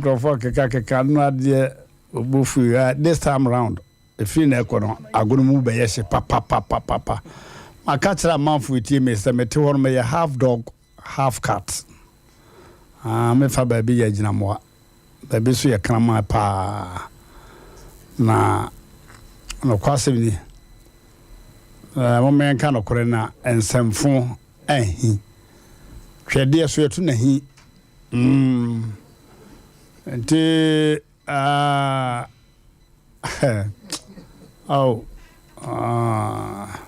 Nkurɔfoɔ kekakeka no adeɛ ɔbɔ fui. This time round, ɛfiri na ɛkɔ no, agono mu bɛyɛ hye papapapapa. Maka kyerɛ amanfoɔ etie me sɛ mete hɔ no, meyɛ half dog, half cat. Ah, mefa baabi yɛ agyinamoa, baabi nso yɛ kraman paa. Na nokwasɛm ni, momma yɛnka nokorɛ na nsɛmfo ahi. Twɛdeɛ so yɛto n'ahi. Nti, ah, oh, ah,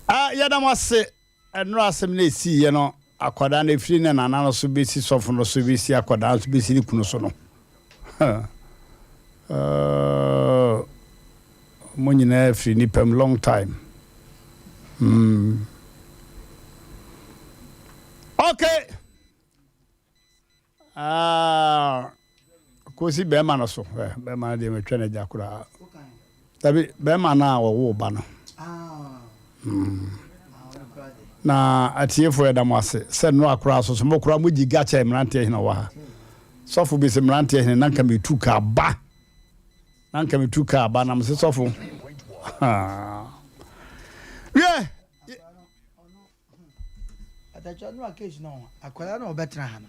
ah, yɛda mo ase. Ɛnora asɛm no ɛsiiɛ no, akwadaa no ɛfiri ne nana no so bɛsi sɔfo no so bɛsi akwadaa no so bɛsi ne kunu so no, mo nyinaa firi nipa mu long time. Okay. Ah, kɔsi bɛrima no so. Eh, bɛrima no deɛ metwa no agya koraa. Dabi, bɛrima no a wɔwoo ba no. Na atiefoɔ, yɛda mo ase sɛ nnora koraa so so mo koraa mogyi ga kyɛ mmeranteɛ hene wɔ ha. Sɔfo bi sɛ mmeranteɛ hene na nka metu kaa ba. Na nka metu kaa ba na mese sɔfo. Wiɛ. Atɛkyɛ no a case no akwadaa no a ɔbɛtena ha no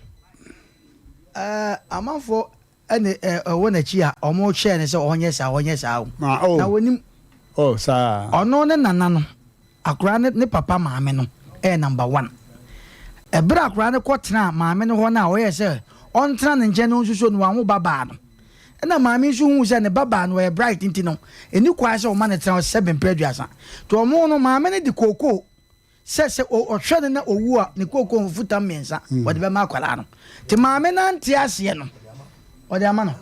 ɛɛ amanfoɔ ɛne ɛwɔ n'akyi a wɔn hyɛɛ no sɛ ɔnyɛ saa, ɔnyɛ saa o. Ah, oh. Na wɔnim. Oh, saa. Ɔno ne nana no, akwadaa no ne papa maame no ɛyɛ number one. Ɛberɛ akwadaa no kɔ tena maame no hɔ no a ɔyɛ sɛ ɔntena ne nkyɛn na ɔnsusuo no, wanwo ba baa no. Ɛna maame nso huu sɛ ne ba baa no ɔyɛ bright nti no ɛni kwan sɛ ɔma no tena hɔ sɛ mprɛ 30. Nti ɔmo no maame no de kookoo sɛ sɛ ɔhwɛ no na owu a, ne kookoo mfutam mmiɛnsa wɔde bɛma akwadaa no. Nti maame no ante aseɛ no, ɔde ama no.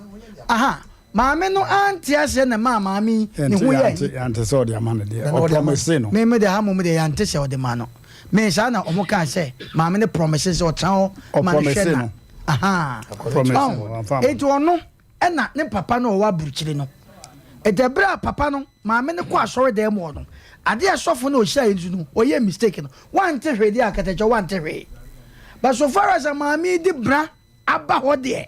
Aha, maame no ante aseɛ na ɛmaa maame yi ne ho yɛ ayi. Yɛante sɛ ɔde ama no deɛ, ɔprɔmese no. Me me deɛ ha mmom deɛ yɛante sɛ ɔde ma no. Me saa na wɔn kaa sɛ maame no prɔmese sɛ ɔtena hɔ ma no hwɛ na. Aha. Ɔprɔmese no, wamfa ama no. Enti ɔno ɛna ne papa no a ɔwɔ aburukyire no. Enti ɛberɛ a papa no, maame no kɔ asɔredan mu hɔ no, adeɛ a sɔfo no a ɔhyiaeɛ no no, ɔyɛɛ mistake no, wante hwee deɛ akatakyɛ, wante hwee. But so far as a maame yi de bra aba hɔ deɛ,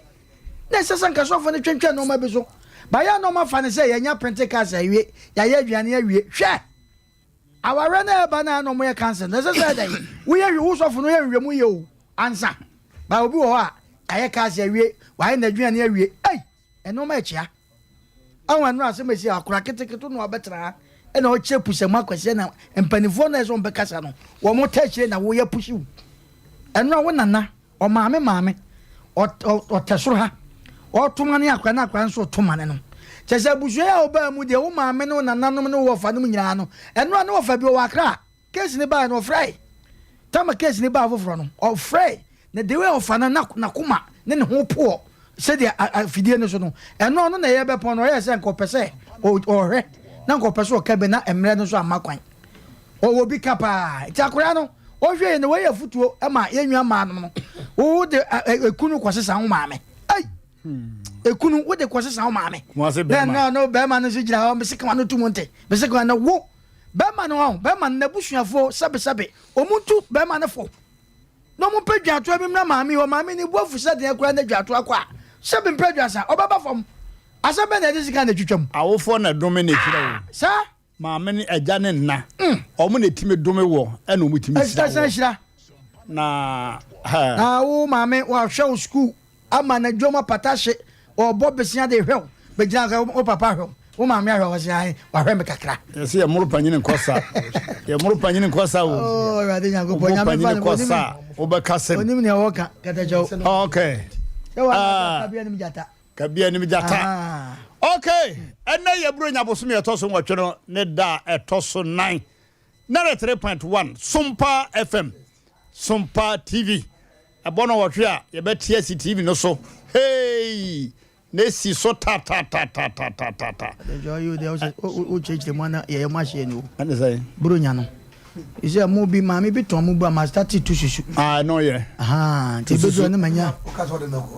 na ɛsɛ sɛ nka sɔfo no twentwɛn nneɛma bi so. But yɛ a na wɔafa no sɛ yɛanya Pentecost awie, yɛayɛ aduane awie. Hwɛ! Awareɛ no a ɛba no a na wɔyɛ council no, ɛsɛ sɛ ɛdɛn? Woyɛ hwɛ, wo sɔfo no yɛ nhwehwɛmu yie o, ansa. But obi wɔ hɔ a, yɛayɛ cars awie, wayɛ n'aduane awie. Ei! Nneɛma ɛkyea. Ahu ɛno asɛm esi akora ketekete no abɛtena ha ɛna ɔkyerɛ pusamu akwasia na mpanimfoɔ na ɛsɛ wɔn bɛkasa no wɔn ta akyire na woyɛ pusiw. Ɛno a wo nana ɔmaame maame ɔtɛ soro ha ɔto mane akora na akora nso ɔto mane no. Kyɛ sɛ abusua yi a wobaa mu deɛ wo maame ne wo nananom ne wo wɔfa nom nyinaa no ɛno a ne wɔfa bi ɔwɔ akra. Case no baeɛ no ɔfrɛe. Tama case no baa foforɔ no ɔfrɛe na the way ɔfa no na n'akoma ne ne ho poɔ sɛdeɛ afidie no so no ɛno ɔno na ɛyɛ bɛpɔn no ɔyɛɛ sɛ nka ɔpɛ sɛ ɔhwɛ na nka ɔpɛ sɛ ɔka bi na mmerɛ no nso amma kwan. Ɔwɔ bi ka paa nti akwadaa no ɔhwɛ yɛ na wei yɛ afutuo ma yɛn nua mmaa nom no wo de ekunu kɔsesa wo maame ei ekunu wo de kɔsesa wo maame na na no bɛrima no nso gyina hɔ mese kama no tu mu nte mese kama no wo Bɛrima no ɔn, bɛrima no n'abusuafoɔ sɛbesɛbe, wɔn ntu bɛrima no fo na wɔn mpɛ dwatoa bi mmra maame hɔ, maame no bo afu sɛ deɛ koraa na dwatoa kɔ a, sɛbe mpɛ aduasa, ɔbɛba fam. Asɛm bɛn na yɛde sika na ɛtwitwa mu? Awofoɔ na ɛdome na ɛhyira o. Ah, saa? Maame ne agya ne nna, wɔn na ɛtumi dome wɔ ɛna wɔn tumi hyira wɔ. Hyira. Na, hɛ. Na wo maame wahwɛ wo sukuu ama na dwom apata hye, ɔbɔ besia de hwɛ wo, bɛgyina sɛ wo papa ahwɛ wo, wo maame ahwɛ wo, ɔsɛ ae, wahwɛ me kakra. Yɛsɛ yɛ moro panyini nkɔ sa, yɛ moro panyini nkɔ sa o. Oh, Awurade Nyankopɔn, Wo Nyame fa panyini no, kɔ onim, sa, wobɛka sɛm. onim nea ɔka, katakyɛw. Okay. Sɛ wa Ah. kabea nim gyata. Kabea nim gyata. Ah. Okay, ɛnɛ yɛ Buronya bosome ɛtɔ so 8 no ne da a ɛtɔ so 4. 93.1 Sompa FM, Sompa TV. Ɛbɔ no wɔtwe a yɛbɛte asi TV no so. Hey! Na esi so ta ta ta ta ta ta ta ta. Adagya yi deɛ wo kyerɛkyerɛ mu ana yɛyɛ mo ahyɛ ni o. Ɛne sɛ. Buronya no. Sɛ mo bi maame bi tɔn mo bu a ma start tu susu. Ah ɛno yɛ. Ahaa nti ebedu ɛno ma nya.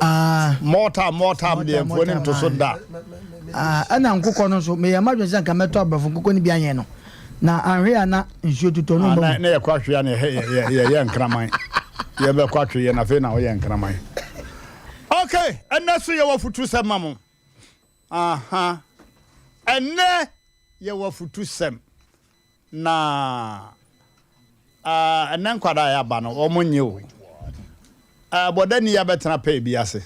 Ah. Mɔta mɔta deɛ mfoɔ ne nto so da. Ah ɛna nkokɔ no nso meyɛ madwene sɛ nka mɛtɔ aborɔfo nkokɔ no bi anyɛ no. Na anhwe a na nsuo tutɔ no ah, mba na mu. na yɛkɔ ahwe a na yɛyɛ nkraman. Yɛbɛkɔ ahwe yɛ na afei na ɔyɛ nkraman. Okay. Okay, ɛnɛ so yɛwɔ afutusɛm ma mo. Aha. Ɛnɛ yɛwɔ afutusɛm. Na ah, ɛnɛ nkwadaa a yɛaba no, wɔn nye o. Ah, bɔdani yi abɛtena pɛɛ bi ase.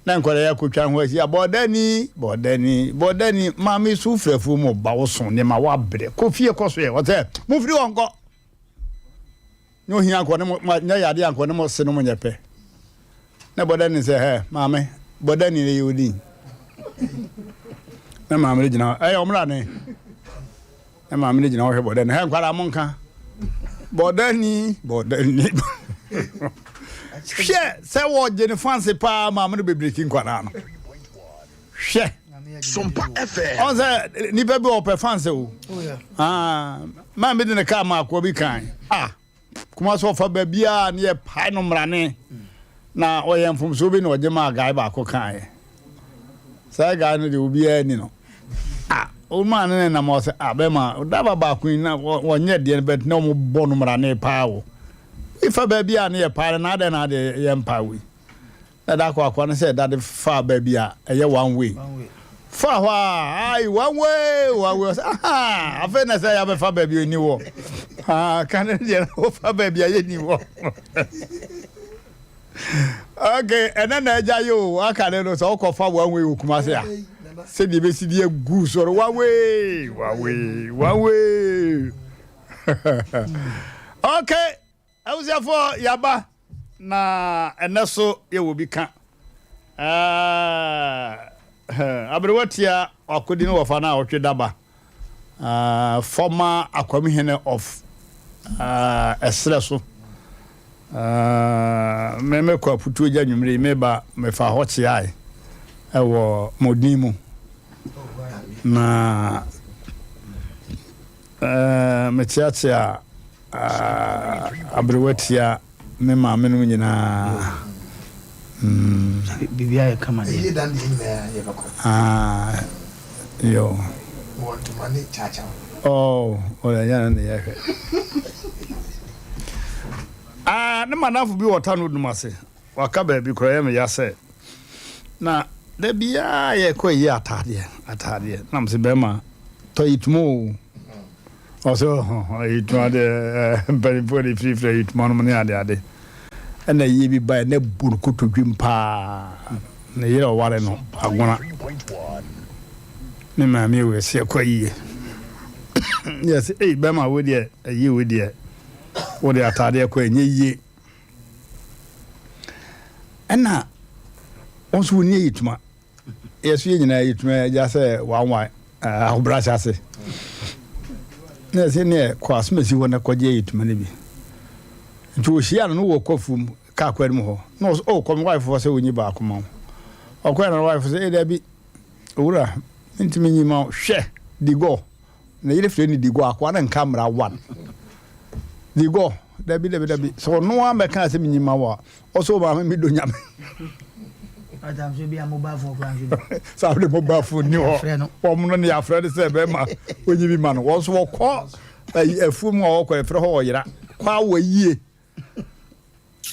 Na nkwadaa yi akotwa ho ahyia, bɔdani, bɔdani, bɔdani, maame so wofiri afuo mu ba wo so nneɛma wabrɛ. Kɔ fie kɔ so yɛ. Ɔsɛ, mofiri hɔ nkɔ. Nyɛ ohia anka ɔne mo, nyɛ yadeɛ anka ɔne mo se no mo nyɛ pɛ. Na bɔdani sɛ, hɛ, maame, bɔdani na ɛyɛ odin. Na maame no gyina hɔ, ɛyɛ ɔmra ne. Na maame no gyina hɔ hwɛ bɔdani, hɛ, nkwadaa mo nka. Bɔdani, bɔdani. Hwɛ sɛ wɔgye ne fanse paa maame no bebreki nkwadaa no. Hwɛ. Sompa FM. Ɔn sɛ nipa bi ɔpɛ fans o. Oh, ah, maa mi de ne kaa maa akoa bi kan. Ah, kuma so ɔfa baabi a ne yɛ pae no mmarane. Na ɔyɛ mfomsoɔ bi na ɔgye maa guy baako kan. Saa guy no de obiara ni no. Ah, ɔmaa ne ne nam ɔsɛ ah bɛma daba baako yi na wɔnyɛ deɛ bɛt na wɔn bɔ no mmarane paa o. Ifa baabi a ne yɛ pae no na adɛn na adeɛ yɛ mpae wei. Na da koro akoa no sɛ dade faa baabi a ɛyɛ one way. Faa hɔ a, ai, one way, one way. Ɔsɛ, aha, afei na sɛ yɛabɛfa baabi a ɛni wɔ. Ah, ka ne deɛ na wɔfa baabi a yɛni wɔ. Okay, ɛnɛ na agya yi o, aka ne no sɛ wokɔfa one way wɔ Kumase a, sɛdeɛ ɛbɛsi de agu so no, one way, one way, one way. Okay. Abusuafoɔ yaba na ɛnɛ so yɛwɔ bi ka. Aberewa tia wakɔdi ne wɔfa no a ɔtwe daba. Former Akwamhene of ɛserɛ so. Me mekɔ aputuo gya nwumire yi meba mefa hɔ kyeae ɛwɔ Modin mu. Na Mekyeakyea aberewa tia me maame nom nyinaa. Biribi ayɛ kama deɛ. Ɛyie dan deɛ nyinaa yɛbɛkɔ. Ah, yo. Wɔ ntoma ne kyaakyaw. Oh, ɔyɛ nyɛ no ne yɛhwɛ. Ah, ne madamfo bi wɔ Tano Dum ase. Waka baabi koraa ɛyɛ me ya sɛ na da biara yɛkɔ ayi ataadeɛ ataadeɛ na mese bɛrima tɔ ayituma o ɔsɛ ayituma deɛ mpanimfoɔ de firifiri ayituma nom ne ade ade ɛna yie bi baeɛ na bu no kotodwem paa ne yerɛ ɔware no agona ne maame wɔ ɛsɛ ɛkɔ ayie yɛsɛ ei bɛrima wo deɛ ayie wo deɛ wode ataadeɛ kɔ ɛnyɛ yie Ɛna wɔn nso wɔnni ayituma. Yɛ so yɛ nyinaa ayituma agya sɛ wanwa ahobrɛase ase. Na ɛsɛ neɛ kɔ asomasi hɔ na kɔgye ayituma no bi. Nti wɔhyia no no wɔ kɔ afuom kaa kwan mu hɔ. Na ɔsɛ oh kɔ me wife hɔ sɛ wɔnyi baako ma wo. Ɔkɔɛ na wife sɛ eh dabi owura mentumi nyi ma wo hwɛ digɔ. Ne yere frɛ no Digɔ, akoa no nka mmara one. Digɔ, dabi dabi dabi, sɛ ɔno ara mɛka sɛ menyi ma wo a, ɔsɛ o maame medɔ nyame. Saa de mobile phone ni hɔ. Wɔn no ne yɛafrɛ no sɛ bɛrima onyi bi ma no. Wɔn nso wɔkɔ afuom a wɔkɔ yɛfrɛ hɔ ɔyera. Kɔ awɔ yie.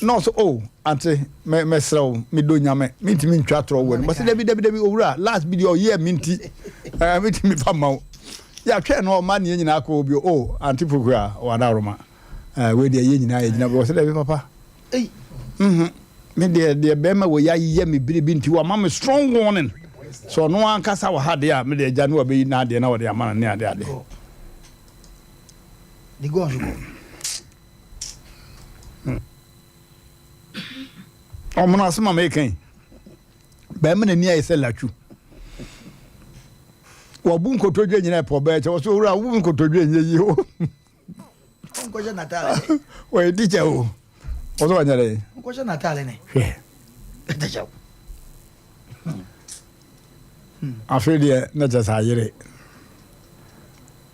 Na ɔsɛ oh ante me mesrɛ wo medɔ nyame mentumi ntwa torɔ wɔ anim ɔsɛ dabi dabi dabi owura last bi deɛ ɔyɛ me nti ɛɛ metumi fa ma wo yɛatwɛn no ɔma neɛ nyinaa kɔ obi oh ante poku a wadaworoma ɛɛ wei deɛ yɛ nyinaa yɛgyina bi ɔsɛ dabi papa mhm me deɛ deɛ bɛrima wɔ yɛ ayɛ me biribi nti wama me strong warning sɛ ɔno ankasa wɔ ha deɛ a me deɛ agya ne wabɛyi n'adeɛ na wɔde ama no ne adeɛ adeɛ. The God go. Ɔmono asɛm a meka yi, bɛrima n'ani ayɛ sɛ latwu. Wɔbu nkotodwe nyina ɛpɔ bɛɛ kyɛ wɔsɛ owura wobu nkotodwe nyɛ yie o. Nkɔhyɛ n'ataale ne. Wɔyɛ tikya o. Wɔsɛ wɔnyɛ dɛ. Nkɔhyɛ n'ataale ne. Hwɛ. Tikya o. Afei deɛ na kyɛ sɛ ayere.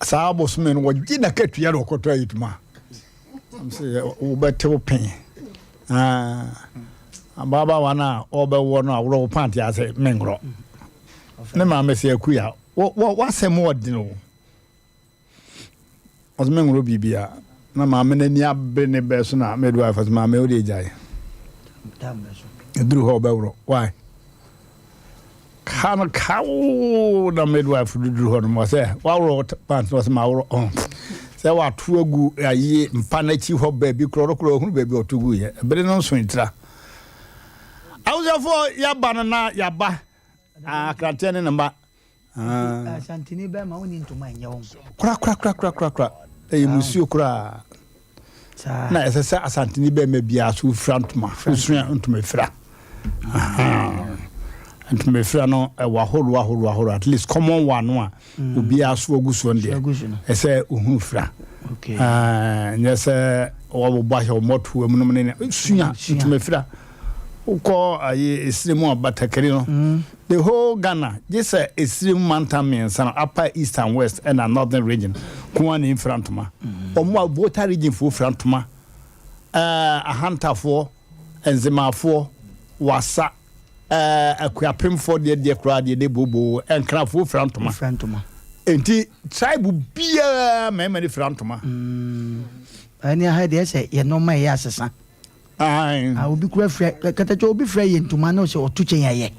Saa bosome no wɔgye n'akatua na ɔkɔtɔ ayituma. Sɛ wobɛtew pɛn. Ababaawa no a ɔbɛwɔ no a worɔ wo pante ase menworɔ. Ne maame sɛ akuya w'asɛm ɔden o. Ɔsɛ menworɔ biribia. Na maame no ani abere ne bɛ so na midwife sɛ maame wode gyae. Ɛduru hɔ ɔbɛworɔ. Why? Ka no kaw na midwife no duru hɔ no ma sɛ waworɔ pant no ɔsɛ ma worɔ ɔn sɛ wato agu ayie mpa n'akyi hɔ baabi korɔ ɔno korɔ ɔhunu baabi ɔto gu yɛ ɛbere no nso ntira. Abusuafoɔ yaba no na yaba akranteɛ ne ne mma. Ah. Asanteni bɛrima wonni ntoma ɛnyɛ wo. Kora kora kora kora kora kora ɛyɛ musuo koraa. Na ɛsɛ sɛ asanteni bɛrima biara so wofira ntoma wosua ntoma fira. Ntoma fira no ɛwɔ ahorow ahorow ahorow at least common one no a mm. obiara so agu soɔ no deɛ ɛsɛ ohunu fira. Nyɛ sɛ wɔbobɔ ahyɛ wɔn mɔtoa mu nom ne sua ntoma fira. Wokɔ ayi esire mu a batakari no mm. The whole Ghana gye sɛ esirem mantam miensa no, Upper East and West ɛna Northern Region ko ara na emfira ntoma. Wɔn a Volta Region foɔ fira ntoma, ɛɛ Ahantafoɔ, Nzemafoɔ, Wassa, ɛɛ Akuapemfoɔ deɛ deɛ koraa deɛ de booboo, Nkrafoɔ fira ntoma. Fira ntoma. Enti tribe biara mmarima no fira ntoma. Ɛne aha deɛ sɛ yɛ nneɛma ɛyɛ asesa. Ae. Ah, obi kura fira katakyɛ obi fira yɛ ntoma na ɔsɛ ɔto kyɛn ayɛ.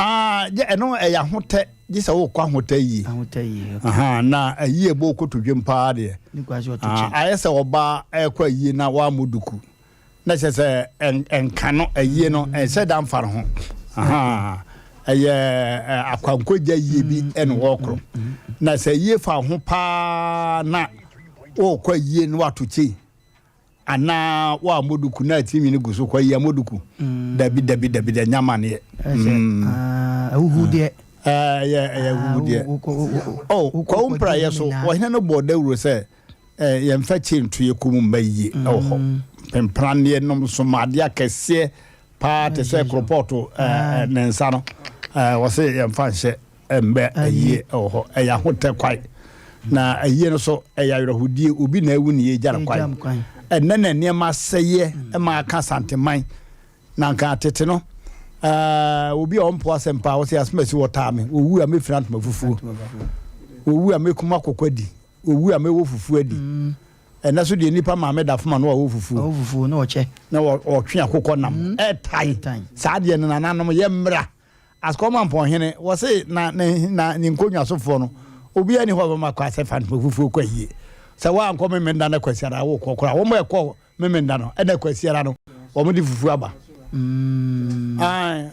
Ah, gye ɛno ɛyɛ ahotɛ gye sɛ wokɔ ahotɛ yie. Ahotɛ yie. Okay. Aha, na ayie bɔ kotodwem paa deɛ. Ne kwa sɛ ɔto kyɛn. Ah, ayɛ sɛ ɔbaa ɛkɔ ayie na wammɔ duku. Na kyerɛ sɛ ɛnka no ayie no ɛnsɛ da mfa no ho. Aha, ɛyɛ akwankogya yie bi ɛna wɔkorɔ. Na sɛ ayie fa ho paa na wɔkɔ ayie na wato kyɛn. Anaa woammɔ duku na tirinwi no gu so kɔ yi ammɔ duku? Dabi dabi dabi da nya amaneɛ. Ahuhu deɛ. Ɛyɛ ɛyɛ ahuhu deɛ. Oh, kwawu mpraeɛ so ɔhene no bɔɔ dawuro sɛ yɛmfa kye nto yɛ kɔn mu mma yie ɛwɔ hɔ. Mpempraneɛ nom nsomadeɛ akɛseɛ paa te sɛ koropɔɔto ne nsa no wɔse yɛmfa nhyɛ. Ɛmbɛ ayie wɔ hɔ, ɛyɛ ahotɛ kwae. Na ayie no so, ɛyɛ awerɛhodie, obi na awu ne yɛgya no kwae. Ɛnnɛ na nneɛma asɛeɛ ma aka Asanteman. Na anka tete no, obi a ɔmpo asɛm paa, ɔse asomasi wɔtaa me, ɔwu a mɛfira ntoma fufuo, ɔwu a mɛkum akokɔ adi, ɔwu a mɛwɔ fufuo adi. Ɛnnɛ so deɛ nnipa maame da fam a na wawɔ fufuo. Wawɔ fufuo na ɔkyɛ. Na ɔtwe akokɔ nam. Ɛtae. Saa deɛ no nananom yɛmmra. Asukɔmampɔn hene, wɔse na ne na ne nkonnwasofoɔ no, obiara nni hɔ a ɔbɛma kwan sɛ fa ntoma fufuo kɔ ayie. Sɛ woankɔ Memenda na Kwasiada a wokɔ koraa. Wɔn a ɛkɔ Memenda no, ɛna Kwasiada no, wɔn de fufuo aba. Ae,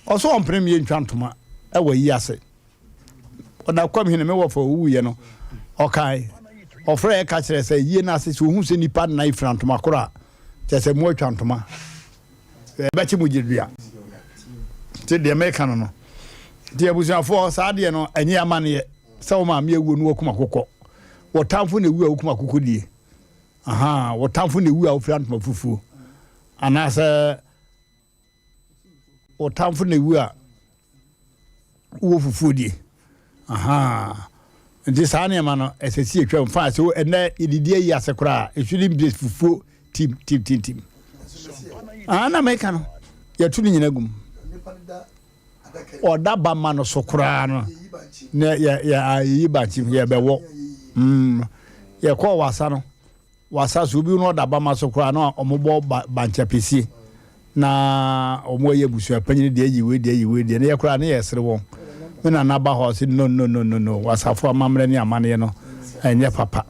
ɔso ɔmpene me yɛntwa ntoma wɔ ayi ase. Ɔda kwam hene, me wɔfa owuiɛ no, ɔkae. Ɔfrɛɛ ka kyerɛɛ sɛ ayie no ase, sɛ ɔhu sɛ nnipa nnan fira ntoma korɔ a, kyerɛ sɛ moatwa ntoma. Ɛbɛkye mo gyedua. Nti deɛ meka no no. Nti abusuafoɔ saa deɛ no ɛnyɛ amaneɛ sɛ wo maame awuo no wakum akokɔ. Wɔ tamfo na ewu a wokum akokɔ die. Aha, wɔ tamfo na ewu a wofira ntoma fufuo. Anaasɛ wɔ tamfo na ewu a wowɔ fufuo die ahaa nti saa nneɛma no ɛsɛ si atwam fa so ɛnɛ yɛdidi ayi ase koraa it shouldn't be fufuo tim tim tim tim ah na meka no yɛto no nyina gum ɔda ba ma no so koraa no na yɛ yɛ ayi bankye yɛbɛwɔ mm yɛkɔɔ wasa no Wɔ asa so, obi no ɔda bama so koraa na wɔbɔ ba bankyapesie na wɔn ayɛ abusua panyin deɛ ayi wei deɛ ayi wei deɛ na yɛ koraa ne yɛsere wɔn. Me nana ba hɔ ɔse no no no no no wasafo amammerɛ ne amaneɛ no ɛnyɛ papa.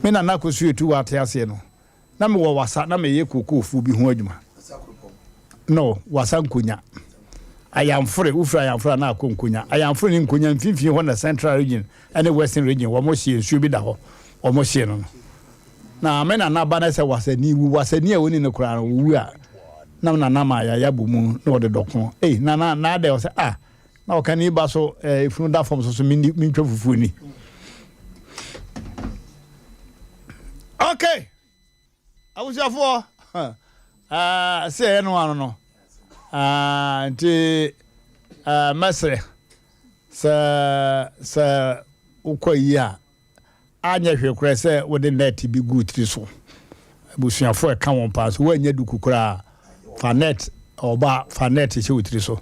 Me nana kɔsu etu wɔ ate aseɛ no na mewɔ wasa na meyɛ kookoofuo bi ho adwuma. No, wasa nkonya. Ayamfore, wofiri Ayamfore a na akɔ Nkonya. Ayamfore ne Nkonya mfimfini hɔ na Central Region ne Western Region wɔn hyeɛ nsuo bi da hɔ, wɔn hyeɛ no no. Na me nana ba no sɛ wasani wu, wasani a ɔni no koraa no ɔwu a, na me nana ma yaya bɔ mu na ɔde dɔko. Ei, nana, na adɛ ɔsɛ ah, na ɔka ne ba so eh, efunu da fam so so mentwa fufuo ni. Okay. Abusuafoɔ, sɛ ɛyɛ no ano no, nti mɛsrɛ sɛ sɛ wokɔ yi a, anyɛ hwee koraa sɛ wode nɛɛte bi gu tiri so. Abusuafoɔ ɛka wɔn paa so woanyɛ duku koraa fa nɛɛt ɔba fa nɛɛte hyɛ wo tiri so.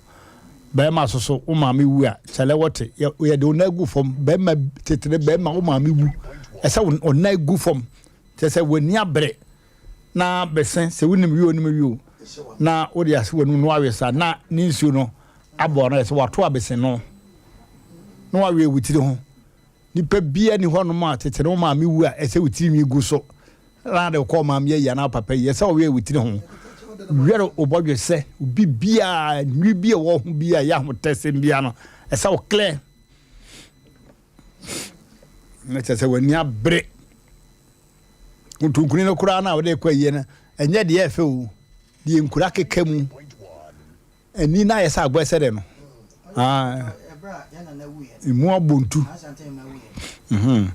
Bɛrima so so wo maame wu a kyɛlɛ wɔte yɛde wo nan gu fam bɛrima tetere bɛrima wo maame wu ɛsɛ wo nan gu fam. Kyerɛ sɛ w'ani abere na bese sɛ wonim wie o nim wie o. Na wode ase w'anum na wawe saa na ne nsuo no abɔ no ayɛ sɛ wato abese no na wawe wo tiri ho. Nipa biara ni hɔnom a tete no wo maame wu a ɛsɛ wo tiri nwi gu so na de kɔ maame ayi anaa papa yi ɛsɛ ɔwe wo tiri ho. Wɛre wo bɔdwe sɛ obi biara nwi bi a ɛwɔ ho bi a ɛyɛ ahotɛsɛm biara no ɛsɛ wo clear. Na kyerɛ sɛ w'ani abere. Ntonkuni no koraa no a wode kɔ ayie no, ɛnyɛ deɛ ɛfɛ o, deɛ nkura keka mu. Ani no ayɛ sɛ agorɔ sɛ dɛ no. Ah, emu abɔ ntu. Mhm.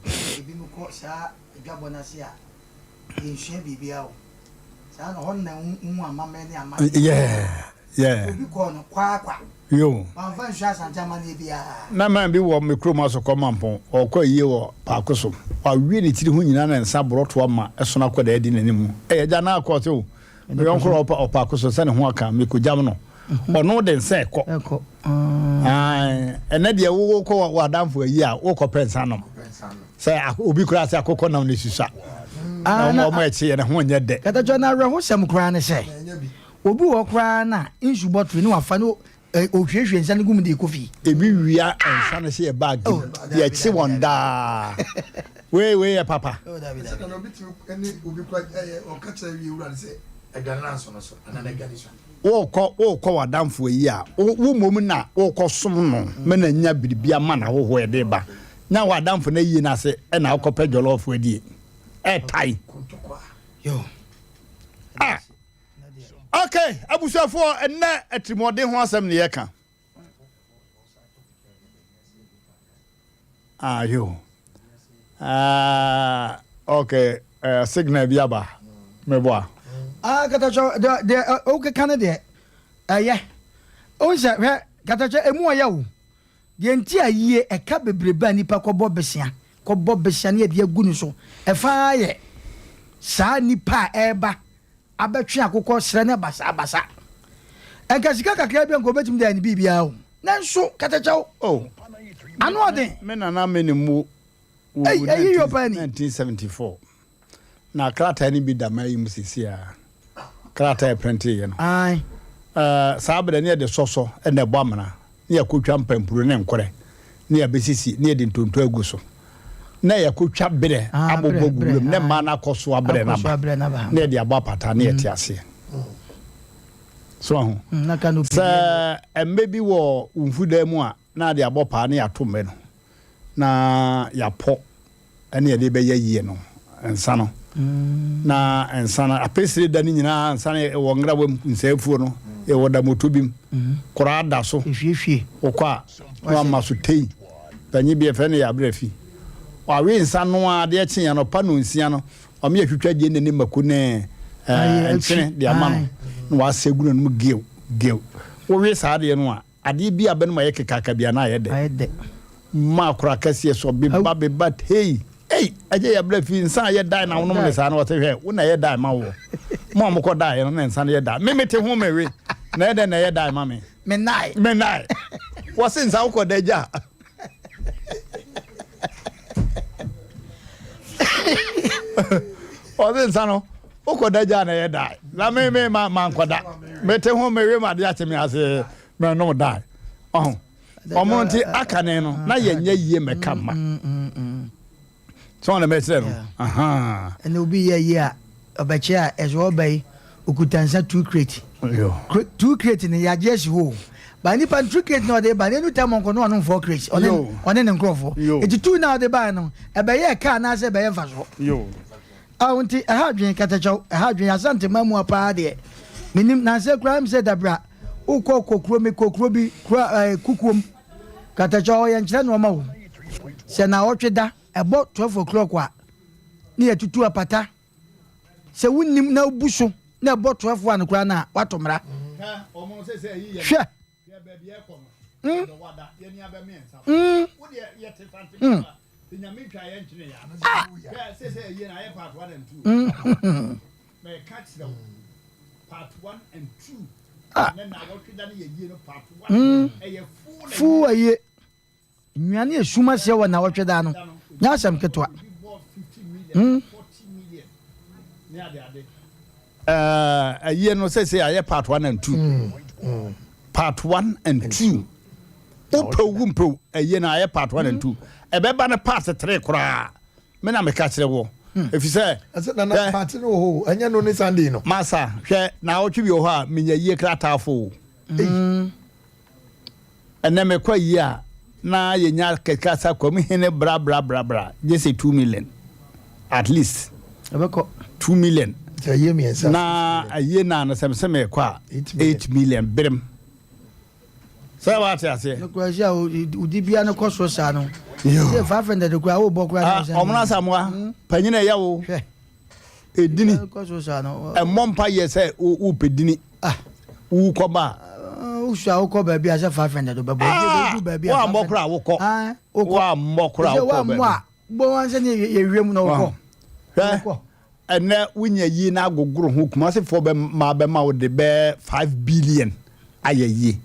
Yeah. Yeah. Obi kɔɔ no kwaakwa. Yo. Wamfa nsu Asante amanneɛ biara. Na man bi wɔ me kurom Asokɔ Mampɔn, ɔɔkɔ ayie wɔ paako so. Wawe ne tiri ho nyinaa na nsa borɔtoa ma ɛsono akwadaa di n'anim. Ɛy agya na akɔ ɔse o, me yɔnko na ɔpa ɔpaako so sɛ ne ho aka me kɔgyam no. Ɔno de nsa ɛkɔ. Ɛkɔ. Ae, ɛnɛ deɛ wo wokɔ w'adamfo ayie a wokɔ pɛ nsa nom. Sɛ obi koraa sɛ akokɔ nam ne susua. Ah, Na wɔn akyi yɛ ne ho nyɛ dɛ. Katakyɛ na awerɛhosɛm koraa ne sɛ. Obi wɔ hɔ koraa no a, nsu bɔtol ne wafa no ohwiehwie nsa no gu mu de rekɔ fie. Ebi wia nsa no hyɛ yɛ bag mu, Oh, yɛkye wɔn daa. Wei wei yɛ papa. Oh, dabi Ɛsɛ dabi. na obi tumi ne obi kura ɛyɛ ɔka kyerɛ wie wura no sɛ aduane no anso no so anaa n'aduane sua. Wokɔ wokɔ w'adamfo ayi a, wo wo mmom na wokɔ som no ma no anya biribi ama n'ahɔhoɔ ɛde ba. Nya w'adamfo no ayie no ase ɛna wokɔpɛ jɔlɔɔfo adie. Ɛtae. Kontokwa. Yo. Ah! Ok, abusuafoɔ, ɛnnɛ atirimuɔden ho asɛm ne yɛka. Ah, yo. Ah, ok, uh, signal bi aba. Meboa. Ah, katakyɛ, deɛ deɛ wokeka no deɛ ɛyɛ. Wohu sɛ hwɛ katakyɛ emu ɔyɛ o. Deɛ nti a yie ɛka bebrebe a nipa kɔbɔ besea kɔbɔ besea ne yɛde agu no so ɛfa ara yɛ saa nipa a ɛreba abɛtwe akokɔ srɛ no basabasa. Nka sika kakra bi a nka obetumi de ayɛ ne biribiara o. Nanso katakyɛw. Oh, Ano ɔden. Me nana me ne mu wɔ Ei, eyi yɛ ɔpaa ni. 1974. Na krataa no bi da m'ayi mu seesei ara. Krataa a yɛprɛnteeɛ no. Ae. Eh, saa berɛ ne yɛde sɔsɔ na ɛbɔ amena, ne yɛkɔtwa mpampuro ne nkorɛ, ne yɛbɛsisi, ne yɛde ntonto agu so. Na yɛkɔtwa berɛ Ah, abobɔ berɛ, gu berɛ, wuram, na ae. mmaa no akɔ soa berɛ no Akɔ soa aba, berɛ no aba. na yɛde abɔ apata, na yɛte aseɛ. So ahu? Mm, na canopy deɛ Sɛ mmɛ bi wɔ wo mfudan mu a, na ade abɔ paa na yɛato mmɛ no, na yɛapɔ ɛne yɛde bɛyɛ yie no nsa no na nsa no apɛsire da no nyinaa nsa no ɛwɔ ngrawa mu nsaafuo no ɛwɔ damoto bi mu koraa da so wokɔ a na wama so tei panyin bi ɛfɛ no yɛ abrɛ fi wawe nsa no a adeɛ kye anɔpa no nsia no ɔmo yɛ twitwa gye ne ne mako ne ɛɛ nkyene de ama no na wasɛ gu n'anum gew gew wowe saa adeɛ no a Adeɛ bi a bɛnom ayɛ kekaaka bi a na ayɛ dɛ. Ayɛ dɛ. Ma akora kɛseɛ sɔ beba beba hei ei ɛgye yɛ brɛ fi nsa a yɛ dae na wonom ne saa na ɔte hwɛ wo na ɛyɛ dae ma woɔ mo a mokɔ daeɛ no na nsa no yɛ dae me mete ho mewe na ɛyɛ dɛ na ɛyɛ dae ma me Me nae. Me nae wɔse nsa wokɔ da gya Ɔse nsa no wokɔ da gya na ɛyɛ dae na me me ma mankɔda mete ho mewe ma adeɛ akye me ase mɛnom dae ɔho ɔmo nti aka ne no na yɛnyɛ yie mɛka mma sɛ ɔna mɛkyerɛ no ɛna obi yɛ yie a ɔbɛkyɛ a ɛsɛ ɔba yi okuta nsa two crate two crate no yɛagye asi hɔ o ba nipa no two crate na ɔde ba no enu tam ɔnkɔ no ɔnom four crate ɔne ɔne ne nkorɔfoɔ eti two na ɔde ba no ɛbɛyɛ ɛka anaasɛ ɛbɛyɛ nfasoɔ awo nti ɛha adwene katakyɛw ɛha adwene asante mamua paa deɛ menim nansɛ koraa m sɛ dabra wokɔ kɔ kuro mi kɔ kuro bi kuro ɛɛ kukuom katakyɛw ɔyɛ nkyerɛ nneɛma o sɛ na ɔtwe da ɛbɔ 12 o'clock a ne yɛtutu apata Sɛ wonnim na wobu so na ɛbɔ toɛfoɔ ano koraa no a, woato mmara. Hwɛ! Mm. Mm. Mm. Ah! Mm. Ah. Mm. Fuu ayie. Nnuane a esum aseɛ wɔ nnawɔtwe da no nyɛ asɛm ketewa. Hmm. Ayie no sɛsei ayɛ part 1 and 2. Part 1 and 2. Wopɛ wo mpɛ ayie no ayɛ part 1 and 2. Ɛbɛba no part 3 koraa. Me na meka kyerɛ wo. Ɛfiri sɛ. Ɛsɛ nana part no wɔ hɔ ɛnyɛ no ne Sunday no. Masa hwɛ na awɔtwe bi wɔ hɔ a menya yie krataafo o. Ɛnɛ mekɔ ayie a na yɛnya kɛkɛ sa kwam hene bra bra bra bra gye sɛ 2 million at least. Ɛbɛkɔ. 2 million. Sɛ ayie mmiɛnsa. Na ayie na no sɛ mesɛ mekɔ a 8 million berem. Sɛ wate aseɛ. No kura si a odi bia no kɔ so saa no. Sɛ 500 kura wo bɔ kura na sɛ. Ɔmono asamoa panyin ɛyɛ wo. Hwɛ. Edini. Kɔ so saa no. Ɛmmɔ mpa yɛ sɛ wo pɛ dini. Ah. Wo kɔ ba. Wo sua wo kɔ baabi a sɛ 500 bɛbɔ. Ah. Baabi a. Wo ammɔ kura wo kɔ. Ah. Wo ammɔ kura wo kɔ baabi. Wo ammɔ a bɔ wɔn sɛ ne yɛ wiem na wo kɔ. Hwɛ. Ɛnɛ wonya yie na agogoro ho Kumasefoɔ bɛ ma bɛma wo de bɛɛ 5 billion ayɛ yie.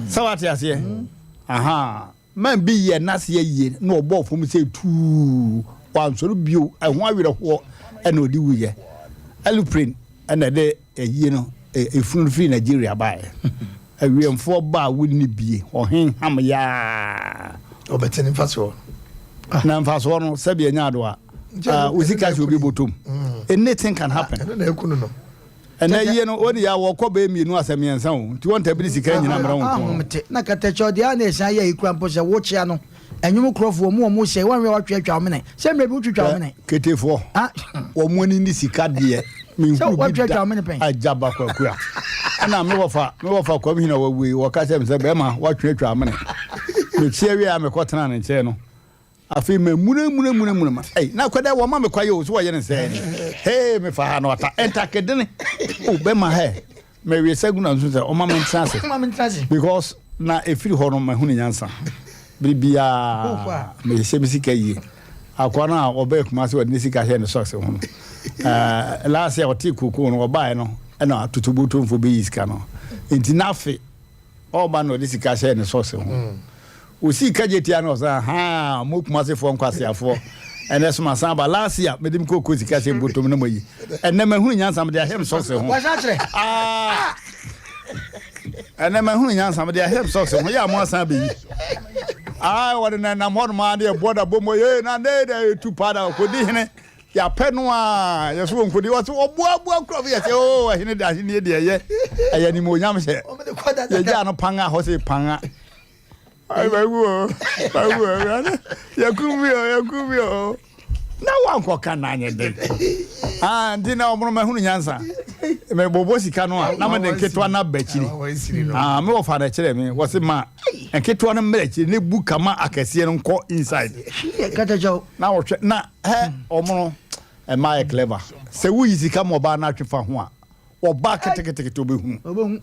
Sɛ wate aseɛ? Aha. Man bi yɛ n'aseɛ yie na ɔbɔɔ fam sɛ tuu wansɔre bio ɛho awerɛhoɔ ɛna ɔde wuyɛ. Aeroplane ɛna ɛde ayie no efunu no firi Nigeria baeɛ. Awiɛmfoɔ ba a wonni bie ɔhen ham yaa. Ɔbɛte ne mfasoɔ. Na mfasoɔ no sɛbi ɛnya adoa. Wo sika sɛ obi bɔtɔm. Anything can happen. Ɛno na ɛku no no. Ɛnɛ yie no wɔde yɛ wɔkɔ bɛyɛ mmienu asɛ mmiɛnsa o nti wɔn tabiri sika nyina mmerɛ wɔn kɔn. Ahomete na katakyɛ ɔde a na ɛsan yɛ ekura mpo sɛ wokyea no ɛnwom kurɔfoɔ mu wɔn sɛ wɔn wɛ wɔatwe atwa wɔn mene sɛ mmerɛ bi wotwitwa wɔn mene. Ketefoɔ wɔn ani ne sika deɛ menhuru bi da agya ba kwakua ɛna me wɔfa me wɔfa kwam hina wawu yi wɔka kyerɛ me sɛ bɛrima woatwe atwa amene mekyia wie a mekɔtena ne nkyɛn no afei mamunamunamunamuna ma ei na akɔda wɔma me kwaeɛ o so wɔyɛ ne sɛ ni hee mefa ha na ɔta ɛntakedene o bɛma hɛ mewie sɛ gu na nso sɛ ɔma me ntena ase because na ɛfiri hɔ no mahunu nyansa bere biara mehyɛ me sika yie akoa no a ɔbɛɛ Kumase wɔde ne sika hyɛ ne socks ho no last year ɔte kokoo no ɔbaeɛ no ɛna atotobotomfo bɛyi sika no nti n'afe ɔba na ɔde sika hyɛ ne socks ho osii kagye tia no ɔsɛ ha mo Kumasefoɔ nkwaseafoɔ ɛnɛ so masan aba last year mede me kokoo sika hyɛ mbotom no mayi ɛnɛ mahunu nyansa mede ahyɛ me socks ho ah ɛnɛ mahunu nyansa mede ahyɛ me socks ho yɛ a mo asan abɛyi ah wɔde na nam hɔ nom a ne ɛboɔ da bɔ mu yɛ na ne da ɛtu paa da kɔdi hene yɛapɛ no a yɛso wɔ nkɔdi wɔ so ɔboaboa kura bi yɛ sɛ o ɛhene de ahennie deɛ ɛyɛ ɛyɛ animuonyam hyɛ yɛgyaa no panga hɔ sɛ panga mawu o mawu o yɛkum mi o yɛkum mi o na wankɔka na anyɛ den ah nti na ɔmono mahunu nyansa mebɔbɔ sika no a na mede nketewa no aba akyiri ah me wɔfa no kyerɛ me wɔse ma nketewa no mmerɛ akyiri ne bu kama akɛseɛ no nkɔ inside na wɔhwɛ na hɛ ɔmono ɛma yɛ clever sɛ woyi sika ma ɔbaa no atwe fa ho a ɔbaa ketekete ɔbɛhunu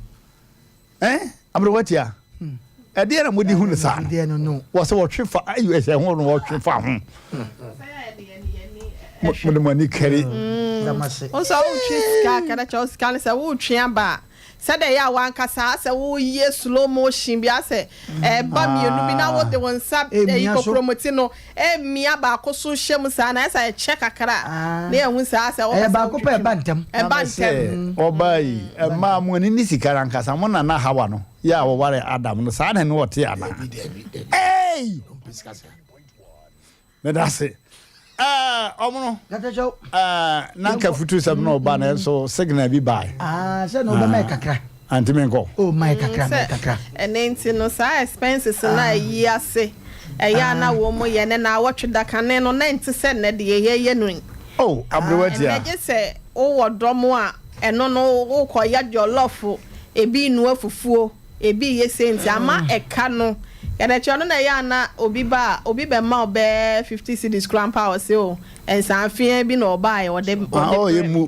Eh, aberewa tia. Ɛdeɛ na mode hu no saa no. Wɔ sɛ wɔtwe fa ayi ɛhyɛ ho no wɔtwe fa ho. Mode mo ani kari. Wo sɛ wotwe sika kada kyɛ wo sika no sɛ wotwe aba a sɛdeɛ ɛyɛ a wankasa asɛ woyɛ slow motion bi asɛ ɛba mmienu bi na wode wo nsa ɛyi kokromoti no Emia baako so hyɛ mu saa na ayɛ sɛ ɛkyɛ kakra a na yɛhu saa sɛ wɔpɛ Ɛyɛ sɛ baako pɛ wotwitwi ɛba mu. ntɛm. Ɛba Na ntɛm. mese, Ɔbaa yi, mmaa mo ani ne sika no ankasa, mo nana Hawa no, yɛ a wɔwaree Adam no, saa na ɛne ɔte anaa? Dabi, dabi, dabi. Ei! Ɔmpɛ sika saa. Meda ase. Ɛɛ, ɔmo no, Katakyɛw. ɛɛ, na nka futusɛm no ɔba nanso signal bi bae. Ah, sɛ na ɔbɛma yɛ kakra. Anti menkɔ. Oh, ma yɛ kakra, ma yɛ Sɛ kakra. ɛno nti no saa expenses no a ayi ase ɛyɛ a na wɔn yɛ ne naawɔtwe da kane no na ɛnte sɛ nnɛ deɛ yɛyɛ no yi. Oh, aberewa tia. Ɛnnɛ gye sɛ wowɔ dɔm a ɛno no wokɔyɛ jollof, ebi renoa fufuo, ebi reyɛ sei nti ama ɛka no yɛde kyerɛ no na ɛyɛ a na obi ba a obi bɛma wo bɛyɛ 50 cedis koraa mpo a ɔse oh nsaafeaa bi na ɔbaeɛ ɔde Ah, ɔde oh, brɛ me. emu.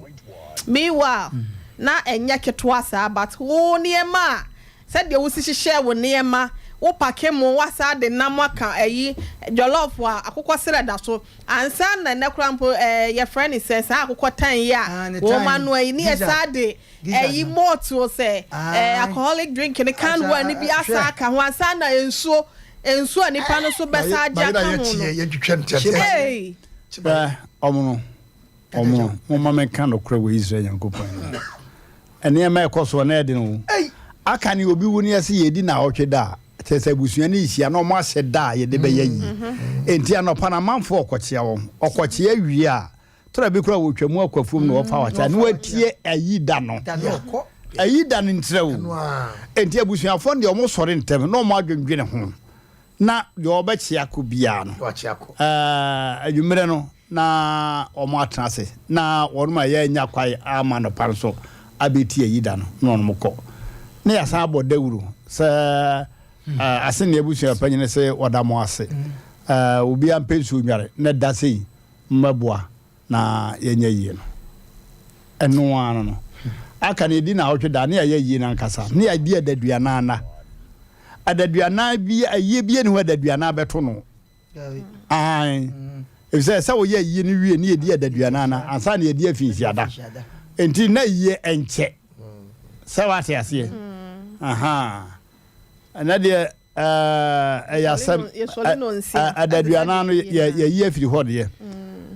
Meanwhile na ɛnyɛ ketewa saa but wo nneɛma a sɛdeɛ wosi hyehyɛɛ wo nneɛma, wo pake mo, woasan de nam aka ayi jollof a akokɔ serɛ da so ansa na ɛnɛ koraa mpo ɛɛ yɛfrɛ no sɛ saa akokɔ tan yi a Ah, ne wɔn tan, anoa yi ne gizzard, yɛsan de gizzard ɛyi no. malt o sɛ ɛɛ Aye. alcoholic drink ne canned Asa, one no bi asan hwɛ. aka ho ansa na nsuo nsuo a nipa no so bɛsan agye Bayerɛ aka a ho no. yɛkyeɛ yɛtwitwa no tiatia. Hey! Ɛ, ɔmo no. Ɔmo, momma menka nokorɛ wɔ Israel Nyankopɔn anim. Nneɛma a ɛkɔ soɔ no ɛyɛ den o. Aka ne obi wu no yɛse yɛdi naawɔtwe da a, kyerɛ sɛ abusua no rehyia na ɔmo ahyɛ da a yɛde bɛyɛ yie. Enti anɔpa no amanfoɔ ɔkɔkyea wɔn. Ɔkɔkyea wie a, tɔrɔ bi koraa wɔtwa mu akɔ afuom na wɔfa wakyɛ na wɔatie ayi da no. Ayi da no ntirɛ o. Enti abusuafoɔ no deɛ ɔmo sɔre ntɛm na ɔmo adwendwene ho. Na deɛ ɔbɛkyea kɔ biara no, anwummerɛ no na wɔatena ase, na wɔnom a yɛannya kwan amma anɔpa no nso abɛti ayi da no, na wɔnom kɔ. Na yɛasan abɔ dawuro sɛ Asenni abusua panyin se wɔda mo ase. Obiara mpɛ nsuo nnware, na da sei mmɛboa na yɛnyɛ yie no. Ɛno ara no no. Aka no yɛdi naawɔtwe da, na yɛayɛ yie no ankasa, na yɛadi adaduanan nna. Adaduanan bi, ayie bi nni hɔ a adaduanan bɛto no. Ae. Efisɛ sɛ woyɛ ayie no wie ne yɛdi adaduanan na ansa na yɛdi afinhyia da. Enti na ayie nkyɛ. Sɛ wate aseɛ? Aha. Ɛnɛ deɛ ɛyɛ asɛm. Adaduanan no yɛyi afiri hɔ deɛ.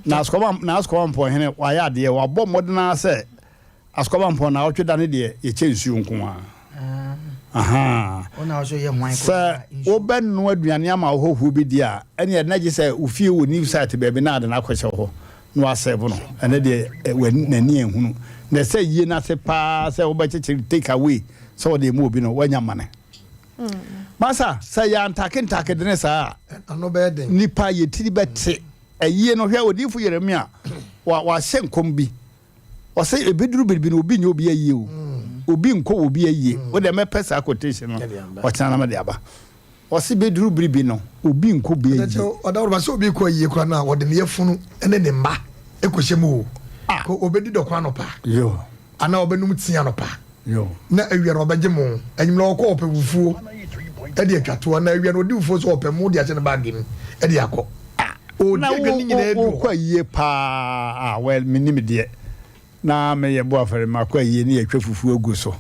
Na asukɔma mpɔnhene wayɛ adeɛ wabɔ mmɔden ara sɛ Asukwabampɔn naawɔtwe da no deɛ yɛkyɛ nsuo nko ara. Ahaa. Sɛ wobɛnoa aduane ama wo hɔhoɔ bi deɛ a, ɛneɛ na gye sɛ wo fie wɔ new site baabi na ade no akɔhyɛ hɔ na wasɛɛvo no. Ɛno deɛ n'ani anhunu. Na ɛsɛ yie no ase paa sɛ wobɛkyekyere take away sɛ wode rema obi no, woanya mane. Masa, sɛ yɛantake ntake dene saa a, nnipa yɛ tiri bɛte. Ayie no, hwɛ odiyifoɔ Yeremia, wahyɛ nkɔm bi. Ɔsɛ ebeduru biribi no obi nyɛ obi ayie o. Obi nkɔ obi ayie. Wo deɛ mɛpɛ saa quotation no ɔkyena na mede aba. Ɔse beduru biribi no obi nkɔ obi ayie. Ɔdawuruma sɛ obi kɔ ayie koraa no a ɔde ne yafunu ne ne mma kɔhyɛ mu o. Kɔ obedi dɔko anɔpa. Yo. Anaa ɔbɛnum tea anɔpa. Yo. Na awia no ɔbɛgye mo. Anwummerɛ ɔkɔ ɔpɛ fufuo de atwa toɔ. Na awia no ɔdi fufuo nso ɔpɛ mo de ahyɛ ne baage mu de akɔ. Ɔredi aduane nyinaa bi wɔ hɔ. Wokɔ ayie paa a, well mennim deɛ. Na meyɛ boafɛre makɔ ayie ne yɛtwa fufuo agu so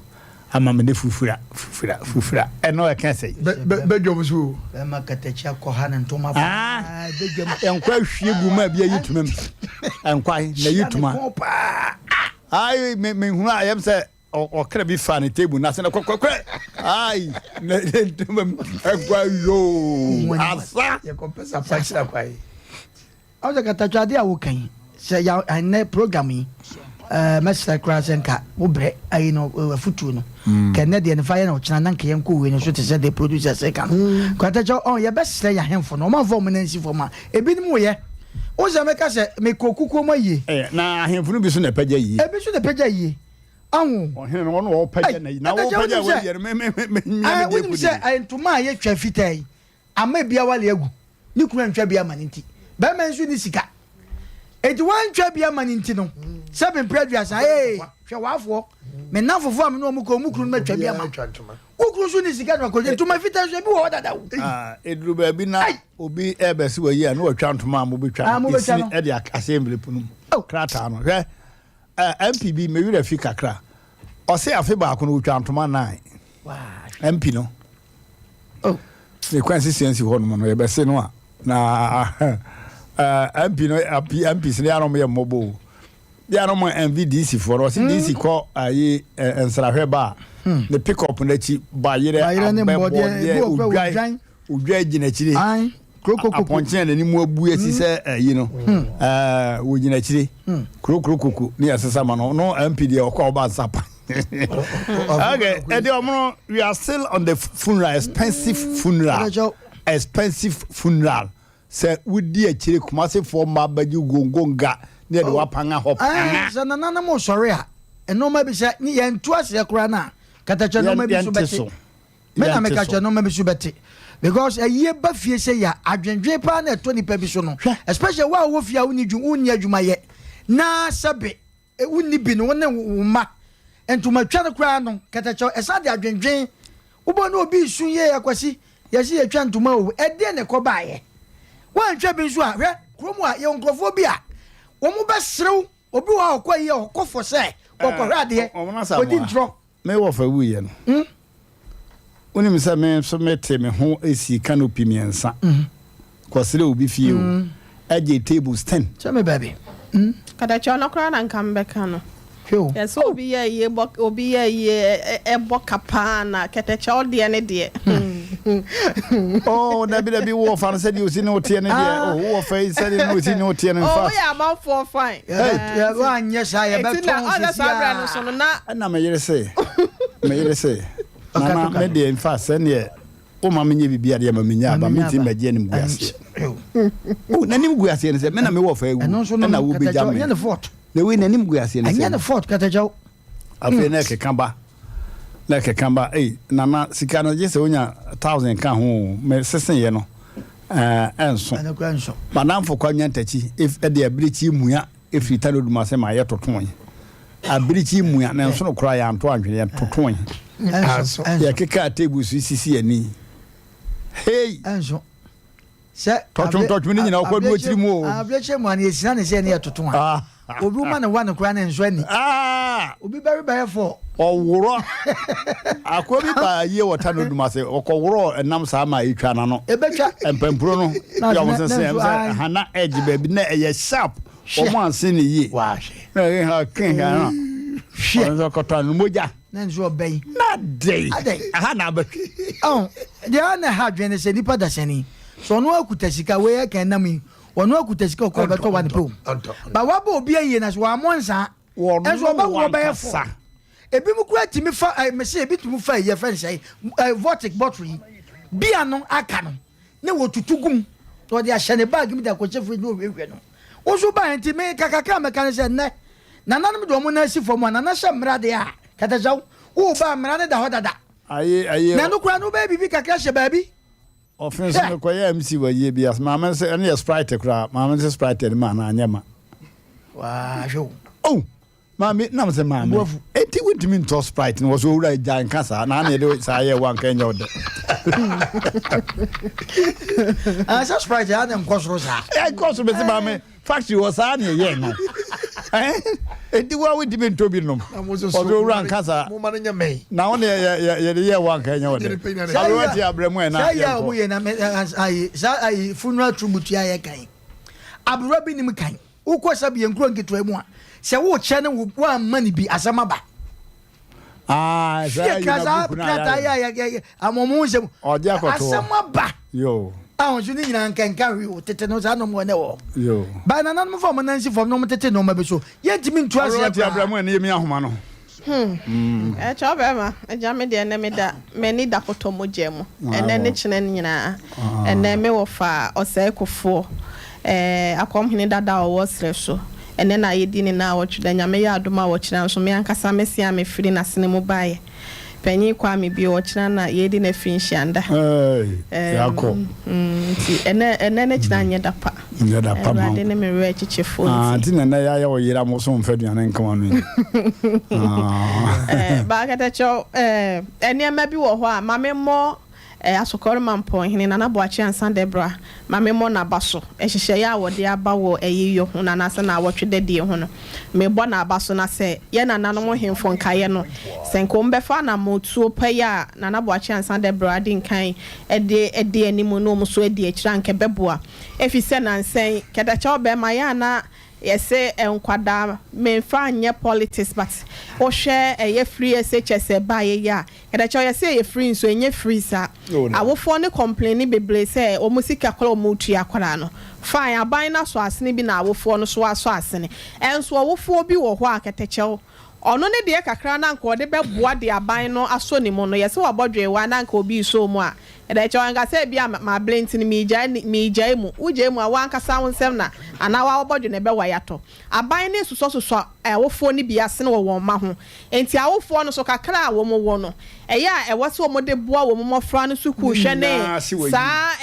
ama me ne fufura, fufura, fufura. Ɛno ɛka sɛn? Bɛ, bɛ, bɛdwam so o. Bɛma katakyi akɔ ha ne ntoma paa, bɛdwam. Nkwa ahwie gu mu a bi ayi tuma mu. Nkwa na yi tuma. Hyia ne kɔn paa. Ayi, me, mehunu a, ɛyɛ me sɛ Ɔkra bi faa ne table n'ase na kɔkɔkɔ ai ne ntoma mu ɛgua yoo asa. Yɛkɔpɛ sapa kyerɛ kwae. Awo sɛ katatwa adeɛ a woka yi sɛ ya ɛnɛ program yi ɛɛ mɛsrɛ koraa sɛ nka wobrɛ ayi no afutuo no kɛ ɛnɛ deɛ nifa yɛ na ɔkyena na nka yɛn kɔ wei no so te sɛ deɛ producer sɛ ka no katatwa ɔn yɛbɛsrɛ yɛ ahemfo no ɔmanfoɔ ɔmo nan si fam a ebinom yɛ wo sɛ mɛka sɛ mekɔ kukuo mu ayie. Na ahemfo no bi so na ɛpɛgya yie. Ebi so na ɛpɛgya yie. Ahu. Ɔhene no, ɔno ɔpɛgya na yi. Na wopɛgya wɔ yɛ no, me me me me me Wonim sɛ ntoma a yɛtwa fitaa yi, ama ebi awale agu. Ne kunu antwa bi ama no nti. Bɛrima nso ni sika. Enti wantwa bi ama no nti no, sɛ mempere aduasa, ee, hwɛ w'afoɔ. Me nnamfofoɔ a me ne wɔn kɔ, wɔn kunu no matwa bi ama. Wo kunu nso ni sika na wakɔtwa ntoma fitaa nso, ebi wɔ hɔ dada o. Eduru baabi na obi ɛbɛsi wɔ yi a, na watwa ntoma a mobɛtwa no, esini ɛde ahyɛ envelope no mu. Krataa no, hwɛ. Eh, MP bi, me werɛ fi kakra. Ɔse afe baako no otwa ntoma nine. MP no. Oh. Ne kwan sisi ansi hɔ nom no yɛbɛse no a. Na eh, MP no, MP, MPs no yɛ anom yɛ mmɔbɔ o. Yɛ anom MV DC foɔ no, ɔse hmm. DC kɔ ayi eh, nsrahwɛ ba a. Hmm. Ne pick up n'akyi ba yerɛ abɛ bɔdeɛ odwan. Odwa gyina akyire. Apɔnkye a n'anim abu asi sɛ ayi no, wɔgyina akyire. Kurokuro koko ne yɛsesa ma no. No MP deɛ ɔkɔ a ɔba nsa pa. Okay, ɛdeɛ ɔmo no, we are still on the funeral, expensive funeral, expensive funeral. Sɛ wodi akyire Kumasefoɔ mma bɛgye gongonga ne yɛde wapanga hɔ panga. Sɛ nananom sɔre a, nneɛma bi sɛ yɛnto aseɛ koraa no a, katakyɛ nneɛma bi so bɛte. Me na meka kyerɛ nneɛma bi so bɛte because ayie ba fie sɛ ya adwendwen paa na ɛtɔ nipa bi so no especially wo a wowɔ fie a wonni wonni adwuma yɛ na sɛbe e, wonni bi no wo ne wo mma ntoma twa no koraa no kɛtɛkyɛw ɛsan de adwendwen wobɔ ne obi su yɛ akwasi yɛsi yɛtwa ntoma o ɛdeɛ na ɛkɔ baayɛ woantwa bi nso a hwɛ kurom a yɛwɔ nkurɔfoɔ bi a wɔn bɛserew obi wɔ a ɔkɔ ayie a ɔkɔ fɔ sɛ ɔkɔhwɛ adeɛ ɔdi ntorɔ Me wɔfa wuiɛ no, wonim sɛ me nso mete me ho sii canopy mmiɛnsa kɔsrɛ obi fie o, ɛgye tables ten. Kyɛ me baabi. Kadakyɛ ɔno koraa na nka mebɛka no. Hwɛ o. Yɛsɛ obi yɛ yie bɔ obi yɛ yie ɛbɔ ka paa na kɛtɛkyɛ ɔdeɛ ne deɛ. Oh dabi dabi wo ɔfa no sɛdeɛ osi ne woteɛ ne deɛ oh wo ɔfa yi sɛdeɛ ne osi ne woteɛ no in Oh fact. woyɛ amanfoɔ fine. Hey. Yɛ wanyɛ saa Eti yɛbɛtɔn na ɔsɛ sisi saa berɛ no so a. no na. Ɛna me yere se me yere se nana Ɔka me to deɛ in fact sɛdeɛ woma menyɛ biribi adeɛ ma menya Ma aba menya mentumi aba. mmɛgye anim gu aseɛ. Oh n'anim gu aseɛ ne sɛ me na mewɔ ɔfa awu Ɛno nso no ɛna no wobɛgya katakyɛw me ɛnyɛ ne fault. na wei n'anim gu aseɛ ne Ɛnyɛ sɛ ne fault katakyɛw. Afei na ɛkeka ba na ɛkeka ba ei nana sika no gye sɛ wonya thousand ka ho o me seseeɛ no ɛɛ ɛnso. Ɛno koraa nso. Madamfo kwa nyantakyi ɛde abirikyi mua efiri Tanodum ase ma yɛtotoe abirikyi mua na nsono koraa yɛanto antwene yɛtotoe Ɛnso ɛnso. yɛkekaa table so sisi ani hei. Ɛnso. Sɛ Tɔtwom tɔtwom ne nyinaa ɔkɔ du akyiri mu o. Abirekyie mu a na yɛsina ne sɛ ne yɛtoto a. Obi woma ne wa no koraa ne nso ani. Obi bɛwe bɛyɛ fɔ. Ɔworɔ. Akoa bi baa yie wɔ Tano Dum ase. Ɔkɔworɔɔ ɛnam saa ma ɛtwa n'ano. Ɛbɛtwa. Mpampuro no. Yɛ wɔn sese ɛm sɛ hana edge baabi na ɛyɛ sharp. Wɔn anse ne yie. Wahwɛ. Na ɛyɛ ha ken ha no. Hwɛ. Ɔno nso ɔkɔtɔ ano mogya. Na nso ɔbɛn. Na dɛn. Adɛn. Aha na abɛtwe. Ɔn deɛ a na ɛha adwene ne sɛ nipa dasani sɛ ɔno akuta sika wei ɛka ɛnam yi ɔno akuta sika ɔkɔ ɔbɛtɔ wa ne pɛ o ba wabɔ obi ayie na so wammɔ nsaa ɛnso ɔbɛworɔ bɛyɛ fɔ ebi mu kura tumi fa ɛ mese ebi tumi fa yɛ fɛn sɛ ɛ vortic bottle yi bia no aka no ne wɔtutu gum na ɔde ahyɛ ne bag mu de akɔhyɛ fridge na ɔhwehwɛ no woso ba nti me kakakra mɛka ne sɛ nnɛ nananom de wɔn nan si fam a nana hyɛ mmara deɛ a katakyɛw woba mmara no da hɔ dada Aye aye. Na ɛno koraa no wobɛyɛ biribi kakra hyɛ baabi. Ɔfe nso mekɔyɛ MC wɔ yie bi ase. Maame no sɛ ɛno yɛ Sprite koraa. Maame no sɛ Sprite ɛde ma anaa anyɛ ma. Waa hwɛ o. Oh maame nam sɛ maame. Boafu. Eti wontumi ntɔ Sprite no wɔ so owura gya nka saa na ana yɛde saa yɛ wa nka ɛnyɛ wo dɛ. Ah sɛ Sprite ɛyɛ na nkɔ soro saa. Ɛnkɔ soro bɛsi maame. Factory hɔ saa na ɛyɛ no. Enti wo a wontumi ntɔ bi nom. Ɔsɛ owura nka saa. Na wo ne yɛde yɛ wo anka ɛnyɛ wo dɛ. Aberewa ti abrɛ mu ɛna yɛnkɔ. Saa yɛ a wɔyɛ na ayi saa ayi funeral tribute a yɛ kan. Aberewa bi nim kan. Wokɔ sɛ bi nkuro nketewa mu a sɛ wokyɛ ne wo woamma ne bi asɛm aba. Ah, saa yi na buku na krataa yi a yɛ amɔmɔ nsɛm. Ɔde akɔto hɔ. Asɛm aba. Yoo. Ahosuo ne nyinaa nkanka hwee o tete no saa nɔɔma wɔ ne wɔ. Yoo. Ba nananom fa wɔn nan si fam na wɔn tete nɔɔma bi so yɛntumi ntu aseɛ koraa. Abrɛ mu ɛne yɛ mi ahoma no. Hmm. Ɛkyɛ ɔbɛrima agya me deɛ ɛnɛ meda m'ani da kɔtɔ mogya mu ɛnɛ ne kyena no nyinaa ɛnɛ me wɔ fa ɔsɛe kofoɔ Ɛɛ Akɔmhene dada a ɔwɔ serɛ so, ɛnnɛ na yɛdi ne naawɔtwe da, Nyame yɛ adom a ɔkyena nso me ankasa me se a me firi n'asene mu baeɛ, Panyin Kwame bio ɔkyena na yɛredi n'afirinhyianda. Eei yɛakɔ. Nti ɛnnɛ ɛnnɛ ne kyena nyɛ da pa. Nyɛ da pa ma wo. Awurade ne me werɛ kyekyefoɔ nti. Ah nti na ɛnnɛ yɛayɛ wo yere a mo so mfa aduane nka w'ano yi. Ah. Ɛɛ Baakɛtɛkyɛw ɛɛ nneɛma bi wɔ hɔ a ma me mmɔ Asokɔre Mampɔnhene Nana Boakye Ansah Deborah ma memmɔ n'aba so. Nhyehyɛeɛ a wɔde aba wɔ ayiyɔ ho no anaasɛ naawɔtwe dadie ho no, mebɔ n'aba so. Na sɛ yɛn nananom nhemfo nkaeɛ no, sɛ nka wɔbɛfa anammɔntuo pa yi a Nana Boakye Ansah Deborah adi nkan de adi anim ne wɔn nso adi akyire a, anka ɛbɛboa. Ɛfiri sɛ nansa yi, kɛtɛkyɛw bɛrima yɛ a na Yɛse nkwadaa menfa nyɛ politics but wohwɛ ɛyɛ free SHS ɛbaeɛ yi a ɛdɛkyɛw yɛse ɛyɛ free nso ɛnyɛ free saa. Awofoɔ no complaini bebree sɛ wɔn sika koraa a wɔn tua koraa no fine aban no asɔ asene bi na awofoɔ no so asɔ asene ɛnso ɔwofoɔ bi wɔ hɔ a kɛtɛkyɛw ɔno ne deɛ kakra no anka ɔde bɛboa de aban no asɔ ne mu no yɛse wabɔ dweewa na anka obi resɔ mu a Ɛda kyɛw anka sɛ ebia mabrɛ nti no meregyae meregyae mu. Wogyae mu a, wo ankasa wo nsam na anaa w'awɔbɔdwe na ɛbɛwae atɔ. Aban no resosɔsosɔ awofoɔ no bi asene wɔ wɔn mma ho. Enti awofoɔ no so kakra a wɔwɔ no, ɛyɛ a ɛwɔ sɛ wɔde boa wɔn mmɔfra no sukuuhwɛ ne saa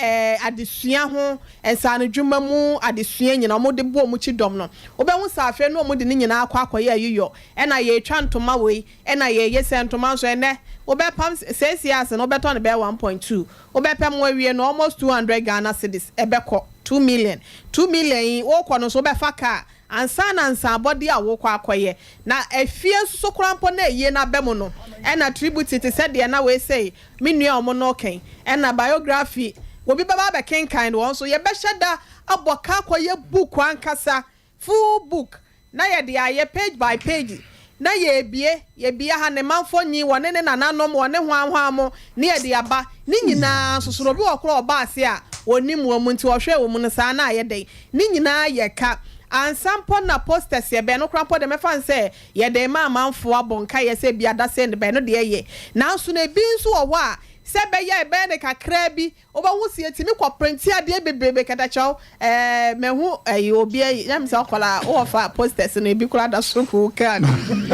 adesua ho, nsaanodwuma mu adesua nyinaa, wɔde boa wɔn kyidɔm no. Wobɛhu sɛ afei no wɔde ne nyinaa akɔ akɔyɛ ayiyɔ. Ɛna yɛretwa ntoma wei, Ɛna yɛ yɛ sɛ ntoma nso ɛnɛ wobɛpam seesei ase no wobɛtɔ no bɛyɛ 1.2 wobɛpam awie no almost 200 Ghana cedis ɛbɛkɔ 2 million 2 million yi wokɔ no nso wobɛfa car ansa na nsaabɔdeɛ a wokɔ akɔyɛ na efie nso so koraa mpo na ayie no aba mu no ɛna tribute te sɛ deɛ na wei sei me nua a wɔn no kɛn ɛna biography obi bɛba abɛkenkan no wɔn nso yɛbɛhyɛ da abɔ ka akɔyɛ book ankasa. Full book na yɛde ayɛ page by page na yɛrebue, yɛbue ha ne manfoɔ nyi wɔne ne nananom wɔne hwan hwan mo ne yɛde aba ne nyinaa nso so no obi wɔ koraa a ɔba ase a ɔnnim wɔn mu nti ɔhwɛ wɔn mu no saa na ayɛ dɛn ne nyinaa yɛ ka ansa mpo na posters yɛbɛn no koraa mpo deɛ mɛfa no sɛ yɛde rema amanfoɔ abɔ nkaeɛ sɛ ebia da sei ne bɛn no deɛ yɛ nanso no ebi nso wɔ hɔ a sɛ ɛbɛyɛ a ɛbɛyɛ no kakraa bi Wobɛhu sɛ yɛtumi kɔ printe adeɛ bebrebe kɛtɛkyɛw ɛɛ mahu ɛyi obi ayi na mesɛ ɔkɔla wowɔ fa posters no ebi koraa da soro kɔ wo kaa no mu.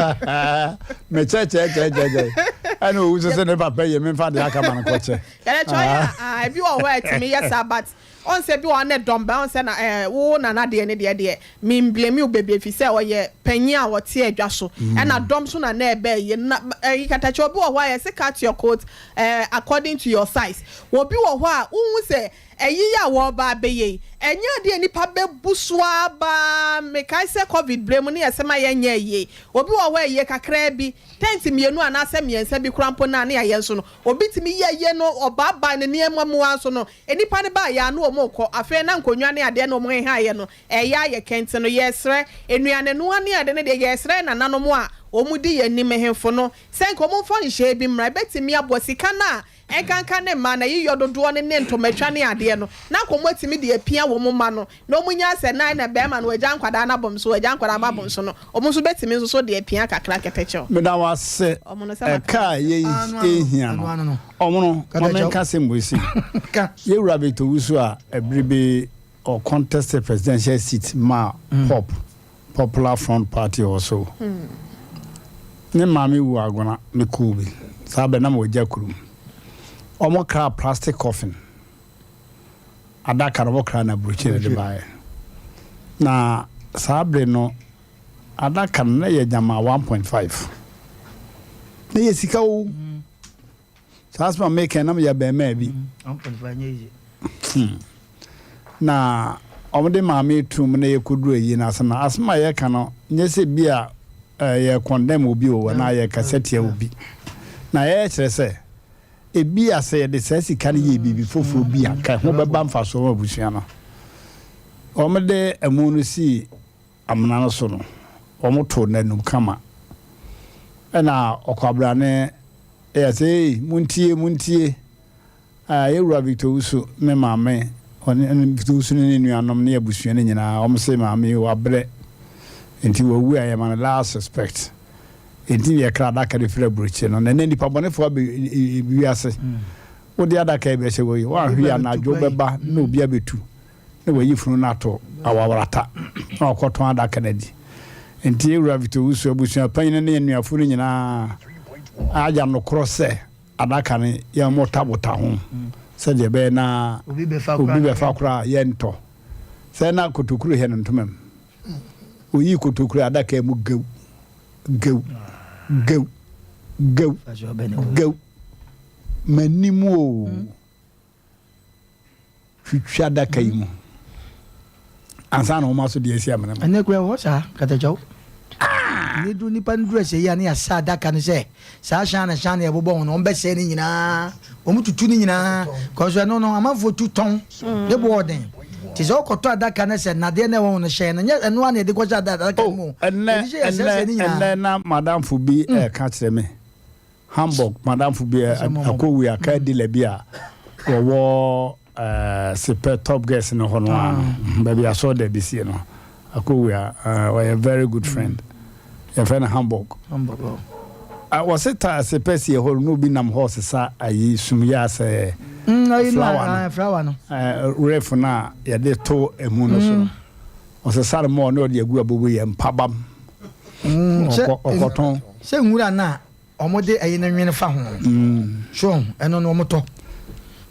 Mekyɛkyɛkyɛkyɛkyɛ ɛna owu so sɛ ne papa yɛ memfa deɛ aka ma no kɔkyɛ. Kɛtɛkyɛw yɛ ah ebi wɔ hɔ a ɛtumi yɛ saa but ɔn sɛ ebi wɔ hɔ na ɛdɔm ba ɔn sɛ na ɛɛ wo nana deɛ ne deɛ deɛ Me mblame wo bebree efisɛ ɔyɛ panyin a ɔte adwa so ɛna dɔm so na na ɛbɛ yɛ na ɛyi katakyɛ obi wɔ hɔ a yɛse cut your coat eh according to your size obi wɔ hɔ a wohu sɛ ɛyi yi a wɔreba abɛyɛ yi ɛnyɛ adeɛ a nipa bɛbu so ara baa mekae sɛ covid berɛ mu ne yɛse ma yɛnyɛ ayie obi wɔ hɔ a ayie kakraa bi tent mmienu anaasɛ mmiɛnsa bi koraa mpo no a ne yɛayɛ nso no obi tumi yɛ ayie no ɔbaabaa ne nneɛma mu ara nso no nnipa no baeɛ a na wɔn rekɔ afei na nkonnwa ne adeɛ na wɔn hehaeɛ no Ɛyɛ a yɛka nti no, yɛresrɛ, nnuanenoa ne ade no deɛ, yɛresrɛ nananom a wɔdi yɛn anim, nhemfo no, sɛ nka wɔmfa nhyehyɛeɛ bi mmra. Ɛbɛtumi aboa sika no a ɛnkanka ne mmaa no, ayiyɔ dodoɔ no ne ntomatwa ne adeɛ no, na anka wɔatumi de apia wɔn mma no, na wɔnya sɛ nan na barima no wagya nkwadaa no abom so, wagya nkwadaa no abom so no, wɔn nso bɛtumi nso so de apia kakra kɛtɛkyɛw. Meda wo ase. Wɔn no, sɛ maka Ɛka a yɛ hia no, wɔn no, ma menka asɛm wei sei. Yɛn wura Victor Owusu a ɛbere bi Ɔ contested presidential seat maa pop, Popular Front Party or so. Ne maame wu Agona, me kuw bi. Saa bɛ na mewɔ Gya kurom. Ɔmo kraa plastic coffin adaka no ɔmo kraa no aburokyire na ɛde baeɛ. Na saa bere no adaka no na yɛ nyamaa 1.5. Na yɛ sika o. Saa asɛm a meka yi na meyɛ abarimaa bi. Hmm. Na wɔde maame tum na yɛkɔduru ayi no ase no, asɛm a yɛka no nyɛ sɛ bi a eh, yɛ condemn obi o anaa yɛkasa tia obi. Na yɛkyerɛ sɛ ebi a sɛ yɛde saa sika no yɛ biribi foforɔ bi a, ka ɛho bɛba mfasoɔ ma abusua no. Wɔde amu no sii amena no so no, wɔtoo no anum kama. Ɛna ɔkwabrane yɛ sɛ, Ei, montie, montie! Ah, yɛn wura Victor Owusu ne maame, ɔne Victor Owusu ne ne nuanom ne abusua no nyinaa, wɔn se maame yi wabrɛ, nti wawu a yɛma no last respect. Enti na yɛkra adaka no firi aburokyire no. Na ɛnɛ nnipa bɔnefoɔ abɛ wiase. Wode adaka yi bɛhyɛ wɔ yi, woanhwɛ yi anadwo bɛba na obi abɛtu. na wayi funu no ato awaworata na wakɔtɔn adaka no adi. Enti yɛn wura Victor Owusu, abusua panyin ne anuafo no nyinaa agya nokorɔ sɛ adaka no yɛmmotabota ho sɛdeɛ ɛbɛyɛ na obi bɛfa koraa a yɛntɔ. Sɛ na kotokuro hyɛ ne ntoma mu. Oyii kotokuro adaka mu gew, gew, gew, gew, gew. M'anim oo. Twitwa adaka yi mu ansa na wɔn aso de asi amena mu. Ɛnɛ kura ɛwɔ hɔ saa katakyɛw. Ah! Ne du nipa no duru ɛsɛ yi a ne yɛasa adaka no sɛ saa hyɛn na hyɛn na yɛbobɔ ho no wɔn bɛsɛe ne nyinaa wɔn tutu ne nyinaa kɔsɔ ɛno no amanfoɔ tu tɔn ne bo ɔden te sɛ ɔkɔtɔ adaka no sɛ nnadeɛ na ɛwɔ ho no hyɛn no nyɛ ɛno a na yɛde kɔhyɛ adaka no mu oh, ɛnɛ ɛnɛ ɛnɛ na madamfo bi ɛka kyerɛ me Hamburg, m'adamfo bi akɔwui a car dealer bi a wɔwɔ Sepɛ Top Girls no hɔ no ara no, baabi asɔre da bi sie no, akɔwui a ɔyɛ very good friend. Yɛfrɛ no Hamburg. Wɔse ta Sepɛ sie hɔ no, na obi nam hɔ resesa ayi sumyɛ asɛ flower no, ref no a yɛde to emu no so no. Ɔsesa no ma ɔne ɔde agu abobo yɛ mpabam. Ɔkɔtɔn. Sɛ nwura no a wɔde ɛyi no nwene fa ho no, so ɔho, ɛno no wɔtɔ.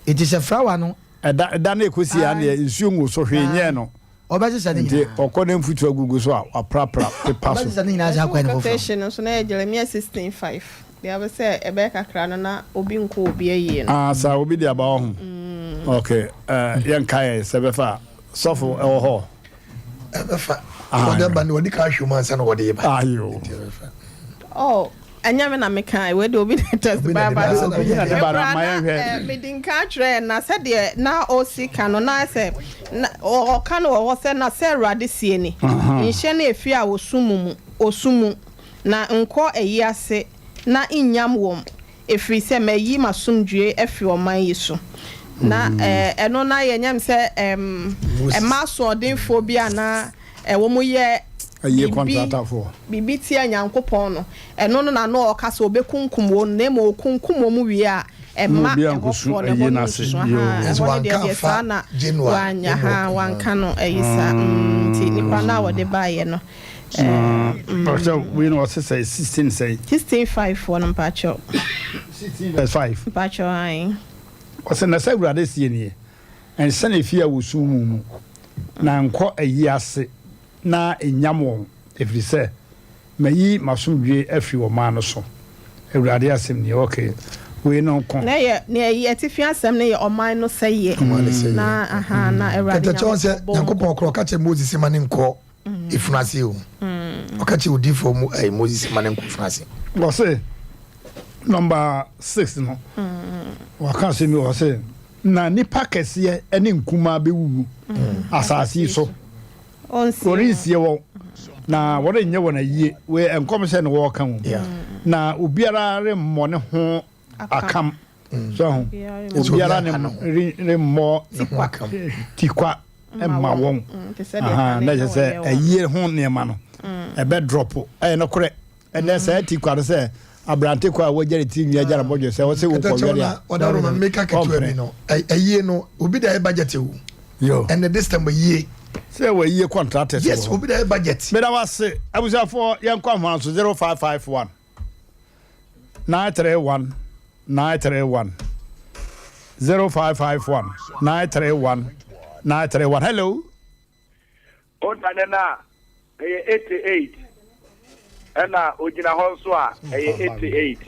Eti sɛ flower no. Ɛda ɛda no ekosi ya deɛ nsuo ngu so hwee nyɛɛ no. Ɔbɛsesa ne Nti nyinaa. ɔkɔ ne mfuturo agugu so a waprapra pepa so. Ɔbɛsesa ne nyinaa san akɔyɛ ne foforɔ. Quotation no nso na ɛyɛ Jeremiah 16:5. Deɛ ɔbɛ sɛ ɛbɛyɛ kakra no na obi nkɔ obi ayie no. Ah saa obi de aba ɔho. Ok eh yɛnka yɛ sɛ bɛfa Sɔfo ɛwɔ hɔ. Ɛbɛfa. Wɔde aba no wɔde ka ahwɛ mu ansa na wɔde ba. Ayo. Oh. Ɛnyɛ me na mekae, wei deɛ obi na test Obi na de ba ba, no. sɛ na Obi na de ba no, Mekura ma na yɛnhwɛ. eh, medi nka atwerɛ na sɛdeɛ na ɔsi ka no na sɛ na ɔ- ɔka no wɔ hɔ sɛ na sɛ Awurade sie ni, nhyɛ no efie a osu mu mu, osu mu, na nkɔ ayi ase na nnyam wɔn, ɛfiri sɛ mayi m'asomdwoeɛ afiri ɔman yi so. Na eh, ɛno na yɛnyam sɛ ɛm, mmaa asoɔdenfoɔ bi a na eh, wɔn yɛ Ayie biribi kɔntratafoɔ. biribi tia Nyankopɔn no, ɛno no na na ɔka sɛ ɔbɛkunkum wɔn, na mmom ɔkunkum wɔn wie a, Na ɛmma obiara nkɔsu ɛhɔfoɔ no, ayie ɛhɔ no no ase. nsusu, Yoo. ahaa, Nanso ɛhɔ no deɛ wanka deɛ amfa saa na Genoa wanya, ne haa, Moab. wanka no ayi saa, mm, nti nipa no a wɔde baeɛ no, ɛɛ, mm. Ɔsɛ wei no ɔsɛ sɛ 16 sɛ. 16 5 foɔ no mpakyɛw. 16 verse 5. Mpakyɛw ae. Ɔsɛ na sɛ Awurade seɛ nie, Nhyɛne efie a wɔsu mu mu, na nkɔ ayie ase na nnyam wɔn, ɛfiri sɛ mayi m'asomdwoeɛ afiri ɔman no so, Awurade asɛm nie. Ok, wei no nko. Na ɛyɛ, nea ɛyɛ atifi asɛm no yɛ ɔman no sɛeɛ. Ɔman no sɛeɛ. Na, aha, na Awurade Kɛtɛ kyɛw sɛ Nyankopɔn bɔ wɔn Nyankopɔn korɔ ɔka kyerɛ Moses ma ne nkɔ efunu ase o. Ɔka kyerɛ odiifoɔ mu ɛɛ Moses ma ne nkɔ efunu ase. Ɔse number 6 no, waka asɛm bi, ɔse na nnipa kɛseɛ ne nkumaa bɛwuwu asase yi so, wɔrensie wɔn na wɔrenyɛ wɔn ayie. Wei nkɔmhyɛ na wɔreka ho, na obiara remmɔ ne ho akam. So ho obiara ne remmɔ tikwa mma wɔn. Na kyerɛ sɛ ayie ho nneɛma no ɛbɛ drop. Ɛyɛ nokorɛ. Ɛnɛ saa tikwa no sɛ aberante kɔ a wagya ne tiri nwi agya ne bɔdwe sɛ ɔsɛ wokɔ wɛre a ɔdaworo ma meka ketewa bi no ayie no obi da yɛ budget o ɛnɛ this time ayie sɛ wɔayie contractors yes obi da yɛ budget. Meda wase abusuafoɔ yɛnkɔ ahoma so 0551 931 931 0551 931 931 hello. Wodane no a, ɛyɛ 88, ɛna ogyina hɔ nso a, ɛyɛ 88.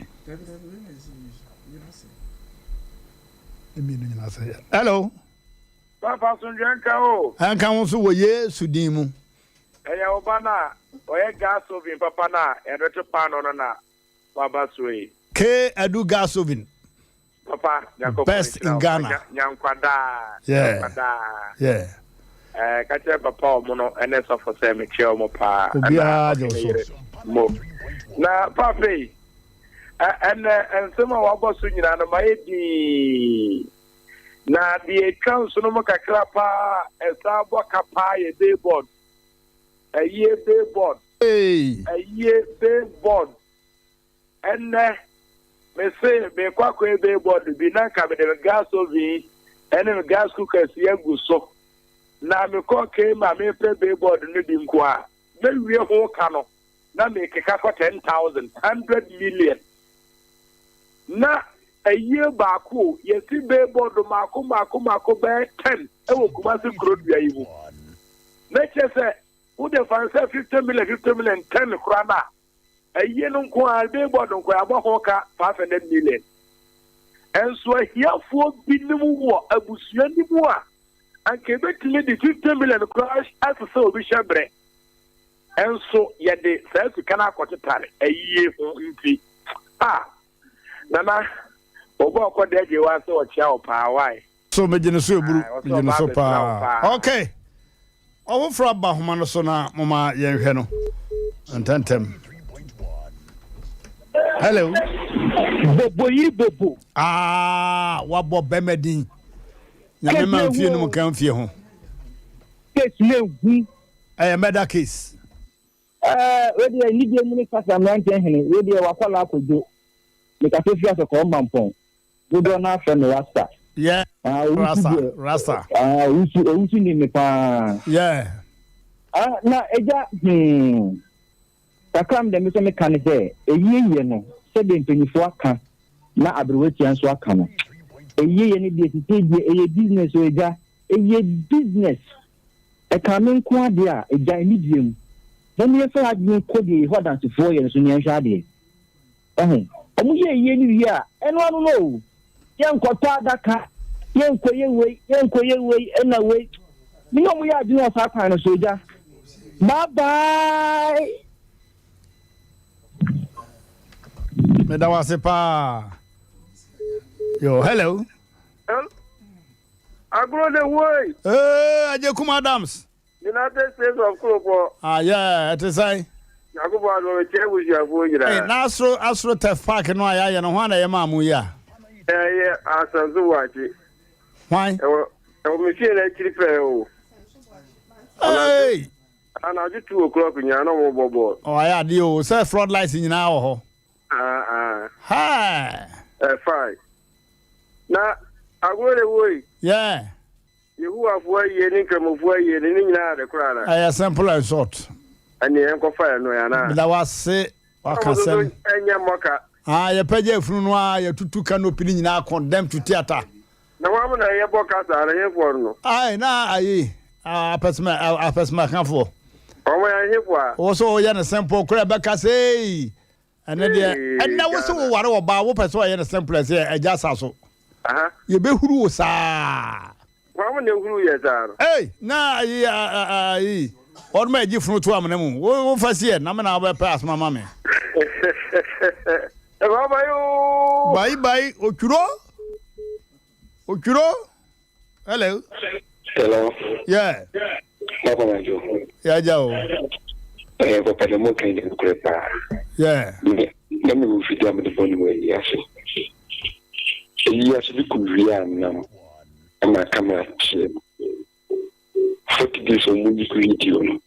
Hello. Papa asomdwoe nka wo. Ɛnka wo nso wɔ Yesu din mu. Ɛyɛ wo ba no a ɔyɛ gas oven papa no a yɛde to paanoo no na waba soɔ yi. K Adu gas oven. Papa Nyankopɔn Best nhyira in wo. Ghana. Nya nya nkwa daa. Nya Yeah. nkwa daa. Yeah. Eh, ka kyerɛ papa ɔmo no ɛne sɔfo sɛ mekyia ɔmo paa. Ɛna Obiara gye ɔne wo ne so. yere mo. Na papa yi, ɛ- ɛnɛ nsɛm a wabɔ so nyinaa no mayɛ dii. Na deɛ etwa nsono mu kakra paa ɛsan bɔ ka paa yɛ billboard. Ɛyie billboard. Hey. Ɛyie billboard. Ɛnnɛ, mese merekɔ akɔyɛ billboard bi na nka mede me gas oven yi ne me gas cookers yi agu so. Na mekɔɔ Kmart merepɛ billboard no bi nko a, mɛwie ho ka no na merekeka kɔ 10,000, 100 million. Na ayie baako o, yɛsi billboard mmaako mmaako mmaako bɛyɛ 10 wɔ Kumasi kurodua yi mu. Na kyerɛ sɛ wode fa no sɛ 50 million, 50 million, 10 koraa no a, Ayie no nko ara, billboard nko ara, yɛabɔ ho ka 500 million. Nso ahiafoɔ binom wɔ abusua no mu a, anka yɛbɛtumi de 50 million koraa asesa obi hyɛberɛ. Nso yɛde saa sika no akɔtetare ayie ho nti. Ah, Nana, wɔbɔ ɔkɔ da agye wa sɛ ɔkyea wo paa, why? So megye no so eburu, Ah, ɔsɛ megye no ɔba so abɛsra wo paa. paa. Okay. Ɔfoforɔ aba ahoma no so na moma yɛnhwɛ no ntɛntɛm. Hello. Bobo yiri bobo. Ah, wabɔ bɛma din. Nyame ma mfie no mu ka mfie ho. Case na ehu. Ɛyɛ murder case. Ɛɛ, wei deɛ nidie mu ne kasa mmeranteɛ hene, wei deɛ wakɔla akɔdwo. Mekasa firi asɔkɔɔ mampɔn. Dodoɔ no ara frɛ me Rasta. Yeah, Ah, Owusu Rasta, deɛ. Rasta. Ah, Owusu, Owusu nim me paa. Yeah. Ah, na agya, hmm. Kakra me deɛ me sɛ meka ne sɛ, ɛyie yɛ no, sɛdeɛ mpanyinfoɔ aka na aberewatia nso aka no. Ɛyie yɛ no deɛ sisi deɛ ɛyɛ business o agya, ɛyɛ business. Ɛka me nko adeɛ a, agya anidie mu. Mom yɛmfa yɛn adwene nkɔ deɛ Yehowa Adansefoɔ yɛ no so na yɛnhwɛ adeɛ. Wahu? Wɔyɛ ayie no wie a, ɛno ano no o, yɛnkɔtɔ adaka, yɛnkɔyɛ wei, yɛnkɔyɛ wei, ɛna wei. Me ne wɔn yɛ adwene wɔ saa kwan no so, agya. Bye bye. Meda wo ase paa. Yo, hello. Agorɔ de woi. Ee, Agyekum Adams. United States of Kuropɔ. Ah, yeah, ɛte sɛn? Nyankopɔn adom, mekyia abusuafoɔ nyinaa. Hey, na Astro Astro Turf Park no a yɛayɛ no, hwan na ɛyɛ maa mo yi a? Ɛyɛ Asanso Boakye. Hwan? Ɛwɔ ɛwɔ me fie no akyiri pɛɛ o. Hey! Anadwo 2 o'clock nyinaa na wɔn bɔ bɔɔl. Ɔayɛ adeɛ o, sɛ floodlights nyinaa wɔ hɔ. Ah ah. Hi! Ɛ fine. Na agorɔ de woi. Yeah. Yehowafoɔ ayie ne Nkramofoɔ ayie no, ne nyinaa ade korɔ anaa? Ɛyɛ simple and short. Ɛnneɛ yɛnkɔfa ɛno ɛ anaa? Meda wo ase waka Wɔn nso asɛm. nyɛ mmɔka. Ah, yɛpɛgya afunu no ara, yɛtutu canopy no nyinaa condemn to theatre. Na wɔn na yɛbɔ ka saa no, hefoɔ no no? Ae, na ayi, apɛsɛmɛ, apɛsɛmɛkafoɔ. Wɔn yɛ hefoɔ a? Wo so woyɛ no simple koraa ɛbɛka sɛ ei, ɛnɛ deɛ, ɛnɛ wo se woware ɔbaa, wopɛ sɛ ɔyɛ no simple ɛsɛ agya sa so. Yɛbɛhuru wo saa. Wɔn na ehuru yɛ saa no. Ei, na ayi, ayi, wɔn ma agyi funu to amena mu. Wo, wo fa seɛ, na me na wobɛpɛ asoma ma me. Bye bye ooo. Bye bye, otwuro. Otwuro. Hello. Hello. Yeah. Papa Majo. Yeah, Joe. Eh, papa na mo kan de nokore paa. Yeah. Me na me wo fidi am de bɔ ne wɔ ayi ase. Eyi ase bi kɔ wie a nam ama kamera kyerɛ mu. 40 days ɔmo yi video no.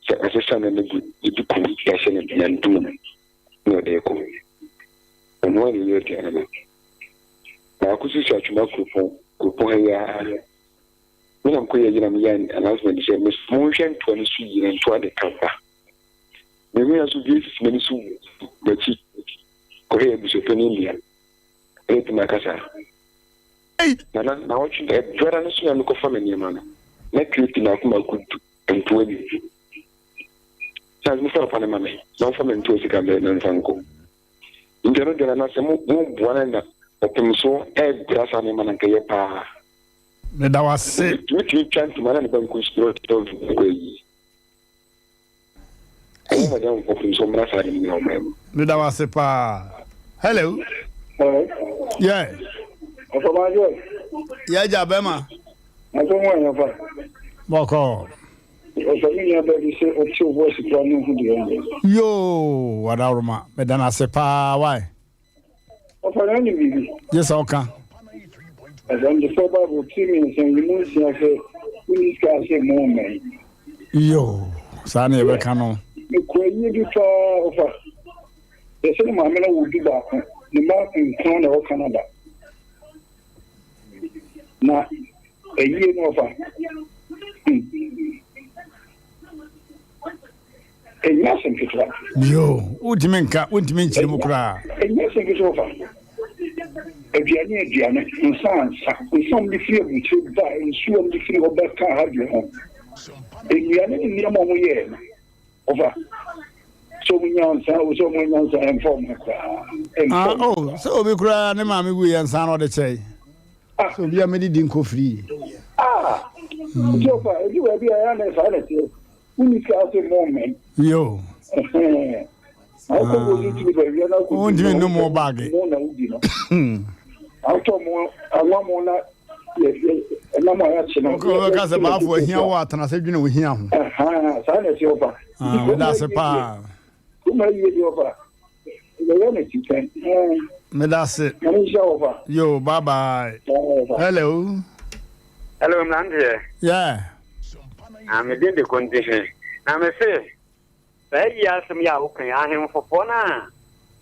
Sɛ ɔsesa na ne gu ne duku yɛahyɛ no na ntoma mu na ɔde kɔ. Ɔno ara na ɛyɛ aduane no. Baako nso si Atwoma kuropɔn kuropɔn ha yi ara. Me na mekɔyɛ ayi na meyɛ announcement sɛ monhwɛ ntoa no so yie na ntoa de ka ba. Mehu ya so bi esisi m'ani so m'akyi kɔhwɛ abusuapanin nua. Ɛna tumi aka saa. Nana na ɔtwe ɛbrɛ no so na mekɔfa me nneɛma no na kreti mako mako du ntoa ni. Sɛ mofa papa no ma me na ɔmfa me ntoa sika mbrɛ na mfa nkɔ. Nti ɛno deɛ nana sɛ mo boa no na ɔpem so ɛbra saa nneɛma no anka ɛyɛ paa. Meda wo ase. Otumi tumi twa ntoma na ne ba nkɔ sukuu na ɔtumi nkɔ ayie. Ɛyɛ ma dɛn ɔpem so mmra saa de no nyina ɔman mu. Meda wo ase paa. Hello. Hello. Yeah. Ɔfɔmajɔ. Yeah, ja bɛma. Asɛm wɔ yɛn fa. Bɔkɔ. Ɔsɛ me nua baabi sɛ ɔte wo voice kura ne ho deɛ ɔnyɛ. Yoo, wadaworoma. Meda no ase paa, why? Ɔfa na ɔnim biribi. Gye sɛ ɔka. Asɛmdefo Bible ti mmiɛnsa yi mu nsia sɛ wonni sika ase mmɔ mmɛn. Yoo, saa na yɛbɛka no. Mekɔ ayie bi paa ɔfa. Yɛsɛ ne maame no wo du baako, ne mma nkron na ɛwɔ Canada. Na ayie no ɔfa. Hmm. Ɛnyɛ asɛm ketewa. Yoo, wontumi nka, wontumi nkyerɛ mu koraa. Ɛnyɛ asɛm ketewa fa. Aduane aduane, nsa nsa, nsa wɔde firi aburukyire ba, nsuo wɔde firi hɔ ba ka ha deɛ ho. Nnuane ne nneɛma wɔn yɛɛ no, ɔfa. Sɛ wɔn nya nsa, o sɛ wɔn nya nsa, ɛmfa wɔn ho koraa. Ɛmfa Ah, wɔn ho oh, koraa. sɛ obi koraa ne maame wu yɛ nsa na ɔde kyɛe. Ah. Sɛ obi a mede di nkɔ firi. Ah, nti ɔfa, ebi wɔ ebi a ɛyɛ na ɛfa na ɛteɛ. Wonni sika ase mmɔ mmɛn. Yo. Akɔ bɔ ne tiri bɛ wia na akɔ. Wontumi nnu mo baage. Mo na wodi no. Atɔ mo anwa mo na yɛ yɛ ɛnam a yɛakye no. Wobɛka sɛ baafo ahia wo atena sɛ dwene ohia ho. Saa na ɛte ɔfa. Ah, meda ase paa. Woma yie deɛ ɔfa. Yɛyɛ no ti pɛn. Meda ase. Nyame nhyira wo fa. Yo, bye bye. Hello. Hello, mmeranteɛ. Yeah. Na me din de Kontihe. Na me se, saa yi asɛm yi a woka yi, ahemfofoɔ no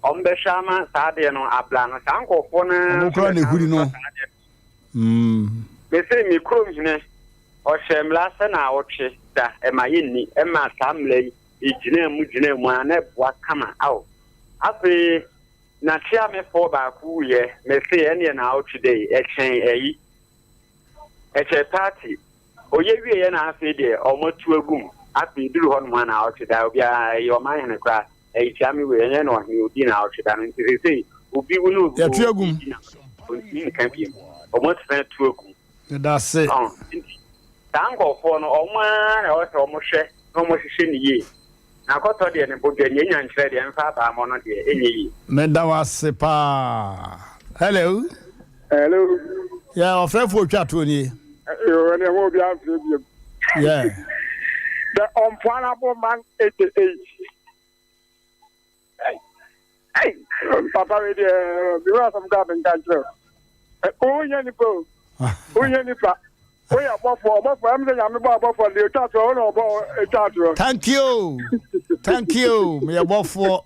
a wɔbɛhwɛ ama saa adeɛ no abla no, saa nkurɔfoɔ no Ɔmo kura na ehuri no. Me se, me kurom hene, ɔhyɛ mmara sɛ naawɔtwe da, ɛma yɛnni, ɛma saa mmara yi Egyinaa mu gyinaa mu ara na ɛboa kama ao. Afei na kyeamefoɔ baako wuiɛ, mese ɛneɛ naawɔtwe da yi ɛkyɛn ayi, ɛkyɛn party. Ɔyɛ wieɛ na afei deɛ ɔmo atu agu mu. Afei duru hɔ nom a naawɔtwe da obiara ɛyɛ ɔman hene koraa ɛyi kyeame wei ɛnyɛ na ɔhene odi naawɔtwe da no nti seesei obi wu no Yɛatu agu mu. ɔdi na ɔntumi nka biom. Ɔmo atumi atu agu mu. Yɛda ase. Ɔn, nti saa nkorɔfoɔ no ɔmo ara na ɛwɔ sɛ ɔmo hwɛ na ɔmo hwehwɛ no yie. Na kɔtɔ deɛ ne bo dwa nie nya nkyerɛ deɛ mfa abaa mɔ no deɛ ɛnyɛ yie. Meda wo ase paa. Hello. Hello. Yeah, ɔfrɛfo otwa toɔ nie. Yo, ɛne ɛwɔ obi amfrɛ biom. Yeah. The Unplannable Man 88. Hey, hey, papa wei deɛ mewu asɛm kɔ a menka nkyerɛ o. Wonyɛ nipa o. Wonyɛ nipa. Woyɛ ɔbɔfoɔ, ɔbɔfoɔ, ɛm sɛ Nyame bɔ abɔfoɔ deɛ ɛtwa toɔ, wo na ɔbɔ ɛtwa toɔ. Thank you. Thank you. Meyɛ bɔfoɔ.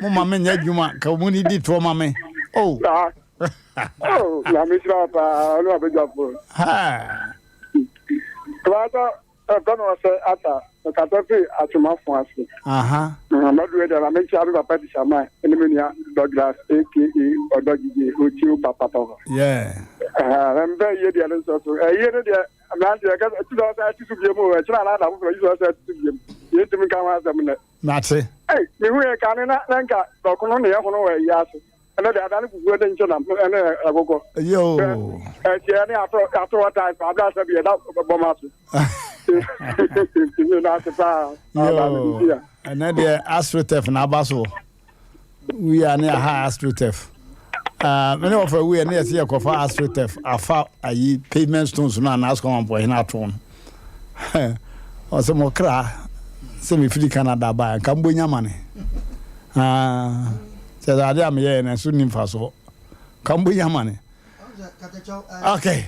Mo ma menyɛ adwuma, ka mo ni di toɔ ma me. Oh. Saa. Oh, Nyame hyira wo paa, ɔne wabadwafoɔ. Ha. Paatɔ, ɛfɛ no ɔsɛ ata, mekasa firi atwomafo ase. Aha. Madu ɛdeɛ na menkyia me papa Tishaman ɛne me nua Douglas aka Ɔdɔ Gyigye, ɔtie wo papapapa. Yeah. Ɛhɛn, mpɛ yie deɛ no nso so. Ɛyie no deɛ, mmeranteɛ, kasa, ti sɛ ɔsɛ ati so biem o, ɛkyerɛ anaa da foforɔ, yi sɛ ɔsɛ ati so biem. Yɛntumi nka ho asɛm nnɛ. Mate. Ei, mehu yɛ kane na na nka dɔkono ne yɛhono wɔ ayi ase. Ɛnɛ deɛ adane fufuo ne nkyenam ne ɛkokɔ. Yoo. Ɛtiɛ ne ato ato hɔ tae fa abira sɛ bi ɛda bɔm ase. Nti na ase paa. Yoo. Ɛnɛ deɛ astrotef na aba so. Wia ne aha astrotef. Uh, me ne wɔfa wia ne yɛsɛ yɛkɔfa astrotef afa ayi pavement stones no anaa asukɔ mampɔ hene ato no. Ɔsɛ mo kra sɛ mefiri Canada baa nka mbɔnya ma ne. Ah, kyɛ sɛ adeɛ a meyɛɛ no ɛso nni mfasoɔ. Nka mbɔnya ma ne. Okay.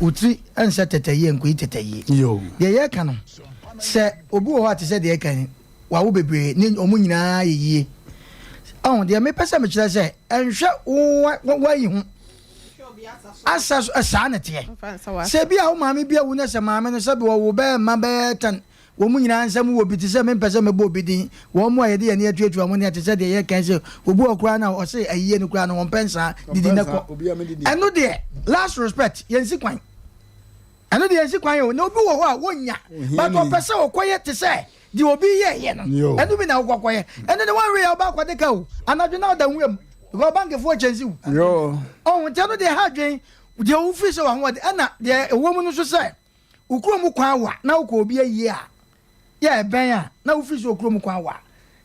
Wo tiri nsɛ tɛtɛyie nkoyi tɛtɛyie. Yo. Deɛ yɛreka no, sɛ obi wɔ hɔ a te sɛ deɛ yɛka yi, wawo bebree ne wɔn nyinaa yɛ yie. Ɔho deɛ mepɛ sɛ mekyerɛ sɛ ɛnhwɛ wo wayi ho asa so saa na teɛ. Sɛ bi a wo maame bi awu na sɛ maame no sɛbi ɔwo bɛyɛ mma bɛyɛ tan wɔn nyinaa nsɛm wɔ bi te sɛ mempɛ sɛ mɛbɔ obi din wɔn mu a yɛde yɛn ani atuatua wɔn ne te sɛ deɛ yɛka sɛ obi wɔ koraa na ɔse ayie no koraa no wɔn pɛ nsaa didi ne kɔ ɛno deɛ last respect yɛnsi kwan. Ɛno deɛ nsi kwan o, na obi wɔ hɔ a wonnya, but ɔpɛ sɛ ɔkɔyɛ te sɛ deɛ obi yɛɛyɛ no, ɛno bi na wokɔ kɔyɛ. Ɛno deɛ wanwe a wobɛ akɔde ka o, anadwo na ɔda nwura mu, because bankfoɔ kyɛnse wo. Ɔho nti ɛno deɛ ɛha adwen, deɛ wofiri sɛ wahoɔden, ɛna deɛ ɛwɔ mu no nso sɛ, wo kurom kwan wa na wokɔ obi ayie a, yɛ ɛbɛn a na wofiri sɛ okurom kwan wa.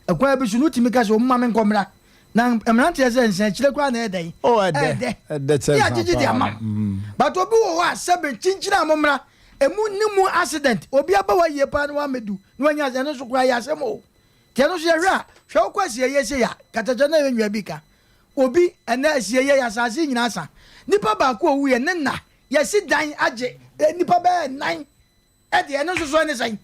Ɛkwan bi so no wotumi ka sɛ ɔmma me nkɔ mmra. Na mmeranteɛ sɛ nsɛnkyerɛ koraa na ɛyɛ dɛn? Oh, ɛdɛ. Ɛdɛ. Ɛdɛ kyɛn Ne saa agyegye de paa. ama wo. But obi wɔ hɔ a sɛbe kyinkyin a mommra, emu ne mu accident, obi aba hɔ ayie paa na wammɛdu na wanya accident, ɛno nso koraa ɛyɛ asɛm o. Nti ɛno nso yɛhwɛ a, hwɛ wokɔ asieeɛ sei a, katakyɛ na yɛn nua bi ka, obi ɛnnɛ asieeɛ yɛ asase yi nyinaa sa, nipa baako a owuiɛ ne nna yɛasi dan agye nnipa bɛyɛ nnan. Ɛdeɛ, ɛno nso so ɛne sɛn?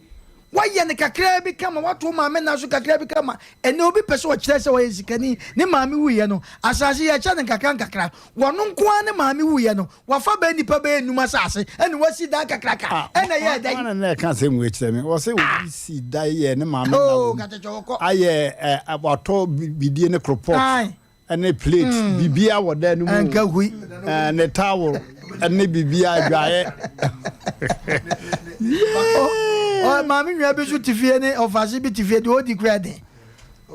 Woayɛ no kakraa bi kama, woato wo maame nna so kakraa bi kama. Ɛnnɛ obi pɛ sɛ ɔkyerɛ sɛ ɔyɛ sikani, ne maame wuiɛ no, asase yɛkyɛ no nkakra nkakra. Wɔno nko ara ne maame wuiɛ no, wafa bɛyɛ nnipa bɛyɛ nnum asase ɛna wasi dan kakraka. Ah, Ɛna ɛyɛɛ dɛn? Hwan na ɛka asɛm wei kyerɛ me? Ɔse obi si dan yɛ ne maame nna Oh, wɔ mu. Kakyɛkyɛ wɔkɔ. Ayɛ ɛ, watɔ bidie ne koropɔt. Ae. ne plate mm. bibia wɔ dan no mu nka hui eh, ne towel ne bibia adwaeɛ maame nua bi so te fie ne ɔfase bi te fie deɛ ɔdi kura den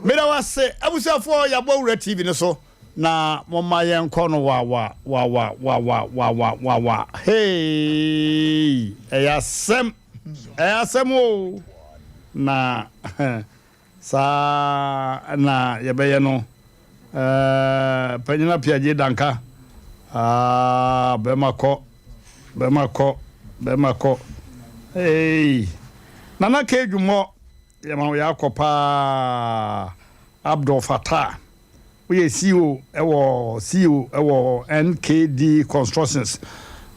meda wase abusuafoɔ yɛabɔ wura tv no so na momma yɛnkɔ no wawa wawa wawa wawa wawa hei ɛyɛ asɛm ɛyɛ asɛm o na Saa na yɛbɛyɛ no eh, Panyin Appiah Danka ah, bɛma kɔ, bɛma kɔ, bɛma kɔ Hey, Nana K. Dwummɔ, yɛma wo yɛakɔ paa Abdul Fattah, Woyɛ CEO wɔ CEO wɔ NKD Constructions.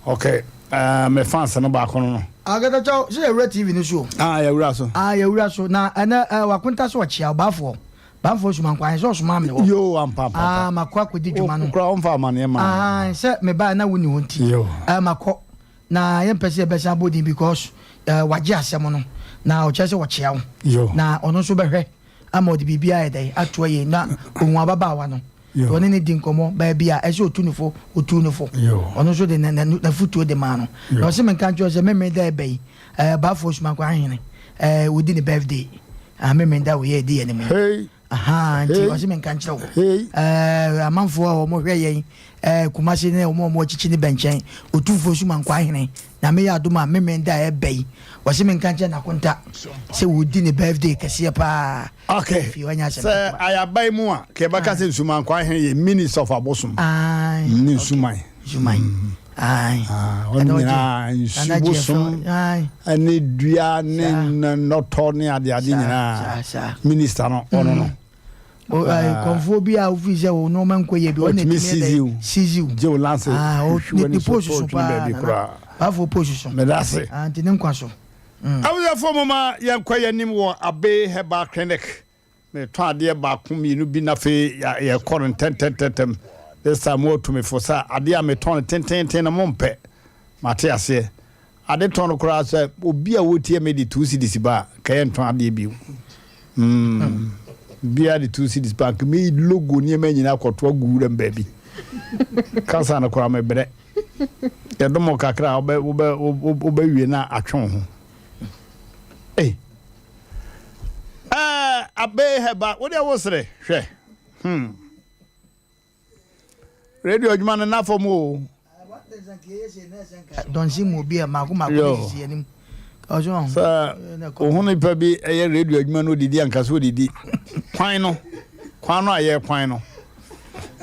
Okay, uh, me fans no baako no no. Akatakyɛw, sɛ yɛwura TV no so o. Ah, yɛwura so. Ah, yɛwura so. Na ɛnɛ eh, wakonta sɛ ɔkyea ɔbaafoɔ. Baafoɔ suma nkwan sɛ ɔsoma me hɔ. Yoo, ampa ampa. Ah, makɔ akɔdi dwuma no. Okura ɔmfa amaneɛ ma. Ah, sɛ mebaa na wonni hɔ nti. Yoo. Eh, makɔ. Na yɛmpɛ sɛ yɛbɛsan abɔ din because eh, wagye asɛm no. Na ɔkyerɛ sɛ ɔkyea wo. Yoo. Na ɔno nso bɛhwɛ. ama ɔde biribi ayɛ dɛn ato ayie na ohun ababaawa no na ɔne no di nkɔmmɔ baabi a ɛsɛ otu no fo otu no fo ɔno nso de n'afutuo de maa no na ɔse menka nkyerɛ sɛ memene da ɛbɛ yi ɛɛ baafoɔ sumankwa ahene ɛɛ ɔdi ne birthday ah memene da wei a ɛdi yɛn anim yi. Ahaa nti ɔse menka nkyerɛ wo. Ɛɛ amanfoɔ a wɔn hwɛ yɛn ɛɛ Kumasi ne wɔn a wɔn akyikyi ne bɛnkyɛn Otumfoɔ Sumankwaa Hene Nyame yɛ adom a Memen da a ɛɛba yi ɔse menka nkyerɛ Nakonta sɛ wɔdi ne birthday kɛseɛ paa Okay, wɔ fie hɔ ɛnyɛ asɛm sɛ ketewa. ayaban mu a, ka yɛbɛka sɛ Nsumankwaa Hene yɛ minister of abosom Ae, ne okay. nsuman. Nsuman. Ae. Ah, wɔn Ɛna ɔgye nyinaa nsu Nana gye ɛfɛ bosom ae. ne dua ne Saa. nnɔtɔ ne adeade Saa, nyinaa saa, saa. minister no ɔno no. O, ɛɛ, Ah. kɔnfoɔ bi a wofii sɛ wo nneɛma nkɔ yie bi ɔno na Ɔtumi ɛtumi yɛ sizi dɛ wo. sizi wo. Gye wo lanse Ah, o, hwehwe ne, w'ani ne so post to so ɔtwene paa baabi nana. koraa. Baafoɔ post so. Meda ase. Ah, nti ne nkwa so. Abusuafoɔ momma yɛnkɔ yɛn anim wɔ Abbey Herbal Clinic. Metɔn adeɛ baako mmienu bi na afei yɛkɔ no ntɛntɛntɛntɛm. This time moatu me fo sɛ adeɛ a metɔn no tententen no mompɛ. Mate aseɛ. Ade tɔn no koraa sɛ obi a ɔretie me de 2 cedis ba a, nka yɛntɔn adeɛ bio. Mm. Obiara de 2 cedis ba a, nka meyi logo nneɛma nyinaa akɔto agu wuram baabi. Kasa no koraa mebrɛ. Yɛdom wo kakra a wobɛ wobɛ wobɛwie na atwe wo ho. Ei. Ɛɛ Abbey Herbal, wo deɛ wosere hwɛ. Hmm. Radio adwuma no na fam o. Dɔnsi mu obi a mako mako Yo. de sisi anim. Ɔso ɔho. Sɛ ohun nipa bi ɛyɛ radio adwuma no odidi anka so odidi. Kwan no, kwan no a yɛ kwan no.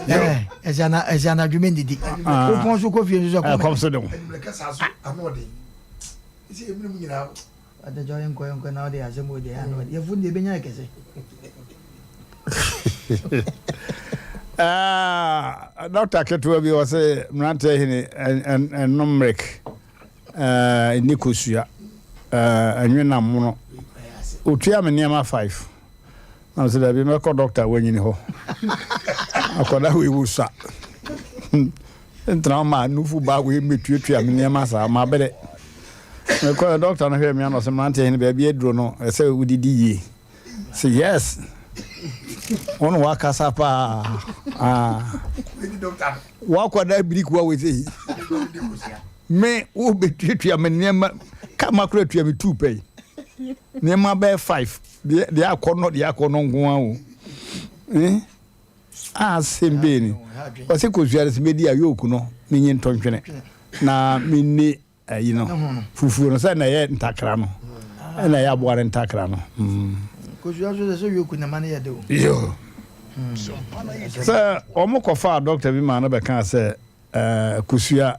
Ɛɛ ɛsɛ ana ɛsɛ anadwo mi ndidi. Ah. Wopɔn so kɔ fie nso sɛ kɔm. Ɛkɔm so de ho. Enyimire kasa so ano ɔden. Esi emiri mu nyinaa. Adagya yɛnkɔ yɛnkɔ na ɔde asɛm wɔ deɛ ano ɔde yɛfo deɛ ebenya yɛ kɛse. Ah, dɔkta ketewa bi ɔse mmeranteɛ hene ɛnom mmerek ɛni kosua ɛnwe nam mono otua me nneɛma 5 na mesɛ daabi mɛkɔ dɔkta wanyini hɔ akɔda wei wo sa Ntena hɔ ma nufu ba wei mmetuatua me nneɛma saa. Mabrɛ. Mekɔɛ dɔkta no hwɛɛ me ano sɛ mmeranteɛ hene baabi aduro no ɛsɛ wodidi yie. Sɛ yes. Wo ne wakasa paa. Ah. Wakɔda abirikuwa wei sɛ yi. Me wo bɛtuatua me nneɛma ka makora tua me tuu pɛ yi. Nneɛma bɛyɛ five. Deɛ akɔ no deɛ akɔ no nko ara o. Eh? Ah, asɛm bɛn ni? Ɔse kosua no sɛ mɛdi a yoke no menyi ntontwene na menni ayi no fufuo no sɛ na ɛyɛ ntakra no ɛna ɛyɛ aboa no ntakra no. Mm. Kosua nso sɛ sɛ yoke na ma no yɛ de o. Yo. Sɛ wɔn kɔfaa dɔkta bi maa no bɛkaa sɛ ɛɛ kosua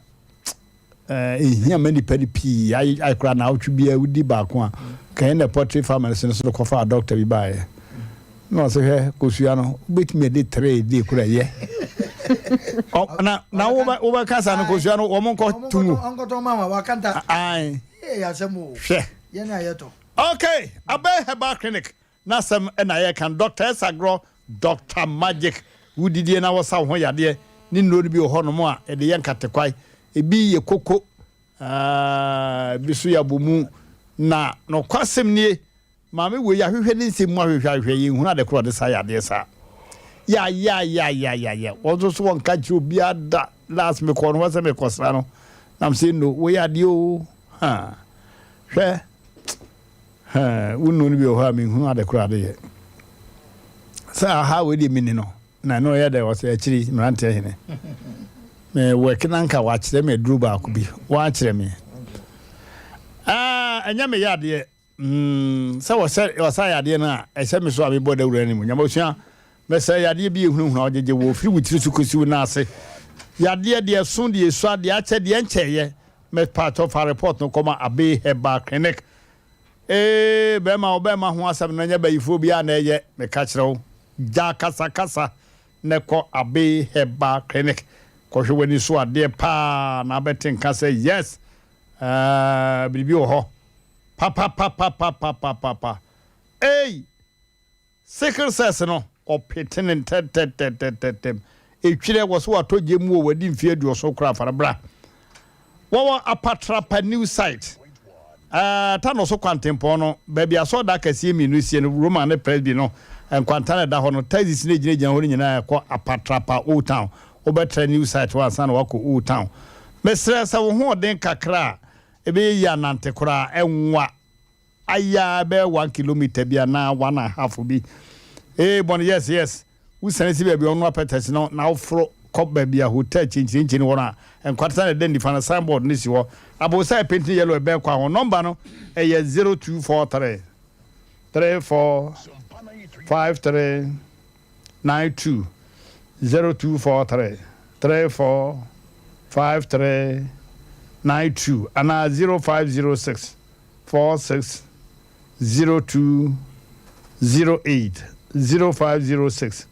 Ehia ma nnipa no pii ayɛ koraa naawɔtwe biara wodi baako a kan na poultry farmers no so de kɔfaa doctor bi baeɛ na ɔsɛ hwɛ kosua no wobɛtumi adi tere de kora yɛ na na wobɛka sa no kosua no wɔn nkɔ tungu hwɛ okay abɛ herbal clinic N'asɛm na yɛreka no. Doctor Ɛsagrɔ, Doctor Magic, wo didie na wɔsa wo ho yadeɛ ne nnuro no bi wɔ hɔnom a yɛde yɛ nkatekwae. Ebi yɛ koko, ebi nso yɛ abomu. Na nokwasɛm nie, maame wei yɛahwehwɛ ne nsɛm mu ahwehwɛ ahwehwɛ, yɛnhunu ade korɔ a ɔde sa yadeɛ saa. Yayayayayayɛ, wɔn nso so wɔnka nkyerɛ obiara da. Last mekɔɔ no hɔ sɛ mekɔsra no, na mesɛ no, woyɛ adeɛ o, ha, hwɛ. Hɛn, wo nnuro no bi wɔ hɔ a menhunu ade koraa de yɛ. Sɛ aha wei deɛ menni no, na ɛno yɛ dɛ ɔsɛ akyiri mmeranteɛ hene. Me wɛke na nka wakyerɛ me aduro baako bi, wakyerɛ me. Ah, ɛnyɛ me yɛ adeɛ. Mm, sɛ wɔsɛ wɔsa yɛ adeɛ no a, ɛhyɛ me so a mebɔ dawuro anim. Nyamasua, mɛsɛ yadeɛ bi ehunahuna ɔgyegye wɔ firi wo tiri so kɔsi wo nan ase. Yadeɛ deɛ ɛso deɛ esua deɛ akyɛ deɛ ɛnkyɛeɛ. Mɛpa fa report no kɔma Abbey Herbal Clinic. Ee bɛɛma wo bɛɛma ho asɛm no nyɛ bayifoɔ biaa na ɛyɛ meka kyerɛ wo gya kasa kasa na kɔ Abbey Herbal Clinic kɔhwɛ w'ani so adeɛ paa na abɛte nka sɛ yes ɛɛ biribi wɔ hɔ papapapapapapapa ei. Sickle cells no, ɔpete no ntɛntɛntɛntɛntɛm. Etwerɛ, wɔ so watɔ gya mu o, wadi mfeɛ aduɔson koraa, fa no bra. Wɔwɔ Apatrapa New Site, ɛɛ, Tano so kwantempɔn no, baabi asɔredan akɛseɛ mmienu sie no, Roman ne Presby no, nkwanta no a ɛda hɔ no, taxis no a ɛgyinagyina hɔ no nyinaa ɛkɔ Apatrapa Old Town. Wobɛtra New Site hɔ ansa na woakɔ Old Town. Mesrɛ, sɛ wo ho ɔden kakra a, ɛbɛyɛ yie a nante koraa, ɛnwa. Ayɛ ara bɛyɛ one kilometre bi anaa one and half bi. Ee bɔne yes yes. Wosiane si baabi a wɔnoa pɛtɛs no na woforo kɔ baabi a hotel kyenkyerenkyen wɔ no a, nkwatesa na ɛda nifa no, signboard no si hɔ. Aborosan a ɛpenti yellow ɛbɛn kwan ho. Nɔmba no yɛ 0243 34 53 92, 0243 34 53 92 anaa 0506 46 02 08 0506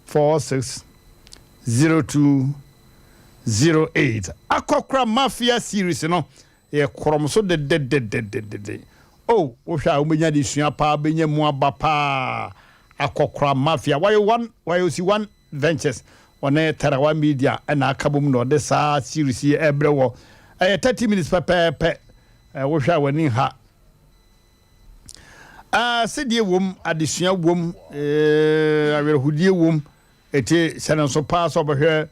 46 02 08. Akɔkora Mafia series no yɛ korɔm so dededededede. Oh, wohwɛ a wobɛnya de sua paa, wobɛnya mu aba paa. Akɔkora Mafia, wɔyɛ one, wɔyɛ osi one ventures, wɔne Tarawa Media ɛna aka bom na ɔde saa series yi ɛbrɛ wɔ. Ɛyɛ 30 minutes pɛpɛɛpɛ. Wohwɛ a w'ani nha. Ah, sedie wom, adesua wom, eh, awerɛhodie wom. Eti hyɛ no nso paa sɛ ɔbɛhwɛ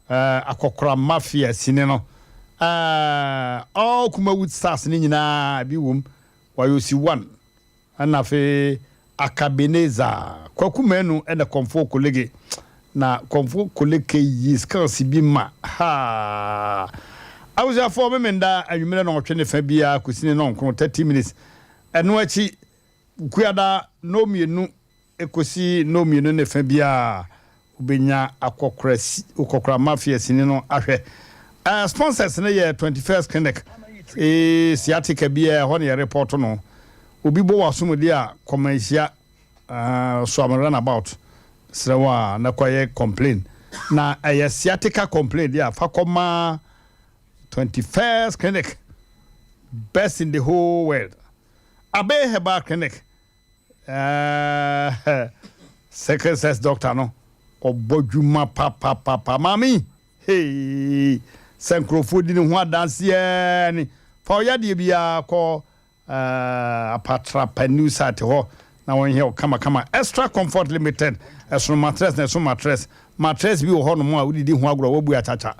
eh, akɔkora mafia sini no. Eh, all Kumawood stars no nyinaa bi wom. Wayosi one. Ɛna afei Akabenezer, Kwaku Manu ɛna Kɔmfoɔ Kolege. Na Kɔmfoɔ Koleke yi skills bi ma haa. Abusuafoɔ Memenda anwummerɛ nɔnwɔtwe ne fa biara kɔsi ne nɔnkron, 30 minutes. Ɛno akyi Wukuada nnɔnmienu kɔsi nnɔnmienu ne fa biara wobɛnya akɔkora si wokɔkora mafia sini no ahwɛ. Uh, sponsors no yɛ 21st Clinic, eh, sciatica biara ɛhɔ na yɛrepɔto no. Obi bɔ w'asom deɛ a kɔma nhyia uh, so am runabout serɛ wo a na kɔyɛ complain. Na ɛyɛ sciatica complain deɛ a fa kɔma 21st Clinic, best in the whole world. Abe Herbal Clinic, Ɛɛɛɛ sickle sex doctor no ɔbɔ dwuma papapapa maame yi hee sɛ nkurɔfoɔ di ne ho adanseɛ ni fa ɔyadeɛ biara kɔ ɛɛ apatrapa new site hɔ na wɔnyɛ wo kamakama extra comfort limited ɛsono mattress na ɛso mattress mattress bi wɔ hɔ nom a wodidi ho agorɔ wabu akyakya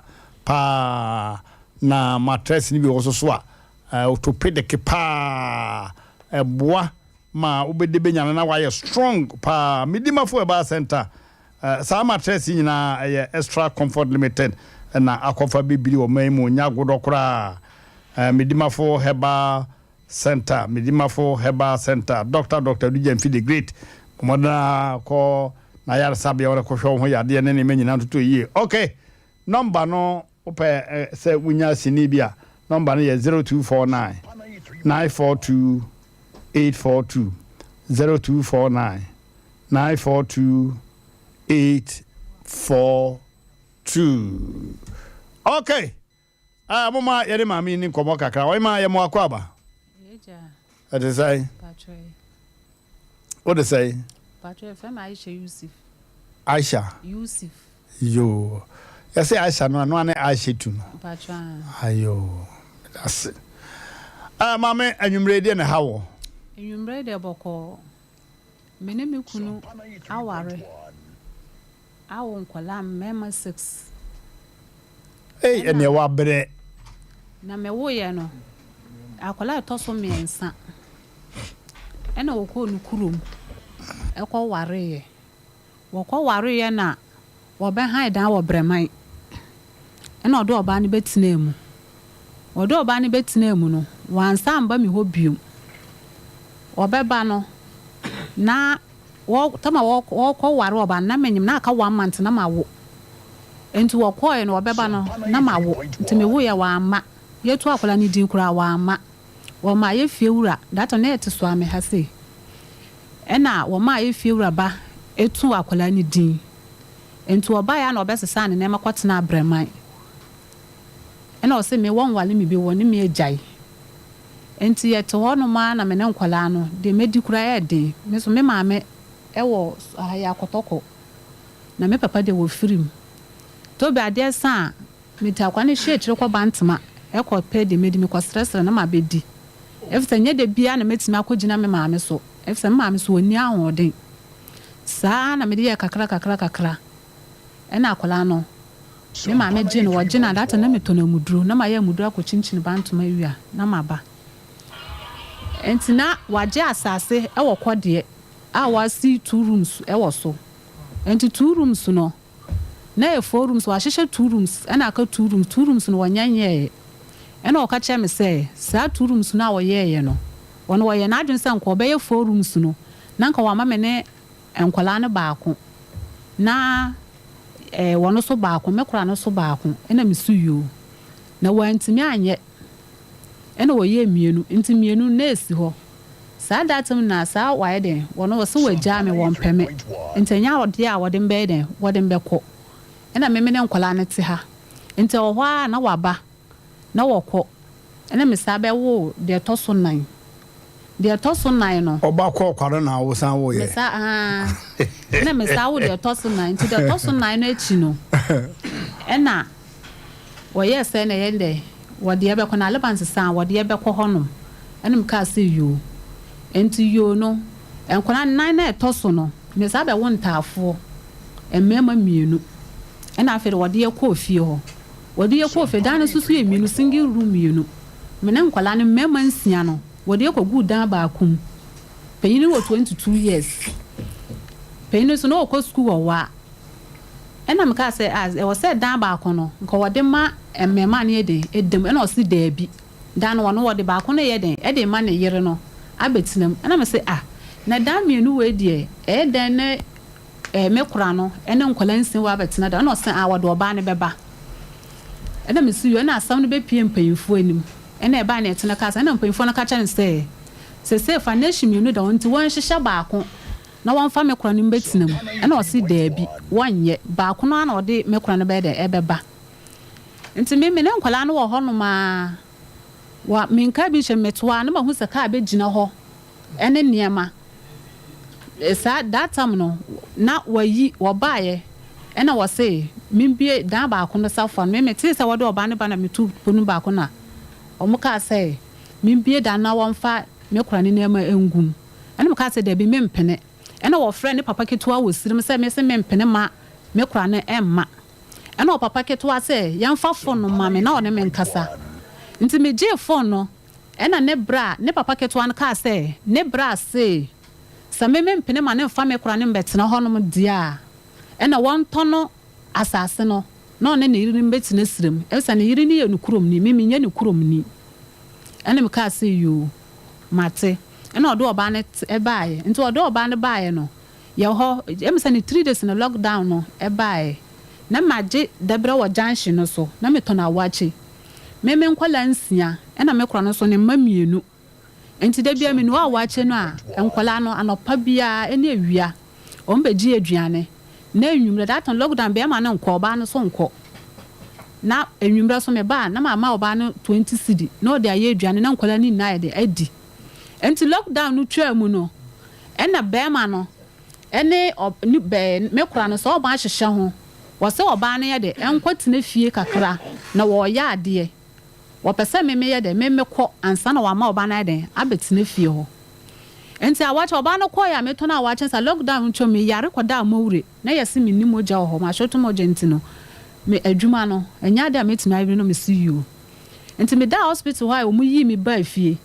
paa na mattress no bi wɔ so so a orthopedic paa ɛboa ma wobɛde bɛnya no na wayɛ strong paa. Medimafo Herbal Center, saa mattress yi nyinaa ɛyɛ Extra Comfort Limited na akɔfa bɛbiri ɔman yi mu, nyɛ agodɔ koraa. Medimafo Herbal Center, Medimafo Herbal Center, Doctor Doctor Adu Gyamfi the Great, bɔ mmɔden ara kɔ n'ayaresabea hɔ na kɔhwɛ wo ho yadeɛ ne nneɛma nyinaa ntoto yie. Okay, Nɔmba no wopɛ sɛ wonya sini bi a, nɔmba no yɛ 0249 942 842, 0249 942 842. Okay, ah, moma yɛne maame yi ni nkɔmmɔ kakra. Ɔyema yɛ mo akɔ aba. Ɛte sɛn? Wode sɛn? Aisha. Yoo yɛse Aisha no ɛno ane Aishatu no ayoo medase ah maame anwummere deɛ na ɛha wɔ. Anwummere deɛ bɔkɔɔ me ne me kunu aware awo nkwadaa mmarima 6. Ei ɛneɛ wabrɛ. Na me woeɛ no akwadaa a ɛtɔ so mmiɛnsa ɛna ɔkɔɔ ne kurom ɛkɔ wareeɛ. Wɔkɔwareeɛ na wɔbɛhan dan wɔ Brɛman, ɛna ɔde ɔbaa no bɛtenaa mu. Ɔde ɔbaa no bɛtenaa mu no, wansan amba me hɔ bio. Ɔbɛba no, na wɔ tam a wɔrekɔware ɔbaa no, na menyem, na aka one month na mawo. Nti wɔkɔeɛ no, ɔbɛba no, na mawo. Nti mewoeɛ a, wamma. Yɛtu akwadaa no din koraa, wamma. Wɔmaa yɛ fiewura, that time na yɛte Suame ha sei, Ɛna wɔmaa yɛ fiewura ba tuu akwadaa no din. Nti ɔbaeɛ a na ɔbɛsesaa ne nneɛma kɔtenaa Brɛman. Ɛna ɔse me wɔnwale me bio, wɔne me agyae. Nti yɛte hɔ nom ara na me ne nkwadaa no, deɛ mɛdi koraa ɛyɛ den. Me nso me maame wɔ ha yi Akɔtɔkɔ, na me papa deɛ wɔ Firim. Tobi adeɛ sa a, Mede akwa no hwe akyire kɔ Bantama kɔ pɛ deɛ mɛdi, mekɔ srɛsrɛ na mabɛdi. Efisɛ ɛnyɛ da biara na mɛtumi akɔgyina me maame so, efisɛ me maame nso ɔnni ahoɔden. Saa ara na mede yɛɛ kakra kakra kakra. Ɛna akwadaa no, me maame gyee no, wɔgye no a, that time na metɔn amuduro, na mayɛ amuduro akɔkyinkyini Bantama awia na maba. Enti na wagye asase wɔ Kɔdeɛ. a wɔasi two rooms wɔ so. Nti two rooms no, na ɛyɛ four rooms, wɔahyehyɛ two rooms ɛna aka two rooms, two rooms no wɔnyɛ nyɛeɛ. Ɛna ɔka kyerɛɛ me sɛ saa two rooms no a wɔyɛeɛ no, ɔno ɔyɛɛ n'adwene sɛ nka ɔbɛyɛ four rooms no na nka wama me ne nkwadaa no baako na ɛɛ wɔn nso baako, me kora no nso baako, ɛna me so yoo. Na wantumi anyɛ, ɛna wɔyɛɛ mmienu, nti mmienu no na ɛsi hɔ. Saa datem no na saa wayɛ dɛn, wɔn wɔse wɔagyaa me, wɔmpɛ me, nti ɛnyɛ adeɛ a wɔde me bɛyɛ dɛn, wɔde me bɛkɔ. Ɛna me me ne nkwadaa no te ha, nti ɛwɔ hɔ ara na waba na wɔkɔ, ɛna me saa bɛwoo deɛ ɛtɔ so nan. Deɛ ɛtɔ so nan no. Ɔba kɔɔ kwado na wosan woeɛ. Me saa aa ɛna me saa wo deɛ ɛtɔ so nan, nti deɛ ɛtɔ so nan no akyi no ɛna. Wɔyɛɛ sɛɛ na ɛyɛ dɛ wɔde yɛ bɛkɔ na Laban sesaa wɔde yɛ bɛkɔ hɔ nom ɛna me kaa sɛ yoo nti yoo no nkwadaa nan na ɛtɔ so no me saa bɛwo ntaafoɔ mmarima mmienu ɛna afei de wɔde yɛ kɔɔ fie hɔ wɔde yɛ kɔɔ fie dan no nso so yɛ mmienu single room mmienu me ne nkwadaa no mmarima nsia no wɔde yɛ kɔ guu dan baako mu panyin no wɔ 22 years panyin no nso na ɔkɔ sukuu wɔ waa. Ɛnna mekaa sɛ, Ah, ɛwɔ sɛ dan baako no, nka wɔde ma mmarimaa no yɛ dɛn? Ɛda mu. Ɛnna ɔse, Daabi. Dan no, ɔno wɔde baako no reyɛ dɛn? Ɛde rema ne yere no abɛtena mu. Ɛnna mese, Ah, na dan mmienu wei deɛ, ɛyɛ dɛn ne eh, me kora no ne nkwadaa nsia wei abɛtena dan? Ɛnna ɔse, Ah, wɔde ɔbaa no bɛba. Ɛnna mese, Yoo, ɛnna asɛm no bɛpue mpanyimfoɔ anim. Ɛnna ɛbae na yɛtena kaa sɛ, ɛnna mpanyimfoɔ no ka kyerɛɛ no sɛ, Seesei foundation mmienu da hɔ nti wɔnhyehyɛ baako. Na wɔmfa me kora no mbɛtena mu? Ɛna ɔse, Daabi, wɔnnyɛ, baako no ara na ɔde me kora no bɛyɛ dɛn, ɛbɛba. Nti me, me ne nkwadaa no wɔ hɔ nom ara, wa, menkaa bi nhyɛ me, metoa a na mahu sɛ kaa bɛgyina hɔ ɛne nneɛma. Saa, that time no, na wɔayi, wɔbaeɛ, ɛna wɔse membue dan baako no safoa no, me metee sɛ wɔde ɔbaa no ba na metu pono baako na wɔkaa sɛ membue dan no na wɔmfa me kora no nneɛma ngu mu. Ɛna mekaa sɛ, Dabi, mempene. Ɛna wɔfrɛɛ ne papa ketewa wɔ sirim sɛ mese mempene mma me kora no mma. Ɛna ɔpapa ketewa sɛ yɛmfa fon no mma me na ɔne me nkasa. Nti megyee fon no, ɛna ne bra, ne papa ketewa no kaa sɛ ne bra se sɛ me mempene ma no mfa me kora no mmɛtena hɔnom deɛ a, ɛna wɔntɔ no asase no na ɔne ne yere no mmɛtena sirim, efisɛ ne yere no yɛ ne kuromni, me menyɛ ne kuromni. Ɛna mekaa sɛ yoo. Mate. Ɛna ɔde ɔbaa no baeɛ. Nti ɔde ɔbaa no baeɛ no, yɛwɔ hɔ, ɛmi sɛ ne three days no lock down no baeɛ. Na magye dabrɛ wɔ junction no so, na metɔn awakye. Me me nkwadaa nsia, ɛna me kora no nso ne mma mmienu. Nti da biara menoa awakye no a, nkwadaa no anɔpa biara ɛne awia, wɔn bɛgye aduane. Na anwummerɛ, that time lock down, bɛrima no nkɔ, ɔbaa no nso nkɔ. Na anwummerɛ nso meba a, na mama ɔbaa no 20 cedi na ɔde ayɛ aduane na nkwadaa no nyinaa ayɛ dɛn adi. Nti lock down no twaa mu no, ɛna bɛrima no ne ɔ ne bɛ me kora no sɛ ɔmo ahyehyɛ ho, wɔsɛ ɔbaa no yɛ dɛ ɛnkɔ tena fie kakra na wɔɔyɛ adeɛ. Wɔpɛ sɛ me meyɛ dɛn, me mekɔ ansa na wɔama ɔbaa no ayɛ dɛn abɛtena fie hɔ. Nti awakye ɔbaa no kɔɔeɛ a metɔn awakye nsa lock down ntwam me yare kɔdaa Mowure na yɛse menni mogya wɔ hɔ mahwete mogya nti no me adwuma no ɛnyɛ adeɛ a mɛtumi ayɛ no mese yoo nti medaa hospital hɔ a wɔn yii me baa fie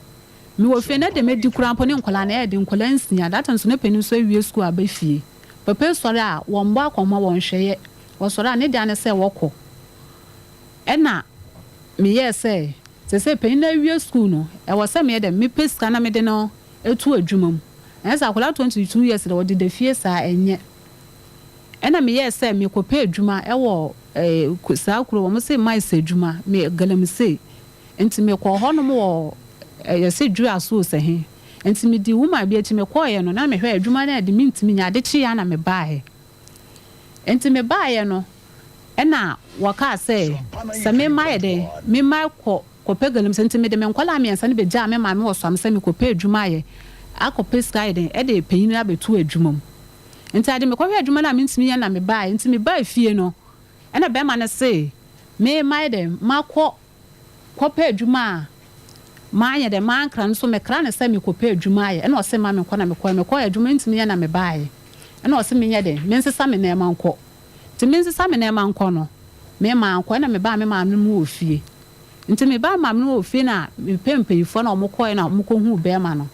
mewɔ fie na deɛ mɛdi koraa mpo ne nkwadaa no ɛyɛ den nkwadaa nsia that time nso ne panin nso awie school aba fie papa yi sɔre a wɔmmɔ akɔnhoma wɔnhwɛeɛ wɔsɔre a ne dea ne sɛ wɔkɔ ɛna meyɛɛ sɛ seesei panin no awie sukuu no, ɛwɔ sɛ meyɛ dɛn? Mepɛ sika na mede no to adwuma mu. Anyɛ saa akwadaa 22 years deɛ ɔdeda fie saa ɛnyɛ. Ɛna meyɛɛ sɛ mekɔpɛ adwuma wɔ eh, saa kuro wɔn se mice adwuma, me galamsey. Nti mekɔɔ hɔnom wɔ eh, yɛse Dwura so sɛ he. Nti medi woman bi akyi mekɔɔeɛ no na mehwɛ adwuma no ɛde mentumi nyɛ, ade kyeeɛ a na mebaeɛ. Nti mebaeɛ no, Ɛnna wɔkaa sɛ, Sɛ me mma yɛ dɛn? Me mma kɔ kɔpɛ galamsey. Nti mede me nkwadaa mmiɛnsa no bɛgyaa me maame wɔ Suame sɛ mekɔpɛ adwuma ayɛ, akɔpɛ sika ayɛ dɛn, de panin no abɛto adwuma mu. Nti ade mekɔhwɛɛ adwuma no a mentumi nyɛ na mebaeɛ. Nti mebaa fie no, ɛnna barima no se me mayɛ dɛn, makɔ kɔpɛ adwuma a manyɛ dɛn, mankra no. So mekra no sɛ mekɔpɛ adwuma ayɛ. Ɛnna ɔse mma menkɔ na mekɔeɛ. Mekɔeɛ adwuma ntumi nyɛ na mebaeɛ. Ɛnna ɔse menyɛ dɛn, mensesa me nneɛma nkɔ. Nti mensesa me nneɛma nkɔ no, me mankɔ, ɛna mebaa me maame mu wɔ fie. Nti mebaa me maame mu wɔ fie na mepɛ mpanyinfoɔ na wɔn kɔɛ na wɔn kɔ huu bɛɛma no.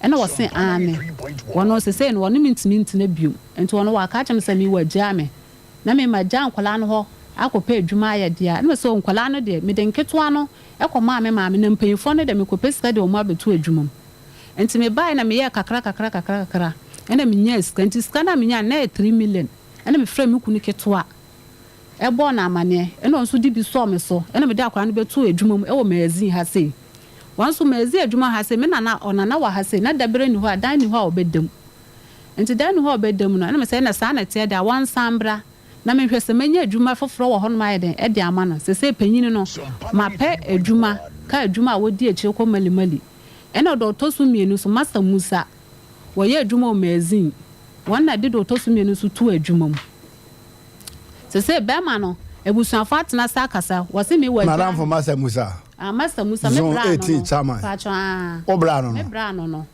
Ɛna wɔse aane. Wɔno sesei no wɔne me ntumi ntena biom. Nti wɔno wɔaka akyerɛ me sɛ me wɔagyaa me. Na me magyaa nkwadaa no hɔ akɔpɛ adwuma ayɛ deɛ a, ɛna mese oh nkwadaa no deɛ mede nketewa no kɔmaa me maame na mpanyinfoɔ no deɛ mekɔpɛ sika de wɔn abɛto adwuma mu. Nti mebaeɛ na meyɛɛ kakra kakra kakra kakra ɛna menyaa sika. Nti sika no a menyaeɛ no na ɛyɛ 3 million. Ɛna mefrɛɛ me kunu ketewa bɔɔ no amaneɛ ɛna ɔno nso de bi sɔɔ me so ɛna mede akwadaa no bɛtoo adwuma mu ɛwɔ magazine ha sei. Wɔn nso magazine adwuma ha sei me nana ɔnana wɔ ha sei na daberɛ nni hɔ a dan nni hɔ a ɔbɛda mu. Nti dan nni hɔ a ɔbɛda mu no ɛna mesɛ ɛna saa na ɛteɛ deɛ a wɔnsan mbra na menhwɛ sɛ mɛnya adwuma foforɔ wɔ hɔnom ayɛ dɛn de ama no. Sesei panyini no mapɛ adwuma ka adwuma a wɔdi akyire kɔ Mali Mali. Ɛna deɛ ɔtɔ so mmienu nso Masa Musa wɔyɛ adwuma wɔ magazine wɔn na de deɛ ɔtɔ so mmienu nso too adwuma mu. Sesei bɛɛma no abusuafo atena ase akasa, wɔse me wɔ agya Madamfo Masa Musa. Ah Masa Musa, me Zone bra no 18 no, chairman. Paatwɔ ah, Wo bra no me no. bra no no.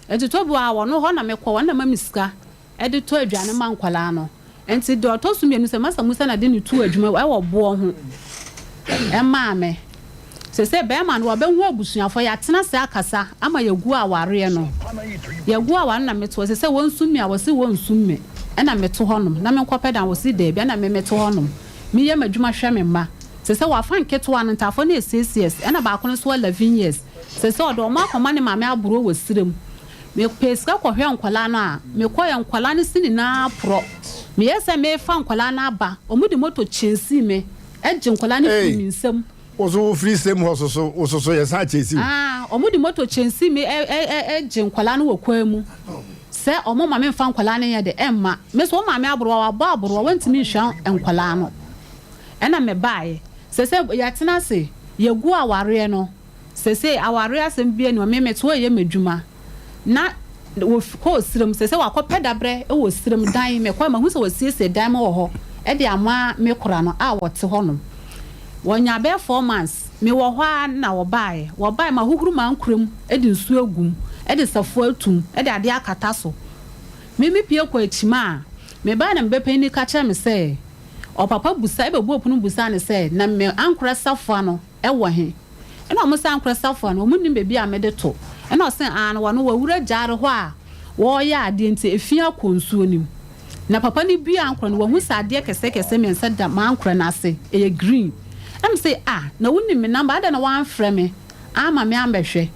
Nti tɔ bi wɔ ha wɔno hɔ na me kɔ, wɔn na ma me sika de tɔ aduane ma nkwadaa no. Nti deɛ ɔtɔ so mmienu sɛ Masa Musa na de no too adwuma wɔ boɔ ho maa me. Sesei bɛɛma no wabɛhu abusuafoɔ, yɛatena ase akasa ama yɛagu awareɛ no. Yɛagu awareɛ no na meto hɔ. Sesei wɔnsum me a, wɔse wɔnsum me. Ɛna meto hɔnom na menkɔpɛ dan, wɔse daabi. Ɛna me meto hɔnom. Meyɛ m'adwuma hwɛ me mma. Sesei wafa nketewa no, ntaafoɔ no yɛ six years, ɛna baako no nso 11 years. Sesei ɔde wɔn akɔma ne maame aboro wɔ serɛ mu. Mepɛɛ sika kɔhwɛɛ nkwadaa no a, mekɔeɛ nkwadaa no se nyinaa porɔ. Meyɛɛ sɛ merefa nkwadaa no aba, wɔde moto kyɛnsii me, gye nkwadaa no firii Ei! me nsam. Wo so wo firi same hɔ soso wo soso yɛ san kyɛnsi wo. Ah, wɔn de moto kyɛnsi me ɛ ɛ ɛ ɛ gye nkwadaa no wɔ kwan mu sɛ wɔn ma me nfa nkwadaa no nyɛ dɛ ɛmma me so wɔn maame aborowa wabɔ aborowa wɔntumi nhwɛ nkwadaa no ɛna me baeɛ sɛ sɛ yɛatena ase yɛgu awareɛ no. Sesei awareɛ asɛm biara nni hɔ, me mete hɔ reyɛ m'adwuma na wɔkɔɔ serem, sesei wakɔpɛ dabrɛ wɔ serem dan, mekɔɛ mahu sɛ wɔasiesie dan mu wɔ hɔ de ama me kora no a wɔte hɔ nom. Wɔnyaa bɛyɛ 4 months, mewɔ hɔ ara na wɔbaeɛ, wɔbaeɛ mahohoro m'ankora mu de nsuo agu mu, de safoa ato mu, de adeɛ akata so. Me mepue kɔ akyima a, mebaeɛ na me ba panin ka kyerɛɛ me sɛ ɔpapa busa, ɛbɛbɔɔ pono busaa no sɛ na me ankora safoa no wɔ he? Nna ɔmo san kora safoa no, ɔmo nnim beebi a mede to. Nna ɔse, Aane, wɔno wɔawura gyaare hɔ a wɔɔyɛ adeɛ nti efi akɔ nsuo no mu. Na papa no bue ankorɛ no, wahu sɛ adeɛ kɛseɛ kɛseɛ mmiɛnsa da m'ankorɛ no ase, ɛyɛ green. Ɛna mese, Ah, na wonim me number, adɛn na woamfrɛ me amma me ammɛhwɛ?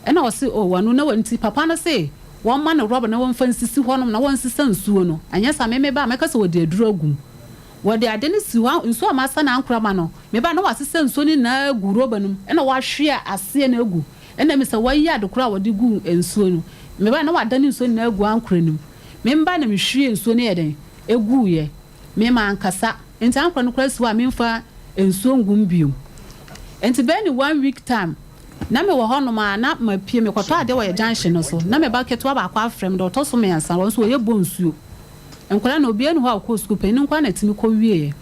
Ɛna ɔse, Oh, wɔno na nti papa no se wɔmma no rɔba na wɔmfa nsisi hɔnom na wɔnsesa nsuo no, anyɛ saa me meba a mɛka sɛ wɔde aduro agu mu. Wɔde ade no si hɔ a, nsuo a masa no ankora ma no, meba a na wɔasesa nsuo no nyinaa agu rɔba no mu, ɛna wɔahwie aseɛ no agu, ɛna emi sɛ wɔayi ade korɔ a wɔde guu nsuo no, meba a na wɔadane nsuo no nyinaa agu ankora no mu. Memba na mehwiee nsuo no yɛ dɛn? Ɛguiɛ. Me mankasa. Nti ankora no koraa si hɔ a memfa nsuo ngu mu bio. Nti bɛyɛ ne one week time, na mewɔ hɔnom a na mapue, mekɔtɔ adeɛ wɔ yɛ junction no so, na me ba ketewa baako afrɛ me, deɛ ɔtɔ so mmiɛnsa, ɔno nso ɔyɛ bɔ nsuo. Nkwadaa no obiara nni hɔ a ɔkɔɔ sukuu, panin no nko ara na ɛtumi kɔ wieɛ.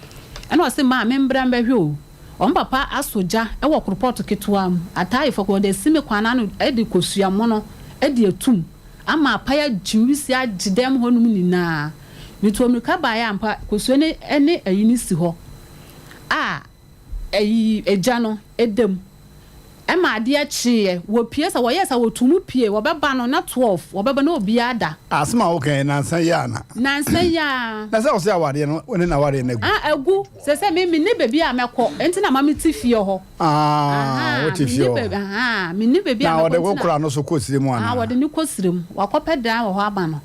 Ɛna ɔse maa me mbra mbɛhwɛ o, wɔn papa asɔ gya wɔ koropɔɔto ketewa mu, ataayefo koraa wɔde asi me kwan ano de kosua mono de atum ama apae agye nwusie agye dan mu hɔnom nyinaa. Metuu mmirika baeɛ ampa kosua no ne ayi no si hɔ a ayi gya no da mu. Ɛma adeɛ kyeeɛ, wɔpue sɛ wɔyɛɛ sa wɔtuu mu pue, wɔbɛba no na 12, wɔbɛba na obiara da. Asem a woka yi nansa yi ara na. Nansa yi ara. Na sɛ ɔsɛ awareɛ no wo ne n'awareɛ no agu. Ah agu, sɛsɛ me menni baabi a mɛkɔ, enti na ma mete fie hɔ. Ah wote fie hɔ. Ahaa, menni baabi a mɛkɔ nti na. Na wɔde wo kora no so kɔ sire mu anaa? Ah wɔde no kɔ sire mu, wakɔpɛ dan wɔ hɔ ama no.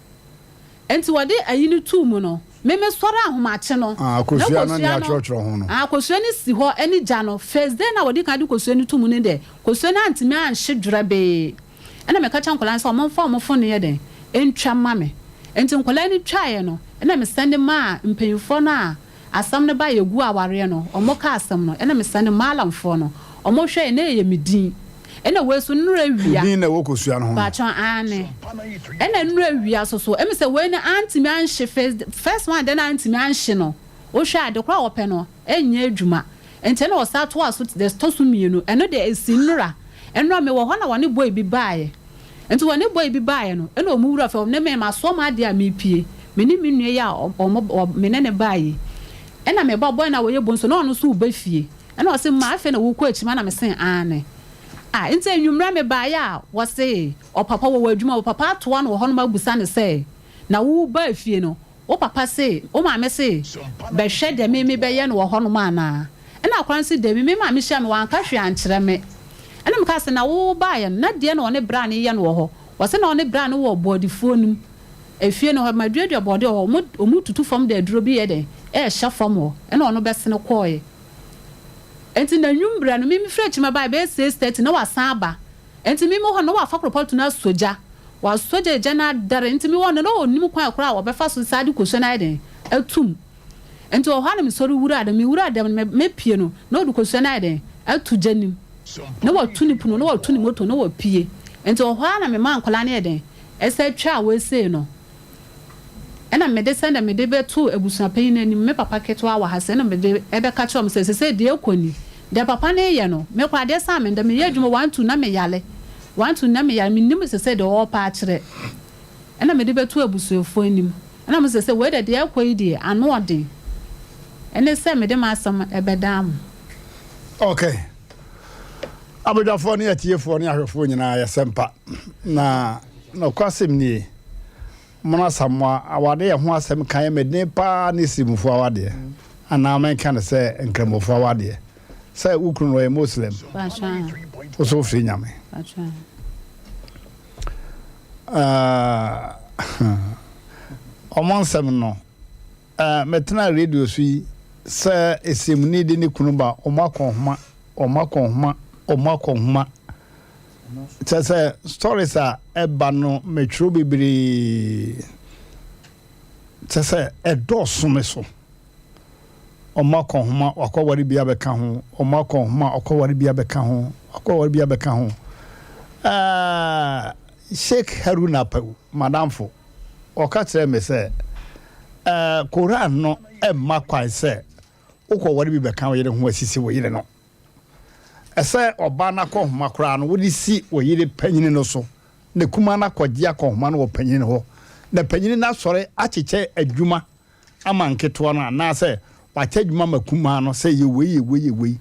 Enti wɔde ayi no too mu no, me mesɔre ahomakye no, Ah, na kosua no ne kosua no, atwerɛtwerɛ ho no. ah, kosua no si hɔ ne gya no. First day no a wɔde kan de kosua no too mu no deɛ, kosua no antumi anhye dwerɛbee. Ɛna meka kyerɛɛ nkwadaa no sɛ wɔmfa wɔn fon no nyɛ dɛn? Ntwa mma me. Enti nkwadaa no twaeɛ no, ɛna mesɛnde maa mpanyinfoɔ no a Asɛm no bae yɛguu awareɛ no ɔmo kaa asɛm no ɛna mesane Maalamfoɔ no ɔmo hwɛɛ na ɛyɛ me din ɛna wei so nnora Wo awia din na ɛwɔ kosua no ho no. Paatwɔ aane ɛna nnora awia so so ɛmi sɛ wei no antumi anhye first first one deɛ no antumi anhye no wohwɛ a ade korɔ a wɔpɛ no ɛnyɛ adwuma nti ɛna ɔsan toaa so deɛ ɛtɔ so mmienu ɛno deɛ ɛsi nnora nnora mewɔ hɔ na wɔne boy bi baeɛ Nti wɔne boy bi baeɛ no ɛna ɔmo wura fam ne me masoa m'adeɛ a mepie me ne me nua yi a ɔmo wɔ me ne no baeɛ yi ɛna me ba boy no a ɔyɛ bonso na ɔno nso reba fie ɛna ɔse ma afei na wokɔ akyima na me se aane. Ah, nti anwummerɛ mebaeɛ a, wɔse ɔpapa wɔwɔ adwuma, ɔpapa atoa no wɔ hɔnom abusa no sɛ, na wo baa fie no, wo papa se, wo maame se bɛhwɛ deɛ me mebɛyɛ no wɔ hɔnom anaa? Ɛna akwadaa no se, dabi, me maame hyia me, wanka hwee ankyerɛ me. Ɛna mekaa sɛ, na wo baeɛ no, na deɛn na ɔne braa no yɛ no wɔ hɔ? Wɔse na ɔne braa no wɔ bɔɔdefuo no mu, efie no hɔ, maduadua bɔɔdeɛ wɔ hɔ, wɔn, wɔtutu fam de aduro bi yɛ dɛn, ɛrehyɛ fam hɔ, ɛna ɔno bɛsene kɔeɛ. Enti n'anwummerɛ no, me mefiri akyiri mebaeɛ bɛyɛ 6:30 na wasan aba. Enti me mewɔ hɔ no na wafa koropɔto no asɔ gya. Wasɔ gya, egya no adɛre. Enti mewɔ hɔ no na ɔnnim kwan koraa a ɔbɛfa so saa de kosua no ayɛ dɛn atum. Enti wɔ hɔ ara na mesɔre wuraa dɛm. Mewuraa dɛm no, mepue no, na ɔde kosua no ayɛ dɛn ato gya no mu. Na watu ne pono, na watu ne moto, na wapue. Enti wɔ hɔ ara na memaa nkwadaa no yɛ dɛn ɛsɛ twaa wei sei no. Ɛna mede sɛdeɛ mede bɛto abusuapanyin no anim, me papa ketewa wɔ ha sei, ɛna mede bɛka kyerɛ wɔn sɛ, seesei deɛ ɛrekɔ ni, deɛ papa no reyɛ no, me koraa adeɛ saa me ndɛ, meyɛ adwuma one two na meyare, one two na meyare, mennim seesei deɛ ɔrepɛ akyerɛ. Ɛna mede bɛto abusuafoɔ anim, ɛna wɔn sɛ wei deɛ deɛ ɛrekɔ yi deɛ, ano ɔden, ɛne sɛ mede m'asɛm bɛdan mo. Okay. Abadwafoɔ ne atiefoɔ ne ahwɛfoɔ nyinaa yɛsɛ mpa na nokwasɛm nie. Mono Asamoah, awadeɛ ho asɛm ka yɛ me den paa ne Sirimufoɔ awadeɛ anaa menka no sɛ Nkramofoɔ awadeɛ. Sɛ wo kunu no ɔyɛ Muslim, wo so wofiri Nyame. Ɔmo nsɛm no, metena radio so yi sɛ Esiemuni de ne kunu ba, ɔmo akɔ nhoma, ɔmo akɔ nhoma, ɔmo akɔ nhoma. Kyerɛ sɛ stories a ɛba no metwerɛ bebree kyerɛ sɛ ɛdɔɔso me so. Ɔmo akɔ nhoma, wakɔware bi abɛka ho, ɔmo akɔ nhoma, ɔkɔware bi abɛka ho, wakɔware bi abɛka ho. Ɛɛ Sheikh Haruna Apawu, madamfo, ɔka kyerɛ me sɛ ɛɛ Koran no ɛmma kwan sɛ wokɔware bi bɛka wo yere ho asisi wo yere no. Ɛsɛ ɔbaa no akɔnhoma koraa no wode si wo yere panyini no so na kumaa no akɔgye akɔnhoma no wɔ panyini no hɔ na panyini no asɔre akyekyɛ adwuma ama nketewa no anaasɛ wakyɛ adwuma ma kumaa no sɛ yɛ wei yɛ wei yɛ wei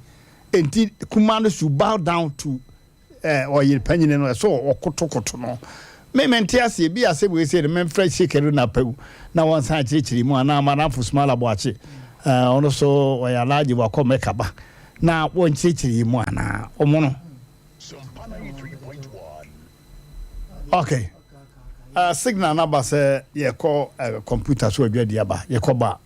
enti kumaa no should bow down to eh, ɔyere panyini no ɛsɛ ɔkotokoto no. Me mente aseɛ bi asɛm wei sei no memfrɛ Sheikh Haruna Apawu na wɔnsan akyerɛkyerɛ mu anaa Madamfo Sumala Boakye eh, ɔno so ɔyɛ Alhaji wakɔ Mecca ba na wɔnkyerɛkyerɛ yi mu anaa ɔmo no. Okay. Uh, signal no aba sɛ yɛkɔ uh, computer so adwadi aba yɛkɔ ba.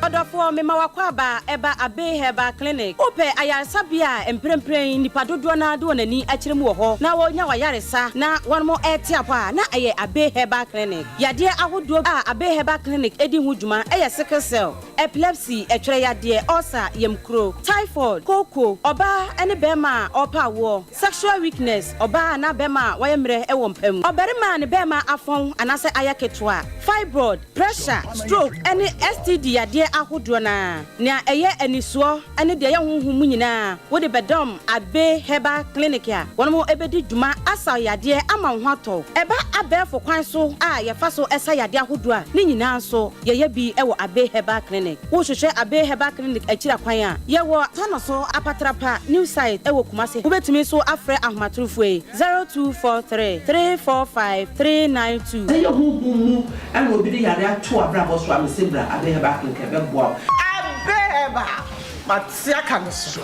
Ɔdɔfoɔ, mema w'akwaaba ɛba Abbey Herbal Clinic. Wopɛ ayaresabea a mprempren nnipa dodoɔ no ara de wɔn ani akyerɛ mu wɔ hɔ na wɔnya w'ayaresa na wɔn rete apɔ a, na ɛyɛ Abbey Herbal Clinic. Yadeɛ ahodoɔ a Abbey Herbal Clinic di ho dwuma yɛ sickle cell, epilepsy, ɛtwerɛ yadeɛ, ulcer, yamkuro, typhoid, kooko, ɔbaa ne barima a ɔrepɛ awoɔ, sexual weakness, ɔbaa anaa barima a wayɛ mmerɛ wɔ mpa mu, ɔbarima a ne barima afɔn anaasɛ ayɛ ketewa, fibroid, pressure, stroke, ne STD yadeɛ ahodoɔ no ara. Nea ɛyɛ anisoɔ ne deɛ ɛyɛ honhom mu nyinaa, wode bɛdɔm Abbey Herbal Clinic a wɔn bɛdi dwuma asa wo yadeɛ ama wo ho atɔ wo. Ɛba abɛɛfo kwan so a yɛfa so sa yadeɛ ahodoɔ a, ne nyinaa nso yɛyɛ bi wɔ Abbey Herbal Clinic. Wohwehwɛ Abbey Herbal Clinic akyiri akwan a, yɛwɔ Tanoso Apatrapa New Site wɔ Kumasi. Wobɛtumi nso afrɛ ahomatorofoɔ yi, 0243 345 392. Sɛ ɛyɛ honhom mu na obi de yare ato w'abrabɔ so a, mese bra Abbey Herbal Clinic ɛbɛboa wo. Abbey Herbal, mate aka me so.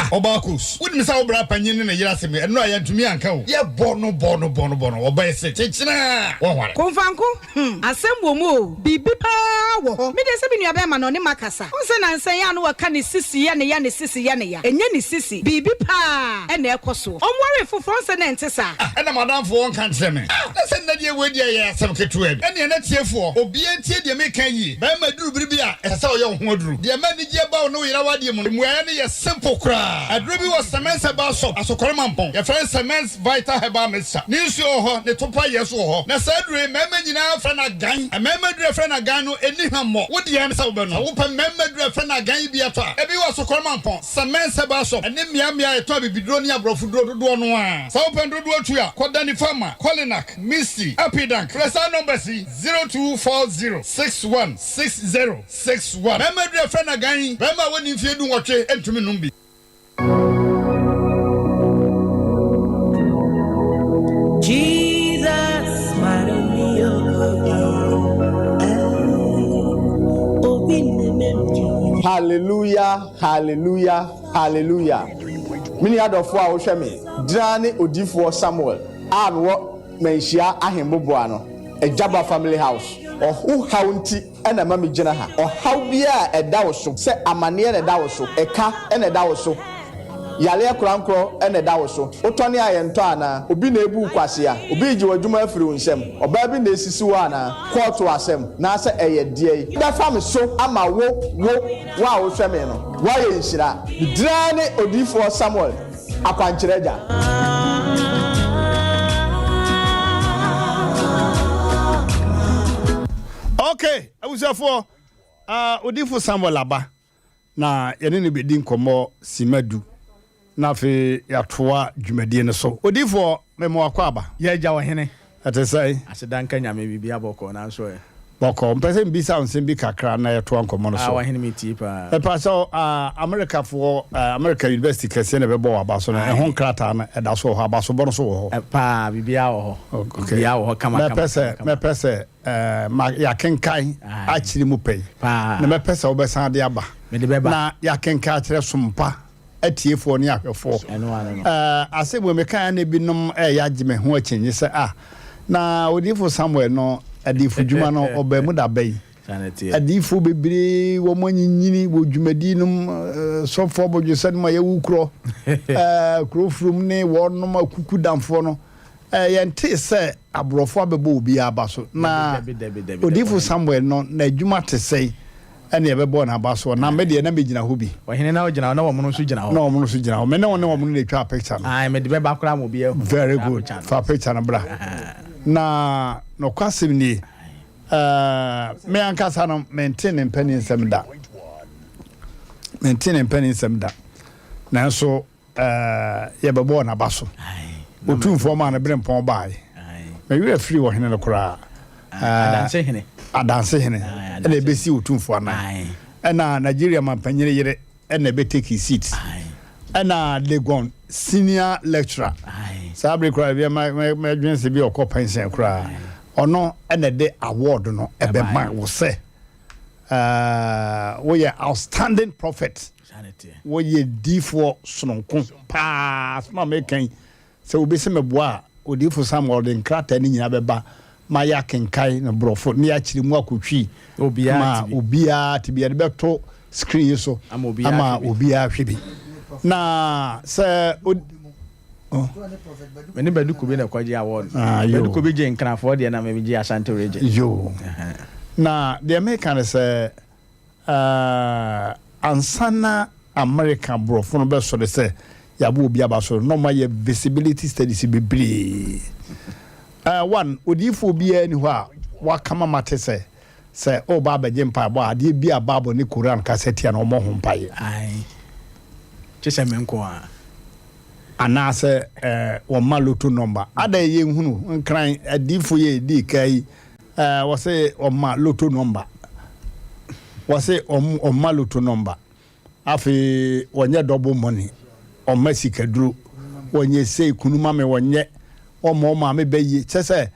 Ah Ɔbaakus, wonim sɛ wo bra panyin ne ne yere asɛm yi, ɛno a yɛantumi anka o. Yɛbɔ no bɔ no bɔ no bɔ no, ɔbɛyɛ sɛ kyekyena a wɔnware. Komfanko, hmm, asɛm wɔ mu o, biribi paa wɔ hɔ. Me deɛ sɛ me nua bɛɛma no ɔne makasa. Wohu sɛ nansa yi a na wɔka ne sisi yɛ ne ya, ne sisi yɛ ne ya. Ɛnyɛ ne sisi, biribi paa na ɛkɔ soɔ. Ɔnwaree foforɔ, wohu sɛ na ɛnte saa. Ah, ɛna m'adamfo ɔnka nkyerɛ me. Ah, na sɛ nnɛ deɛ wei deɛ ɛyɛ asɛm ketewa bi. Ɛnneɛ na tiefoɔ, obiara ntie deɛ meka yie. Barima duru bere bi a, ɛsɛ sɛ ɔyɛ wo ho aduru. Deɛ ɛma anigyeɛ ba wo ne wo yere awadeɛ mu no, mmuaeɛ no yɛ simple koraa. Aduro bi wɔ Semens Herbal Shop, Asokore Mampong. Yɛfrɛ no Semens Vital Herbal Mixture. Ne nsuo wɔ hɔ, ne topa yɛ nso wɔ hɔ. Na saa aduro yi, mmarima nyinaa frɛ no agan. Mmarima aduro a yɛfrɛ no agan no, ɛnni. Ɛnni hwammɔ. Wo deɛ ara ne sɛ wobɛnom. Sɛ wopɛ mmarima aduru a ɛfrɛ no agan yi bi atɔ a, ebi wɔ Sokorɔmampɔn, Cement Herbal Shop, ne mmeammea a yɛtɔn abibiduro ne aborɔfo duro dodoɔ no ara. Sɛ wopɛ dodoɔ tu a, kɔ Danny Pharma, Kolinak, Misty, Apidank. Frɛ saa numbers yi, 0240 61 60 61. Mmarima aduru a ɛfrɛ no agan yi, barima a wadi mfeɛ dunwɔtwe ntumi nnom bi. Hallelujah, hallelujah, hallelujah. Me nua dɔfoɔ a wohwɛ me, gyina ne odiyifoɔ Samuel a mewɔ Manhyia Ahemboboa no, Agyaba Family House. Ɔho haw nti na ɛma migyina ha. Ɔhaw biara a ɛda wo so, sɛ amanneɛ na ɛda wo so, ɛka na ɛda wo so, yareɛ korankorɔ na ɛda wo so, wotɔne a yɛntɔ anaa, obi na ebu wo kwasea, obi regye w'adwuma afiri wo nsam, ɔbaa bi na esisi wo anaa, kɔɔto asɛm, naasɛ ɛyɛ deɛn bɛfa me so ama wo, wo, wo a wohwɛ me no, woayɛ nhyira. Me din ara ne Odiyifoɔ Samuel. Akwankyerɛ Agya. Okay, abusuafoɔ, uh, odifo Samuel aba na yɛne no bɛdi nkɔmmɔ sima du na afei yɛatoa dwumadie no so. Odifoɔ, mema wakɔ aba. Yɛ agya ɔhene. Ɛte sɛn? Aseda nka Nyame, biribiara bɔkɔɔ, nanso ɛ? Bɔkɔɔ. Mpɛ sɛ mbisa wo nsɛm bi kakra na yɛtoa nkɔmmɔ no so. Ah, w'ahene metie paa. Mepa kyɛw, ah, Amerikafoɔ, eh, Amerika University kɛseɛ na ɛbɛbɔ wɔ aba so no, ɛho nkrataa no ɛda so wɔ hɔ, abasobɔ no so wɔ hɔ? Paa, biribiara wɔ hɔ. Okay. Biribiara wɔ hɔ kama kama Mɛpɛ sɛ, kama. mɛpɛ sɛ, eh, ma yɛakenkan akyiri mu pɛn. Paa. Na mɛpɛ sɛ wobɛsan de aba. Mede bɛba. Na yɛakenkan akyerɛ sompa atiefoɔ ne ahwɛfoɔ. Ɛɛ, asɛm wei mekaeɛ na ebinom reyɛ agye me ho akyinnye sɛ, Ah, na odiyifo Samuel no adiyifodwuma no, ɔbaa mu da bɛn? Adiyifoɔ bebree, wɔanyinyini wɔ dwumadi nom, sɔfoɔ abɔdwesɛ nom a yɛwu korɔ, ɛɛ, kuro furum ne wɔnom akukudamfoɔ no. Eh, yɛntee sɛ aborɔfo abɛbɔ obiara aba so. Na odiyifo Samuel no, n'adwuma te sɛn ɛna yɛbɛbɔɔ n'aba soɔ? Na me deɛ, na megyina hɔ bi. Ɔhene na ɔgyina hɔ, na wɔn nso gyina hɔ. Na wɔn nso gyina hɔ. Me ne wo ne wɔn na etwaa picture no. Ae, mede bɛba koraa ma obiara ahu. Very good. Fa picture no bra. Na nokwasɛm nie, eh, me ankasa no, mente ne mpanin nsɛm da. Mente ne mpanin nsɛm da. Nanso, yɛbɛbɔɔ n'aba so. Otumfoɔ maa no berempɔn baeɛ. Me werɛ firii ɔhene no koraa. Adanse hene. Adanse hene ɛna ɛbɛsi otumfoɔ anan. Ɛna Nigeria mampanyini yere ɛna ɛbɛtake seat. Ɛna Legon senior lecturer. Saa bere koraa ebi mɛdwene sɛ bi ɔkɔ pension koraa. Ɔno ɛna ɛde award no ɛbɛma wo sɛ woyɛ outstanding prophet. Wɔyɛ diifoɔ sononko paa. Asɛm a mereka yi, sɛ obi se meboa a, Odiyifoɔ Samuel de nkrataa no nyinaa bɛba ma yɛakenkan no borɔfo na yɛakyerɛ mu akɔ Twi ma obiara te bi. Yɛde bɛto screen yi so ama obiara ahwɛ bi. Na sɛ Oh. Me ne Badu Kobi na ɛkɔgye award. Ah, yo. Badu Kobi gye Nkrafoɔ deɛ na me gye Ashanti region. Yo. Na deɛ meka ne sɛ Eh, ansa na Amerika borɔfo no bɛsɔre sɛ yɛabɔ obi aba so no, na wɔayɛ visibility studies bebree. Eh, one, odiyifoɔ biara ni hɔ a waka ma mate sɛ sɛ ɔreba abɛgye mpaebɔ a, adeɛ bi a Bible ne Koran kasa tia no, ɔmmɔ ho mpaeɛ. Ae, kye sɛ me nko ara. Anaasɛ eh, wɔmma lotto number. Adɛn yɛnhunu nkran adiyifoɔ yi a ɛdii kan yi Ɛɛ wɔse ɔma loto nɔmba. Wɔse ɔma loto nɔmba. Afei wɔnyɛ double money. Ɔma sikaduro. Wɔnyɛ sei kunu ma me wɔnyɛ. Ɔma ɔmaame bɛ yie. Kyɛ sɛ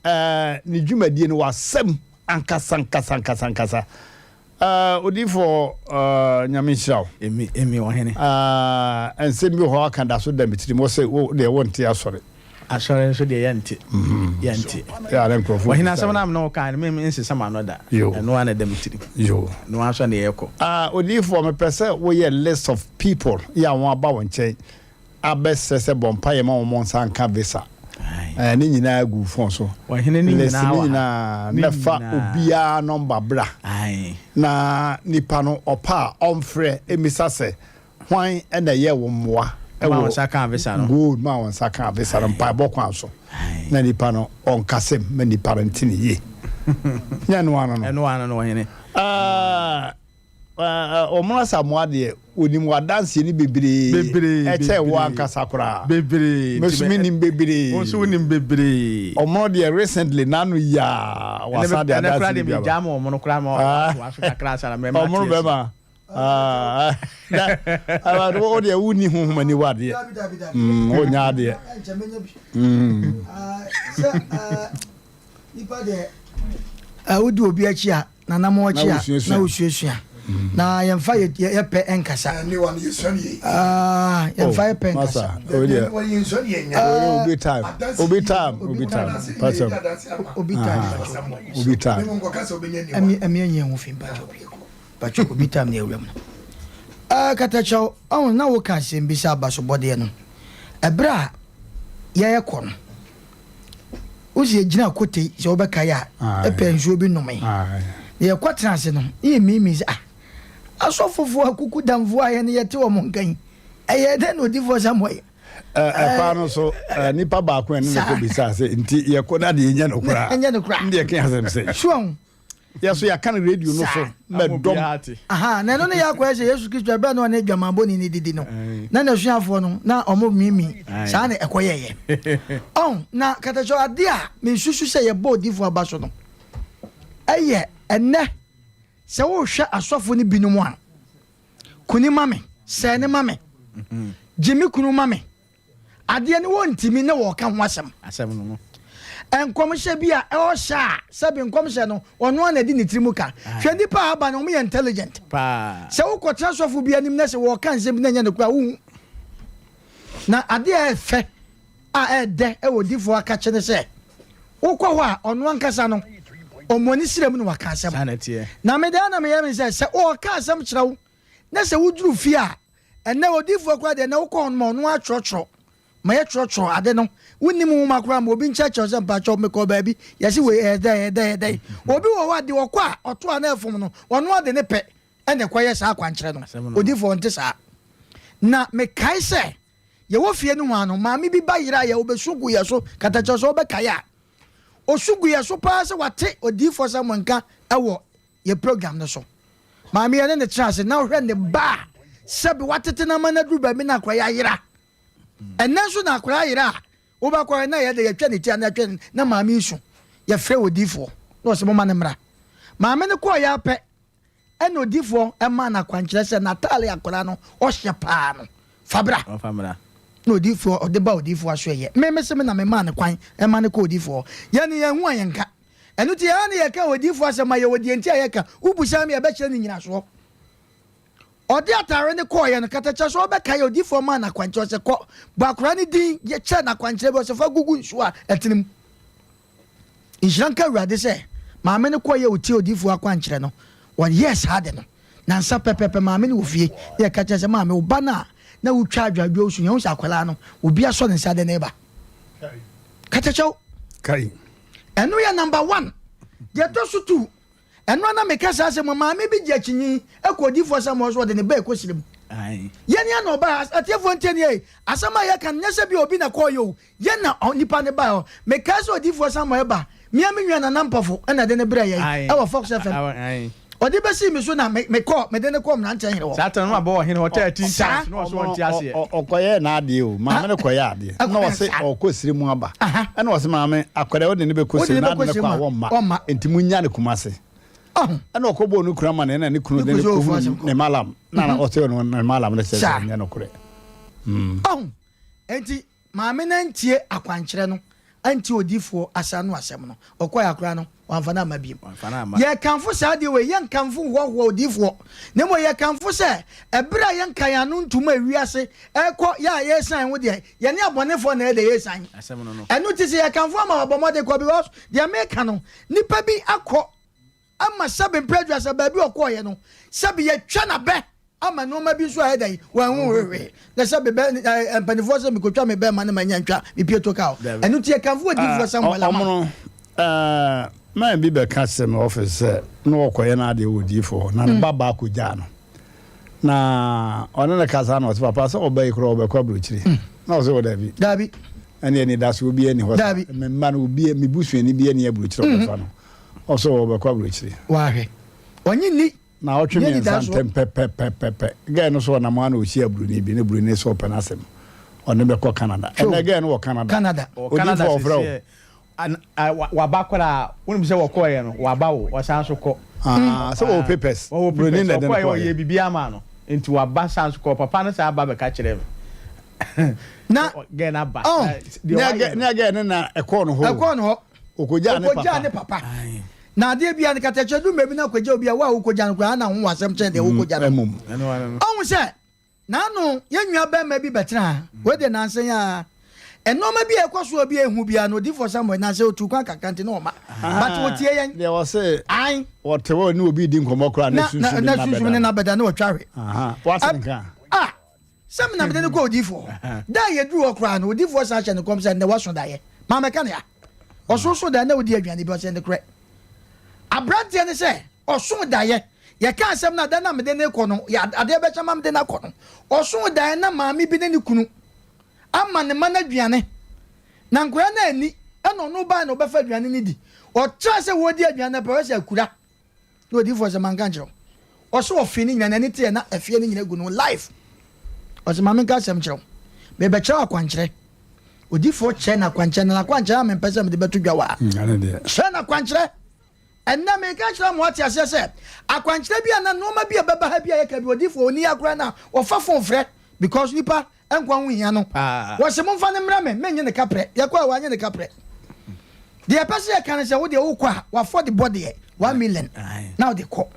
ɛɛ ne dwumadie no wasɛm ankasa ankasa ankasa ankasa. Ɛɛ odiyifoɔ ɛɛ Nyame nhyira wo. Emi emi ɔhene. Ɛɛ nsɛm bi wɔ hɔ aka da so da me tirim wɔsɛ wo deɛ wonte asɔre. Asɔre nso deɛ yɛnte yɛnte. Yɛ a na nkurɔfoɔ Ɔhene bisa asɛm yɛ. no a me ne wo kae no me nsesa m'ano da. Yoo. Ɛno ara na ɛda me tirim. Yoo. Ɛno ara nso na yɛkɔ. Ah odiyifoɔ mepɛ sɛ woyɛ list of people yɛ a wɔn aba wo nkyɛn abɛsrɛ sɛ bɔ mpaeɛ ma wɔn nsa nka visa. Ɛɛ ne nyinaa gu phone so. Ɔhene ne List nyinaa ne wɔ ha. nyinaa Ne na fa nyinaa. obiara number bra. Ae. Na nipa no ɔpɛ a ɔmfrɛ mmisa sɛ hwan na ɛyɛɛ wo mmoa Maa wɔ wo nsa kaa visa no. Good maa wo nsa kaa visa no mpaebɔ kwan so. Na nipa no ɔnkasɛm ma nipa no nte ne yie. Nyɛ ɛno ano no. Ɛno ano no ɔhene. Ah, Ɔmono Asamoah deɛ onim w'adanseɛ no bebree Bebree, ɛkyɛn wo bebree. ankasa koraa. Bebree. Me nso menim bebree. Wo nso wonim bebree. Ɔmono deɛ recently n'ano yiaa wasan de Ɛnɛ koraa adanseɛ deɛ no bi aba. megyaa ma ɔmono koraa ma Ah. ɔtoa so kakra ansa na mɛma Ɔmono ate asi. bɛma. Ah, na ah, wo deɛ wonni honhom aniwa adeɛ. Mm, wonyɛ adeɛ. Mm. Sɛ nipa deɛ wodi obi akyi a nanam akyi a na wosuasua mm. na yɛmfa yɛpɛ nkasa yɛmfa oh, yɛpɛ nkasa obi time obi time obi time pastor obi time obi time ɛmi ɛmi ɛnyɛ ho fi mpakyɛ obi mpakyɛ obi time na ewura mu no katakyɛw ɔhun na woka asɛm bi sɛ abasobɔdeɛ no ɛberɛ a yɛyɛ kɔ no Wosi yɛgyina kotei sɛ wobɛkae a, ɛpɛ nsuo bi nomee. Na yɛkɔtena ase no, na yɛmiimii sɛ, ah, asɔfofoɔ akukudamfoɔ a yɛne yɛte wɔn nka yi, ɛyɛɛ dɛn na odiyifoɔ Samuel yɛ? Ɛkwan no so, nipa baako a ɛne no kɔbisaa sɛ, nti yɛkɔ na deɛ ɛnyɛ no koraa? Ɛnyɛ no koraa. Ndeɛ ɛka asɛm sɛ. Sure. Yɛ so yɛaka no radio no so ma dɔm. Aha, na ɛno ne yɛ akɔyɛ sɛ Yesu Kristo ɛberɛ na ɔne adwamanbɔni no didi no, na n'asuafoɔ no na ɔmo miimi saa na ɛkɔyɛeɛ. Ɔn, na katakyɛ adeɛ a mesusu sɛ yɛbɔ odifoɔ aba so no, ɛyɛ ɛnɛ sɛ wohwɛ asɔfo no binom a, kuni ma me, sɛɛ ne ma me, gye me kunu ma me, Adeɛ no wɔntimi ne wɔka ho asɛm. Asɛm no no. Nkɔmhyɛ bi a ɔhyɛ a sɛbi nkɔmhyɛ no ɔno ara na ɛde ne tiri mu ka. Hwɛ nnipa a aba no wɔn yɛ intelligent. Paa. Sɛ wokɔtena sɔfo bi anim na sɛ wɔka nsɛm bi na ɛnyɛ nokorɛ a wohu. Na adeɛ a ɛfɛ a ɛɛdɛ wɔ odifoɔ akakye ne sɛ wokɔ hɔ a ɔno ankasa no ɔmmɔ ne srɛ mu na waka asɛm. Saa na ɛteɛ. Na me deɛ na meyɛ me sɛ sɛ ɔɔka asɛm kyerɛ wo na sɛ woduru fie a Ɛnnɛ odiyifoɔ koraa deɛ ɛnnɛ wokɔ hɔ no ma ɔno ara twerɛtwerɛ ma yɛtwerɛtwerɛ ade no wonnim nwoma koraa ma obi nkyerɛkyerɛ wo sɛ mpakyɛw mekɔɔ baabi yɛse wei ɛyɛ dɛn ɛyɛ dɛn ɛyɛ dɛn obi wɔ hɔ a deɛ ɔkɔ a ɔto a na ɛfom no ɔno ara de ne pɛ ɛna ɛkɔyɛ saa akwankyerɛ no odiyifoɔ nte saa na mekae sɛ yɛwɔ fie no ho ano maame bi ba yera yɛ ɔbɛsu gu yɛ so katakyɛ sɛ ɔbɛkae a ɔsu gu yɛ so paa sɛ wate odiyifoɔ sɛ nka ɛwɔ yɛ program no so. Maame yɛne no tena ase na wohwɛ ne ba a sɛbe watete no ama no aduru baabi na akwadaa yi ayera. Ɛnnɛ nso na akwadaa ayera a wobɛkɔ na yɛde yɛtwa ne ti anaa yɛtwa na maame yi su. Yɛfrɛ odiifoɔ na ɔsɛ moma no mmra. Maame no kɔɔ yɛ apɛ ɛna odiifoɔ ɛmaa no akwankyerɛ sɛ n'ataale akwadaa no ɔhyɛ paa no fa bra. Na odiifoɔ ɔde ba odiifoɔ aso ɛyɛ. Me me se me na memaa no kwan ɛma no kɔ odiifoɔ. Yɛne yɛn ho a yɛnka. Ɛno nti, yɛn ara na yɛka odiyifoɔ asɛm ma yɛwɔ deɛ nti a yɛka. Wobisa me a, yɛbɛkyerɛ no nnyinasoɔ. Ɔde atare no kɔeɛ no, katakyɛ so ɔbɛkae odiyifoɔ maa no akwankyerɛ, ɔsɛ kɔ, bɔ akwadaa no din, kyerɛ no akwankyerɛ bi, ɔsɛ fa gugu nsuo a ɛtene mu. Nhyira nka Awurade sɛ maame no kɔeɛ a ɔtie odiyifoɔ akwankyerɛ no, ɔyɛɛ saa ade no. Nansa pɛpɛɛpɛ maame no wɔ fie na yɛka kyerɛ sɛ maame wo ba no a na wotwa adwadwoɔ so yɛhu sɛ akwadaa no obi asɔ ne nsa de ne ba. Katakyɛw. Kai. Ɛno yɛ number one. Deɛ ɛtɔ so two, ɛno a na meka saa asɛm maame bi gye akyinyi kɔ odiyifoɔ Samuel so ɔde ne ba ɛkɔ srem. Yɛn ya na ɔbaa atiefoɔ ntie nie asɛm a yɛka no nyɛ sɛ bi obi na kɔɔ yɛ o yɛn na nipa ne baa hɔ. Mekae sɛ odiyifoɔ Samuel ba mea me nua Nana Mpɔfo ɛna ɛde ne brɛ yɛn ɛwɔ Fox FM. Ɔde bɛsii me so na me mekɔɔ mede no kɔɔ mmeranteɛ hene hɔ. Saa tɛm no na wabɔ ɔhene hɔ 13 times na ɔso ɔnte aseɛ. Ɔkɔyɛɛ n'adeɛ o, maame no kɔyɛɛ adeɛ na ɔse ɔkɔ sire mu aba ɛna ɔse maame akwadaa wode no bɛkɔ sire mu na ade no kɔ a wɔmma nti monnya no Kumase ɛna ɔkɔbɔɔ ne kunu amaneɛ na ne kunu de no kɔhunu ne malam na ɔse ɔno ne malam no sɛ sɛ ɛnyɛ nokorɛ. Enti Maame no antie akwankyerɛ no, antie odiyifoɔ asa no asɛm no. Ɔkɔeɛ akora no, wamfa no amma bio. Yɛkamfo saa adeɛ wei, yɛnkamfo nhoahoa odiyifoɔ, na mmom yɛkamfo sɛ ɛberɛ a yɛnka yɛn ano ntom a wiase rekɔ yɛ a yɛresan ho deɛ, yɛne abɔnefoɔ na ɛyɛ dɛ yɛresan. Ɛno nti sɛ yɛkamfo ama wɔabɔ mmɔden kɔ because deɛ meka no, nnipa bi akɔ ama sɛbe mprɛ aduasa baabi a ɔkɔeɛ no, sɛbe yɛatwa n'abɛ ama nnoɔma bi nso ayɛ dɛn, wanhu hwehwee. Na sɛbe bɛ, ɛ, mpanimfoɔ sɛ mekɔtwa me bɛɛma no manya ntwa me pieto ka o. Ɛno nti yɛkamfo odiyifoɔ Samuel ama wo. Ɔmono, ɛɛ, man bi bɛka kyerɛ me office sɛ na ɔkɔyɛ n'adeɛ wɔ odiyifoɔ hɔ, na ne ba baa kɔgyaa no. Na ɔne no kasa na ɔse, papa sɛ ɔba yi koraa ɔbɛkɔ aburokyire. Na ɔse, o dabi. Dabi. Ɛne anidasoɔ biara nni hɔ saa. Dabi. Me mma no, obi, me busuani biara nni aburokyire a ɔbɛfa no. Ɔsɛ ɔbɛkɔ aburokyire. Wahwɛ. Ɔnye nni. Naawɔtwe Nni mmiɛnsa anidasoɔ. ntɛm pɛpɛpɛpɛ. Girl no so ɔnam ara na ɔhyia buroni bi, ne buroni no sɛ ɔpɛ n'asɛm. Ɔne bɛkɔ Canada. Hwɛ o. Ɛnnɛ girl no wɔ Canada. Canada. Ɔwɔ Canada Odiyifoɔ ɔfrɛ wo. seesei. An a wa waba koraa. Wonim sɛ wɔkɔeɛ no, waba o, ɔsan so kɔ. Ah, sɛ ɔwɔ papers. Ɔwɔ Buroni papers. na ɛde no Ɔkɔeɛ, kɔeɛ. ɔyɛɛ biribiara maa no. Nti waba san so kɔ. Papa no san ba bɛka kyerɛɛ me. Na, Girl no aba. oh. Na deɛ Ne wayɛ girl no. ne girl no na ɛkɔɔ no hɔ o. Ɛkɔɔ no hɔ. Ɔkɔgyaa ne Ɔkɔgyaa papa. ne papa. Na adeɛ biara no, katakyɛ du mmerɛ bi na akɔgya obi a, wo a wokɔgya no koraa na ho wɔ asɛm kyɛn deɛ wokɔgya no. Mmom. Ɔhu sɛ, n'ano, yɛn nua barima bi bɛtena ha, wei deɛ nansa yi ara, nnoɔma bi a ɛkɔ so a obi ɛnhu biara no, odiyifoɔ Samuel, nansa yi ɔtuu kwan kakra nti na ɔmma, but ɔtie yɛn. Deɛ ɔse, Ae. ɔte hɔ ne obi redi nkɔmmɔ koraa na Na, na, sunsum na ne no sunsum ne abɛda no no. abɛda na watwa ahwe. Aha, woate ne nka a? Ah! Sɛ me na mede no kɔɔ odiyifoɔ hɔ. Da a yɛduruu hɔ koraa no, odiyifoɔ san hyɛɛ no nkɔm sɛ, Nnɛ woaso daeɛ. Ma mɛka no ya. Ɔsooso daeɛ na ɔdi aduane bi. Ɔsɛ nokorɛ. Aberanteɛ no sɛ, ɔsoo daeɛ. Yɛkaa asɛm no a, da no a mede no rekɔ no, adeɛ bɛkye ama mede no akɔ no, ɔsoo daeɛ na maame bi ne ne kunu ama ne mma no aduane. Na nkwadaa no anni, ɛna ɔno baeɛ na ɔbɛfa aduane no di. Ɔtraa sɛ wɔredi aduane no pɛ, ɔyɛ sɛ akura. Na odiyifoɔ sɛ manka nkyerɛ wo. Ɔse ɔfee ne nyina n'ani teɛ na ɛfeɛ no nyina gu no life. Ɔse ma menka asɛm nkyerɛ wo. Mebɛkyerɛ wo akwankyerɛ. Odiyifoɔ kyerɛ no akwankyerɛ na n'akwankyerɛ a mempɛ sɛ mede bɛto dwa wɔ ha. Kyerɛ no akwankyerɛ. Ɛnnɛ meka kyerɛ mo ate aseɛ sɛ akwankyerɛ bi anaa nnoɔma bi a ɛbɛba ha bi a yɛka bi odiyifoɔ ɔnni ha koraa na ɔfa phone frɛ because nipa nkwa ho hia no. Wɔse momfa no mmrɛ me, mennye no kaprɛ. Yɛkɔɛ a wannye no kaprɛ. Deɛ yɛpɛ sɛ yɛka ne sɛ wo deɛ wokɔ a w'afɔdebɔ deɛ 1 million na wode kɔ.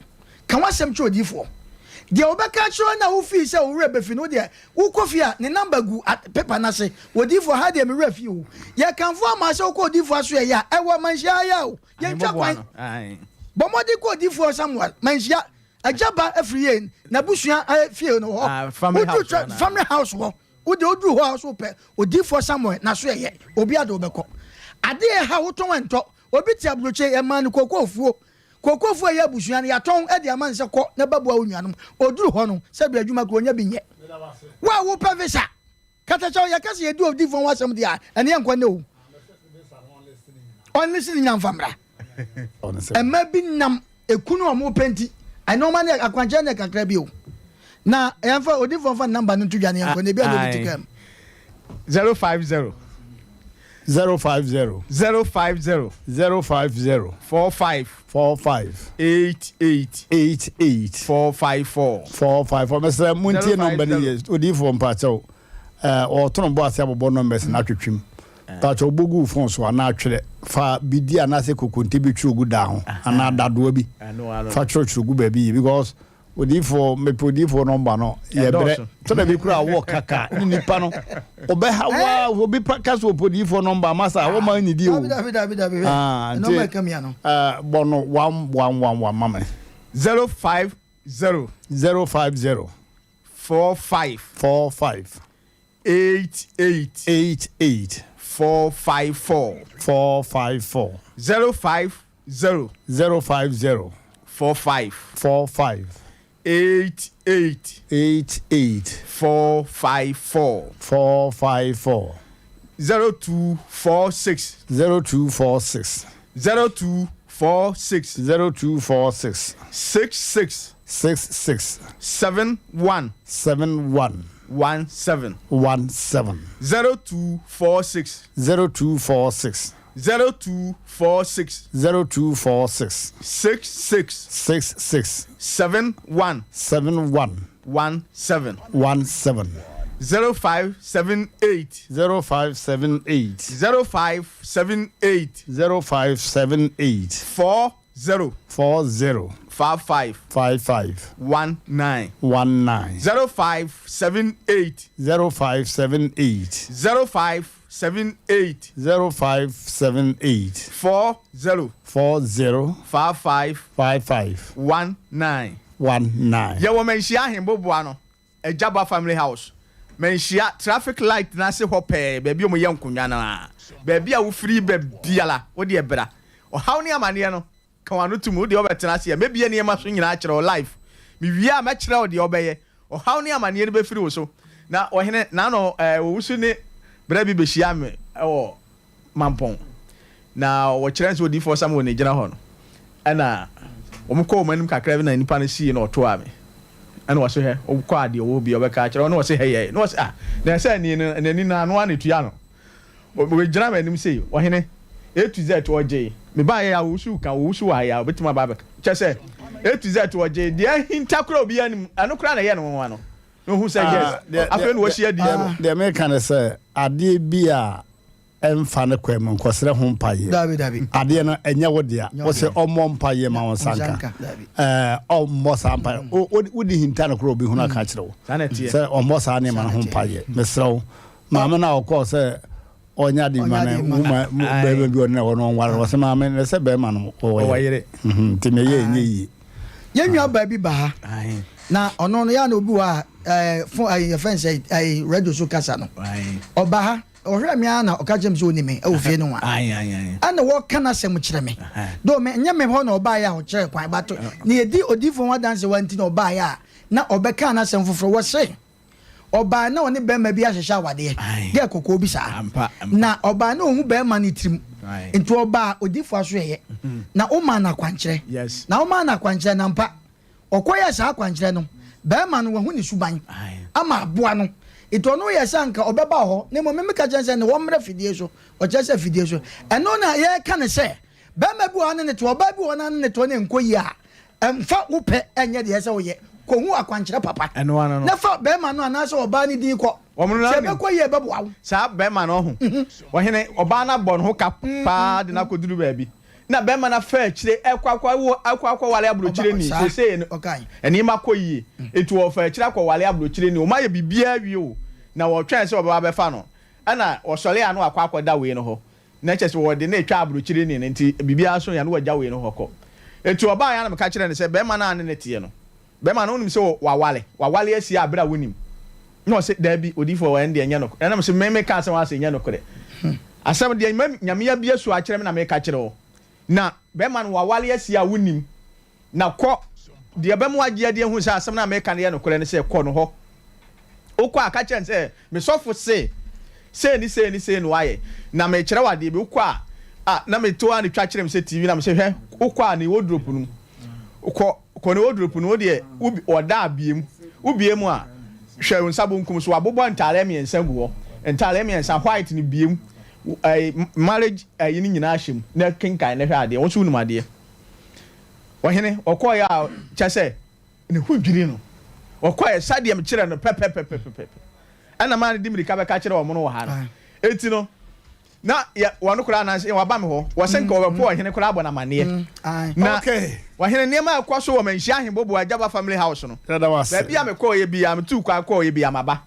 Ka w'asɛm kyerɛ odiyifoɔ. Deɛ ɔbɛka akyerɛ wo no a wofii sɛ wo werɛ bɛfi no wo deɛ wokɔ fie a ne number gu paper no ase. Odiyifoɔ ha deɛ me werɛ afi o. Yɛkamfo ama wo sɛ wokɔ odiyifoɔ asoɛeɛ a ɛwɔ Manhyia ha yi a o. Yɛntwa kwan. Bɔ mmɔden kɔ odiyifoɔ Samuel Manhyia. Agya ba afiri yie n'abusua fie no hɔ. Woduru family house hɔ. Wode woduru hɔ a so pɛ odiifoɔ Samuel n'aso ɛyɛ obi ade wobɛkɔ. Ade ɛha wotɔn ɛntɔ. Obi te aburokye yɛmaa no kookoofuo. Kookoofuo ɛyɛ abusua no yɛatɔn de ama no sɛ kɔ na bɛboa wo nuanom. Oduru hɔ no sɛbi adwuma kura onya bi nyɛ. Wo a wopɛ visa Katakyɛw, yɛka sɛ yɛdi odiyifoɔ ho asɛm deɛ a, ɛne yɛnkɔ nnɛ o. Ɔnlese ne nyina mfa mmra. Mmaa bi nam ekunu a wɔpɛ nti, nneɛma no akwankyerɛ no yɛ kakra bi o. Na yɛmfa odiyifoɔ mfa ne namba no nto dwa na yɛnkɔ na ebi a na obi te kaa mu. 050. 050. 050. 050. 45. 45. 88. 88. 454. 454. Mesrɛ montie nɔmba no yie. Odiyifoɔ mpakyɛw ɔɔtono bɔ ase abobɔ numbers no atwetwem. Mpakyɛw bɔ gu wo phone so anaa twerɛ. Fa bidi anaasɛ kokonte bi twerɛ gu da ho anaa dadoa bi. Fa twerɛtwerɛ gu baabi yie because Odiyifoɔ mepɛ odiyifoɔ nɔmba no yɛ brɛ sɛdeɛ bi kura awɔ kaka ne nipa no ɔbɛha waa obi pa ka so ɔpɛ odiyifoɔ nɔmba ama sa wɔma ne di o ah, nti bɔ no 1111 ma me 050 050 45 45 88 88 454 454 050 050 45 45 88 88 454 454 0246 0246 0246 0246 66 66 71 71 17 17 0246 0246 0246 0246 66 66 71 71 17 17 0578 0578 0578 0578 40 40 55 55 19 19 0578 0578 0578 0578 40 40 55 55 19 19. Yɛwɔ Manhyia Ahemboboa no, Agyaba Family House, Manhyia traffic light no ase hɔ pɛɛ, baabi a wɔyɛ nkonnwa no ara. Baabi a wofiri ba biara, wo deɛ bra. Ɔhaw ne amaneɛ no, ka w'ano tom, wo deɛ wobɛtena ase a, mɛbue nneɛma so nyinaa akyerɛ wo live. Mewie a, mɛkyerɛ wo deɛ wobɛyɛ. Ɔhaw ne amaneɛ no bɛfiri wo so. Na ɔhene, n'ano, ɛɛ, Owusu ne bra bi bɛhyiaa me wɔ Mampɔn, na wɔkyerɛ no sɛ odiyifoɔ Samuel na ɛgyina hɔ no, ɛna. Wɔn kɔɔ wɔn anim kakra bi na nipa no sii na ɔtoaa me. Ɛna ɔse hɛ, wokɔ a deɛ ɔwɔ bi ɔbɛka akyerɛ wo. Ɛna ɔse hɛ yɛɛ. Na ɔse ah, na ɛsɛ ani no, n'ani no ano ara na ɛtua no. Ɔbɛgyina m'anim sei, ɔhene, A to Z ɔgyee. Mebaeɛ a ɔwusu ka, ɔwusu wɔ ha yi a, ɔbɛtumi aba abɛka. Kyerɛ sɛ, A to Z ɔgyee, deɛ ahinta koraa obiara nnim, ɛno koraa na ɛyɛɛ no nwanwa no. Na ɔhu sɛ yes, afei na wahyia adiyifoɔ. Deɛ meka ne sɛ, adeɛ bi a ɛmfa ne kwan mu nkɔsrɛ ho mpaeɛ. Dabi, dabi. Adeɛ no ɛnyɛ wo dea. Nyɛ wo Wo sɛ dea. ɔmmɔ mpaeɛ ma wo nsa Wo nsa nka. nka, dabi. Ɛɛ, ɔmmɔ saa mpaeɛ. Wo, wo, wode hinta no koraa obi hunu aka akyerɛ wo. Saa na ɛteɛ. Sɛ ɔmmɔ saa nneɛma no ho mpaeɛ. Mesrɛ wo, maame no a ɔkɔɔ sɛ ɔnyɛ ade ma no, woma bɛrima bi ɔne na ɛwɔ no ɔnware no, ɔsɛ maame no sɛ bɛrima no wɔwɔ yere. Mhm, nti meyɛ ɛnyɛ yie. Yɛn nua baa bi ba ha na ɔno no yɛ na obi wɔ a ɛɛ fo ɛɛ yɛfɛn sɛ ɛɛ radio so kasa no ɔba ha ɔhwɛ mi ara na ɔka kyerɛ mi sɛ ɔni mi ɛwɔ fie no ho a ɛna wɔka n'asɛm kyerɛ mi do mi nyɛ mi hɔ na ɔbaa yɛ a ɔkyerɛ kwan bato na yɛdi odiifo ho adanse wa nti na ɔbaa yɛ a na ɔbɛka n'asɛm foforɔ wɔse. Ɔbaa na ɔne bɛrima bi ahyehyɛ awadeɛ, gɛɛ kɔkɔɔ bi saa. Na ɔbaa na ɔhu bɛrima no tirim. Nti ɔbaa odiyifoɔ asoɛeɛ, na womaa no akwankyerɛ. Na womaa no akwankyerɛ, na ampa, ɔkɔyɛɛ saa akwankyerɛ no, bɛrima no wahu ne suban ama aboa no. Nti ɔno yɛɛ sɛ anka ɔbɛba wo hɔ, na mmom me meka kyerɛ no sɛ ne wɔmmra fidie so. Ɔkyerɛ sɛ fidie so. Ɛno na yɛreka no sɛ, bɛrima bi wɔ hɔ a ne ne te hɔ, ɔbaa bi wɔ hɔ na ne ne te hɔ na ɛnkɔ yie a, Mfa wo pɛ nyɛ deɛ ɛsɛ sɛ woyɛ. Kɔhu akwankyerɛ papa, na fa barima no anaasɛ ɔbaa no din kɔ. Sɛ ɛbɛkɔ yie a, ɛbɛboa wo. Saa barima no, ɔho, ɔhene, ɔbaa no abɔ ne ho ka paa de no akɔduru baabi, na barima no afa akyire rekɔ akɔ akɔware aburokyireni. Seesei no, nneɛma kɔ yie, enti wɔfa akyire akɔware aburokyireni. Wɔayɛ biribiara awie o, na wɔretwɛn sɛ ɔbɛba abɛfa no. Ɛnna ɔsɔre a na wakɔ akɔda wei no hɔ. Na kyerɛ sɛ wɔde no retwa aburokyire ni no nti biribiara so yɛ a na wagya wei no hɔ kɔ. Nti ɔbaeɛ a na meka kyerɛɛ no sɛ barima no a ne no teɛ no, barima no wonim sɛ waware, waware asie a berɛ a wonim? Na ɔse daabi odiyifoɔ ɛno deɛ ɛnyɛ nokorɛ. Ɛna mese me meka asɛm ase ɛnyɛ nokorɛ. Asɛm deɛ Nyame abue so akyerɛ me na meka kyerɛ wo. Na barima no waware asie a wonim. Na kɔ, deɛ ɛbɛma woagye adi ahunu sɛ asɛm no a mereka no yɛ nokorɛ ne sɛ, kɔ no hɔ. Wokɔ a, ka kyerɛ no sɛ, 'Me sɔfo se, sei ne sei ne sei na woayɛ, na merekyerɛ wo adeɛ bi. Wokɔ a, a, na meto ara na ɛtwa kyerɛ me sɛ TV, na mese, Hwɛ, wokɔ a, ne wardrobe no mu. Kɔ, kɔ ne wardrobe no mu, wo deɛ, wo, ɔda a, bue mu. Wobue mu a, hwɛ wo nsa bonkum so, wɔabobɔ ntaadeɛ mmiɛnsa gu hɔ. Ntaadeɛ mmiɛnsa, white no, bue mu. Ɛɛ, marriage ayi no nyinaa hyɛ mu, na kenkan na hwɛ adeɛ. Wo nso wonim adeɛ. Ɔhene, ɔkɔeɛ a, kyerɛ sɛ, ne ho dwirii no. Ɔkɔeɛ, sɛdeɛ mekyerɛɛ no pɛpɛpɛpɛpɛ. Ɛna maa no de mmirika bɛka kyerɛɛ wɔn wɔ ha no. Enti no, na yɛ, wɔn koraa nansa yi wɔaba me hɔ. Wɔse nka wɔbɛpo ɔhene koraa abɔ no amanneɛ. Na ɔhene, nneɛma a ɛkɔ so wɔ Manhyia Ahemboboa Agyaba Family House no, baabi a mekɔeɛ biara, metuu kwan kɔeɛ biara, maba.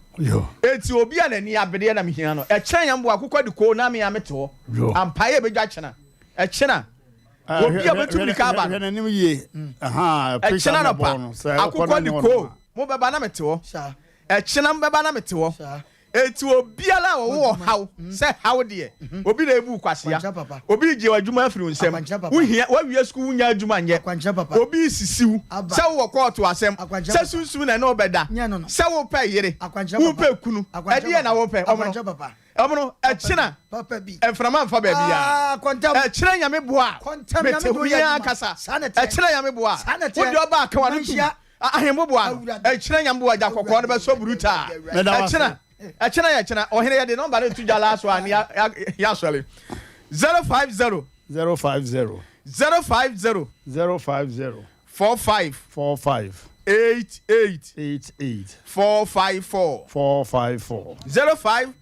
Enti obi a n'ani abereɛ na mehia no. Ɛkyena yɛn mmoa akokɔ de koo na me ara mete hɔ. Ampa yɛ bɛdwa kyena. Ɛkyena. Obi a obetu mmirika aba no. Hwɛ n'anim yie. Ɛkyena anɔpa, akokɔ de koo, mobɛba na mete hɔ. Ɛkyena mobɛba na mete hɔ. Enti obiara a ɔwɔ ɔhaw, sɛ haw deɛ, obi na ebu wo kwasea, obi regye w'adwuma afiri wo nsam, wohia, woawie sukuu wonnya adwuma nyɛ, obi resisi wo, sɛ wowɔ kɔɔto asɛm, sɛ sunsum na ɛne wo bɛda, sɛ wopɛ yere, wopɛ kunu, ɛdeɛn na wopɛ? Ɔmono. Ɛmono, ɛkyena, mframa mfa baabiara. Ɛkyena Nyame boa a, mete ho yi ara kasa. Ɛkyena Nyame boa a, wode ɔba aka w'ano tom. Ahemmo boa no. Ɛkyena Nyame boa a, gya kɔkɔɔ no bɛsɔ brutaa. Ɛkyena, ɛkyena yɛ kyena. Ɔhene yɛde nɔmba no to dwa last one ne yɛasɔre. 050. 050. 050. 050. 45. 45. 88. 88. 454. 454. 050.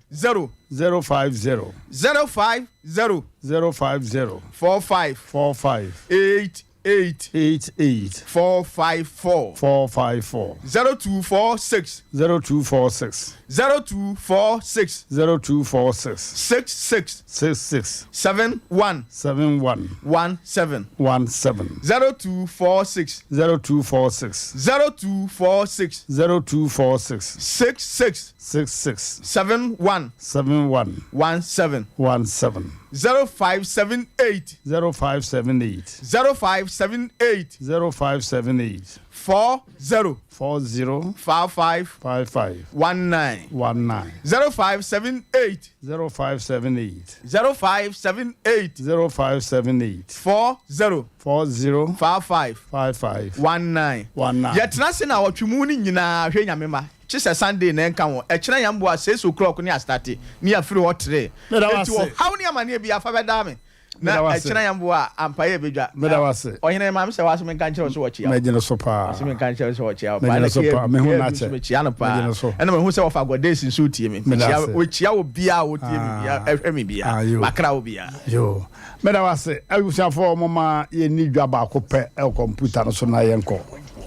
050. 050. 050. 45. 45. 88. 88. 454. 454. 0246. 0246. 0246. 0246. 66. 66. 71. 71. 17. 17. 0246. 0246. 0246. 0246. 66. 66. 71. 71. 17. 17. 0578. 0578. 0578. 0578. 40. 40. 55. 55. 19. 19. 0578. 0578. 0578. 0578. 40. 40. 55. 55. 19. 19. Yɛtena ase naawɔtwe mu no nyinaa hwɛ Nyame mma. Kye sɛ Sunday na ɛnka ho. Ɛkyena Nyame boa 6 o'clock ne astate ne yɛafiri hɔ 3. Meda wo Enti ase. ɔhaw ne amaneɛ biara fa bɛdaa me. Na Meda wo ase. ɛkyena Nyame boa a ampa yɛ bɛdwa. Meda wo ase. Ɔhene maame sɛ wase menka nkyerɛ wo sɛ wɔkyea wo. Mɛgye no so paa. Ɔse menka nkyerɛ wo sɛ wɔkyea wo paa. Mɛgye no Na so KAB paa. Mehu KAB no nso akyɛ. mekyea no paa. Mɛgye no so. Ɛna mahu sɛ wɔfa Gɔdesi nso retie me. Meda Mekyea ase. wɔkyea obiara a ɔtie me biara, Ah. ɛhwɛ me biara. Ah, yo. Makra wo biara. Yo. Meda wo ase. Abusuafoɔ momma yɛnni dwa baako pɛ wɔ kɔmputa no so na yɛnkɔ.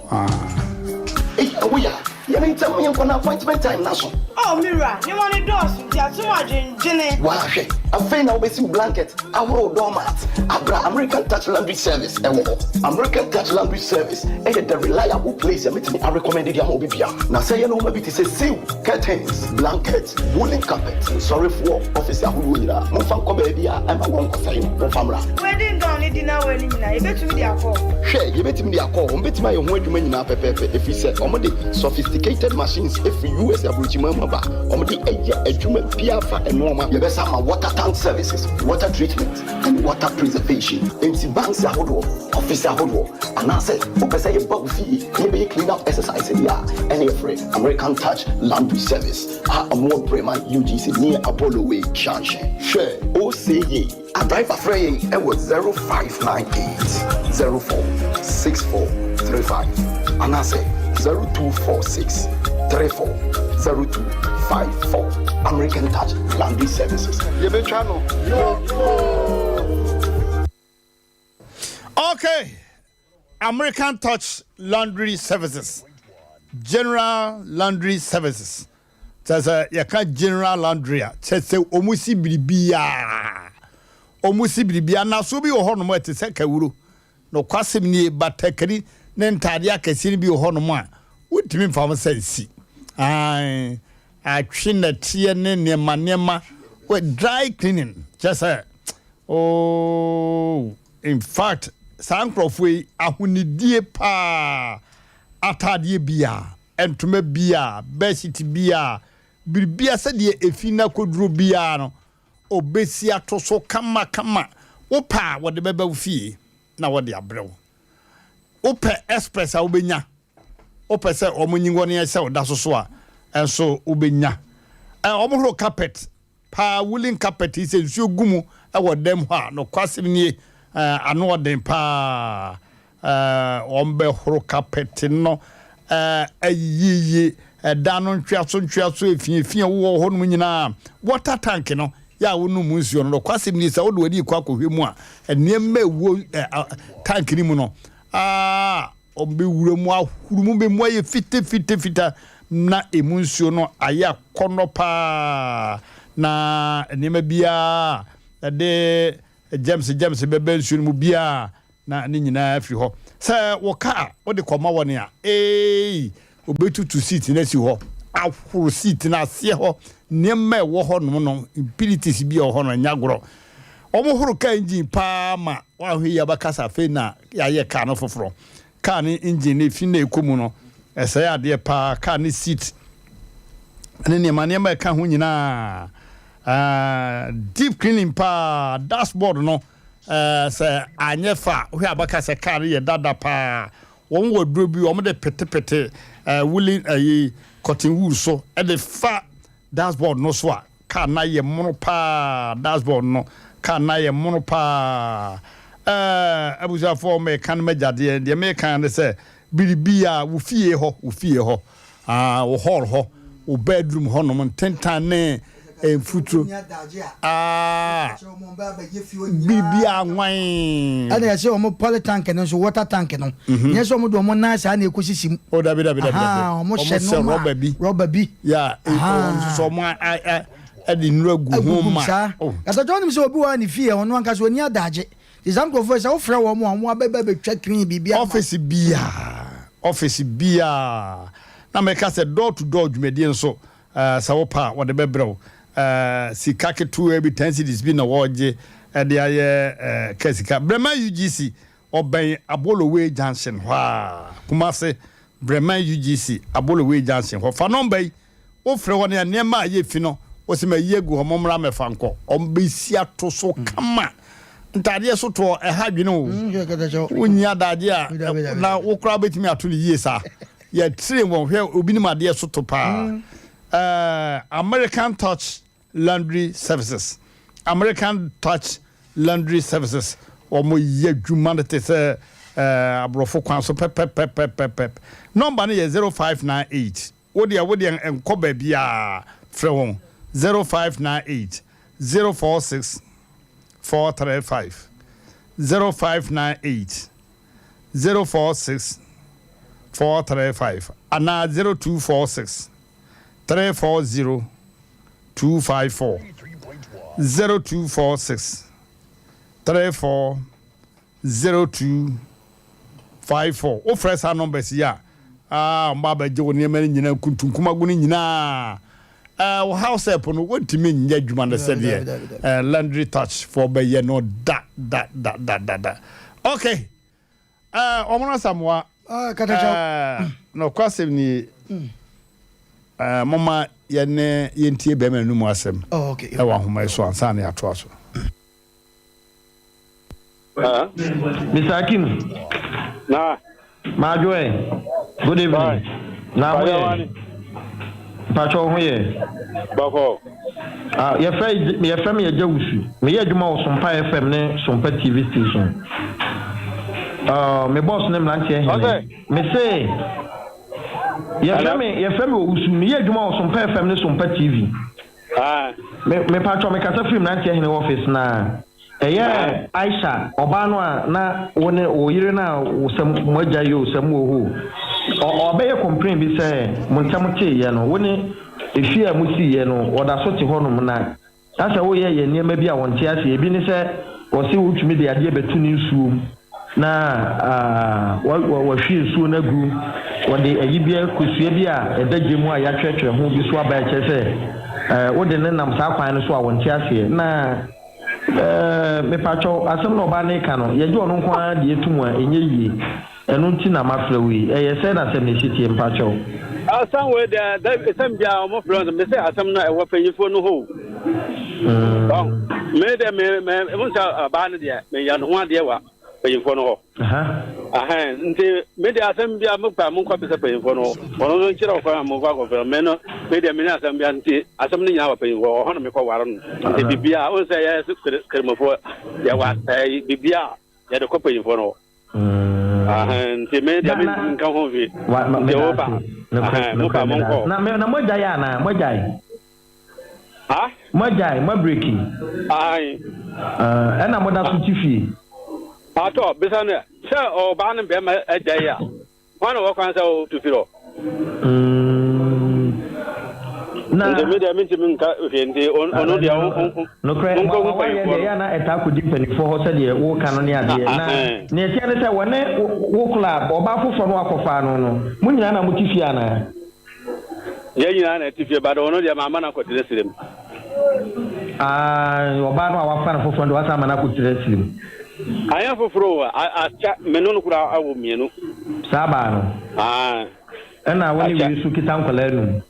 Ah. Ei awoya, yɛ me ntɛm yɛnkɔ na appointment time no aso. Oh me wura, nneɛma no dɔɔso nti ato mu adwendwene. Waa hwɛ, afei na wobɛsi wo blanket, ahoro wo doormat, abra American Touch Laundry Service ɛwɔ hɔ. American Touch Laundry Service ɛyɛ the reliable place a mɛtumi arecommend de ama obi biara. Na sɛ ɛyɛ nnoɔma bi te sɛ seal, curtains, blanket, Woolen carpet, nsɔrefoɔ ɔfese ahodoɔ nyinaa, momfa nkɔ baabi a ɛmma wɔnkɔsɛe no, momfa mmra. Wedding gown ne dinner wear no nyinaa, yɛbɛtumi de akɔ hɔ? Hwɛ, yɛbɛtumi de akɔ hɔ. Wɔbɛtumi ayɛ ho adwuma nyinaa pɛpɛɛpɛ, ɛfiri sɛ wɔde sophisticated machines firi US aburokyiman mu aba a wɔde yɛ adwuma biara fa nnoɔma. Yɛbɛsan ama water tank services, water treatment and water preservation. Enti banks ahodoɔ, ɔfese ahodoɔ, anaasɛ wopɛ sɛ yɛba wo fie na yɛbɛyɛ clean up exercise deɛ a, ɛne frɛ American Touch Laundry Service. A ɔmo wɔ Breman UGC near Apollo Way junction. Hwɛ Oseye a driver frɛ yɛn ɛwɔ 0598 04 64 35 anaasɛ 0246 34 02 54 American Touch Laundry Services. Yɛbɛtwa no yopoo. Okay, American Touch Laundry Services, General Laundry Services. Kyerɛ sɛ yɛka General Laundry a, kyerɛ sɛ wɔn si biribiara. Wɔn si biribiara. Naso bi wɔ hɔnom a ɛte sɛ kawuro. Nokwasɛm nie, batakari ne ntaadeɛ akɛseɛ no bi wɔ hɔnom a wontumi mfa wɔn nsa nsi. Ae, atwe nɛteɛ ne nneɛma nneɛma. Dry cleaning, kyerɛ sɛ, oh. In fact saa nkorɔfoɔ yi ahonidie paa, ataadeɛ biaa, ntoma biaa, bedsheet biaa, biribia sɛdeɛ ɛfi no akɔduro biaa no ɔbɛsi ato so kama kama, wopɛ a wɔde bɛba wo fie na wɔde abrɛ wo, wopɛ express a wobɛnya, wopɛ sɛ wɔn nyi wɔn ɛsɛ wo da so so a nso wobɛnya. Wɔhoro carpet paa woolen carpet yi sɛ nsuo gu mu wɔ dɛm hɔ a, nokwasɛm nie, ano ɔden paa. Wɔbɛhoro carpet no ayiyiyi ɛdan no ntweaso ntweaso efi efi a ɛwowɔ hɔ nom nyinaa. Water tank no yɛ a wonom mu nsuo no, nokwasɛm nie, sɛ wode w'ani kɔ akɔhwɛ mu a, nneɛma ɛwɔ tank no mu no, aa Wɔbɛwura mu ahuru mu bɛ mu ayɛ fitafitafita na emu nsuo no ayɛ akɔnnɔ pa ara, na nneɛma biara a ɛde gyɛmse gyɛmse bɛba nsuo no mu biara na ne nyinaa afiri hɔ. Sɛ wo kaa wode kɔma wɔn a, eei, wɔbɛtutu seat no asi hɔ, ahoro seat no aseɛ hɔ, nneɛma a ɛwɔ hɔnom no, impurities bi a ɛwɔ hɔ no, ɛnyɛ agorɔ. Wɔhoro kaa engine pa ara ma woanhwɛ yie a wobɛka sɛ afei na yɛayɛ kaa no foforɔ. Kaa no engine no efi no a ɛkɔ mu no, ɛsɛe adeɛ pa ara. Kaa no seat ne nneɛma nneɛma a ɛka ho nyinaa. Uh, deep cleaning pa ara. Dashboard no, uh, sɛ anyɛ fa a, wohwɛ a wobɛka sɛ kaa no yɛ dada pa ara. Wɔn wɔ aduro bi, wɔde petepete uh, woolen, uh, cotton wool so de fa dashboard no so a, Car no ayɛ mono paa dashboard no car no ayɛ mono paa ɛɛ abusuafoɔ meka no m'agya deɛ deɛ meka ne sɛ biribiara wo fie hɔ wo fie hɔ aa wo hall hɔ wo bedroom hɔ nom ntentan ne mfuturo aa biribiara nwan. Ɛna yɛsɛ wɔn poly tank no nso water tank no nyɛ sɛ wɔn de wɔn nan saa na ekosisi mu. O dabi dabi dabi dabi wɔn hyɛ nneɛma rɔba bi rɔba bi. Ya wɔn nso so wɔn ɛde nnuro agu ho ma. Saa kasatɔ wɔn sɛ obi wɔ ne fie ɔno ankasa oni adagye te saa nkurɔfoɔ sɛ wofrɛ wɔn a wɔn abɛba bɛtwa clean biribi ama. Ɔfisi biara ɔfisi biara na mɛka sɛ door to door dwumadie nso sɛ wopɛ a wɔde bɛbrɛ wo. Eh, sika ketewaa bi, 10 cedis bi na wɔregye de ayɛ eh, kaa sika. Breman UGC, ɔbɛn Abolowe Junction hɔ a, Kumase, Breman UGC, Abolowe Junction hɔ. Fa nɔmba yi, wofrɛ hɔ no a, nneɛma a ɛyɛ fi no, wose mayi agu hɔ, mommra mmɛfa nkɔ. Wɔbɛsi ato so kama. Ntaadeɛ so toɔ, ɛha adwene o. Wonni adagye a, na wo koraa wobɛtumi ato no yie saa. Yɛtrain wɔn, hwɛ, obi nim adeɛ so to paa. Eh, American Touch Laundry Services, American Touch Laundry Services, wɔn yɛ adwuma no te sɛ eh, aborɔfo kwan so pɛpɛpɛpɛpɛpɛ. Nɔmba no yɛ 0598. Wo deɛ, wo deɛ nkɔ baabiara, frɛ wɔn 0598 046 435 0598 046 435 anaa 0246 340 254 0246 34 0254. Wofrɛ saa numbers yi a, ah, wɔn abɛgye wo nneɛma no nyinaa, nkuntunkumago no nyinaa. Eh, wo house help no, wontumi nyɛ adwuma no sɛdeɛ eh, laundry touch foɔ bɛyɛ no da da da da da da. Okay. Eh, wɔn asamoa. Ah, katakyɛw. Eh, nɔkwasɛm nie. Eh, momma yɛne yɛntie bɛrima no mu asɛm Oh, okay. ɛwɔ ahoma yi so ansa na yɛatoa so. Mr. Akim. Na. Madwo ɛ. Good evening. Na ho yɛ. Mpatsɔ ho yɛ. Bɔkɔ. Ah, yɛfrɛ yɛfrɛ me Agya Wusu. Meyɛ adwuma wɔ Sompa FM ne Sompa TV station. Uh, me boss ne mmeranteɛ hene. Me se yɛfrɛ me yɛfrɛ me Owusu. Meyɛ adwuma wɔ Sompa FM ne Sompa TV. Me mepatsɔ mekasa firi mmeranteɛ hene office na Ɛyɛ Aisha, ɔbaa no a na wo ne wo yere no a wo sɛ mo agya yi o sɛ mo wɔ hɔ o, ɔ ɔbɛyɛ complain bi sɛ mo ntɛm tee yɛ no, wo ne efie a mo sii yɛ no ɔda so te hɔ nom na na sɛ wo yɛ yɛ nneɛma bi a ɔnte aseɛ, ebi ne sɛ ɔse wo tumi de adeɛ bɛto ne nsuo mu na ah wa wa wahwie nsuo no agu, wɔde ayi bi kosua bi a ɛda gya mu a yɛatwerɛtwerɛ ho bi so aba ɛkyerɛ sɛ ɛɛ wo de no nam saa kwan no so a ɔnte aseɛ na Ɛɛ, mepakyɛw, asɛm no a ɔbaa no reka no, yɛgye ɔno nko ara deɛ to mu a, ɛnyɛ yie. Ɛno nti na mafrɛ wo yi. Ɛyɛ sɛn na asɛm no si teɛ, mpakyɛw? Asɛm wei deɛ, dabi, asɛm biara wɔn frɛ no, mese asɛm no ɛwɔ panyinfoɔ no hɔ o. Ɔn, me deɛ me me, mo sɛ ɔbaa no deɛ, meyɛ ne ho adeɛ wa panyinfoɔ no hɔ. Ahɛn, nti me deɛ asɛm bia mo pa mo nkɔ bisa panyinfoɔ no ɔno nso nkyerɛ ɔkwan a mo fa akɔfrɛ me no me deɛ me ne asɛm bia nti asɛm no nyinaa wɔ panyinfoɔ ɔhɔ na mekɔ ware no nti bibia o sɛ yɛ kremofoɔ yɛ wa ɛɛ bibia yɛde kɔ panyinfoɔ no ahɛn nti me deɛ me nka ho hwee nti o pa ahɛn mo pa mo nkɔ. Na na mo agyae anaa mo agyae. Ha? Mo agyae, mo abreki. Ae. Ɛna mo da so te fie. Atɔ, bisa no sɛ ɔbaa ne bɛrima agyae a, hwan na ɔwɔ kwan sɛ ɔtu firi hɔ? Na. Nti me deɛ mentumi nka hwee nti ɔno deɛ Nokorɛ, monkɔhu w'awareɛ mpanyinfoɔ deɛ no. ɛyɛ a na ɛtaa kɔdi mpanimfoɔ hɔ sɛdeɛ woreka no ne adeɛ. Na nea ɛteɛ ne sɛ wɔne wo kora ɔbaa foforɔ no akɔfaa no no, mo nyinaa na mote fie anaa? Yɛn nyinaa na ɛte fie, but ɔno deɛ mamma no akɔtena sirem. Ah, ɔbaa no a wafa no foforɔ no deɛ wasan ama no akɔtena sirem. Anyɛ foforɔ o, akyɛ, me ne no koraa awo mmienu. Saa baa no? Ah. Ɛna wo ne wei nso kita nkwadaa num.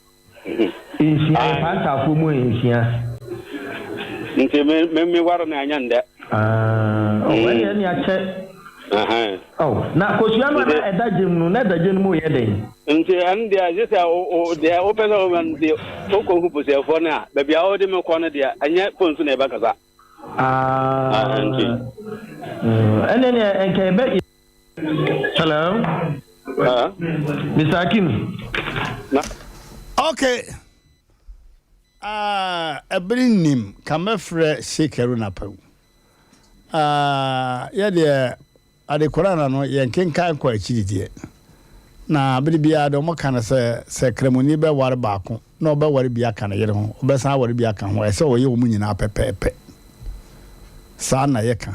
Nsia, yɛ pantaafoɔ mu nsia. Nti me me me ware no anyɛ ndɛ. Ah, oh, ɛne ɛne akyɛ. Oh, na kosua no a na ɛda gyem no, na ɛda gye no mu yɛ dɛn? Nti ɛno deɛ gye sɛ deɛ wopɛ sɛ woma no nti wokɔhu busuafoɔ no a baabi a wode me kɔ no deɛ ɛnyɛ fon so na yɛbɛkasa. Ah, nti. Ɛne neɛ nka yɛbɛ. Hello. Mr. Akim. Okay. Ah, ɛbere nnim, ka mɛfrɛ Sheik Haruna Pawu. Ah, yɛ deɛ ade Korana no yɛn kenkan kɔ akyiri deɛ. Na bere biara deɛ wɔka no sɛ, sɛ Kramoni bɛware baako na ɔbɛware bi aka ne yere ho, ɔbɛsan aware bi aka ho, ɛsɛ ɔyɛ wɔn nyinaa pɛpɛɛpɛ. Saa na yɛka.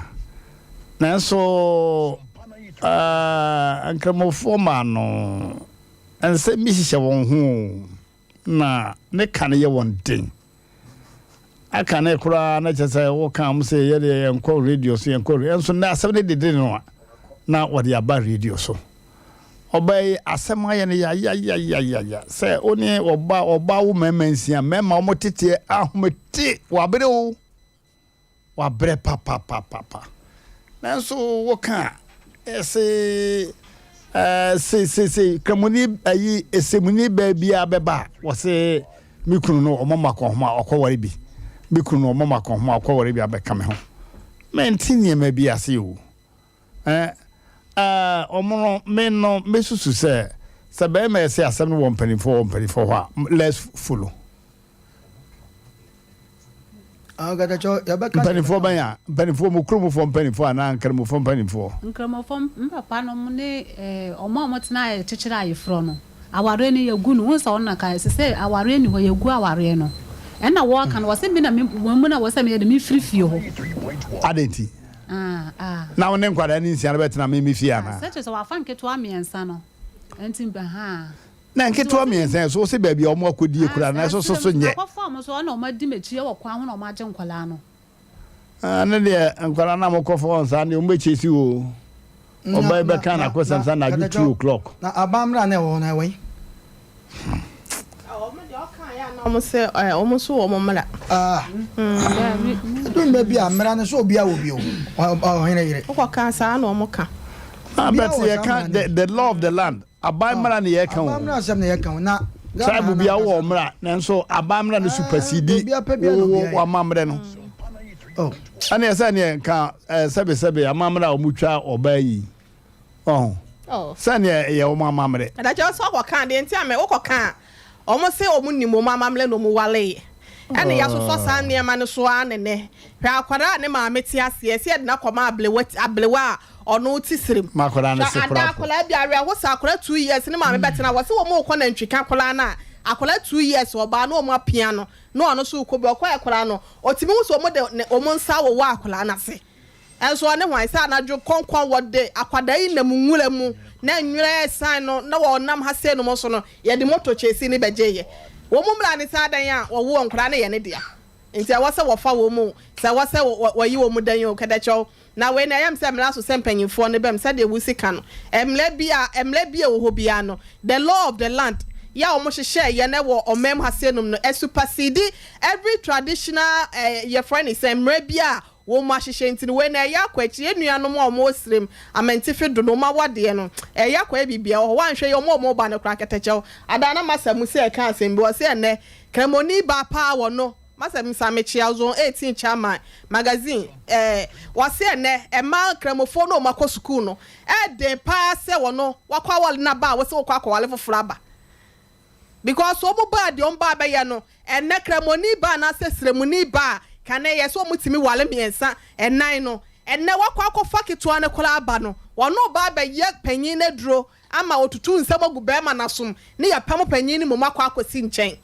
Nanso, ah, Nkramofoɔ maa no nsɛm bi hyehyɛ wɔn ho o. na ne ka no yɛ wɔn den. Aka ne koraa na kyerɛ sɛ woka wɔn sɛ yɛ deɛ yɛnkɔ radio so yɛnkɔ radio nso na asɛm no dede no a na wɔde aba radio so. Ɔbaa yi asɛm ayɛ no yayayayaya sɛ wo ne ɔba ɔba wo mmarima nsia mmarima wɔn teteɛ ahomete wabere o. Wabrɛ papapapapa. Nanso woka a, ɛse ɛɛ se se se kramoni ayi esemuni baa biara bɛba a, wɔse me kunu no ɔmɔ ma kɔnhoma ɔkɔware bi. Me kunu no ɔmɔ ma kɔnhoma ɔkɔware bi abɛka me ho. Mente nneɛma bi ase o. Ɛɛ ɛɛ ɔmo no me no mesusu sɛ sɛ bɛrima ɛse asɛm no wɔ mpanimfoɔ wɔ mpanimfoɔ hɔ a let's follow. Mpanimfoɔ bɛn a? Mpanimfoɔ mo kuromfoɔ mpanimfoɔ anaa nkramofoɔ mpanimfoɔ? Nkramofoɔ mpapa nom ne wɔn a wɔtena a yɛkyekyere ayeforɔ no. Awareɛ no yɛgu no. Wohu sɛ ɔno na ka sɛ awareɛ nni hɔ yɛgu awareɛ no. Ɛna wɔka no wɔse me na me wɔn mu na wɔ sɛ meyɛ de mefiri fie hɔ. Adɛn nti? Na wo ne nkwadaa no nsia no bɛtena me me fie anaa? Sɛ kyerɛ sɛ wafa nketewa mmiɛnsa no nti ahaa. Na nketewa mmiɛnsa yi so wose baabi a wɔn akɔdie koraa no ɛso so so nyɛ. Akɔfa wɔn so ɛna wɔn adi m'akyi wɔ kwan ho na wɔn agye nkwadaa no. Ah ne deɛ nkwadaa no a mokɔfa wɔn saa deɛ wɔn bɛkyesi wo o. Ɔbaa yi bɛka n'akosɛm sɛ anadwo 2:00. Na aban mmara no ɛwɔ hɔ no ɛwɔ he? Wɔn deɛ ɔka yɛ a na wɔn sɛ wɔn nso wɔ wɔn mmara. Ah ɛdu mmerɛ bi a mmara no sɛ obiara wɔ bi o ɔhene yere. Wokɔ ka saa na wɔn ka. Ah but yɛ ka the law of the land. Aban mmara na yɛreka o. Aban mmara asɛm na yɛreka o. Na Tribe biara wɔ mmara nanso aban mmara no supersede wo w'amammerɛ no. Oh. Ɛne ɛsɛ neɛ nka sɛbesɛbe amammerɛ a wɔtwa ɔbaa yi. Ɔho. Oh. Sɛneɛ ɛyɛ wɔn amammerɛ. Ɛdakyɛ sɛ ɔkɔka adeɛ nti a mɛ wokɔka a wɔn se wɔn nim wɔn amammerɛ na wɔn waleeɛ. Ɛna yɛasosɔ saa nneɛma no so ara ne nɛ. Hwɛ akwadaa a ne maame te aseɛ sɛ yɛde no akɔma ablewa ablewa a ɔno te serem. Ma akwadaa no Hwɛ se ada koraa po. akwadaa bi awerɛho sɛ akwadaa 2 years ne maame bɛtena hɔ sɛ wɔn rekɔ nantwika koraa no a akwadaa 2 years ɔbaa na wɔn apia no na ɔno nso rekɔ bi ɔkɔɛ koraa no ɔtumi hu sɛ wɔn de ne wɔn nsa awowɔ akwadaa no ase nso ɔne hwan sɛ anadwo kɔnkɔn wɔde akwadaa yi nam nwura mu na nwura resan no na wɔnam ha sei nom nso no yɛde moto kyesi ne bɛgyeeɛ wɔn mmra ne saa dan a wɔwo nkwadaa no yɛ ne dea nti ɛwɔ sɛ wɔfa wɔn mu sɛ ɛwɔ sɛ wɔyi wɔn mu dan yi o kɛdɛkyɛw Na wei no, ɛyɛ me sɛ mmara so sɛ mpanyimfoɔ no bam, sɛdeɛ wosi ka no. Mmara bi a, mmara bi a ɛwɔ hɔ biara no, the law of the land, yɛ a wɔhyehyɛeɛ no wɔ ɔman mu ha sei nom no, ɛsupersede every traditional eh, yɛfrɛ no sɛn, mmara bi a wɔahyehyɛ nti no, wei no ɛyɛ akɔ akyiri. Yɛn nuanom a wɔwɔ Sirem, Amantifi do no, wɔn awadeɛ no, ɛyɛ akɔyɛ biribi a ɛwɔ hɔ. Woanhwɛ yie, wɔn a wɔreba no koraa, kɛtɛkyɛw. Ada na Masa Musa reka asɛm bi, ɔse ɛnnɛ, Kramoni baa paa wɔ no. Masa Musa mekyea Zone 18 chairman magazine eh, wɔse ɛnɛ ɛmaa nkramofoɔ no a wɔakɔ sukuu no ɛɛden paa sɛ wɔno wakɔ awale no aba a wose wokɔ akɔwale foforɔ aba because wɔn baa deɛ wɔn baa bɛyɛ no ɛnɛ kramoni ba anaasɛ sremuni ba a kane yɛ sɛ wɔn tumi wale mmiɛnsa ɛnan no ɛnɛ wakɔ akɔfa ketewa no koraa aba no wɔno baa bɛyɛ panyin no aduro ama wɔtutu nsɛm agu bɛrima no asom ne yɛpam panyin no mmom akɔ akɔsi nkyɛn.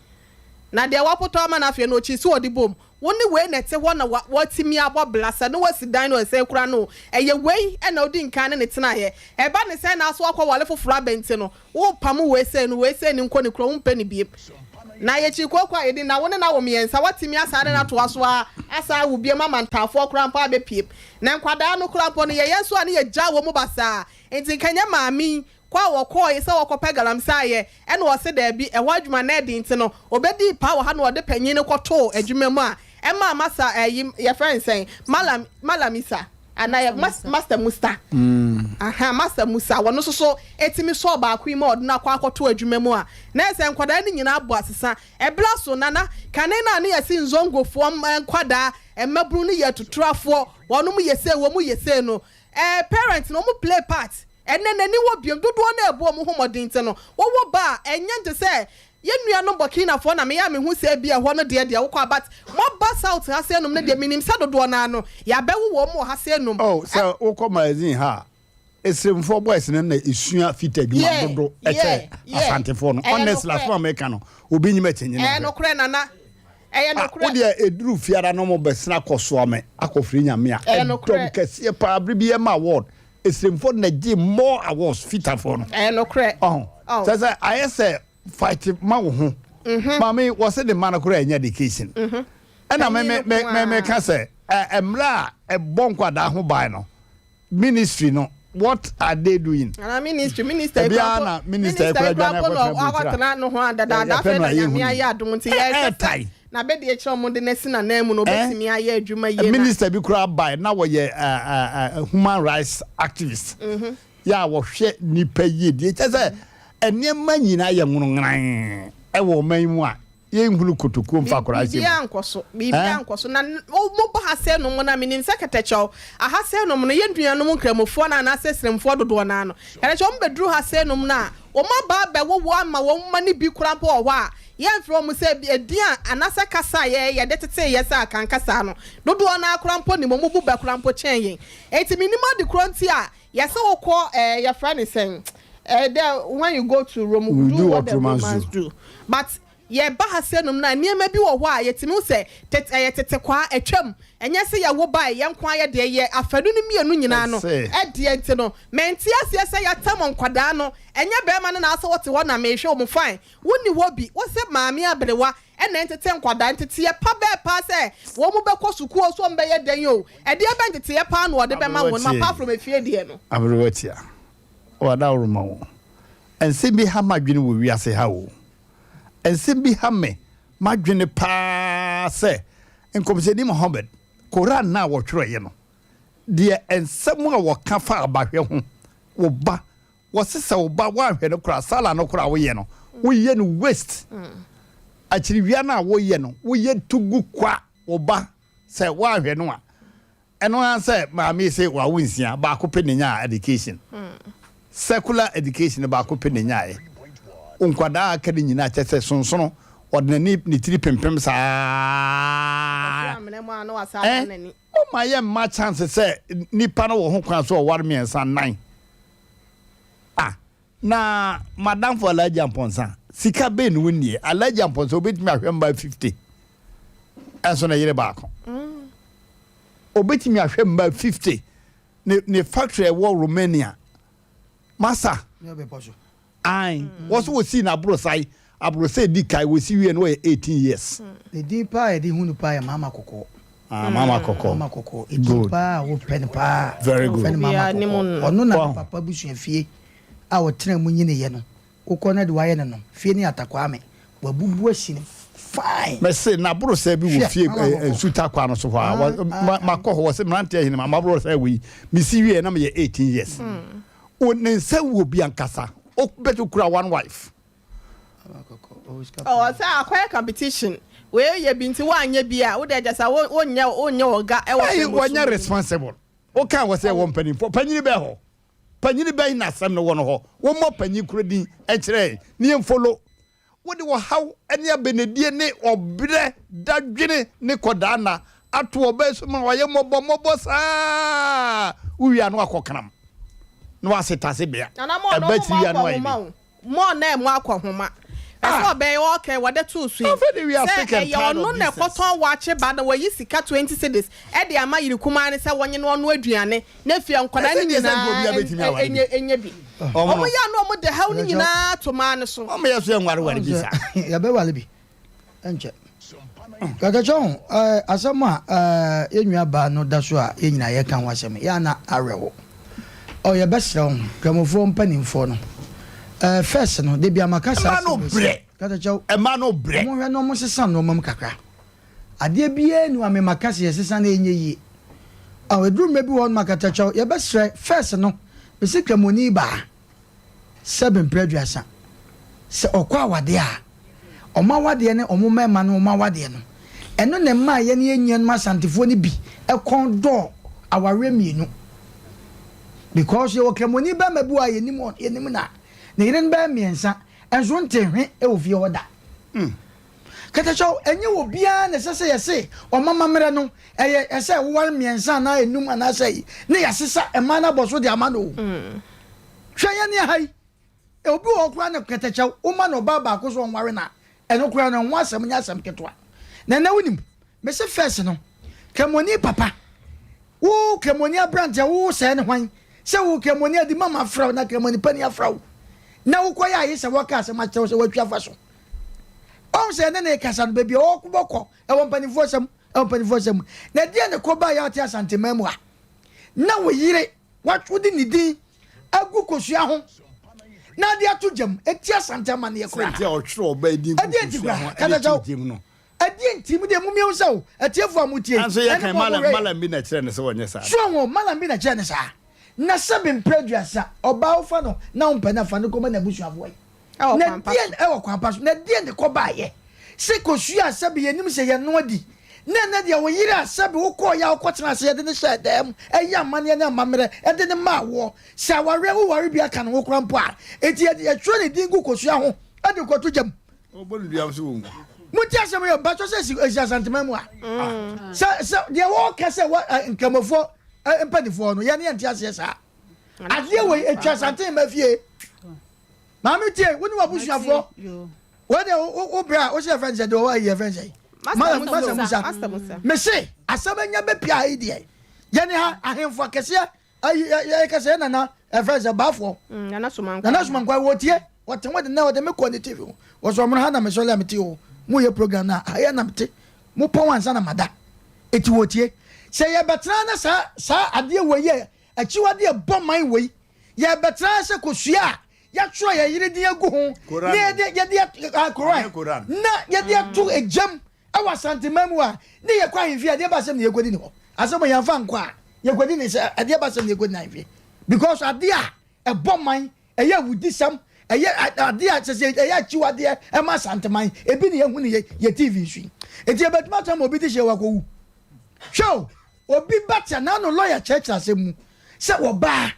Na deɛ wɔapotɔ ama no afei no, ɔkyiri sɛ ɔde bom. Wo ne wei na ɛte hɔ na woatumi abɔ bra, sɛ ne woasi dan no ɛsɛn koraa no o, ɛyɛ wei na wodi nkan ne no tenaeɛ. Ɛba ne sɛn na aso akɔware foforɔ aba nti no, worepamo wei sei no, wei sei no nkɔ ne kurom, wompɛ no biom. Na yɛkyiri kooko a yɛdi, na wo ne no awo mmiɛnsa, woatumi asan ne no atoa so ara asan awo biom ama ntaafoɔ koraa mpo abɛpiem. Na nkwadaa no koraa mpo no, yɛyɛ nso a ne yɛgyaa wɔn mu basaa, nti nka ɛnyɛ maame yi Kɔ a wɔkɔɔe sɛ wɔkɔpɛ galamsey ayɛ, ɛna ɔse daabi, ɛhɔ adwuma no ɛden nti no, ɔbɛdii paa wɔ ha na ɔde panyin no kɔtoo adwuma mu a ɛmaa masa ɛyi, yɛfrɛ no sɛn, Malam, Malam Isa, anaa yɛ, Mas, Master Musta, aha, Master Musa, wɔno nso so ɛtumi sɔɔ baako yi mu a ɔde no akɔ akɔto adwuma mu a, na ɛsɛ sɛ nkwadaa no nyinaa bɔ asesa. Ɛbra so, Nana, kane no a ne yɛse Nzongofoɔ nkwadaa, mmabunu no yɛ atuturafoɔ, wɔnom yɛ sei, wɔn yɛ sei no, ɛɛ, parents no, wɔn play part. Ɛnnɛ n'ani wɔ biom, dodoɔ no a ɛbɔ wɔn ho mmɔden nti no, wɔwɔ ba a, ɛnyɛ nte sɛ yɛn nuanom Burkinafoɔ na meyɛ a mehu sɛ ebia ɛhɔ no deɛ deɛ wokɔ a, but moaba South ha sei nom no deɛ menim sɛ dodoɔ no ara no yɛabɛwo wɔn wɔ ha sei nom. Oh, sɛ wokɔ magazine ha a, Esremfoɔ boys no na esua fita adwuma Yeah, dodo yeah, kyɛ yeah. Asantefoɔ no. Ɛyɛ Honestly, nokorɛ. asɛm a meka no, obi nyi m'akyinnye no Ɛyɛ nhwɛ. nokorɛ Nana, ɛyɛ Ah, nokorɛ. wo deɛ ɛduru fiada na wɔbɛsene akɔ Soame akɔfiri Nyame a, Ɛyɛ ɛdɔm nokorɛ. kɛseɛ paa, bere bi yɛma award, Esremfoɔ na gye more awards fitafoɔ no. Ɛyɛ nokorɛ. Ɔho. Oh. Kyɛ sɛ ayɛ sɛ fight ma wo ho. Mhm. Maame wɔse ne mma no koraa ɛnyɛ education. Mhm. Ɛna me me me me me ka sɛ ɛ mmerɛ a ɛbɔ nkwadaa ho ban no ministry no what are they doing? Ana ministry minister Ebi ara na minister ekura dwane akɔtena burokyire a akɔtena no ho a dadaada yɛpɛ afei no na a yɛnhu nyame no. ayɛ adom nti yɛhwɛ sɛ Ɛɛtae. na bɛdi akyire a wɔde no asi n'anan mu no Eh? ɔbɛtumi ayɛ adwuma yie na Minister bi koraa bae na wɔyɛ ɛ ɛ ɛ human rights activist Mhm. yɛ a wɔhwɛ nipa yie die kyɛ sɛ nneɛma nyinaa yɛ nworonworan ɛwɔ ɔman yi mu a Yɛnhunu kotokuo mfa akwadaa hyɛ mu. Biribiara nkɔ so, biribiara Eh? nkɔ so. Na moba ha sɛɛ nom no a, menim sɛ kɛtɛkyɛw, aha sɛɛ nom no, yɛn nuanom Nkramofoɔ no anaasɛ Sremfoɔ dodoɔ no ara no, kɛtɛkyɛw, wɔn bɛduru ha sɛɛ nom no a, wɔn aba abɛwowo ama wɔn mma no bi koraa mpo wɔ hɔ a, yɛmfrɛ wɔn sɛ edin a anaasɛ kasa a yɛ, yɛde tetee yɛ sɛ Akan kasa no, dodoɔ no ara koraa mpo nim, wɔn bu bɛ koraa mpo kyɛn yɛn. Enti mennim ade korɔ nti a, yɛse wokɔ ɛɛ, yɛfrɛ no sɛn, ɛɛ, dɛ when you go to Rome, We do what the Romans do. But yɛba ha sɛnom no a, nneɛma bi wɔ hɔ a yɛtumi hu sɛ tete, ɛyɛ tete kwaa, atwam. Ɛnyɛ sɛ yɛwo bae, yɛn nko ara yɛ deɛ, yɛ afanu no mmienu nyinaa no deɛ nti no, mente aseɛ sɛ yɛatam nkwadaa no, ɛnyɛ barima no na asɛ ɔte hɔ na mehwɛ wɔn fine, wonni hɔ bi, wo se maame aberewa na ɛntete nkwadaa, nteteɛ pa bɛɛ paa sɛ wɔn bɛkɔ sukuu o, sɛ wɔn bɛyɛ dɛn o, ɛdeɛ bɛn nteteɛ paa na wɔde bɛma wɔn, apart from efie deɛ no. Aberewa tia. W'adaworoma o. Nsɛm bi ha m'adwene wɔ wiase ha o. Nsɛm bi ha me m'adwene paa sɛ Nkɔmhyɛni Muhammad, Koran no a wɔtwerɛeɛ no, deɛ nsɛm a wɔka fa abahwɛ ho, wo ba, wɔse sɛ wo ba woanhwɛ no koraa, Salah no koraa woyɛ no, woyɛ no waste. Akyiriwia no a woyɛ no, woyɛ to gu kwa, wo ba, sɛ woanhwɛ no a. Ɛno ara sɛ maame yi se wawo nsia, baako pɛ na enyaa education. Secular education baako pɛ na enyaeɛ. Nkwadaa a aka no nyinaa kyɛ sɛ sonsono, ɔde n'ani ne tiri pempem saa. Eh, momma yɛmma chance sɛ nipa no wɔ ho kwan sɛ ɔware mmiɛnsa, nnan. Ah, Na m'adamfo Alhaji Amponsah, sika bɛn na ɔnnie? Alhaji Amponsah, ɔbɛtumi ahwɛ mmaa 50, ɛnso ne yere baako. Ɔbɛtumi ahwɛ mmaa 50, ne, ne factory a ɛwɔ Romania. Masa. Ae, wɔ so wɔsii no aborosae, aborosae di kan, wɔsi wie no wɔyɛ 18 years. Ne din paa a yɛde hu no paa yɛ Mama Kɔkɔɔ. Ah, Mama Kɔkɔɔ. Mama Kɔkɔɔ. Edin paa a wopɛ no paa. Very good. Wɔfrɛ no Mama Kɔkɔɔ. Ɔno na ne papa abusua fie a ɔtenaa mu nyiniiɛ no, wokɔ na de wayɛ no no, fie no yɛ Atakwame. Wabubu asi no fine. Mese n'aborɔsɛɛ bi wɔ fie Nsuta kwan no so hɔ a, makɔ hɔ, wɔse mmeranteɛ hene ma m'aborɔsɛɛ wɔ yi, mesi wieɛ na meyɛ 18 years. Ne nsa wɔ bi ankasa, wobɛtumi kura one wife. Ɔwɔ sɛ akɔyɛ competition wei yɛ bi nti woanyɛ bi a wode agya sa wonyɛ wonyɛ ɔga ɛwɔ Ɛyi fɛn mu wɔnyɛ responsible. Woka wɔ sɛ ɛwɔ mpanimfoɔ. Panyini bɛn hɔ? Panyini bɛn na asɛm no wɔ no hɔ? Wommɔ panyin koro din nkyerɛ yɛn na yɛmfolo. Wode ɔhaw ne abenedie ne ɔbrɛ dadwene ne kɔdaanna ato ɔbaa su ma wayɛ mmɔbɔ mmɔbɔ saa. Wowie a na wakɔ kram na wasetase bea. Nana mo ɔno Ɛba ɔmo akyiri yi a na akɔ wayɛ nhoma bi. o. More na ɛmo akɔ nhoma. Ɛsɛ ɔbɛn ɔɔkɛn wɔde too so yi sɛ ɛyɛ ɔno na ɛkɔtɔn waakye ba na wayi sika 20 cedis ɛde ama yere kumaa no sɛ wɔnye no ɔnoa aduane na afei nkwadaa no nyinaa ɛnyɛ bi. Ɔmo yɛ a na ɔmo de haw no nyinaa to maa no so. Ɔmo yɛ so yɛ nwareware bi saa. Yɛbɛware bi. Ɛnkyɛ. Kakakyɛ ho, asɛm a yɛn nua baa no da so a yɛn nyinaa yɛka ho asɛm yɛ ana awerɛho. Ɔ yɛbɛsrɛ wo, Nkramofoɔ mpanimfoɔ no, first no, da bi a maka saa asɛm wei sɛ, Kakakyɛ, Mmaa no brɛ. Wɔn hwɛ na wɔn sesa nneɛma mu kakra. Adeɛ biara ni hɔ a me maka sɛ yɛsesa na ɛnyɛ yie. Ɔ ɛduru mmerɛ bi wɔ hɔ nom a Katakyɛw, yɛbɛsrɛ, first no, mese Kramoni baa. Sɛbe mprɛ aduasa, sɛ ɔkɔ awadeɛ a, wɔn awadeɛ ne wɔn mmarima ne wɔn awadeɛ no, ɛno na ɛmaa yɛn yɛn nuanom Asantefoɔ no bi kɔn dɔɔ awareɛ mmienu. Because yɛwɔ Kramoni barima bi wɔ hɔ a yɛnim ɔno, yɛnim no a, ne yere no bɛyɛ mmiɛnsa, nso wonte hwe wɔ fie hɔ da. Katakyɛw, ɛnyɛ obiara na ɛsɛ sɛ yɛse wɔn amammerɛ no, ɛyɛ ɛsɛ woware mmiɛnsa anaa enum anaasɛ ayi, na yɛasesa mmaa no abɔ so de ama no o. Hwɛ yɛn ne ha yi, obi wɔ hɔ koraa na katakyɛw, woma no ɔbaa baako so ɔnware no a, ɛno koraa no ɛho asɛm nyɛ asɛm ketewa. Na ɛnɛ wonim, mese first no, Kramoni papa, wo Kramoni aberanteɛ, wo sɛɛ ne hwan? Sɛ wo Kramoni adi mama afrɛ wo na Kramoni panin afrɛ wo, na wokɔyɛ aye sɛ wɔka asɛm akyerɛ wo sɛ woatwi afa so. Ɔhu sɛ yɛne no rekasa no, baabi a ɔrebɔ kɔ, ɛwɔ mpanimfoɔ nsam, ɛwɔ mpanimfoɔ nsam. Na ɛdeɛn na ɛkɔbaeɛ a ɔte Asanteman mu a na wo yere, wode ne din agu kosua ho na ade ato gya mu? Ɛti Asante amanneɛ koraa. Sɛ nti a ɔtwerɛ ɔbaa din gu Ɛdeɛn nti kosua koraa? ho ɛde Kasa to kyɛw. gya mu no. Ɛdeɛn nti? Mo deɛ mommiahu sɛ o, atiefoɔ a motie, Nanso yɛka ɛne mo a Malam, mohwɛ yɛn. Malam bi na ɛkyerɛ no sɛ ɔnyɛ saa. So ho, Malam bi na ɛkyerɛ no saa. Na sɛbe mprɛ aduasa, ɔbaa wofa no na wompɛ no a, fa no kɔma n'abusuafoɔ yi. Ɛwɔ Na kwan pa deɛn so. ɛwɔ kwan pa so. Na deɛn na ɛkɔbaeɛ? Sɛ kosua a sɛbe yɛnim sɛ yɛnoa di, na ɛnnɛ deɛ wo yere a sɛbe wokɔeɛ a wokɔtenaa ase yɛde no hyɛɛ dan mu ɛyɛ amanneɛ ne amammerɛ de no maa woɔ, sɛ awareɛ woware bi aka ne ho koraa mpo a, enti yɛde yɛtwerɛ ne din gu kosua ho de kɔto gya mu. Wɔbɔ no dua nso wɔ mu. Montie asɛm yi o, mpakyɛ sɛ ɛsi ɛsi Asanteman mu a, sɛ sɛ deɛ wɔka sɛ wɔ ɛ Nkramofoɔ ɛ mpanimfoɔ no, yɛn yɛnte aseɛ saa. Adeɛ wei ɛtwa Asante mma fie. Maame tie, wo ne w'abusuafoɔ, wei deɛ wo wo brɛ a wo sɛ yɛfrɛ no sɛ deɛ ɔwɔ ayi yɛfrɛ no sɛ Master Musa. Mese asɛm anya bɛpia ha yi deɛ, yɛne ha ahemfo akɛseɛ ayi yɛka sɛ yɛ nana ɛfrɛ sɛ baafoɔ mm, nana Somankwa wɔtie wɔte ho de nɛ wɔde me kɔ ne TV ho wɔsɔ ɔmono ha na mesɔre a mete o moyɛ program no a ha yɛ na mete mopɔn ansa na mada ɛti wɔtie sɛ yɛbɛtena na saa saa adeɛ wɔ yi akyiwadeɛ bɔ man wei Yɛrebɛtena ase kosua a yɛatwerɛ yɛn yere din agu ho na yɛde yɛde Koran na yɛde ato egyam wɔ Asanteman mu a ne yɛkɔ ahemfie a ɛdeɛ ba asɛm na yɛkɔdi ne hɔ asɛm a yɛmfa nkɔ a yɛkɔdi ne sɛ ɛdeɛ ba asɛm na yɛkɔdi ne ahemfie because adeɛ a ɛbɔ man ɛyɛ awudisɛm ɛyɛ adeɛ a sɛ sɛ ɛyɛ akyiwadeɛ ɛma Asanteman ebi ne yɛhu ne yɛ yɛ TV so yi eti yɛbɛtumi atena ma obi de hyɛ wakɔwu hwɛ o obi ba tia n'ano lɔya kyerɛkyerɛ asɛm mu Sɛ ɔbaa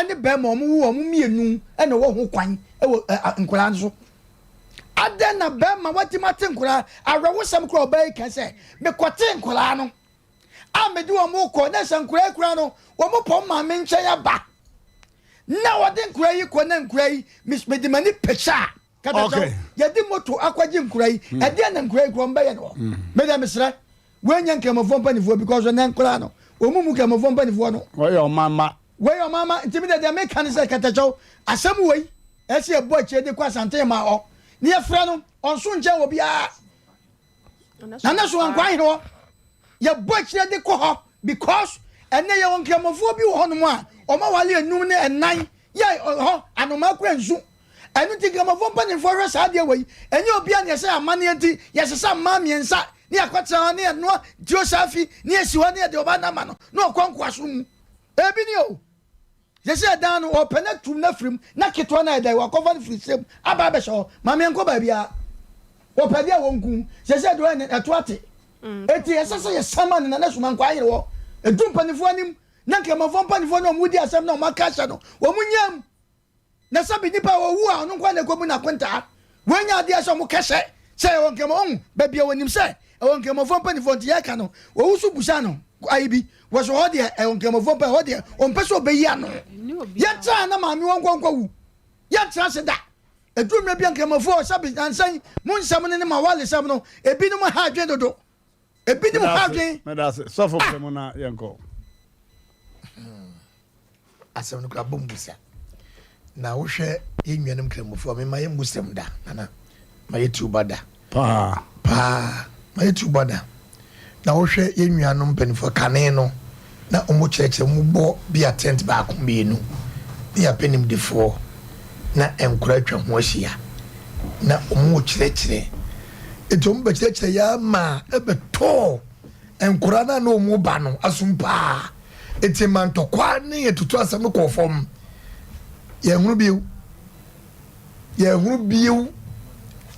ne barima wɔn wo wɔn mmienu na ɛwɔ ho kwan wɔ nkwadaa no so. Adɛn na barima watumi ate nkwadaa awerɛhosɛm koraa ɔbaa yi ka sɛ mekɔte nkwadaa no a mede wɔn kɔ na sɛ nkwadaa yi koraa no wɔn pɔn maame nkyɛn aba na wɔde nkwadaa yi kɔ na nkwadaa yi mede m'ani pɛkyɛ a katakyɛw yɛde moto akɔgye nkwadaa yi hmm. ɛdeɛ na nkwadaa yi koraa wɔn bɛyɛ no hɔ hmm. mede mesrɛ Wei nyɛ nkramofoɔ mpanifoɔ because ɛnɛ nkoraa no wɔn mu nkramofoɔ mpanifoɔ no. Wɔyɛ ɔman mma. Wei yɛ ɔman mma nti mi deɛ deɛ meka ne sɛ kɛtɛkyɛw asɛm wei ɛsɛ yɛbɔ akyire de kɔ Asante ma hɔ ne yɛfrɛ no ɔnso nkyɛn wɔ biara Nana so ankwa ahene hɔ yɛbɔ akyire de kɔ hɔ because ɛnɛ yɛwɔ nkramofoɔ bi wɔ hɔnom a wɔn awale enum ne ɛnan yɛ hɔ anomaa kura nsu Ɛno nti Nkramofoɔ mpanimfoɔ hwɛ saa adeɛ wei, ɛnyɛ obiara na yɛsɛ amanneɛ nti yɛsesa mmaa mmiɛnsa ne yɛakɔtena hɔ ne yɛnoa tuo saa fi ne yɛsi hɔ ne yɛde ɔbaa no ama no na ɔkɔ nkoasom mu. Ebi ni o. Sɛsɛ ɛdan no ɔpɛ no atum no afiri mu na ketewa no ayɛ dɛn wakɔfa no firi serɛ aba abɛhyɛ hɔ. Maame yɛnkɔ baabiara. Wɔpɛ deɛ a wɔnku. Sɛsɛ deɛ ɔyɛ no ɛto ate. Enti ɛsɛ sɛ yɛsan ma no Nana Sumankwa ayere hɔ. Ɛduru mpanimfoɔ anim na Nkramofoɔ mpanimfoɔ no a wɔdi asɛm no a wɔaka ahyɛ no wɔn nyaa mu. Na sɛbi nipa a owu a ɔno nkoa na ekobu n'akontaa. Wei nyɛ adeɛ sɛ ɔmo kɛsɛ sɛ ɛwɔ nkramo ɔhu baabi a wɔnim sɛ ɛwɔ nkramofoɔ mpanifoɔ nti yɛka no owu so busa no ayi bi wɔ so hɔ deɛ ɛwɔ nkramofoɔ mpa hɔ deɛ ɔmpɛ sɛ ɔbɛyi ano yɛntra na maame wɔn nkɔ nkɔ wu yɛntra ase da ɛduru mmerɛ bi a nkramofoɔ sɛbi nansa yi mo nsɛm no ne ma walesɛm no ebinom ha adwene dodo Ebinom ha adwen. Meda ase. Sɔfo pɛ mu na yɛnkɔ. Hmm. Asɛm no kora bɔ mbusa. Na wohwɛ yɛn nuanom Kramofo a mema yɛn mbusɛm da nana. Ma yɛ tuba da. Paa. Paa. Ma yɛ tuba da. Na wohwɛ yɛn nuanom mpanimfoɔ kane no na wɔn kyerɛkyerɛ wɔn bɔ bi a tent baako mmienu ne yɛapɛ nimdefoɔ na nkora atwa ho ahyia na wɔn kyerɛkyerɛ Enti wɔbɛkyerɛkyerɛ yɛn ara maa ɛbɛtɔɔ nkwadaa no a na wɔreba no asom paa. Enti ɛmaa ntɔkwa ne atutu asɛm no kɔɔ fam. Yɛnhunu bio. Yɛnhunu bio.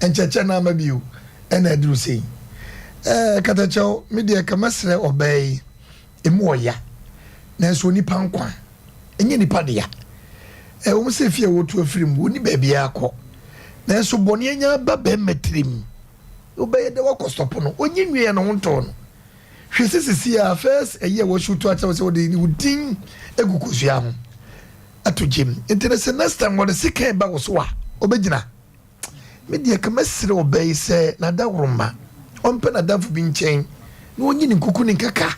Nkyɛkyɛ no ama bio. Ɛna aduru sei. Ɛɛ katakyɛw, me deɛ ka mɛsrɛ ɔbaa yi, emu ɔya. Nanso onipa nkwa. Ɛnyɛ nnipa dea. Ɛwom sɛ efie a wɔtu afiri mu, wɔnni baabiara kɔ, nanso bɔne anya aba barima tirim. Wobɛyɛ dɛ woakɔ stɔpo no, ɔnyi nwiɛ no ho ntɔɔ no. Hwɛ sɛ sisi a first ɛyi a wɔasutu akyerɛ wo sɛ wɔde wo din agu kosua ho ato gyem. Nti no sɛ next time wɔde sekan ba wo so a, ɔbɛgyina. Me deɛ ka mɛsrɛ ɔbaa yi sɛ n'adaworoma ɔmpɛ n'adamfo bi nkyɛn na ɔnyi ne nkuku ne nkaka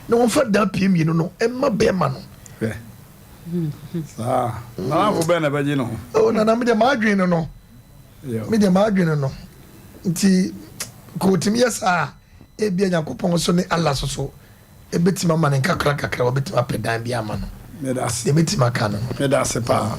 na ɔmfa dan pie mmienu no mma bɛrima no. Hwɛ. Saa. N'adamfo bɛn na ɛbɛgye ne ho? Oh, nana, me deɛ m'adwene no no. Me deɛ m'adwene no. Nti nka ɔtumi yɛ saa a, ebia Nyankopɔn so ne Allah so so ɛbɛtumi ama no nkakra nkakra wɔbɛtumi apɛ dan bi ama no. Medase. Deɛ mɛtumi aka no no. Medase paa.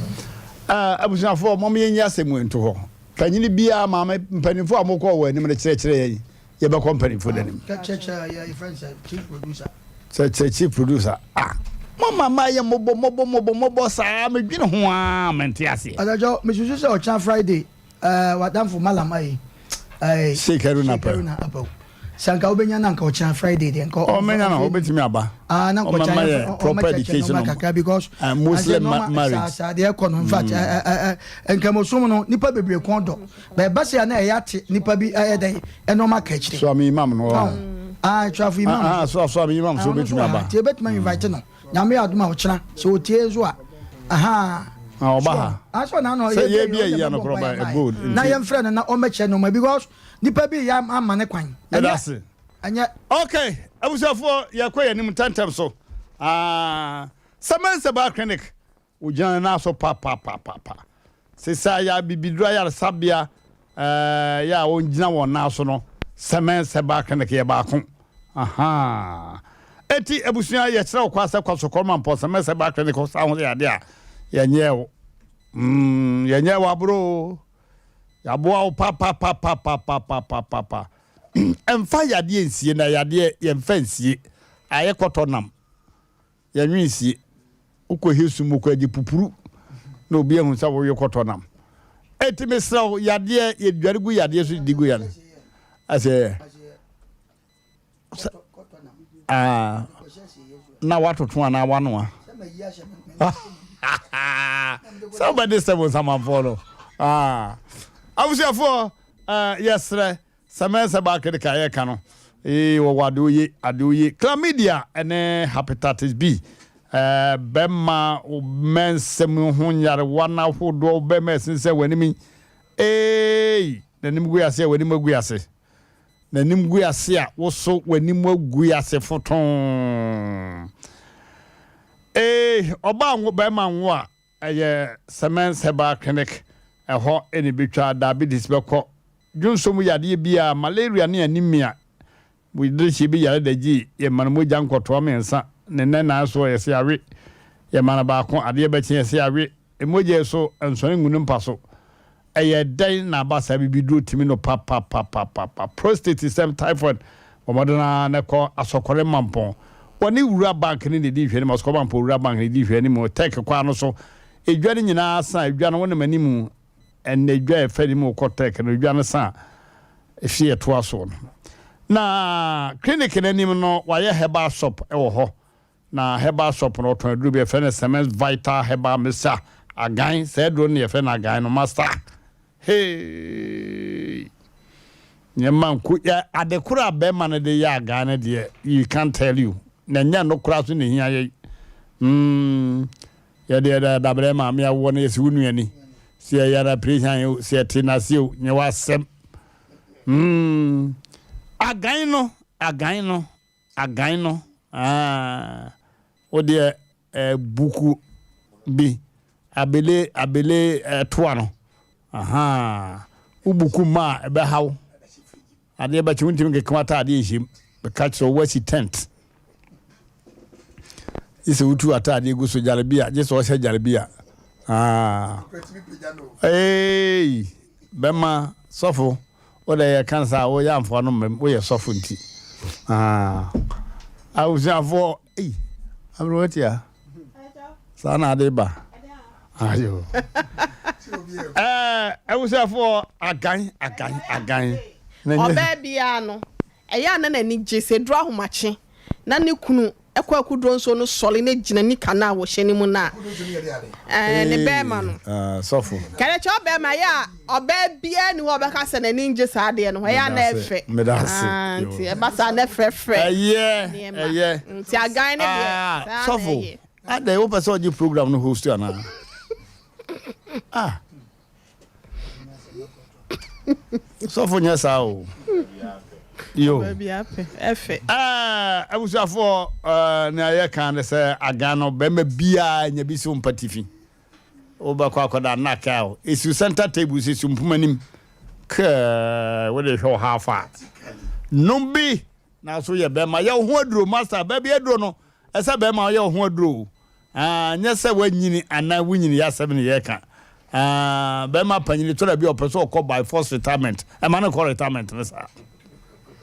Eh, abusuafoɔ, mom yɛnyi asɛm wei nto hɔ. Panyini biara, maame, mpanimfoɔ a mokɔɔ wɔn anim no kyerɛkyerɛ yɛn, yɛbɛkɔ mpanimfoɔ no anim. Kyerɛkyerɛ yɛ yɛfrɛ no sɛ chief producer. Kyerɛkyerɛ chief producer. Ah, mama ma yɛ mmɔbɔ mmɔbɔ mmɔbɔ mmɔbɔ saa, medwene ho ara mente aseɛ. Adajɔ, mesusu sɛ ɔkyena Friday Eh, w'adamfo Mallam ayi. Eh, Sheikh Haruna Sheikh Haruna Apawu. Sɛ anka wobɛnya no anka ɔkyena Friday deɛ nka ɔ mɛnya no wobɛtumi aba. Ah, na nka ɔkyena yɛ proper education kakra because uh, Muslim ma marriage. Saa deɛ ɛkɔ no in fact mm. eh, eh, nkramosom no nipa bebree kɔn dɔ. Bɛɛ ba sɛ na ɛyɛ ate nipa bi ɛyɛ dɛn ɛnɔɔma ka akyire. So ami imam no. Ah, trafo imam. Ah, so so ami imam so wobɛtumi aba. Nti ebɛtumi invite no. Nyame yɛ adom a ɔkyena sɛ ɔtie nso a ahaa. Ah, ɔba ha. Asɔ na ano sɛ yɛ bi ayi ano korɔ ba gold. Na yɛn frɛ no na ɔmɛkyɛ nneɛma because nipa bi yɛ ama ne kwan. Ɛda ase. Ɛnyɛ. Okay, abusuafoɔ yɛkɔ yɛn anim ntɛntɛm so. Ah, Sɛmɛnsɛba clinic Ogyina ne nan so papapapapa. Seesei a abibiduro ayaresabea yɛ a wɔgyina wɔn nan so no, Sɛmɛn Herbal Clinic yɛ baako. Ahaa. Eti abusua yɛkyerɛ wo kwan sɛ kɔ so kɔ Mampɔn Sɛmɛn Herbal Clinic hɔ saa ho yɛ adeɛ a yɛnyɛɛ wo. Mm, yɛnyɛɛ wo aboro o. Yɛaboa wo papapapapapapapa. Ɛmfa yadeɛ nsie na yadeɛ yɛmfa nsie. Ayɛ kɔtɔ nam. Yɛnwe nsie. Wokɔ he sum mu koraa gye pupuru na obi ahu sɛ wowe kɔtɔ nam. Enti mesrɛ wo, yadeɛ, yɛdware gu yadeɛ so didi gu yadeɛ. Asɛ sɛ ah, na watoto anaa wanoa. Sɛ wobɛde sɛ wo nsamanfoɔ no. Ah. Abusuafoɔ, eh, yɛsrɛ Sɛ mɛnsɛ ba kede ka yɛka no ee wɔwɔ ade oye ade oye chlamydia ne hepatitis B ɛɛ bɛma wo mɛnsɛ mu ho nyarewa no ahodoɔ wo bɛma ɛsensɛn w'anim yi eei n'anim gu ase a w'anim agu ase n'anim gu ase a woso w'anim agu ase fotoo ee ɔbaa nwo bɛrima nwo a Ɛyɛ Semens Herbal Clinic, ɛhɔ na ebetwa diabetes bɛkɔ, dwonsɔ mu yadeɛ biara, malaria ne anemia, mogyadehyɛ bi yare da gye yɛma no mogya nkɔtoa mmiɛnsa ne nna nnan soɔ yɛse awe, yɛma no baako adeɛ bɛkye yɛse awe, mogya yi so nsɔre ngu ne mpa so. Ɛyɛ dɛn na aba saa bibiduro tumi no papapapapapa prostate sɛm typhoid bɔ mmɔden ara na kɔ asɔkɔre mampɔn wɔne wura bank no na ɛdi nhwɛanim asɔkɔre mampɔn wura bank na ɛdi nhwɛanim tech kwan no so edwa no nyinaa sa edwa no wonam anim ɛnna edwa ɛfɛ anim wokɔ tech no edwa no sa efie ɛtoa soɔ no na clinic no anim no wayɛ herbal shop ɛwɔ hɔ Na herbal shop no ɔtɔn aduro bi yɛfrɛ no Semens Vital Herbal Mixture agan saa aduro no na yɛfrɛ no agan no master hey nneɛma nko yɛ ade koro a bɛrima no de yɛ agan no deɛ you can't tell you na nyɛ no koraa so na ehia yɛ mm yɛde yɛde dabrɛ maame awoɔ no yɛsi wo nuani sɛ yɛyɛ operation o sɛ yɛte n'ase o nyɛ w'asɛm mm agan no agan no Agan no aah wo deɛ eh, buku bi abele abele eh, toa no ahaa wo buku mma a ɛbɛha wo adeɛ bɛkye wontumi nkeka w'ataadeɛ nhyɛm bɛka kyerɛ wo woasi tent gye sɛ wotu ataadeɛ gu so gyarebia gye sɛ ɔhyɛ gyarebia ah hey bɛma sɔfo Wo dɛ yɛ ka saa wo yɛ amfoa no mmam wo yɛ sɔfo nti ah abusuafoɔ ei aberewa tia saa na ade ba ayo ɛɛ abusuafoɔ agan agan agan ɔbaa biara no Ɛyɛ a na n'ani gye sɛ ɛduru ahomakye na ne kunu kɔ akuduro nsuo no sɔre na gyina nika no a wɔhyɛ no mu no a, ɛɛ, ne bɛrima no. Sɔfo. Kɛnɛ kyɛ ɔbɛrima ɛyɛ a ɔbaa biara ni hɔ a ɔbɛka sɛ n'ani ngye saa adeɛ no ho ɛyɛ a na ɛfɛ. Meda ase. Nti ɛba saa na ɛfrɛfrɛ. Ɛyɛ ɛyɛ. Nti agan ne deɛ saa na ɛyɛ. Sɔfo, adɛn wopɛ sɛ ɔgye program no host anaa? Ah. Sɔfo nyɛ saa o. Yo. Ɛɛ abusuafoɔ ɛɛ nea yɛka ne sɛ agan no bɛrima biara nya bi si wo mpa tifi. Wobɛkɔ akɔda nna kaa o. Esi center table so esi mpoma nim. Kɛɛ wode hwɛ wo how far. Nom bi na so yɛ bɛrima. Yɛ wo ho aduro master. Baabi aduro no ɛsɛ bɛrima ɔyɛ wo ho aduro o. Ah, nyɛ sɛ woanyini anaa wonyini yɛ asɛm ne yɛka. Ah, bɛrima panyini tɔ da bi ɔpɛ sɛ ɔkɔ by force retirement. Ɛma no kɔ retirement no saa.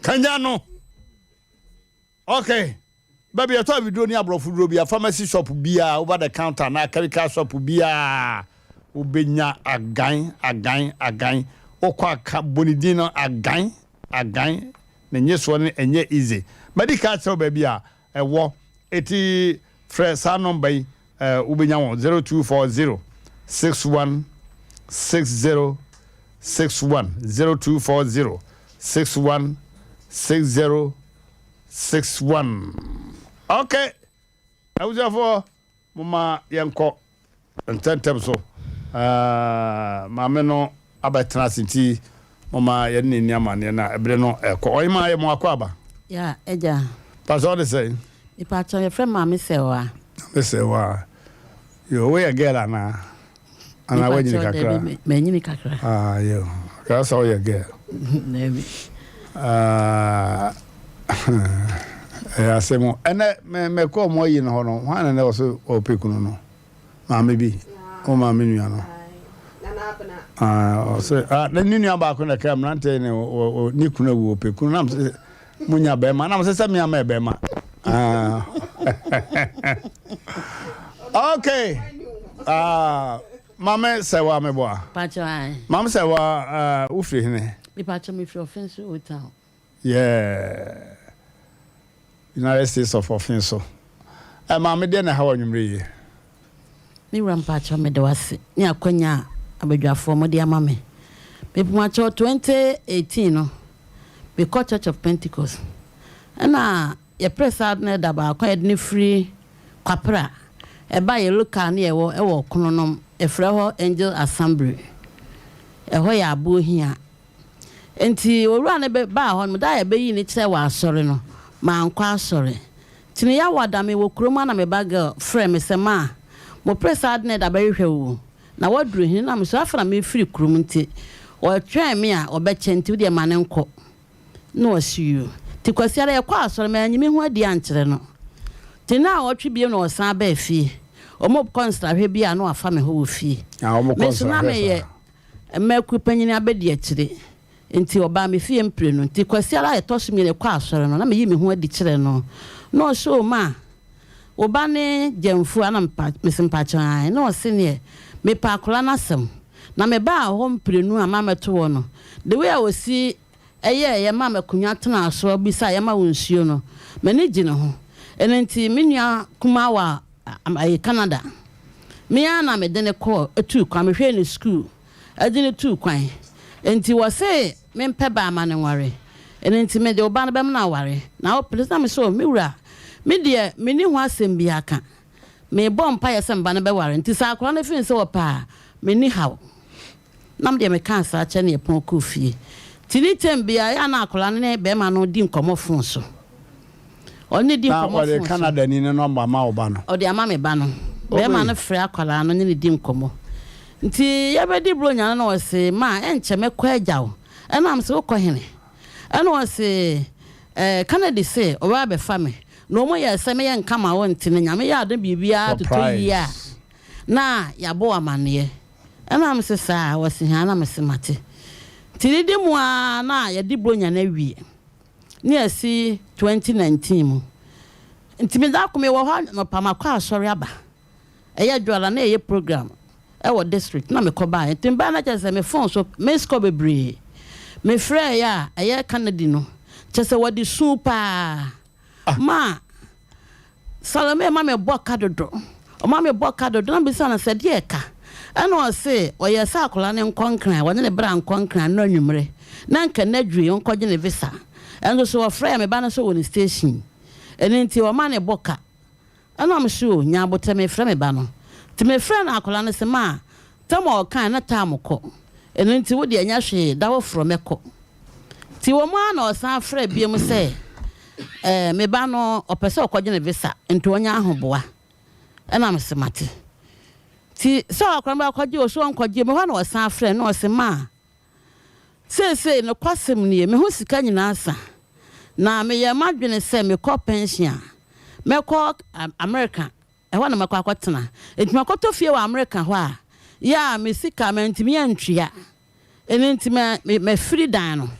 Kanya no. Ok, baabi yɛtɔ abiduro ne aborɔfo duro bia, pharmacy shop biaa, over the counter anaa chemical shop biaa, wobɛnya agan, agan, agan. Wokɔ aka, bɔ ne din no, agan, agan. Ne nyesoɔ no ɛnyɛ easy. Madi ka akyerɛ wo baabi a ɛwɔ, eti frɛ saa nɔmba yi, eh, wobɛnya wɔn, 0240 61 60 61, 0240 61 60 61 ok abusuafoɔ momma yɛnkɔ ntɛntɛm so uh, maame no abɛtena ase nti momma yɛne ne nni amanneɛ na ɛberɛ no ɛkɔ ɔhema yɛ mo akɔ aba ya agya pasɛ ɔde sɛn mepatɔ yɛfrɛ maame sɛwa maame sɛwa yo woyɛ girl anaa Anaa woanyini kakra? Manyini kakra. Ah, yo. Kaa sɛ woyɛ girl. Dabi. Ah, ɛyɛ asɛm o. Ɛnɛ mɛkɔ ɔmo ayi no hɔ no, hwan na na ɛwɔ so ɔpɛ kunu no? Maame bi, wo maame nua no. Ah, ɔsɛ ah, ne nua baako na ɛka mmeranteɛ ne ne kunu awu ɔpɛ kunu nam sɛ munya bɛrima nam sɛ sɛ mmea mɛ bɛrima. Ah. Okay. Ah, Mame Sɛwa meboa. Pacho ai. Mame Sɛwa uh, wofiri hene? Me pacho me firi Ɔfenso Old Town. Yeah. United States of Ɔfenso. Eh, maame deɛ na ɛha wɔ anwummere yi. Me wura mpacho mede wase ne akwanya a abadwafoɔ mode ama me. Me pacho 2018 no mekɔ Church of Pentecost. Ɛna Yɛprɛ saa ade no da baako a yɛde no firi Kwapra ɛba yɛ local ne yɛwɔ ɛwɔ Kronom yɛfrɛ hɔ Angel Assembly ɛhɔ yɛ Abohia nti owura no bɛ baa hɔ nom da a yɛbɛyii no kyerɛ wɔ asɔre no mankɔ asɔre nti no Yawoada me wɔ kurom a na me ba girl frɛ me sɛ maa mo prɛ saa ade no ɛda bɛhwehwɛ wo na waduru he na me so afei na mefiri kurom nti ɔtwɛn me a ɔbɛkyɛ nti wodeɛ ma no nkɔ Na ɔse yoo. Nti Kwasiada yɛkɔɔ asɔre, mannyi me ho adi ankyerɛ no. Nti naawɔtwe bio na ɔsan baa fie. Wɔkɔ nsrahwɛ bi a na wafa me hɔ wɔ fie. Ah, wɔkɔ Me nso na nsrahwɛ meyɛ saa. mmakuo panyin abadiakyire. Nti ɔbaa me fie mprenu. Nti Kwasiada a ɛtɔ so mmienu yɛkɔɔ asɔre no, na meyi me ho adi kyerɛ no. Na ɔse oo ma, wo ba ne Gyamfua? Na mepa, mese mpakyɛw ae. Na ɔse neɛ, mepɛ akwadaa no asɛm. Na mebaa hɔ mprenu a mammɛto hɔ no, the way a ɔsi yɛeɛ maa me akonnwa tenaa so bisaa yɛ ma wo nsuo no, m'ani gye ne ho. Ɛno nti me nua kumaa wɔ ayi Canada. Me ara na mede no kɔɔ tuu kwan, mehwɛɛ ne sukuu de no tuu kwan. Nti wɔse mempɛ ba ma no nware. Ɛno nti mede wo ba no bɛma no aware. Na wopene so? Na mese, oh, me wura, me deɛ menni ho asɛm biara ka. Mebɔ mpaeɛ sɛ me ba no bɛware. Nti sɛ akwadaa no feel sɛ ɔpɛ a, menni haw. Na me deɛ mekaa saa kyɛ ne yɛpɔn kɔɔ fie. Nti ne term biara ɛyɛ a na akwadaa no ne barima no di nkɔmmɔ phone so. Ɔne no di Na nkɔmmɔ ɔde phone so. Canada ni no nɔmba ma wo ba no? Ɔde ama me ba no. Barima no frɛ akwadaa no ne no di nkɔmmɔ. Nti yɛbɛdi Buronya no na ɔse, ma ɛnkyɛ mɛkɔ agya wo. Ɛna mese wokɔ hene? Ɛna ɔse, eh, Kennedy se ɔbɛba abɛfa me. Na wɔn yɛɛ sɛ meyɛ nka ma wo nti no Nyame yɛ adom biribiara totɔ yie a Surprise. na yɛabɔ wo amaneɛ. Ɛna mese saa? Wɔse haa na mese mate. Nti didi mu aa na yɛde Buronya no awie ne asi 2019 mu. Nti me da ko mewɔ hɔ anɔpa makɔ asɔre aba. Ɛyɛ Dwoala na yɛyɛ program ɛwɔ district na mekɔ baeɛ. Nti mebaeɛ na kyerɛ sɛ me phone so missed call bebree. Me frɛɛeɛ a ɛyɛ Kennedy no kyerɛ sɛ wɔde suu paa ma Salome ma me bɔ ka dodo. Ɔma me bɔ ka dodo na mebisa no sɛ deɛ ɛka? Ɛna ɔse ɔyɛɛ sɛ akwadaa no nkɔ Nkran, wɔne ne bra nkɔ Nkran nnora anwummere na nka n'adwiri ɔnkɔgye ne visa. Ɛnso so ɔfrɛɛ me ba no sɛ ɔwɔ ne station ɛno nti ɔma ne bɔ ka. Ɛna mese o nya aboterɛ mefrɛ me ba no. Nti mefrɛɛ no akwadaa no se ma tam a ɔkae na tam kɔ ɛno nti wo deɛ nyɛ hwee da foforɔ mɛkɔ. Nti wɔ mu ara na ɔsan frɛɛ biom sɛ eh, me ba no ɔpɛ sɛ ɔkɔgye ne visa nti ɔnyɛ ahoboa. Ɛna mese mate. Nti sɛ ɔkora no bɛkɔgye o sɛ ɔnkɔgye o, mehɔ na ɔsan frɛɛ na ɔse ma. Seesei, nokwasɛm nie, me ho sika nyinaa asa, na meyɛɛ m'adwene sɛ mekɔ pɛnhyen a, mɛkɔ Amerika, ɛhɔ na mɛkɔ akɔtena. Enti makɔtɔ fie wɔ Amerika hɔ a, yɛ a me sika mantumi antua. Ɛno nti me, mafiri dan no.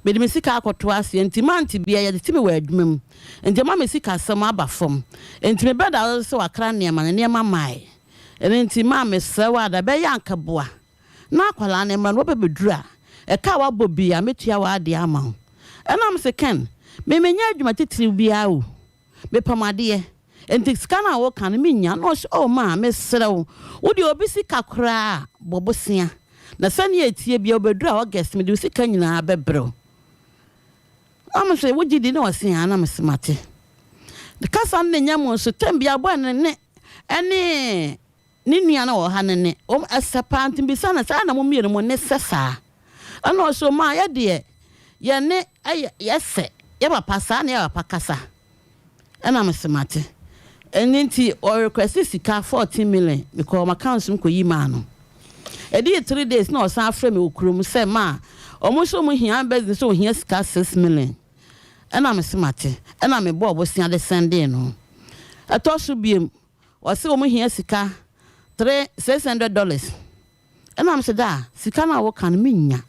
Mede me sika akɔto aseɛ, enti mante biara, yɛtete me wɔ adwuma mu. Enti ama me sikasɛm aba fam. Enti mebɛda so sɛ wakra nneɛma no, nneɛma mmaeɛ. Ɛno nti ma mesrɛ wo ada, ɛbɛyɛ a anka boa na akwadaa no mmra na wabɛbɛduru a, ɛka a wabɔ biara mɛtua w'adeɛ ama wo. Ɛna mese, Ken, me menyɛ adwuma titiriw biara o, mepam adeɛ, enti sika no a woka no mennya. Ɛna ɔse, oh ma, mesrɛ wo, wo deɛ obi sika koraa a, bɔ bosea, na sɛdeɛ ɛteɛ biara wobɛduru a August mede wo sika nyinaa bɛbrɛ wo. Na mese, wogye di? Na ɔse, aane. Na mese, mate. Kasa no na ɛnya mu nso, tɛm biara boy no ne ɛne ne nua no wɔ ha no nne, wɔn ɛsɛ paa nti mebisa no sɛ adɛn na mo mmienu mo nne sɛ saa? Ɛna ɔse o maa yɛ deɛ yɛn nne ɛyɛ yɛsɛ yɛ papa saa na yɛ papa kasa ɛna mese mate ɛno nti ɔ request sika 14 million mekɔɔ m'accounts mu kɔyi maa no ɛdii 3 days na ɔsan frɛ me wɔ kurom sɛ maa wɔn nso wɔn hia bɛs sɛ ohia sika 6 million Ɛna mese mate. Ɛna mebɔɔ bosea de sɛndee no. Ɛtɔ so biom, ɔse wɔn hia sika tre $600. Ɛna mese daa, sika no a woka no mennya.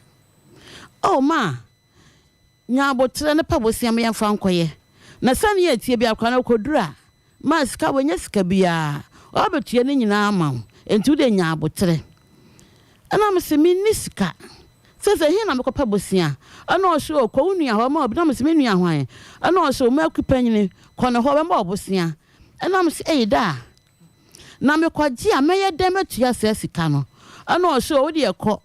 Oh ma, nya aboterɛ ne pɛ bosea ma yɛmfa nkɔyɛ. Na sɛnea ɛteɛ biara koraa no ɔkɔduru a, Ma sika wanya sika biaa ɔbɛtua ne nyinaa ama wo enti wodeɛ nya aboterɛ. Ɛna mese menni sika seisei he na mekɔpɛ bosea? Ɛna ɔse o kɔ wo nua hɔ ɔbɛma wo bi na mese me nua hwan? Ɛna ɔse o Maku panyini kɔ ne hɔ ɔbɛma wo bosea. Ɛna mese ei daa na mekɔgye a mɛyɛ dɛn matua saa sika no? Ɛna ɔse o wodeɛ kɔ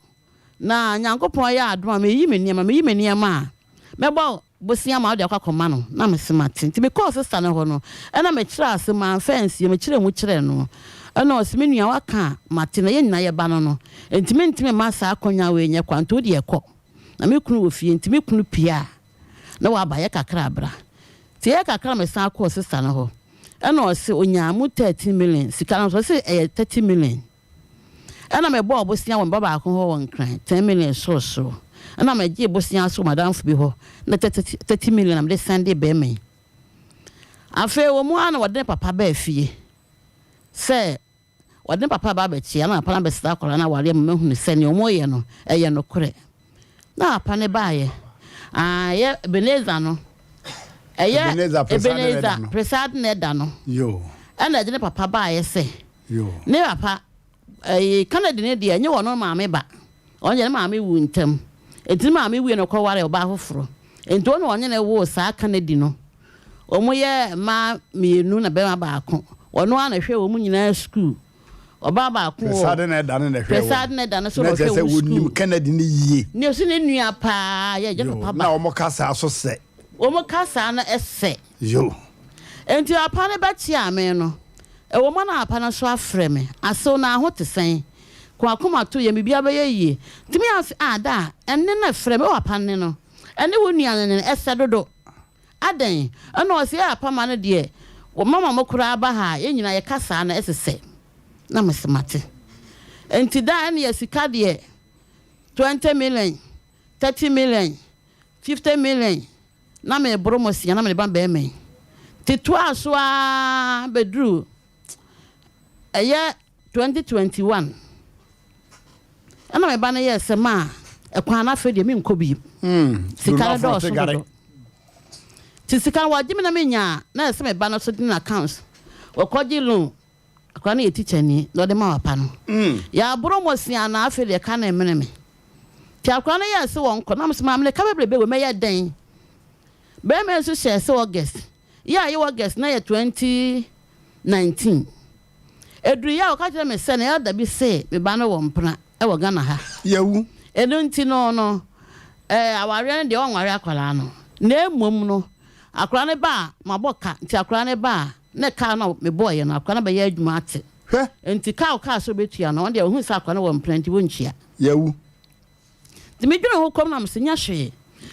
na Nyankopɔn yɛ adom a meyi me nneɛma meyi me nneɛma a mɛbɔ wo bosea ma wode akɔ akɔma no na mese mate nti mekɔɔ sister no hɔ no ɛna mekyerɛɛ ase mamfa ansie mekyerɛɛ mu kyerɛɛ no ɛna ɔse me nua waka a mate na yɛn nyinaa yɛba no no nti mentumi mma saa akwanya wei nyɛ kwa nti wodeɛ kɔ na me kunu wɔ fie nti me kunu pue a na waba yɛ kakra bra nti ɛyɛ kakra mesan kɔɔ sister no hɔ ɛna ɔse onyaa mu 13 million sika no nso ɔse ɛyɛ 30 million Ɛna mebɔɔ bosea wɔ me ba baako hɔ wɔ Nkran, ten million sorosoro. Ɛna megyee bosea nso wɔ m'adamfo bi hɔ, na 30 million na mede sɛndee barima yi. Afei wɔ mu ara na wɔde ne papa baa fie sɛ wɔde ne papa ba abɛkyea na papa no abɛsra akwadaa no awareɛ ma mahunu sɛ nea wɔreyɛ no ɛyɛ nokorɛ. Na papa no baeɛ, ah, ɛyɛ Ebenezer no, ɛyɛ Ebenezer Presadneda no, ɛna ɛde ne papa baeɛ sɛ Ne papa, ɛyi, Kennedy no deɛ, ɛnyɛ ɔno maame ba. Ɔno deɛ ne maame wuu ntɛm. Enti ne maame wuiɛ no ɔkɔwaree ɔbaa foforɔ. Enti ɔno na ɔne no woo saa Kennedy no. Wɔyɛ mmaa mmienu na barima baako. Ɔno ara na ɛhwɛɛ wɔn nyinaa sukuu. Ɔbaa baako wɔ. Prɛsade na ɛda no na ɛhwɛɛ wɔn. Prɛsade na ɛda no so na Na ɔhwɛɛ kyerɛ sɛ wɔn sukuu. wɔnim Kennedy no yie. Ne ɔsi ne nua paa yɛ agya Yoo, papa ba. na wɔn kasaa so sɛ. Wɔn kasaa no sɛ. Yoo. Enti papa no bɛkyeaa me no, ɛwɔ mu a na papa no nso afrɛ me, Asew na ho te sɛn? Ko akoma to yam, biribiara bɛyɛ yie. Nti me ara se, Ah, daa, ɛnne no frɛ me, wo papa nne no, ɛne wo nua no nne no, ɛsɛ dodo. Adɛn? Ɛna ɔse, Eh, papa ma no deɛ, mama mo koraa ba ha a, yɛn nyinaa yɛka saa no, ɛsesɛ. Na mese, Mate. Enti daa, ɛnneɛ sika deɛ, 20 million, 30 million, 50 million, na mereboro mmosea na mede ba barima yi nti toaa so ara bɛduruu ɛyɛ 2021 ɛna me ba no yɛɛ sɛ maa ɛkwan no afei deɛ menkɔ bio sika no dɔɔso dodo nti sika no wɔgye me na menya na ɛsɛ me ba no so de n'accounts wɔkɔgye loan akora no yɛ tikyani na ɔde ma papa no yɛaboro mmosea na afei deɛ ka no mmene me Nti akwadaa no yɛɛ se wɔnkɔ na mese maame no ka bebrebe wei mɛyɛ dɛn? Barima yi nso hyɛɛ se August yɛ a yɛ August na yɛ 2019 ɛduru yɛ a ɔka kyerɛ me sɛ ne elder bi se me ba no wɔ mpena wɔ Ghana ha Yɛwu. ɛno nti no no eh, awareɛ no deɛ ɔnware akwadaa no na mmom no akwadaa no ba a mabɔ ka nti akwadaa no ba a na ka no a mebɔɔyɛ no akwadaa no bɛyɛ adwuma ate Hwɛ. nti ka a ɔkaa sɛ ɔbɛtua no ɔno deɛ ɔhunu sɛ akwadaa no wɔ mpena nti wɔntua. Yɛawu. Nti medwene ho kɔm na mese nyɛ hwee.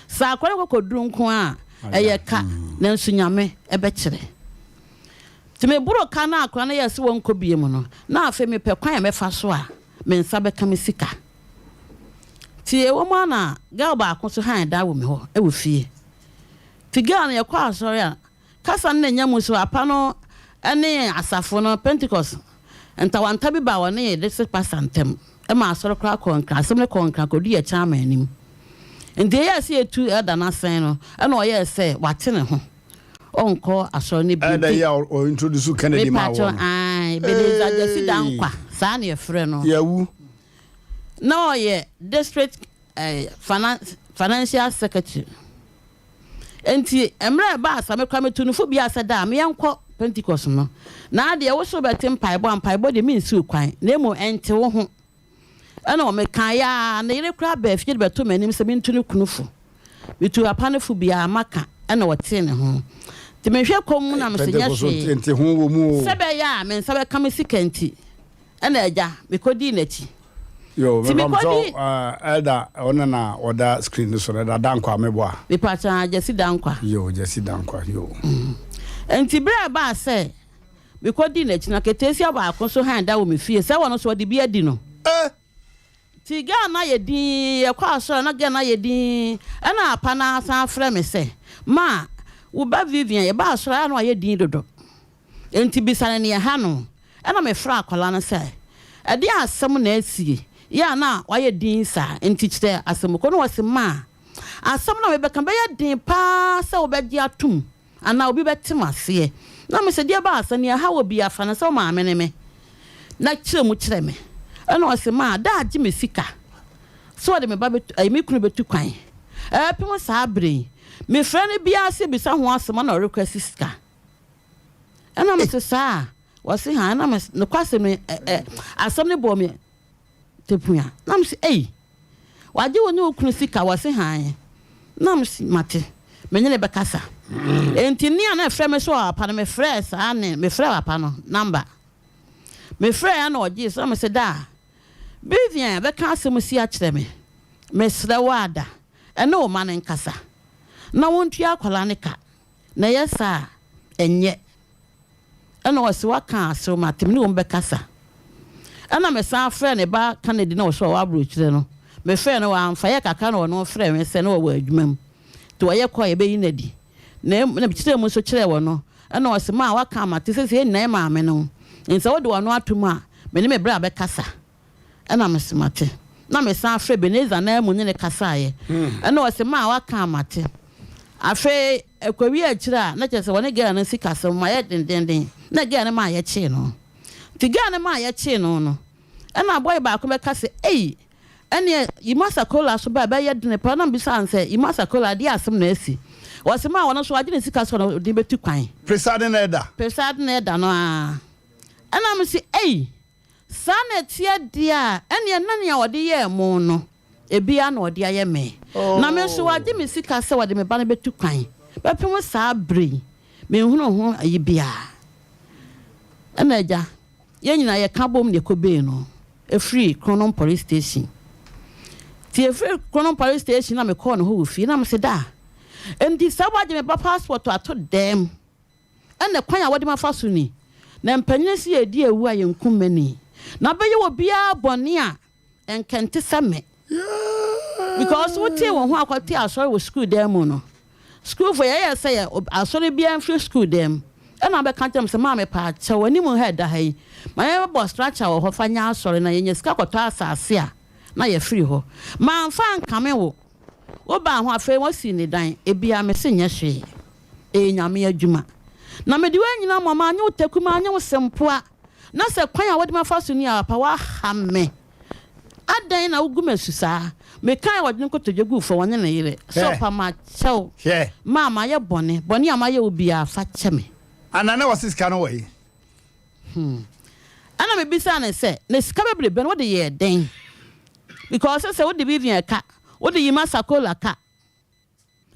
Sɛ akɔre kɔkɔduru nko a ɛyɛ ka nanso Nyame bɛkyerɛ. Nti meboro ka na akora no yɛɛ sɛ wɔnkɔ biom no na afei mepɛ kwan a mɛfa so a me nsa bɛka me sika. Nti ɛwɔ mu ara na girl baako nso hann dan wɔ me hɔ wɔ fie. Nti girl no yɛkɔ asɔre a, kasa no na ɛnya mu so apa no ne asafo no, Pentecost, ntawanta bi baa ɔne yɛn district pastor ntam ma asɔre koraa kɔɔ nkran, asɛm no kɔɔ nkran kɔduu yɛn chairman anim. Nti ɛyɛɛ sɛ yɛtu elder no asɛn no, ɛna ɔyɛɛ sɛ wate ne ho, ɔnkɔ asɔre no bio. Elder Nti yi a ɔ introduce Kennedy maa mepakyɛw wɔ no. ae, Ebenezer Gyasi Eeii! Dankwa, saa na yɛfrɛ no. Yɛawu. Na ɔyɛ district financial secretary. Enti mmerɛ a ɛbaa saa, me koraa metuu no fo biaa sɛ daa me yɛnkɔ Pentecost no. Na adeɛ wo se wobɛte mpaebɔ a, mpaebɔ deɛ mensi wo kwan, na mmom ɛnte wo ho. Ɛna ɔmekaeɛ ara, ne yere koraa baa fie de bɛtoo m'anim sɛ mentu ne kunu fo. Metuu papa no fo biaa, maka, ɛna ɔtee ne ho. Nti mehwɛ komm na mese nyɛ Pentecost hwee. nte ho wɔ mu o. Sɛ ɛbɛyɛ a me nsa bɛka me sika nti, Ɛna agya, mekodii n'akyi. Yo, Nti mepam mekodii. sɛ uh, elder ɔno na ɔda screen no so no, Elder Dankwa meboa. Mepakyɛ Gyasi Dankwa. Yo, Gyasi Dankwa, yo. Nti berɛ a ɛbaa sɛ mekodii n'akyi no, aketeesia baako nso hann da wɔ me fie sɛ ɔno nso ɔde bi adi no. Eh! Nti girl no ayɛ dinn, yɛkɔ asɔre a na girl no ayɛ dinn, ɛna apa no ara san frɛ me sɛ, Ma, wo ba Vivian, yɛba asɔre a na wayɛ dinn dodo. Enti bisa no nea ɛha no. Ɛnna mefrɛɛ akwadaa no sɛ, Ɛdeɛn asɛm na asie yi a na wayɛ dinn saa? Enti kyerɛ asɛm ko no. Ɔse, Ma, asɛm no a mebɛka bɛyɛ den pa ara sɛ wobɛgye atom anaa obi bɛte m'aseɛ. Na mese, Deɛ ɛbaa sɛ nea ɛha wo biara, fa no sɛ wo maame ne me na kyerɛ mu kyerɛ me. Ɛnna ɔse, Ma, Daa gye me sika sɛ ɔde me ba bɛtu, ɛɛ, me kunu bɛtu kwan. Ɛrepem saa berɛ yi, mefrɛ no biara sɛ bisa ho asɛm a na ɔrequest sika. Ɛna mese saa a? Wɔse haa. Ɛna mese nokwasɛm ni ɛ ɛ asɛm no bɔɔ me tepua. Na mese ei wagye wo ne wo kunu sika? Wɔse haan. Na mese mate me ne no bɛkasa. Enti nea na ɛfrɛ me sɛ ɔwɔ papa no mefrɛɛ saa ne mefrɛɛ papa no number. Mefrɛɛ ɛna ɔgyee so na mese daa Vivian bɛka asɛm si akyerɛ me. Mesrɛ wo ada ɛne wo mma no nkasa na wontua akwadaa no ka. Na ɛyɛ saa a, ɛnyɛ. Ɛna ɔse waka asew mate me ne wɔn bɛkasa. Ɛna me san frɛɛ ne ba Kennedy na ɔse ɔwɔ abrokyire no. Me frɛɛ no wamfa, ɛyɛ kakra na ɔno frɛɛ me sɛ na ɔwɔ adwuma mu nti ɔyɛ kɔ a yɛbɛyi no adi. Na na mekyerɛɛ mu nso kyerɛɛ ɔno. Ɛna ɔse maa waka mate sɛsɛ yɛn nyinaa yɛ maame no nti sɛ wode w'ano ato mu a me ne me bra bɛkasa. Ɛna mese mate. Na mesan frɛɛ Ebenezer nan mu ne no kasaeɛ. Ɛna ɔse maa waka a mate. Afei ɛkɔwie akyire a na kyerɛ sɛ wɔne girl no sikasɛm mu ayɛ dendenden. Na girl no maa yɛkyee no. Nti girl no maa yɛkyee no no, ɛna boy baako bɛka sɛ ei ɛneɛ Yimasa Kola so ba a ɛbɛyɛ dene paa. Na mebisaa no sɛ Yimasa Kola ɛdeɛ asɛm na asi? Ɔse maa ɔno nso wagye ne sika sɛ ɔde bɛtu kwan. Presiding Elder. Presiding Elder no ara. Ɛna mese ei Saa na ɛteɛ deɛ a, ɛnneɛ na nea ɔde yɛɛ mo no, ebi ara na ɔde ayɛ me. Na me nso, wagye me sika sɛ ɔde me ba no bɛtu kwan. Bɛpem saa berɛ yi, menhunuu ho ayi biara. Ɛnna agya, yɛn nyinaa yɛka boom na yɛkɔbee no firii Kronom Police Station. Nti yɛfiri Kronom Police Station na mekɔɔ ne hɔ wɔ fie, na mese, Daa, enti sɛ woagye me ba passport ato dɛm? Ɛna kwan a wɔde me afa so ni, Na mpanyin se yɛredi awu a yɛnkum m'ani. Na bɛyɛ obiara bɔne a, ɛnka ɛnte sɛ me. Because wotee wo ho akɔte asɔre wɔ sukuu dan mu no, sukuufo yɛyɛ sɛ yɛ asɔre biara mfiri sukuu dan mu. Ɛna wobɛka kyerɛ me sɛ, Maame paakyɛw, anim ha ɛda ha yi, ma yɛbɛbɔ structure wɔ hɔ fa nyɛ asɔre na yɛnya sika kɔtɔ asase a na yɛafiri hɔ. Mamfa ankame wo. Wobaa ho afei wɔsii ne dan, ebia mese nyɛ hwee. Ɛyɛ Nyame adwuma. Na mede wo anyina mmɔ, manye wo taku, manye wo sempoa, na sɛ kwan a wode me afa so ni a, papa woaha me. Adɛn na wogu me asu saa? Mekae a ɔde ne nkotodwe guu fam, ɔne ne yere, sɛ ɔpa makyɛ wo, ma mayɛ bɔne, bɔne a mayɛ wo biara, fa kyɛ me. Ana na wɔse sika no wɔ he? Hmm. Ɛna mebisaa no sɛ, na sika bebrebe no wode yɛɛ dɛn? Because sɛ wode Vivian ka, wode Yima Sakola ka,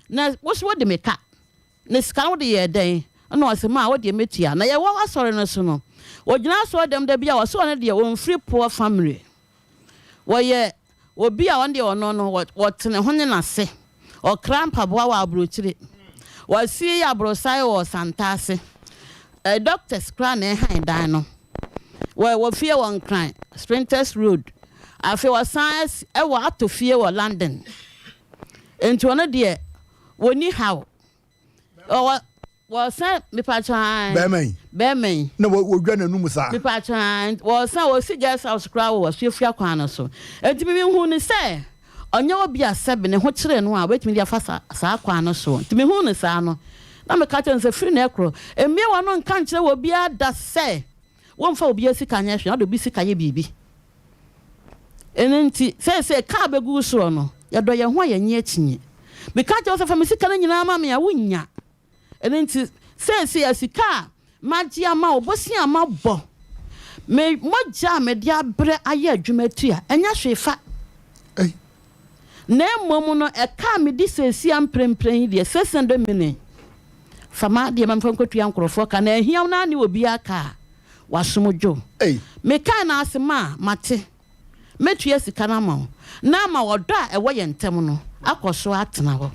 Na wo so wode me ka, na sika no wode yɛɛ dɛn? Ɛna ɔse, maa wo deɛ mɛtua. Na yɛwɔ asɔre no so no, ɔgyina asɔre dɛm da bi a ɔse ɔno deɛ ɔmfiri poor family. Wɔyɛ obi a ɔno deɛ ɔno no wɔte ne ho ne n'ase. Ɔkra mpaboa wɔ aburokyire. Wasi aborosae wɔ Santase. Doctors koraa na ɛhan dan no. Wɔ wɔ fie wɔ Nkran, Sprinters Road. Afei ɔsan asi wɔ atɔ fie wɔ London. Nti ɔno deɛ wɔnni haw. Ɔwɔ wɔsan mepatwa an. Bɛrima yi. Bɛrima yi. Na wɔdwa n'anum saa. Mepatwa an wɔsan wɔsi guest house koraa wɔ Asuafua kwan no so. Nti me mehu no sɛ ɔnyɛ obi a sɛbe ne ho kyere no a obetumi de afa sa saa kwan no so. Nti mehu no saa no na meka kyerɛ no sɛ firi na ɛkorɔ mmue w'ano nka nkyerɛ obiara da sɛ Womfa obiara sika nyɛ hwee, na wode obi sika yɛ biribi. Ɛno nti, seesei ka a bɛgu wo soɔ no, yɛdɔ yɛn ho a yɛnnye akyinnye. Meka kyerɛ wo sɛ fa me sika no nyinaa ma me a, wonnya. Ɛno nti, seesei a sika a magye ama wo, bosea a mabɔ, me mogya a mede abrɛ ayɛ adwuma atua, ɛnyɛ hwee fa. Na mmom no, ɛka a medi seesei ara mprempren yi deɛ, 600 million, fa m'adeɛ ma memfa nkɔtua nkurɔfoɔ ka, na ahia wo na ne obiara ka a, w'asom dwo. Mekae no ase ma mate, mɛtua sika no ama wo, na ama ɔdɔ a ɛwɔ yɛn ntam no akɔ so atena hɔ.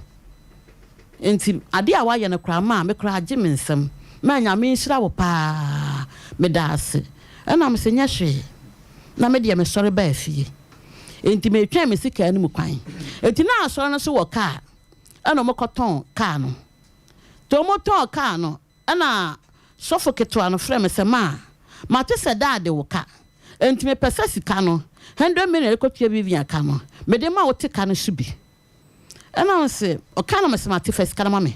Enti adeɛ a woayɛ no koraa maa me koraa agye me nsam. Maa Nyame nhyira wo paa. Meda ase. Ɛna mese nyɛ hwee. Na me deɛ mesɔre baa fie. Enti metwɛn me sika anim kwan. Enti na asɔre no nso wɔ kaa, ɛna wɔkɔtɔn kaa no. Nti wɔtɔn kaa no, ɛna sɔfo ketewa no frɛɛ me sɛ, Ma, mate sɛ Daa de wo ka, enti mepɛ sɛ sika no, hundred million a yɛkɔtua Vivian ka no, mede ma wo te ka no so bi. Ɛna ɔse, ɔkaa na mese mate, fa sika no ma me.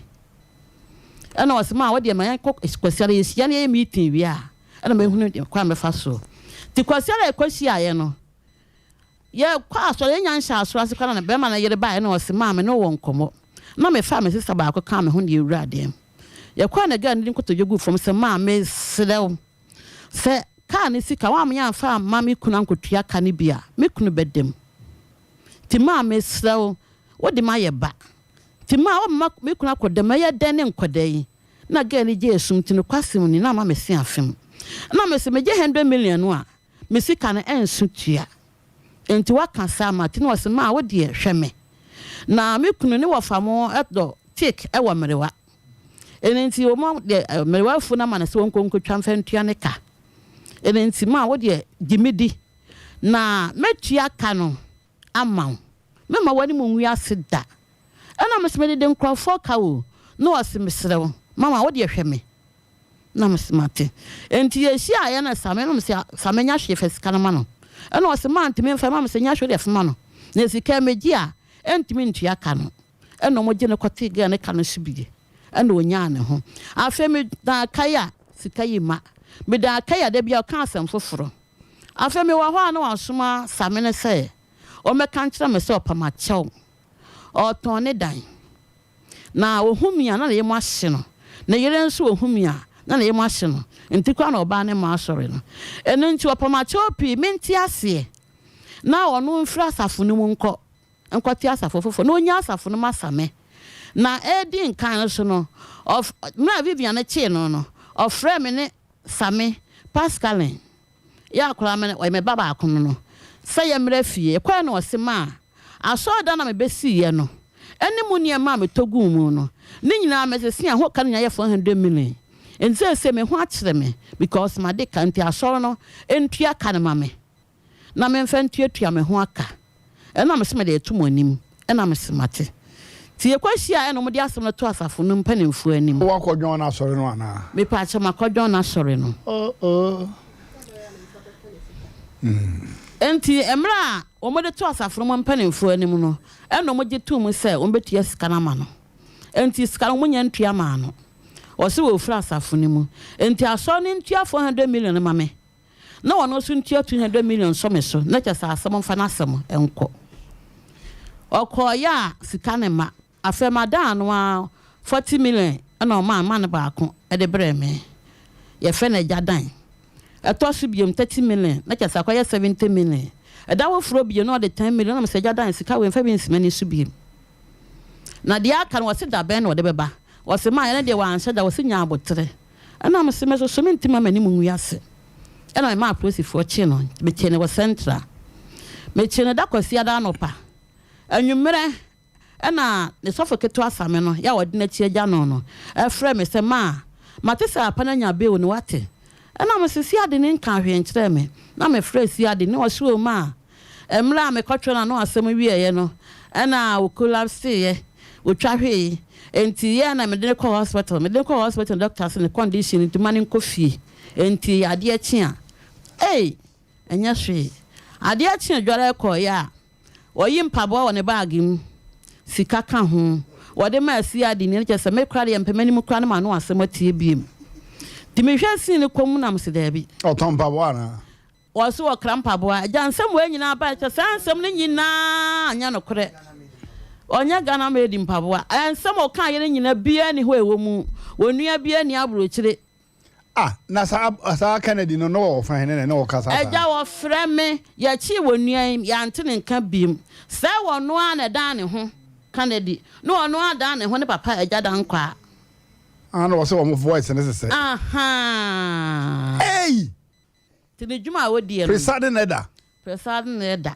Ɛna ɔse, Ma, wo deɛ ma yɛnkɔ Kwasiada, yɛhyia na yɛyɛ meeting wie a, ɛna mɛhunu kwan a mɛfa soɔ. Nti Kwasiada a yɛkɔhyiaeɛ no, Yɛkɔ asɔre, yɛnnya nhyɛɛ asɔre ase koraa na bɛrima no yere baeɛ na ɔse maa me ne wo wɔ nkɔmmɔ. Na mefaa me sista baako kaa me ho na yɛwuraa dan mu. Yɛkɔɛ na girl no de nkotodwe guu fam sɛ maa mesrɛ wo sɛ kaa no sika woammea amfa amma me kunu ankɔtua ka no bi a me kunu bɛda mu. Nti maa mesrɛ wo wode mayɛ ba nti maa woamma me kunu akɔda mu ɛyɛ dɛn ne nkɔda yi. Na girl no gyee sum nti nokwasɛm ni na ama mese afem. Na mese megye hundred million no a Me sika no ɛnso tua. Enti waka saa mate na ɔse maa wo deɛ hwɛ me. Na me kunu ne wɔfa mo dɔ tik wɔ mmerewa. Ɛno nti wɔn de mmerewa afuo no ama no sɛ ɔnkɔ nkɔtwa mfa ntua ne ka. Ɛno nti maa wo deɛ gye me di na mɛtua ka no ama wo. Mɛmma w'anim ngu ase da. Ɛna mese mede de nkurɔfoɔ ka o. Na ɔse mesrɛ wo mama wo deɛ hwɛ me. Na mese mate. Enti yɛhyiaeɛ na Same na mese Same nya hwee fa sika no ma no. Ɛna ɔse mantumi mfa ma mese nya hwee wodeɛ fa ma no. Na sika yi megye a ɛntumi ntua ka no. Ɛna ɔmo gye no kɔtee girl no ka no so bie. Ɛna ɔnyaa ne ho. Afei medaa kae a sika yi mma. Medaa kae a da biara ɔka asɛm foforɔ. Afei mewɔ hɔ a na wasoma Same no sɛ ɔmmɛka nkyerɛ me sɛ ɔpam akyɛw. Ɔretɔn ne dan. Na ohu me a, na ne yam ahye no. Ne yere nso ohu me a, na ne yam ahye no. Enti koraa na ɔbaa ne mma asɔre no. Ɛno nti ɔpam akyɛw pii, mente aseɛ, na ɔno mfiri asafo no mu nkɔ nkɔte asafo foforɔ, na ɔnya asafo no ma Same. Na ɛredi nkan nso no, ɔf, mmerɛ a Vivian kyee no no, ɔfrɛɛ me ne Same, Pascaline, Yɛ akwadaa me ɔyɛ me ba baako no no sɛ yɛmmra fie. Yɛkɔeɛ na ɔse maa asɔredan a mebɛsiiɛ no ne mu nneɛma a metɔ guu mu no ne nyinaa mesese a ho ka no nyinaa yɛ 400 million. Nti seesei me ho akyere me because made ka nti asɔre no ntua ka no ma me. na memfa ntuatua me ho aka. Ɛna mese mede reto mo anim, ɛna mese mate. Nti yɛkɔhyiaeɛ na wɔde asɛm no too asafo no mpanimfoɔ anim. Woakɔ John asɔre no anaa? Mepaakyɛw, makɔ John asɔre no. Oh oh. Enti mmerɛ a wɔde too asafo no mu mpanimfoɔ anim no, ɛna wɔgye too mu sɛ wɔbɛtua sika no ama no. Enti sika no wɔnnya ntua maa no. Ɔse wɔfiri asafo no mu. Enti asɔre no ntua 400 million no ma me. na ɔno nso ntua 200 million nsɔ me so na kyerɛ sɛ asɛm mfa n'asɛm nkɔ. Ɔkɔeɛ a sika no mma. Afei madan ano ara 40 million na ɔmaa man baako de brɛɛ me. Yɛfrɛ no Agya Dan. Ɛtɔ so biom 30 million na kyerɛ sɛ akɔyɛ 70 million. Ɛda foforɔ bio na ɔde 10 million na mesɛ Agya Dan sika wei mfa bi nsi m'ani so biom. Na deɛ aka no ɔse da bɛn na ɔde bɛba. Ɔse maa ɛno deɛ wanhyɛ da ɔse nya aboterɛ. Ɛna mese mesoso mente mma m'anim ngu ase. Ɛna memaa apolisifoɔ kyee no. Mekyee no wɔ Central. Mekyee no da Kwasiada anɔpa. Anwummerɛ ɛna ne sɔfo ketewa Same no, yɛ a ɔde n'akyi agya no no, frɛɛ me sɛ, Ma, mate sɛ papa no anya bail no, woate? Ɛna mese, Siade no nkaa hwee nkyerɛɛ me. Na mefrɛɛ Siade no, ɔse, O ma, Mmerɛ a mekɔtwerɛ n'ano asɛm wieeɛ no, ɛna ɔkolapseeɛ, ɔtwa hwee. Enti yɛ na mede no kɔɔ hospital. Mede no kɔɔ hospital no doctor se ne condition nti mma no nkɔ fie. Enti adeɛ kye a, ei! Ɛnyɛ hwee. Adeɛ kye dware kɔeɛ a, ɔyi mpaboa wɔ ne baage mu, sika ka ho, wɔde maa CID ni no kyerɛ sɛ me koraa deɛ mepɛ m'anim koraa ne m'ano asɛm atie biom. Nti mehwɛ scene no komm na mese daabi. Ɔtɔn mpaboa anaa? Wɔse wɔkra mpaboa. Agya nsɛm wei nyinaa baeɛ kyerɛ saa nsɛm no nyinaa nyɛ nokorɛ. Ɔnyɛ Ghana made mpaboa. Nsɛm a ɔkaeɛ no nyinaa biara nni hɔ a ɛwɔ mu. Onua biara nni aburokyire. Ah, na saa, saa Kennedy no, na ɔwɔ fa hene na ɛne ɔkasa saa? Agya, wɔfrɛ me, yɛkyee wɔ nua yi, yɛante ne nka biom. Sɛ ɔno ara na ɛdan ne ho, Kennedy, na ɔno ara dan ne ho ne papa Agya Dankwaa. Ah, na wɔse wɔn voice no sesɛ. Ahaa. Ei! Nti ne dwuma a ɔdiɛ no. Presiding elder. Presiding elder.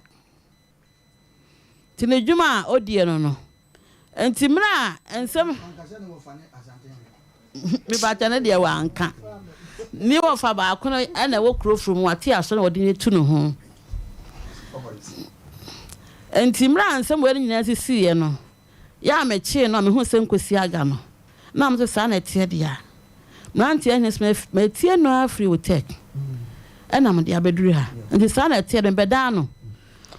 Nti ne dwuma a ɔdiɛ no no. Nti mmerɛ a nsɛm. Mepakyɛ ne deɛ wanka. Ne wɔfa baako no ɛna ɛwɔ kuro foro mu wate aso na wɔde no atu ne ho. Nti mmerɛ a nsɛm wei no nyinaa sisiiɛ no. Yɛ a mekyee no a mehuu sɛ nkosi aga no, na mese saa na ɛteɛ deɛ a, mmeranteɛ hene so matie no ara firi wo tech ɛna mede abɛduru ha, nti saa na ɛteɛ deɛ mebɛdaa no,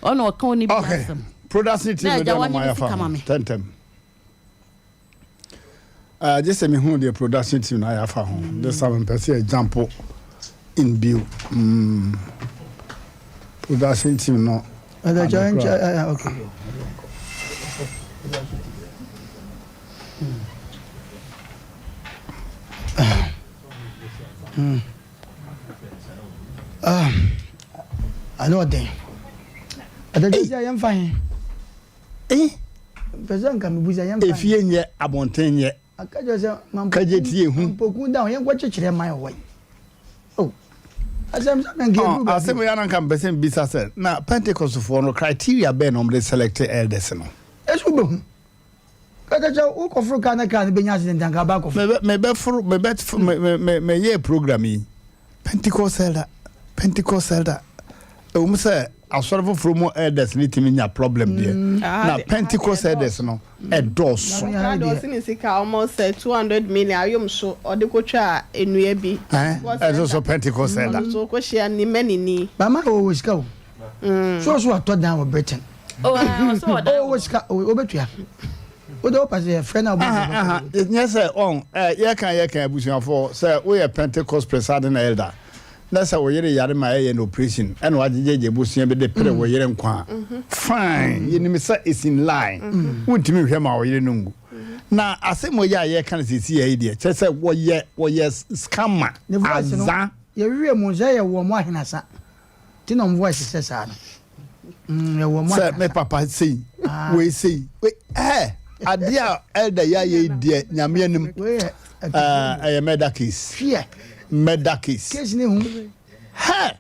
ɔna ɔka ɔnni bi Okay, asɛm, production team na no agya deɛ na wɔnye ɔmo me ayɛ fa sika ma ho me. tɛntɛm. Uh, gye sɛ mehunu deɛ production team no ayɛ afa ho. This time mpɛ sɛ yɛ jump in bio. Mm. Production team no. Okay. Mm. Ah, ano ɔden. Ɛdɛ sɛ yɛmfa he. Eh! Mpɛ sɛ nka mebu sɛ yɛmfa. Efie nyɛ, abɔnten nyɛ. Aka kyerɛ sɛ ma Kagye tie hu. Mampoku da ho yɛnkɔ kyekyerɛ man wɔ yi. Oh. Asɛm sɛ na nka Oh, yɛduru baabi. asɛm yi ara nka mpɛ sɛ mbisa sɛ na Pentecostfoɔ no criteria bɛn na wɔde select elders no? Ɛso wobɛhu. Kata kyɛ wokɔforo kaa na kaa no bɛnya accident anka aba akɔforo. Mebɛ mebɛforo mebɛ me me me meyɛɛ program yi Pentecost elder Pentecost elder ɛwɔ mu sɛ asɔre foforɔ mu elders no tumi nya problem deɛ Mm. Ah, na de- Pentecost elders no ɛdɔɔso. Kakra de ɔsi ne sika almost sɛ 200 million ayom so ɔde kotwaa nnua bi. Ɛn ɛnso so Pentecost elder. Ɔno nso kɔhyia ne manini. Bama ɔwɔ sika o. So ɔso watɔ dan wɔ Britain. Oh, ah, ɔso wɔ dan wɔ. Ɔwɔ sika, ɔbɛtua. Wode wopɛ sɛ yɛfrɛ no a Aha, aha, nyɛ sɛ ɔn, ɛ, yɛka yɛka abusuafoɔ sɛ woyɛ Pentecost presiding elder na sɛ wo yere yare ma ɛyɛ no operation ɛna wagyegyegye bosea bi de pere wo yere nkwa a, fine, yɛnim sɛ it's in line, wontumi nhwɛ ma wo yere no ngu. Na asɛm wei a yɛka no seesei yi deɛ, kyerɛ sɛ wɔyɛ, wɔyɛ scammer, Ne voice no, azaa. yɛhwehwɛ mu sɛ yɛwɔ wɔn ahenasa. Ti na ɔmo voice sɛ saa no. Mm, ɛwɔ mo Sɛ me papa sei, ah. wei sei, wei ɛɛ adeɛ a elder yi ayɛ yi deɛ nyame anim. Ɛyɛ murder case. Hwɛ. Murder case. Case ne hu. Hɛ.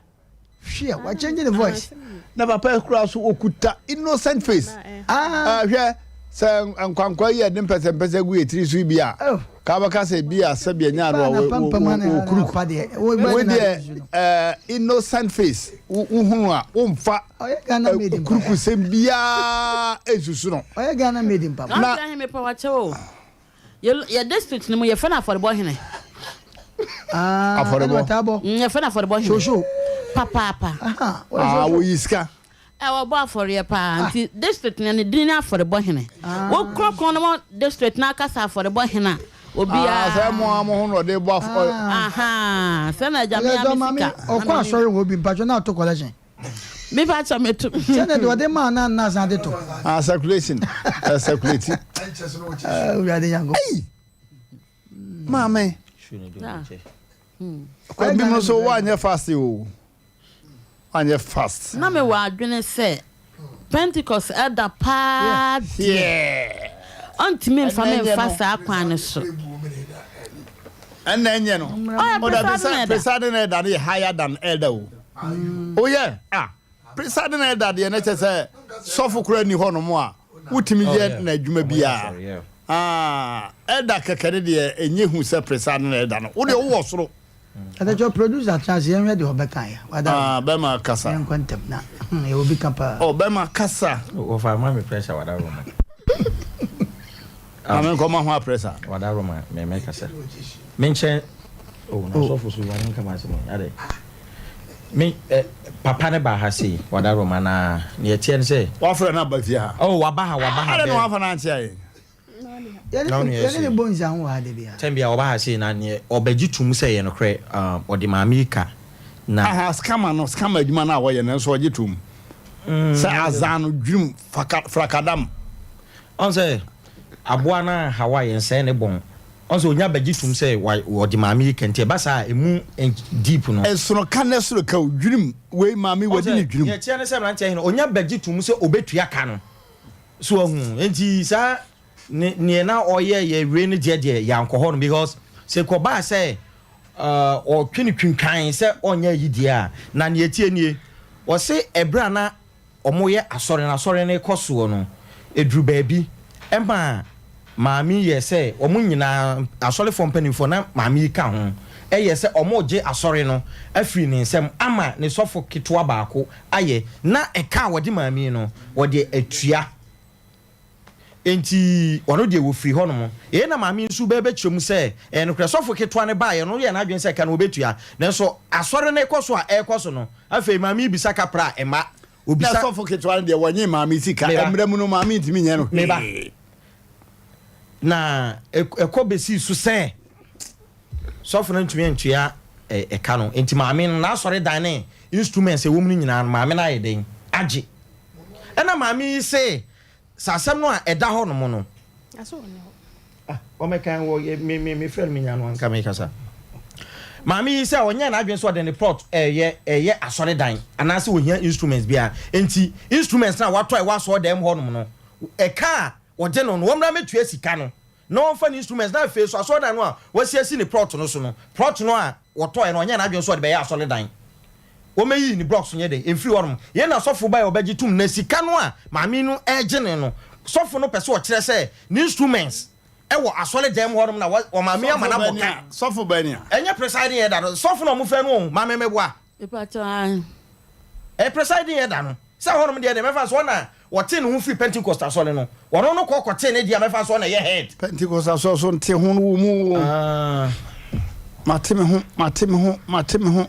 Hwɛ, wa change the voice. Na papa kura so okuta innocent face. Ah. Hwɛ sɛ nkwankwa yi a ɛde mpɛsɛmpɛsɛ gu yɛ tiri so yi bi a. Oh. Ka bɛka sɛ bi a sɛbi ɛnyɛ ano a wɔ kuruk. Wei deɛ innocent face wohunu a womfa kurukusɛm biara nsusu no. Ɔyɛ Ghana made in papa. Na hene mepa wakyɛ o. Yɛ district no mu yɛfɛ no afɔrebɔ hene. Afɔrebɔ. Yɛfɛ no afɔrebɔ hene. Shosho. Papaapa. Ah, woyi sika. Ɛ wɔbɔ afɔreɛ paa nti district no ne din ne afɔrebɔ hene. Wo kronkron no mo district no akasa afɔrebɔ hene a obiara. Ah sɛ mo ara mo ho na ɔde bɔ afɔ. Ahaa sɛ na agya me ara me sika. Ɔkɔ asɔre hɔ bi mpatsɔ na ato collection. Me patsɔ me to. Sɛ na deɛ ɔde maa na na asan de to. Ah circulation ɛ circulate. Awurade nyanko. Ei maame. Kwan bi mu nso woanyɛ fast o. Anyɛ fast. Na me wɔ adwene sɛ Pentecost elder paa deɛ ɔntumi nfa me nfa saa kwan no so. Ɛnna ɛnyɛ no. Ɔyɛ presiding elder. Presiding elder no yɛ higher than elder o. Oh yeah, ah, presiding elder deɛ ne kyɛ sɛ sɔfo kura ni hɔ nom a wotumi yɛ n'adwuma biara. Ah, elder kɛkɛ ne deɛ ɛnyɛ hu sɛ presiding elder no. Wo deɛ wowɔ soro. Ɛdɛkyɛ producer tena ase yɛnhwɛ deɛ ɔbɛka yɛ. Wada. Ah, bɛma kasa. Yɛnkɔ ntɛm na hmm, yɛwɔ bi ka paa. Oh, bɛma kasa. Wɔfa ma me pressure wada roma. Maame nkɔ ma ho a pressure. Wada roma me me kasa. Me nkyɛn. Oh, na oh. sɔfo so wani nka ma asɛm yi. Adɛ. Me eh, papa ne ba ha sei wada roma na ne ɛteɛ ne sɛ. Wafrɛ no aba fie ha. Oh, waba ha waba ha. Adɛ na wafa no ankyea yɛn. Yɛne ne bɔ nsa ho wɔ ha da biara. Tɛm biara ɔba ha sei na neɛ ɔbɛgye tom sɛ ɛyɛ nokorɛ um, ɔde maame yi ka na. Aha scammer no scammer adwuma no a wɔyɛ no nso ɔgye tom sɛ azan no dwirim faka frakadam. Ɔn sɛ aboa no anhaw a yɛnsɛe ne bɔn. Ɔn sɛ onya bɛgye tom sɛ wa ɔde maame yi ka nti ɛba saa a emu deep no. Ɛsono ka na ɛsoro ka o dwirim wei maame yi Ɔn wadi ne sɛ dwirim. neɛ ɛteɛ ne sɛ mmeranteɛ he no onya bɛgye tom sɛ obetua ka no. So wahu? Enti saa ne neɛ na ɔyɛ yɛ wei no deɛ deɛ yɛankɔ hɔ no because sɛ kɔbaa sɛ uh, ɔtwe no twintwan sɛ ɔnyɛ ayi deɛ a na neɛ tie nie ɔse ɛberɛ a na wɔyɛ asɔre no asɔre no kɔ soɔ no ɛduru baabi ɛma maame yɛ sɛ wɔn nyinaa asɔrefoɔ mpanimfoɔ na maame yi ka ho ɛyɛ sɛ wɔregye asɔre no afiri ne nsam ama ne sɔfo ketewa baako ayɛ na ɛka a wɔde maame yi no, wɔde atua. Enti ɔno deɛ wɔfiri hɔnom. Yei na maame yi nso bɛbɛkyerɛ mu sɛ ɛyɛ nokorɛ. Sɔfo ketewa no baeɛ no, ɔyɛɛ n'adwene sɛ ɛka no wɔbɛtua. Nanso asɔre no rekɔ so a ɛrekɔ so no, afei maame yi bisa kapra a ɛmma. Ɔbisa. Na sɔfo ketewa no deɛ wɔnye maame yi sika. Meba. Mmerɛ mu no maame ntumi nyɛ no Meba. hwee. Na ɛkɔ bɛsii so sɛ sɔfo no antumi antua ɛka no. Enti maame no, n'asɔredan ne instruments a ɛwɔ mu no nyinaa no, maame no ayɛ dɛn? Agye. Ɛna maame yi se, sɛ asɛm no a ɛda hɔ nom no. Ah, wɔmɛkan wɔ me me me frɛ no menya no anka mekasa. Maame yi sɛ ɔnyɛ n'adwene sɛ ɔde ne plot ɛyɛ ɛyɛ asɔredan anaasɛ ohia instruments biara. Enti instruments no a watɔ a ɛwɔ asɔredan mu hɔnom no, ɛka a wɔgye no no, wɔmmra mmɛtua sika no na ɔmfa ne instruments na afei nso asɔredan no a wasi asi ne plot no so no, plot no a wɔtɔeɛ no ɔnyɛɛ n'adwene sɛ ɔde bɛyɛ asɔredan. Wɔmmɛyii ne blocks nyɛ dɛn mfiri hɔnom. Yei na sɔfo baeɛ a ɔbɛgye tom na sika no a maame no regye no no, sɔfo no pɛ sɛ ɔkyerɛ sɛ ne instruments wɔ asɔredan mu hɔnom na wɔ maame yi ama no abɔ ka. Sɔfo bɛn a? Ɛnyɛ presiding elder no, sɔfo no a wɔfrɛ no o, maame meboa. Mepakyɛw ae. Ɛyɛ presiding elder no. Sɛ hɔnom deɛ deɛ mɛfa no sɛ ɔna wɔtee ne ho firi Pentecost asɔre no, ɔno no kɔ kɔtee ne deɛ a mɛfa no sɛ ɔna ɛyɛ head. Pentecost asɔre so nte ho no wɔ mu o. Mate me ho, mate me ho, mate me ho.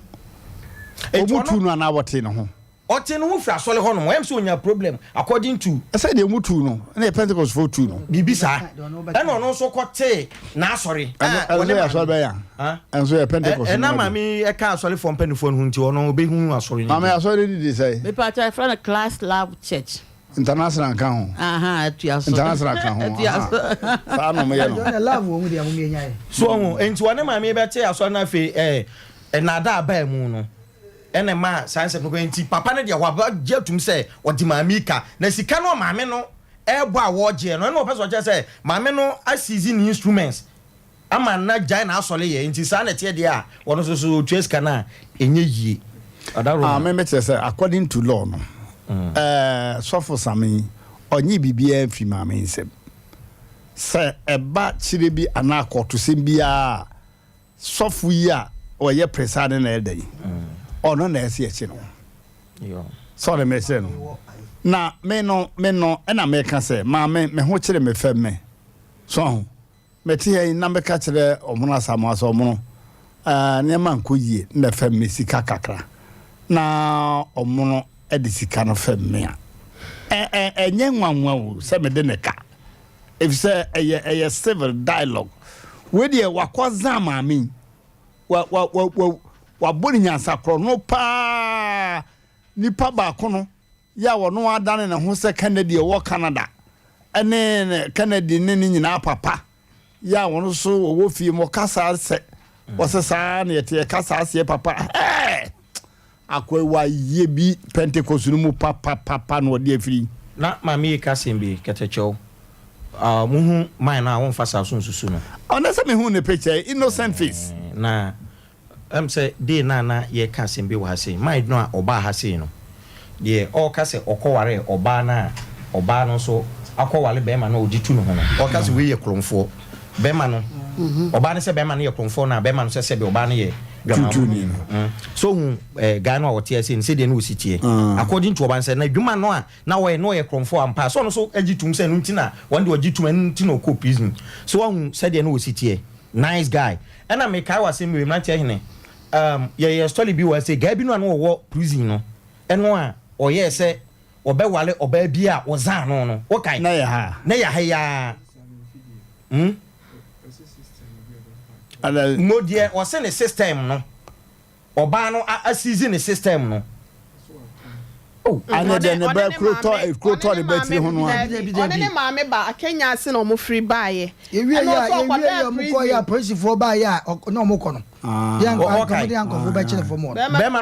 Wɔn tuu no anaa wɔtee ne ho? Ɔtee ne ho firi asɔre hɔnom. Ɛyɛ me sɛ ɔnyaa problem according to. Ɛsɛ deɛ wɔn tuu no, ɛna yɛ Pentecost foɔ tuu no. Biribi saa. Ɛna ɔno nso kɔtee n'asɔre. Ɛno nso yɛ asɔre bɛn a? Ɛnso yɛ Pentecost. Ɛna maame yi ɛka asɔrefoɔ mpanimfoɔ no ho nti ɔno ɔbɛhu asɔre no. Maame asɔre no didi sɛn? Mepakyɛ yɛfrɛ no Christ Love Church. International nka ho. Aha atua so. International ka ho. Atua so. Saa na wɔyɛ no. Love wɔ mu deɛ mo yɛ nyae. So ɔho nti ɔne maame yi bɛte asɔre no afei ɛɛ nnaadaa baa mu no ɛna ɛmaa saa nsɛm no kɔ nti papa no deɛ wabɛgye atum sɛ ɔde maame yi ka na sika no a maame no ɛrebɔ a wɔregyeɛ no ɛna ɔpɛ sɛ ɔkyerɛ sɛ maame no asizi ne instruments ama no agyae n'asɔre yɛ nti saa na ɛteɛ deɛ a ɔno nso so ɔtua sika no a ɛnyɛ yie. Ah, me me kyerɛ sɛ according to law no ɛɛ sɔfo Same ɔnye biribiara mfi maame nsam sɛ ɛba kyerɛ bi anaa kɔɔtosɛm biara a sɔfo yi a ɔyɛ presiding elder yi ɔno na ɛsɛ yɛkye no sɛ ɔde mekyerɛ no na me no me no ɛna meka sɛ maame me ho kyerɛ me fam me so ho Mete ha yi na meka kyerɛ Ɔmono Asamoah sɛ, Ɔmono, eh, nneɛma nkɔ yie na fɛm me sika kakra. Na Ɔmono de sika no fɛm me a, ɛ, ɛ, ɛnyɛ nwanwa o sɛ mede ne ka. Efisɛ ɛyɛ, ɛyɛ civil dialogue. Wei deɛ wakɔ zan maame yi. Wa, wa, wa, wa, wabɔ ne nyansa korɔno paa. Nipa baako no, yi a ɔno adane ne ho sɛ Kennedy a ɔwɔ Canada ne Kennedy ne ne nyinaa papa yi a wɔn nso wɔwɔ fie mu ɔka saa sɛ wɔsɛ saa na yɛte yɛka saa seɛ papa ɛɛ akɔ wayɛ bi Pentecost no mu papapapa na ɔde afiri. Na maame yi ka asɛm bi kɛtɛkyɛw ah muhu man no a womfa saa so nsusu no. Ɔnɛ sɛ mehu ne picture innocent face. Na Ɛm sɛ day no a na yɛreka asɛm bi wɔ ha sei, man no a ɔbaa ha sei no, deɛ ɔreka sɛ ɔkɔwaree ɔbaa no a ɔbaa no nso akɔware bɛrima no a ɔgye tu ne ho no, ɔreka sɛ wei yɛ korɔmfoɔ. Bɛrima no, ɔbaa no sɛ bɛrima no yɛ korɔmfoɔ na bɛrima no sɛ sɛbe ɔbaa no yɛ. Dwamamoni no. So hu eh, guy no a ɔte ase no sɛdeɛ na ɔsi teɛ. Ah. According to ɔba no sɛ n'adwuma no a na ɔyɛ na ɔyɛ korɔmfoɔ ampa. So ɔno nso agye tom sɛ ɛno nti na wɔn deɛ ɔgye tom ɛno nti na ɔkɔɔ prison. So wahu sɛdeɛ na ɔsi teɛ. Nice guy. Ɛna mekae wɔ asɛm wei mmeranteɛ hene. Um, yɛyɛ story bi wɔ ha sɛ guy bi no a na ɔwɔ prison no ɛno a ɔyɛɛ sɛ ɔbɛwale ɔbaa bi a ɔzaa no no. Wokae? Na yɛ ha. Na yɛ ha yi ara. Hmm? Mo deɛ ɔse ne system no ɔbaa no asizi ne system no. Oh. Ane deɛ ne ba kuro tɔ kuro tɔ ne ba tiri ho no a. Ɔne ne maame ba Kenya ase na ɔmo firi baayɛ. Ewie yɛ a ewie yɛ ɔmo kɔ yɛ apolisifoɔ baayɛ a na ɔmo kɔ no. Bɛrima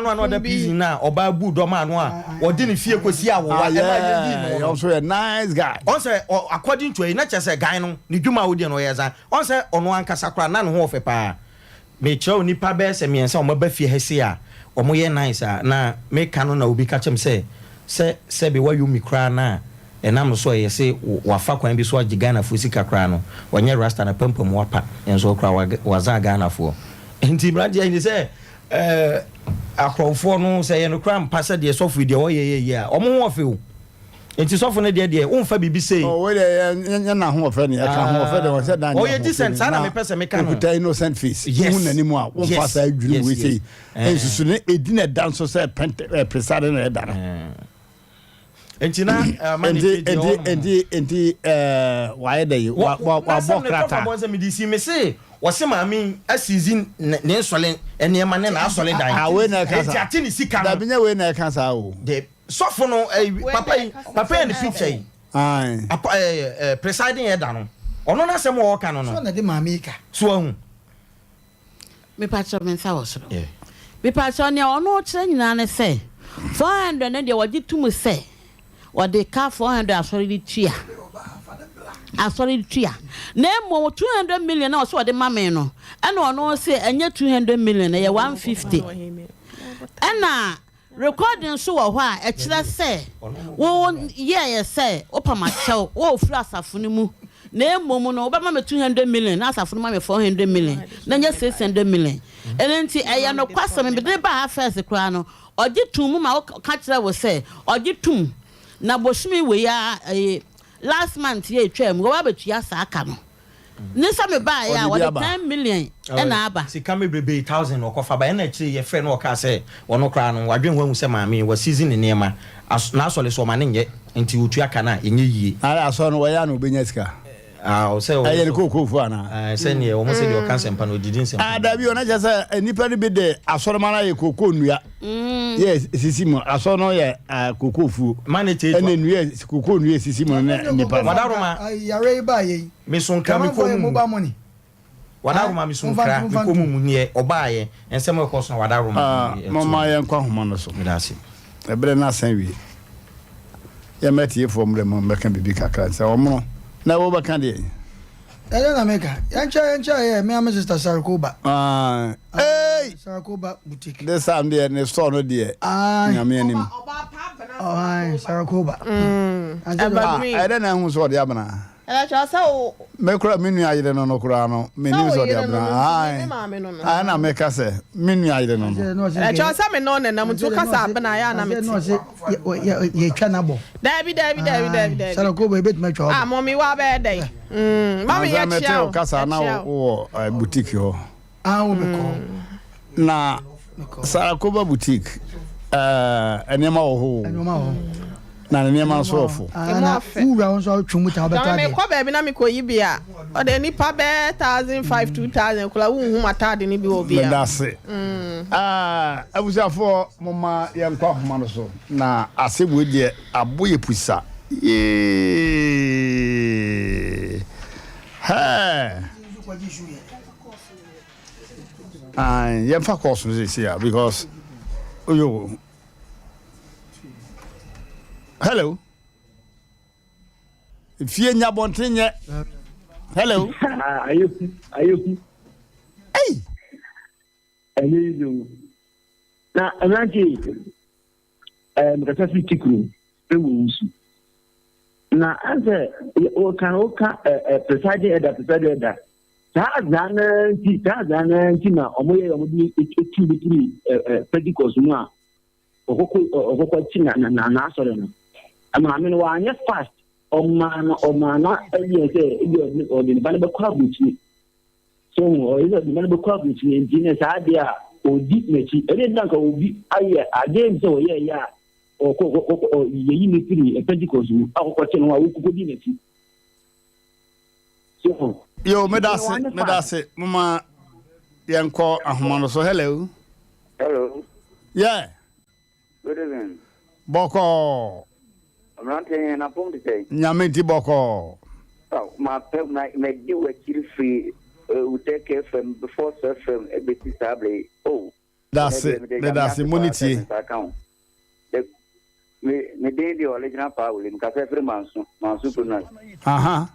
no a na ɔda prison no a ɔbaa buu dɔm ano a ɔde ne fie kɔsi awowa ɛma yɛyii no no. Ɔnso yɛ nice guy. Ɔn sɛ according to ɛyi na kyerɛ sɛ guy no ne dwuma a ɔdi no ɔyɛ zan. Ɔn sɛ ɔno ankasa koraa na ne ho ɔfɛ paa. Mekyerɛ wo nnipa bɛyɛ sɛ mmiɛnsa a wɔaba fie ha sei a wɔyɛ nice a na meka no na obi ka kyerɛ me sɛ sɛ sɛbe wayom me koraa no a Ɛnam no so a yɛse wafa kwan bi so agye Ghanafoɔ sika koraa no, ɔnyɛ rasta na pampam wapa nso koraa wazaa Ghanafoɔ. Nti mmeranteɛ yi sɛ eh, akorɔmfoɔ no sɛ ɛyɛ nokorɛ ampa sɛ deɛ sɔfo yi deɛ ɔyɛ yɛ yie a, wɔn ho ɔfɛ o. Nti sɔfo no deɛ deɛ womfa biribi sei. Oh, wei deɛ yɛ na ho ɔfɛ ne yɛka ho ɔfɛ deɛ ɔsɛ dan ɔyɛ decent saa na mepɛ sɛ meka no. Okuta innocent face. Yes. Wohu n'anim a womfa saa adwiri wei sei. Nsusu ne edi na ɛda nso sɛ pɛntɛ presade na ɛda no. Nti na ama ne Nti ti deɛ nti ɔnom. nti nti ɛɛ wayɛ dɛ yi wa wa wabɔ N'asɛm no tɔfa krataa. bɔ nsɛm de si me se wɔse maame yi asizi ne ne nsɔle nneɛma ne n'asɔre dan. Ah wei na ɛka Nti saa. ate ne sika no. Dabi nyɛ wei na ɛka saa o. De sɔfo no ɛyi Wei papa na yi ɛka papa yɛ ne saa. picture yi. Ae. Apa ɛɛ ɛɛ presiding elder no ɔno n'asɛm a ɔreka no So no. na de maame yi ka. So wahu. Mepakyɛw me nsa wɔ soro. Mepakyɛw nea ɔno ɔkyerɛ nyinaa ne sɛ 400 no deɛ wɔgye tom sɛ wɔde ka 400 asɔre de tua asɔre de tua na mmom 200 million na ɔsɛ ɔde ma me no ɛna ɔno sɛ ɛnyɛ 200 million ɛyɛ 150 ɛna Recording nso wɔ hɔ a ɛkyerɛ sɛ wo yɛeɛ sɛ wopam akyɛw wɔ ofiri asafo no mu na mmom no wobɛma me 200 million na asafo no ma me 400 million na ɛnyɛ 600 million. Ɛno nti ɛyɛ nokwasɛm mede no baa ha first koraa no ɔgye toom mu ma woka kyerɛ wo sɛ ɔgye tom na bosome wei ara ɛyi last month yi a ɛtwaa mu wɔba abɛtua saa ka no. Ne sɛ me baeɛ a Ɔde bi wɔde aba. ten million na aba. Sika bebrebe thousand na ɔkɔfa baeɛ ɛna akyire yi yɛfrɛɛ no ɔkaa sɛ ɔno koraa no wadwen ho ahu sɛ maame yi wa season ne nneɛma as n'asɔre so ɔma no nyɛ nti ɔtua ka no a ɛnyɛ yie. Ara asɔre no wɔyɛ a na ɔbɛnya sika. Ah ɔsɛ ɔno Ɛyɛ ne nso kookoofoɔ anaa? Ah sɛ neɛ wɔn sɛ deɛ ɔka nsɛmpa no ɔdidi nsɛmpa Ah dabi o na kyerɛ sɛ nnipa no bi de asɔrema no ayɛ kookoo nnua. Yɛ esisi mu asɔre no yɛ ah, kookoo fuo. Ma ne tee Ɛna nnua kookoo nnua esisi mu no ne nnipa no. Wadaroma. Yare yi baa yɛ yi. Me so nkra me kɔn mu Mobile money. Wadaroma me so nkra me kɔn mu mu neɛ ɔbaayɛ nsɛm a ɛkɔ so na wadaroma. Ah, momma yɛnkɔ ahoma no so. Meda ase. Ɛberɛ no asan wie. Yɛmma atiefoɔ mmerɛ mu mmɛka biribi kakra sɛ wɔn na wobɛka deɛ. Ɛdɛ na meka. Yɛnkyɛ yɛnkyɛ yɛ me ame sister Sarkoba. Ah, hey! Sarkoba boutique. This time deɛ ne store no deɛ. Nyame anim. Oh, Sarkoba. Evergreen. Ah, ɛdɛ na ehu sɛ ɔde abena. Ɛbɛ kyerɛ sɛ wo. Me kura me nua yere no no koraa no me nim sɛ ɔde abena. Sɛ wo yere no no nti me maame no no. Ah, ɛna meka sɛ me nua yere no no. Ɛkyerɛ sɛ me ne wo nenam nti woka sɛ abena a ɛyɛ a na mete. Yɛtwa no abɔ. Daabi daabi daabi daabi daabi. Sarkoba ebetumi atwa Ah, mɔmi wa bɛyɛ dɛn? Mm, mami Ansa mete yɛkyia wo wo. kasa na Yɛkyia wo. wowɔ eh, boutique hɔ. Ah, wo mekɔ. Na Sarakoba boutique eh, nneɛma wɔ hɔ o. Nneɛma wɔ hɔ. Na ne nneɛma nso wɔ fo. Ah, na wowura wo nso a wotwe mu ta wobɛtɔ Dame adeɛ. mekɔ baabi na mekɔyi bi a ɔde nipa bɛɛ 1500 2000 koraa wonhu m'ataade no bi wɔ bia. Meda ase. Ah, abusuafoɔ momma yɛnkɔ ahoma no so na asɛm wei deɛ abo yɛ pusa. Yee! Hɛɛ! Ae, yɛmfa course no seesei a because yo. Hello. Fie nya bɔnten nyɛ. Hello. Ayɛ hu, ayɛ hu. Ei. Ɛnyɛ yi o. Na mmerante yi, ɛɛ mekasa firi Tikuro ɛwɔ wusu. Na ansɛ wɔka woka ɛɛ presiding elder presiding elder. Saa azaa no ara nti, saa azaa no ara nti na wɔyɛ wɔn de tu bi firi Pentecost mu a ɔkɔkɔ ɔkɔkɔ akyi na na n'asɔre no. Maame no wanyɛ fast, ɔmaa no ɔmaa no awie sɛ ebi ɔde ɔde ne ba no bɛkɔ aburokyire. So ɔyɛ sɛ ɔde ne ba no bɛkɔ aburokyire nti ne saa adeɛ a ɔdi n'akyi. Ɛne nti anka obi ayɛ adeɛ sɛ ɔyɛ ɛyɛ a ɔkɔ ɔkɔ yɛyi ne firi Pentecost mu akɔkɔ kye no a wokɔkɔ di n'akyi. Yo, medase, medase. Mama yɛnkɔ ahoma no so. Hello. Hello. Yeah. Good evening. Bɔkɔɔ. Mmerante yɛn apom te sɛ. Nyame nti bɔkɔɔ. Oh, ma pɛ ma ma di w'akyiri firi Uteke FM before FM ebesi saa bere yi. Oh. Medase, medase, mo ne tie. Me me din de Original Power William kasa firi Manso, Manso Kunas. Aha.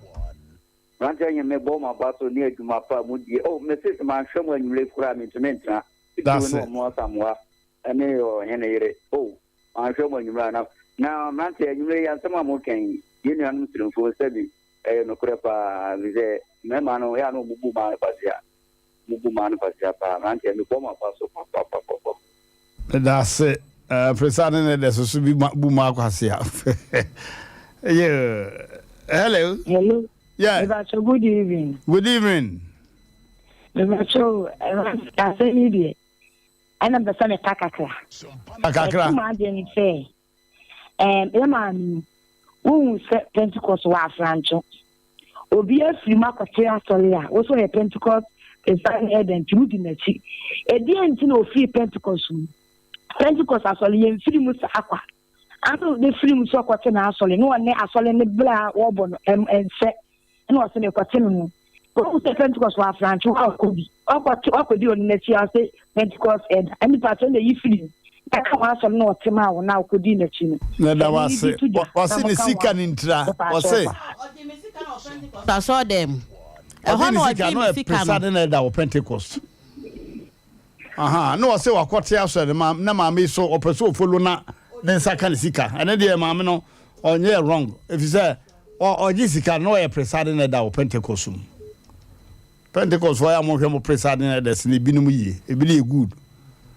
Mmeranteɛ nye me bɔ mo aba so ne adwuma pa a modie. Oh, me sis manhwɛ mo anwummere koraa mentumi ntena. Titiriw ne ɔmo Asamoah ne ɔhene yere. Oh, manhwɛ mo anwummere a na na mmeranteɛ anwummere yi asɛm a moka yi, yɛn nuanom Sirimfoɔ sɛbi ɛyɛ nokorɛ paa efisɛ mmarima no yɛ a na ɔmo bu mmaa no kwasea. Mo bu maa no kwasea paa mmeranteɛ me bɔ mo aba so papapapapa. Medase eh, presa ne ne dɛ soso bi ma bu ma kwasea. Yeah. Hello. Hello. Yeah. Mebacho good evening. Good evening. Mebacho asɛm yi deɛ ɛna mpɛ sɛ meka kakra. Kakra. Ɛto m'adwene sɛ ɛɛm yɛ maame yi wohu sɛ Pentecost wɔ afrantwo. Obi afiri mu akɔte asɔre a, wo sɛ ɔyɛ Pentecost presiding elder nti wodi n'akyi. Ɛdeɛn nti na ɔfiri Pentecost mu? Pentecost asɔre yɛmfiri mu saa kwa. Ansa na ɔbɛfiri mu sɛ ɔkɔte n'asɔre na ɔne asɔre no berɛ a wɔbɔ no ɛnsɛ ɛna ɔsɛ mekɔte me ho. Wohu sɛ Pentecost wɔ afrantwe hɔ a ɔkɔ bi. Ɔkɔte ɔkɔdi ɔno n'akyi a ɔsɛ Pentecost elder. Ɛne pastor na ɛyi firi mu. Na ka wɔn asɔre na ɔte maa wɔn a ɔkɔdii n'akyi no. Na da wase. Ɔse ne sika ne ntira. Ɔse. Asɔre dɛm mu. Ɛhɔ na ɔgye ne sika no. Presiding elder wɔ Pentecost. Aha, na ɔse wakɔte asɔre no ma na maame yi so ɔpɛ sɛ ɔfolo na ne nsa ka ne sika. Ɛne deɛ maame no ɔnyɛ wrong. Ɛfiri sɛ ɔgye sika no na ɔyɛ presiding elder wɔ Pentecost mu. Pentecost foɔ yɛ a monhwɛ mo presiding elders no ebinom yie, ebi no yɛ good.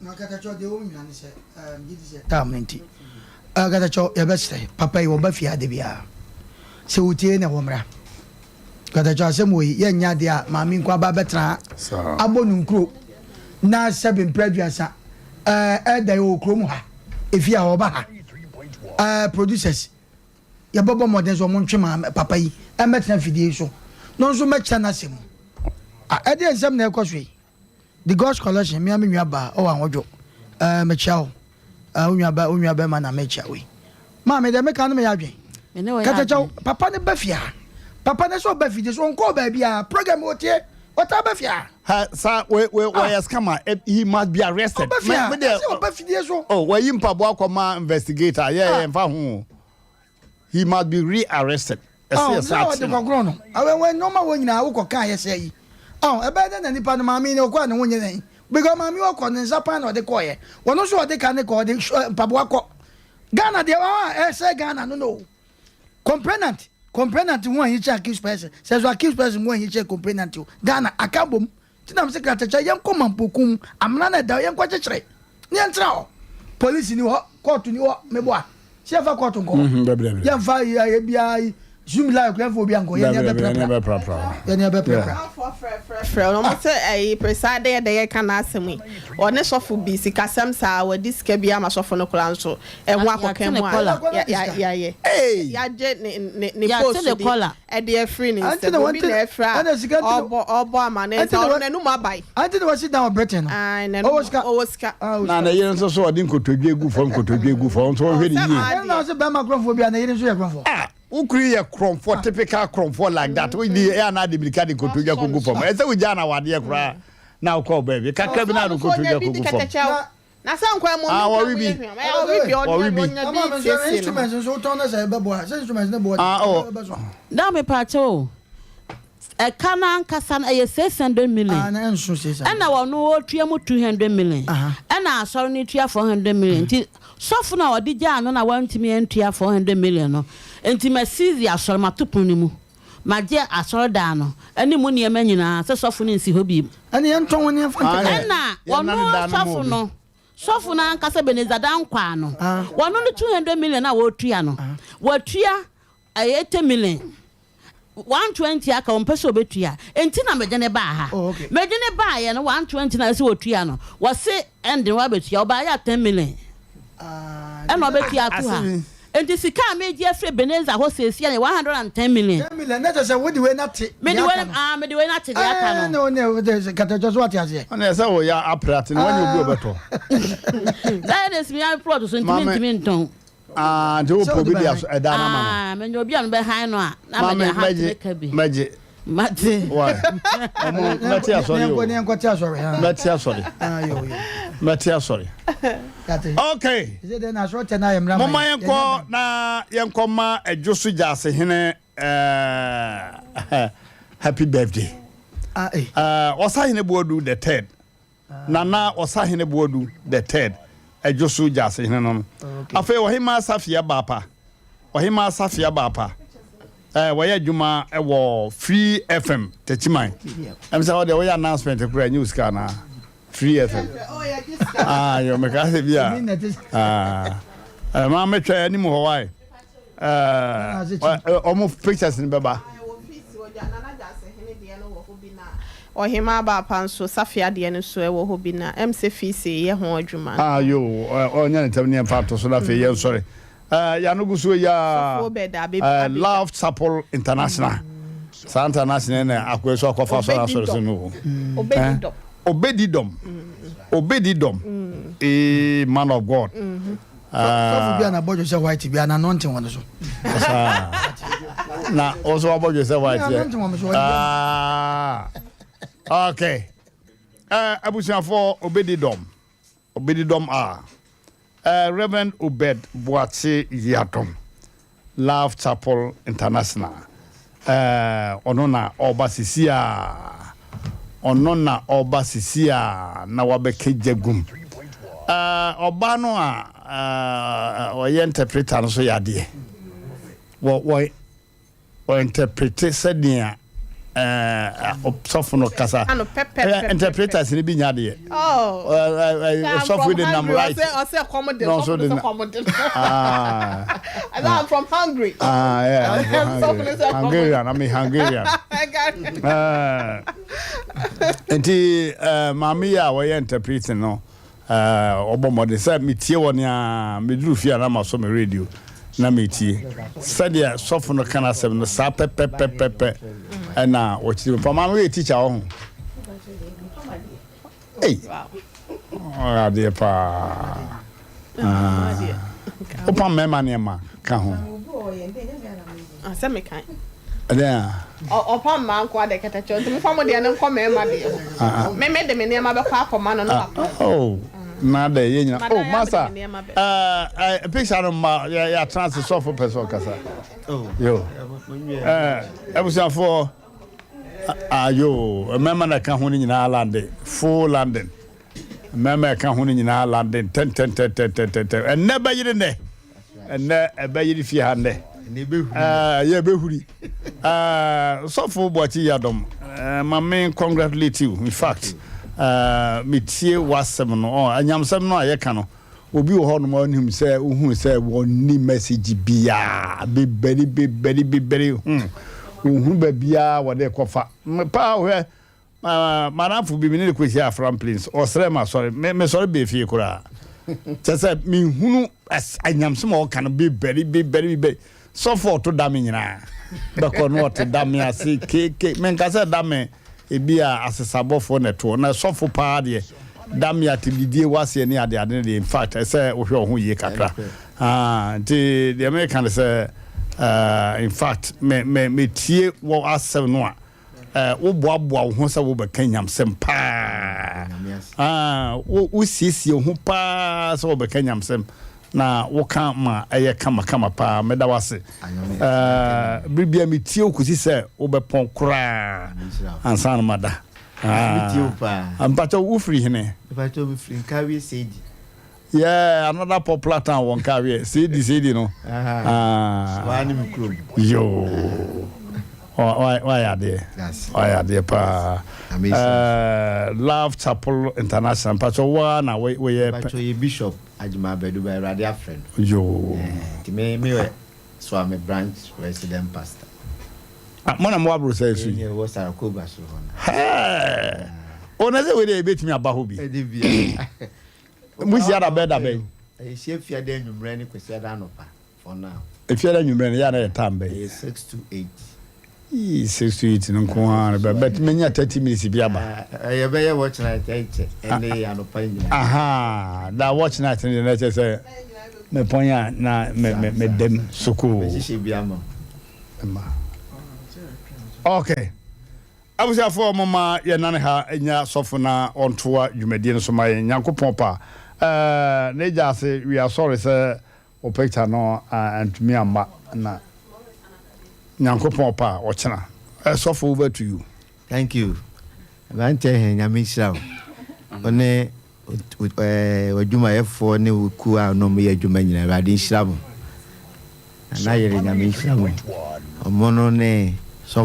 Na katakyɛw deɛ wɔn nyinaa ne sɛ ɛɛ gye di sɛ time no nti ɛɛ katakyɛw yɛbɛsrɛ papa yi wɔba fie ade biara sɛ wotie na wɔmmra katakyɛw asɛm wɔ yi yɛnyɛ adeɛ a maame nko aba bɛtena ha abɔ no nkuro na sɛbe mpere aduasa ɛɛ ɛda yi wɔ kurom ha efie a wɔba ha ɛɛ producers Yɛbɛbɔ mmɔden sɛ wɔntwe maame, papa yi mmɛtena afidie yi so na ɔno nso mmɛkyerɛ n'asɛm mu. Ah, ɛdeɛn nsɛm na ɛrekɔ so yi? The God's Collection, me ara me nua baa, ɔwɔ ahodwo. Eh, mekyia wo. Eh, wo nua ba, wo nua bɛrima na mekyia wo yi. Maame, deɛ meka no meyɛ adwen. Me ne wo yɛ Katakyɛw, adwen. papa no ba fie ha. Papa no sɛ ɔba fie, so ɔnkɔɔ baabiara. Program ɔtie, ɔtaa ba fie ha. Ha sa we we ah. wɔyɛ scammer eh, he must be arrested. Ɔba fie ha, ɛsɛ ɔba fidie so. Oh, wɔyi mpaboa kɔ ma investigator yɛ yɛ nfa ho. He must be re-arrested. Ɛsɛ yɛ saa ti no. Ɔde kɔkɔrɔ no. Awɛwɛ nneɛma wɔ nyinaa wokɔ kan yɛ sɛ yi. Ɔn ɛbɛyɛ dɛ na nipa no maame no ɔkɔ a ne ho nyɛ nɛn. Because maame ɔkɔ ne nsa pan na ɔde kɔɔyɛ. Wɔn nso ɔde ka ne kɔ ɔde mpaboa kɔ. Ghana deɛ wɔn a ɛsɛ Ghana no no. Complainant complainant ho ahi kyɛn accused person sɛ so accused person ho ahi kyɛn complainant o Ghana aka bom nti na mese kratakyɛ yɛnkɔ mampokum amena na ɛda yɛnkɔ kyekyere ne yɛntena hɔ police ni hɔ court ni hɔ meboa sɛ yɛmfa court nkɔ hɔ yɛmfa yɛ biara zoom live yɛmfa obi ankɔ yɛne ɛbɛprapra yɛne ɛbɛprapra frɛ no ɔmo sɛ ɛyi presa dɛ yɛ dɛ yɛka n'asɛm yi ɔne sɔfo bi sikasɛm saa wadi sika bi ama sɔfo no koraa nso Ɛho akɔka mu a yɛayɛ. Yɛagye ne post bi de afiri ne nsam. Obi na ɛfrɛ a ɔbɔ amanneɛ sɛ ɔno n'anum abae. Ante na wasi dan wɔ Britain no. Ɔwɔ sika. Ɔwɔ sika. Na ne yere nso so ɔde nkotodwe gu fam nkotodwe gu fam nso ɔhwɛ ne yie. Ɛna ɔsɛ bɛrima korɔmfoɔ bi a ne yere nso yɛ korɔmfoɔ. Ah, wo kunu yɛ korɔmfoɔ typical korɔmfoɔ like that. Wo di ɛyɛ anaa de mirika de nkotodwe akɔgu fam. Ɛsɛ wo gyaa na wadeɛ koraa na wokɔ baabi kakra bi na de nkotodwe akɔgu fam. Na sɛ nkwa mu Ah, ɔno wɔwe nka bi. ho yɛ hwam. Ɛyɛ ɔwe bi ɔnya Wɔwe bi. ɔnya Ama bi me nso siesie ne ho. instruments nso wotɔn na sɛ ɛbɛboa sɛ instruments ne boɔ Ah, oh. ɛbɛso. Na mepaakyɛw o, ɛka no ankasa no ɛyɛ 600 million. Ah, na ɛnso 600. Ɛna ɔno ɔtua mu 200 million. Ɛna asɔre no tua 400 million. Nti sɔfo no a ɔde gyaa no na wantumi antua 400 million no, nti ma seize asɔre, mato pono no mu. Magye asɔredan no ne mu nneɛma nyinaa sɛ sɔfo no nsi hɔ bio. Ɛnna yɛntɔn wo nneɛma mfa nte Ɛnna ɔno sɔfo no, sɔfo no ankasa Ebenezer Dankwah no, ɔno ne 200 million a wɔretua no, watua 80 million. 120 aka ɔmpɛ sɛ ɔbɛtua nti na mede no baa ha. Mede no baeɛ no 120 na ɛsɛ ɔtua no, wɔse ɛnde wabɛtua, ɔbaeɛ a 10 million ɛna ɔbɛtua ato ha. Nti sika a megye afiri Ebenezer hɔ seesei no yɛ 110 million. 10 million, na kyerɛ sɛ wode wei no ate deɛ aka no. Ah, mede wei no ate deɛ aka no. Ɛɛ, na katakyɛ so wate aseɛ. Ɛna ɛsɛ wɔyɛ apere ate no, wanya obi ɔbɛtɔ. That is me plot so ntumi ntumi ntɔn. Ah, nti wopɛ obi de aso ɛda no ama no. Ah, menya obi a mebɛhan no a, na mede aha tene ka bi. Mɛgye. Mate. Why? Ɔmo mɛte asɔre o. Yɛnkɔte asɔre. Mɛte asɔre. Mɛte asɔre. Okay. Momma yɛnkɔ na yɛnkɔ ma Ɛdwo so Gyaasehene eh, happy birthday. Ah, eh. Ɔsahene Boadu the third. Nana Ɔsahene Boadu the third, Adwosu Gyasehene no no. Afei Ɔhemmaa Safia Baapa, Ɔhemmaa Safia Baapa, eh, wɔyɛ adwuma wɔ Free FM, Techiman. Ɛm sɛ hɔ deɛ woyɛ announcement koraa ɛnyɛ wo sika anaa? Free FM. Ah, yo, meka sɛ bi a. Ah, eh, maa metwa anim hɔ wae. Eh, ɔmo pictures no bɛba. Ɔhemaa Baapa nso Safia deɛ no nso ɛwɔ hɔ bi na ɛm sɛ fees yɛ ho adwuma. Ah yoo ɔnyɛ ne ntɛm ne yɛmfa nto so na afei yɛnsɔre eh, yɛano gu so yi aa eh, Love Chapel International saa international na akoa so akɔfa asɔre asɔre so no o eh, obedi dɔm obedi dɔm ee man of God. Sɔfo bi a n'abɔdwe sɛ white bi a n'anointing wɔ ne so. Na ɔsɔ wabɔdwe sɛ white yɛ. Ah, okay. Uh, abusuafoɔ obedi dɔm obedi dɔm a uh, Reverend Obed Boakye Yiadom Love Chapel International eh, ɔno na ɔreba sisi a, ɔno na ɔreba sisi a na wabɛka gya gum. Eh, ɔbaa no a eh, ɔyɛ interpreter no so yɛ adeɛ. Wɔ, wɔ, wɔ interprete sɛdeɛ ɔsɔfo no kasa. Ɛyɛ interpreters no bi nya adeɛ. Ɔsɔfo de nam right. Na ɔsɔ de nam. I'm from Hungary. Ah, yeah, I'm from Hungary. Hungarian, I'm a Hungarian. Nti maame yi a wɔyɛ interpreting no. Ɔbɔ mmɔden sɛ metie wɔn a meduru fie a na masɔ me radio na metie sɛdeɛ sɔfo no ka n'asɛm no saa pɛpɛpɛpɛpɛ ɛna wɔkyerɛ mu pa maame woyɛ teacher wɔ ho ei ɔyɛ adeɛ paa wopam mmarima nneɛma ka ho Asɛ me kan. Ɛdɛn a? Ɔpam mmaa nko ara deɛ kɛtɛkyɛ nti mofa mo deɛ no nkɔ mmarima deɛ hɔ. Me me de me nneɛma bɛkɔ akɔma no na wapam. Oh, na dɛ yɛ nyina. Oh, master, eh, eh, picture no mma yɛ yɛ atena ase sɔfo pɛ sɛ ɔkasa. Yo. Eh, abusuafoɔ, ayo, mmarima na ɛka ho no nyinaa lande, full landing. Mmarima ɛka ho no nyinaa lande ntɛntɛntɛntɛntɛntɛm. Ɛnnɛ bɛyere nnɛ. Ɛnnɛ ɛbɛyere fie ha nnɛ. Ɛɛ yɛ bɛhuri. Ɛɛ sɔfo Boakye Yiadom, ɛɛ ma me congratulate you. In fact, ɛɛ metie w'asɛm no, ɔ anyamsɛm no a yɛka no, obi wɔ hɔnom a ɔnim sɛ wohu sɛ wɔnni message biara, bebɛri bebɛri bebɛri, hmm, wɔnhunu baabiara wɔde kɔfa. Paa hwɛ M'adamfo bi, me ne no kɔhyiaa Afram Plains, ɔsrɛɛ me asɔre, me mesɔre bɛɛ fie koraa. Kyerɛ sɛ menhunu anyamsom a ɔka no bebɛri bebɛri bebɛri. Sɔfo a ɔto dame nyinaa bɛkɔ no ɔte dame ase keke. Menka sɛ dame ebi a asesabɔfoɔ na ɛtoɔ, na sɔfo paa deɛ dame atɛmdidie waseɛ ne adeade no deɛ in fact ɛsɛ wohwɛ wo ho yie kakra. Ah, nti deɛ meka ne sɛ in fact me me metie wɔ asɛm no a Woboaboa wo ho sɛ wobɛka nyamsɛm paa. Wosiesie wo ho paa sɛ wobɛka nyamsɛm na woka ma ɛyɛ kamakama paa. Meda wo ase. Bere biara metie wo kɔsi sɛ wobɛpɔn koraa ansa na mada. Mpakyɛ wofiri hene? Mpakyɛ mefiri Nkawie Seidi. Yeah, another popular town wɔ Nkawie. Seidi Seidi no. Ah. Waa ne me kurom. Yoo. Wayɛ adeɛ. Wayɛ adeɛ paa. Love Chapel International mpakyɛ wo ara na woyɛ. Mpakyɛ yɛ Bishop Agyemang Badu ba Awurade afrɛ no. Yoo. Nti me me yɛ Suame branch resident pastor. Ah mo na mo wɔ abrosɛe so yi. Yɛn wɔ Sarakoba so hɔ no. Hɛɛ. O na sɛ wei deɛ yɛbɛtumi aba hɔ bi. Ɛde bia. Mo hyia da bɛn da bɛn? Yɛhyia Fiada anwummerɛ ne Kwasiada anɔpa. For now. Efiada anwummerɛ no yɛ a na yɛ time bɛn? Ɛyɛ 6 to 8. Yii 6 to 8 no nko ara no bɛ but menya 30 minutes bi aba. Yɛbɛyɛ watch night ɛnkyɛ ɛne anɔpa nyinaa. Ahaa da watch night no deɛ na ɛkyɛ sɛ mepɔn a na me me medam sukuu. Mɛhyehyɛ bi ama wo. Okay. Abusuafoɔ momma yɛnane ha nya sɔfo na ɔntoa dwumadie no so ma yɛn. Nyankopɔn pa. Ɛɛ n'agya ase we are sorry sɛ wo picture no antumi amma na Nyankopɔn pa a ɔkyena. Ɛɛ sɔfo over to you. Thank you abranteɛ he Nyame nhyira wo wo ne w'adwumayɛfoɔ ne wo kuo a ne ɔmo yɛ adwuma nyina Awurade nhyira mo Nana yere Nyame nhyira mo ɔmo no ne.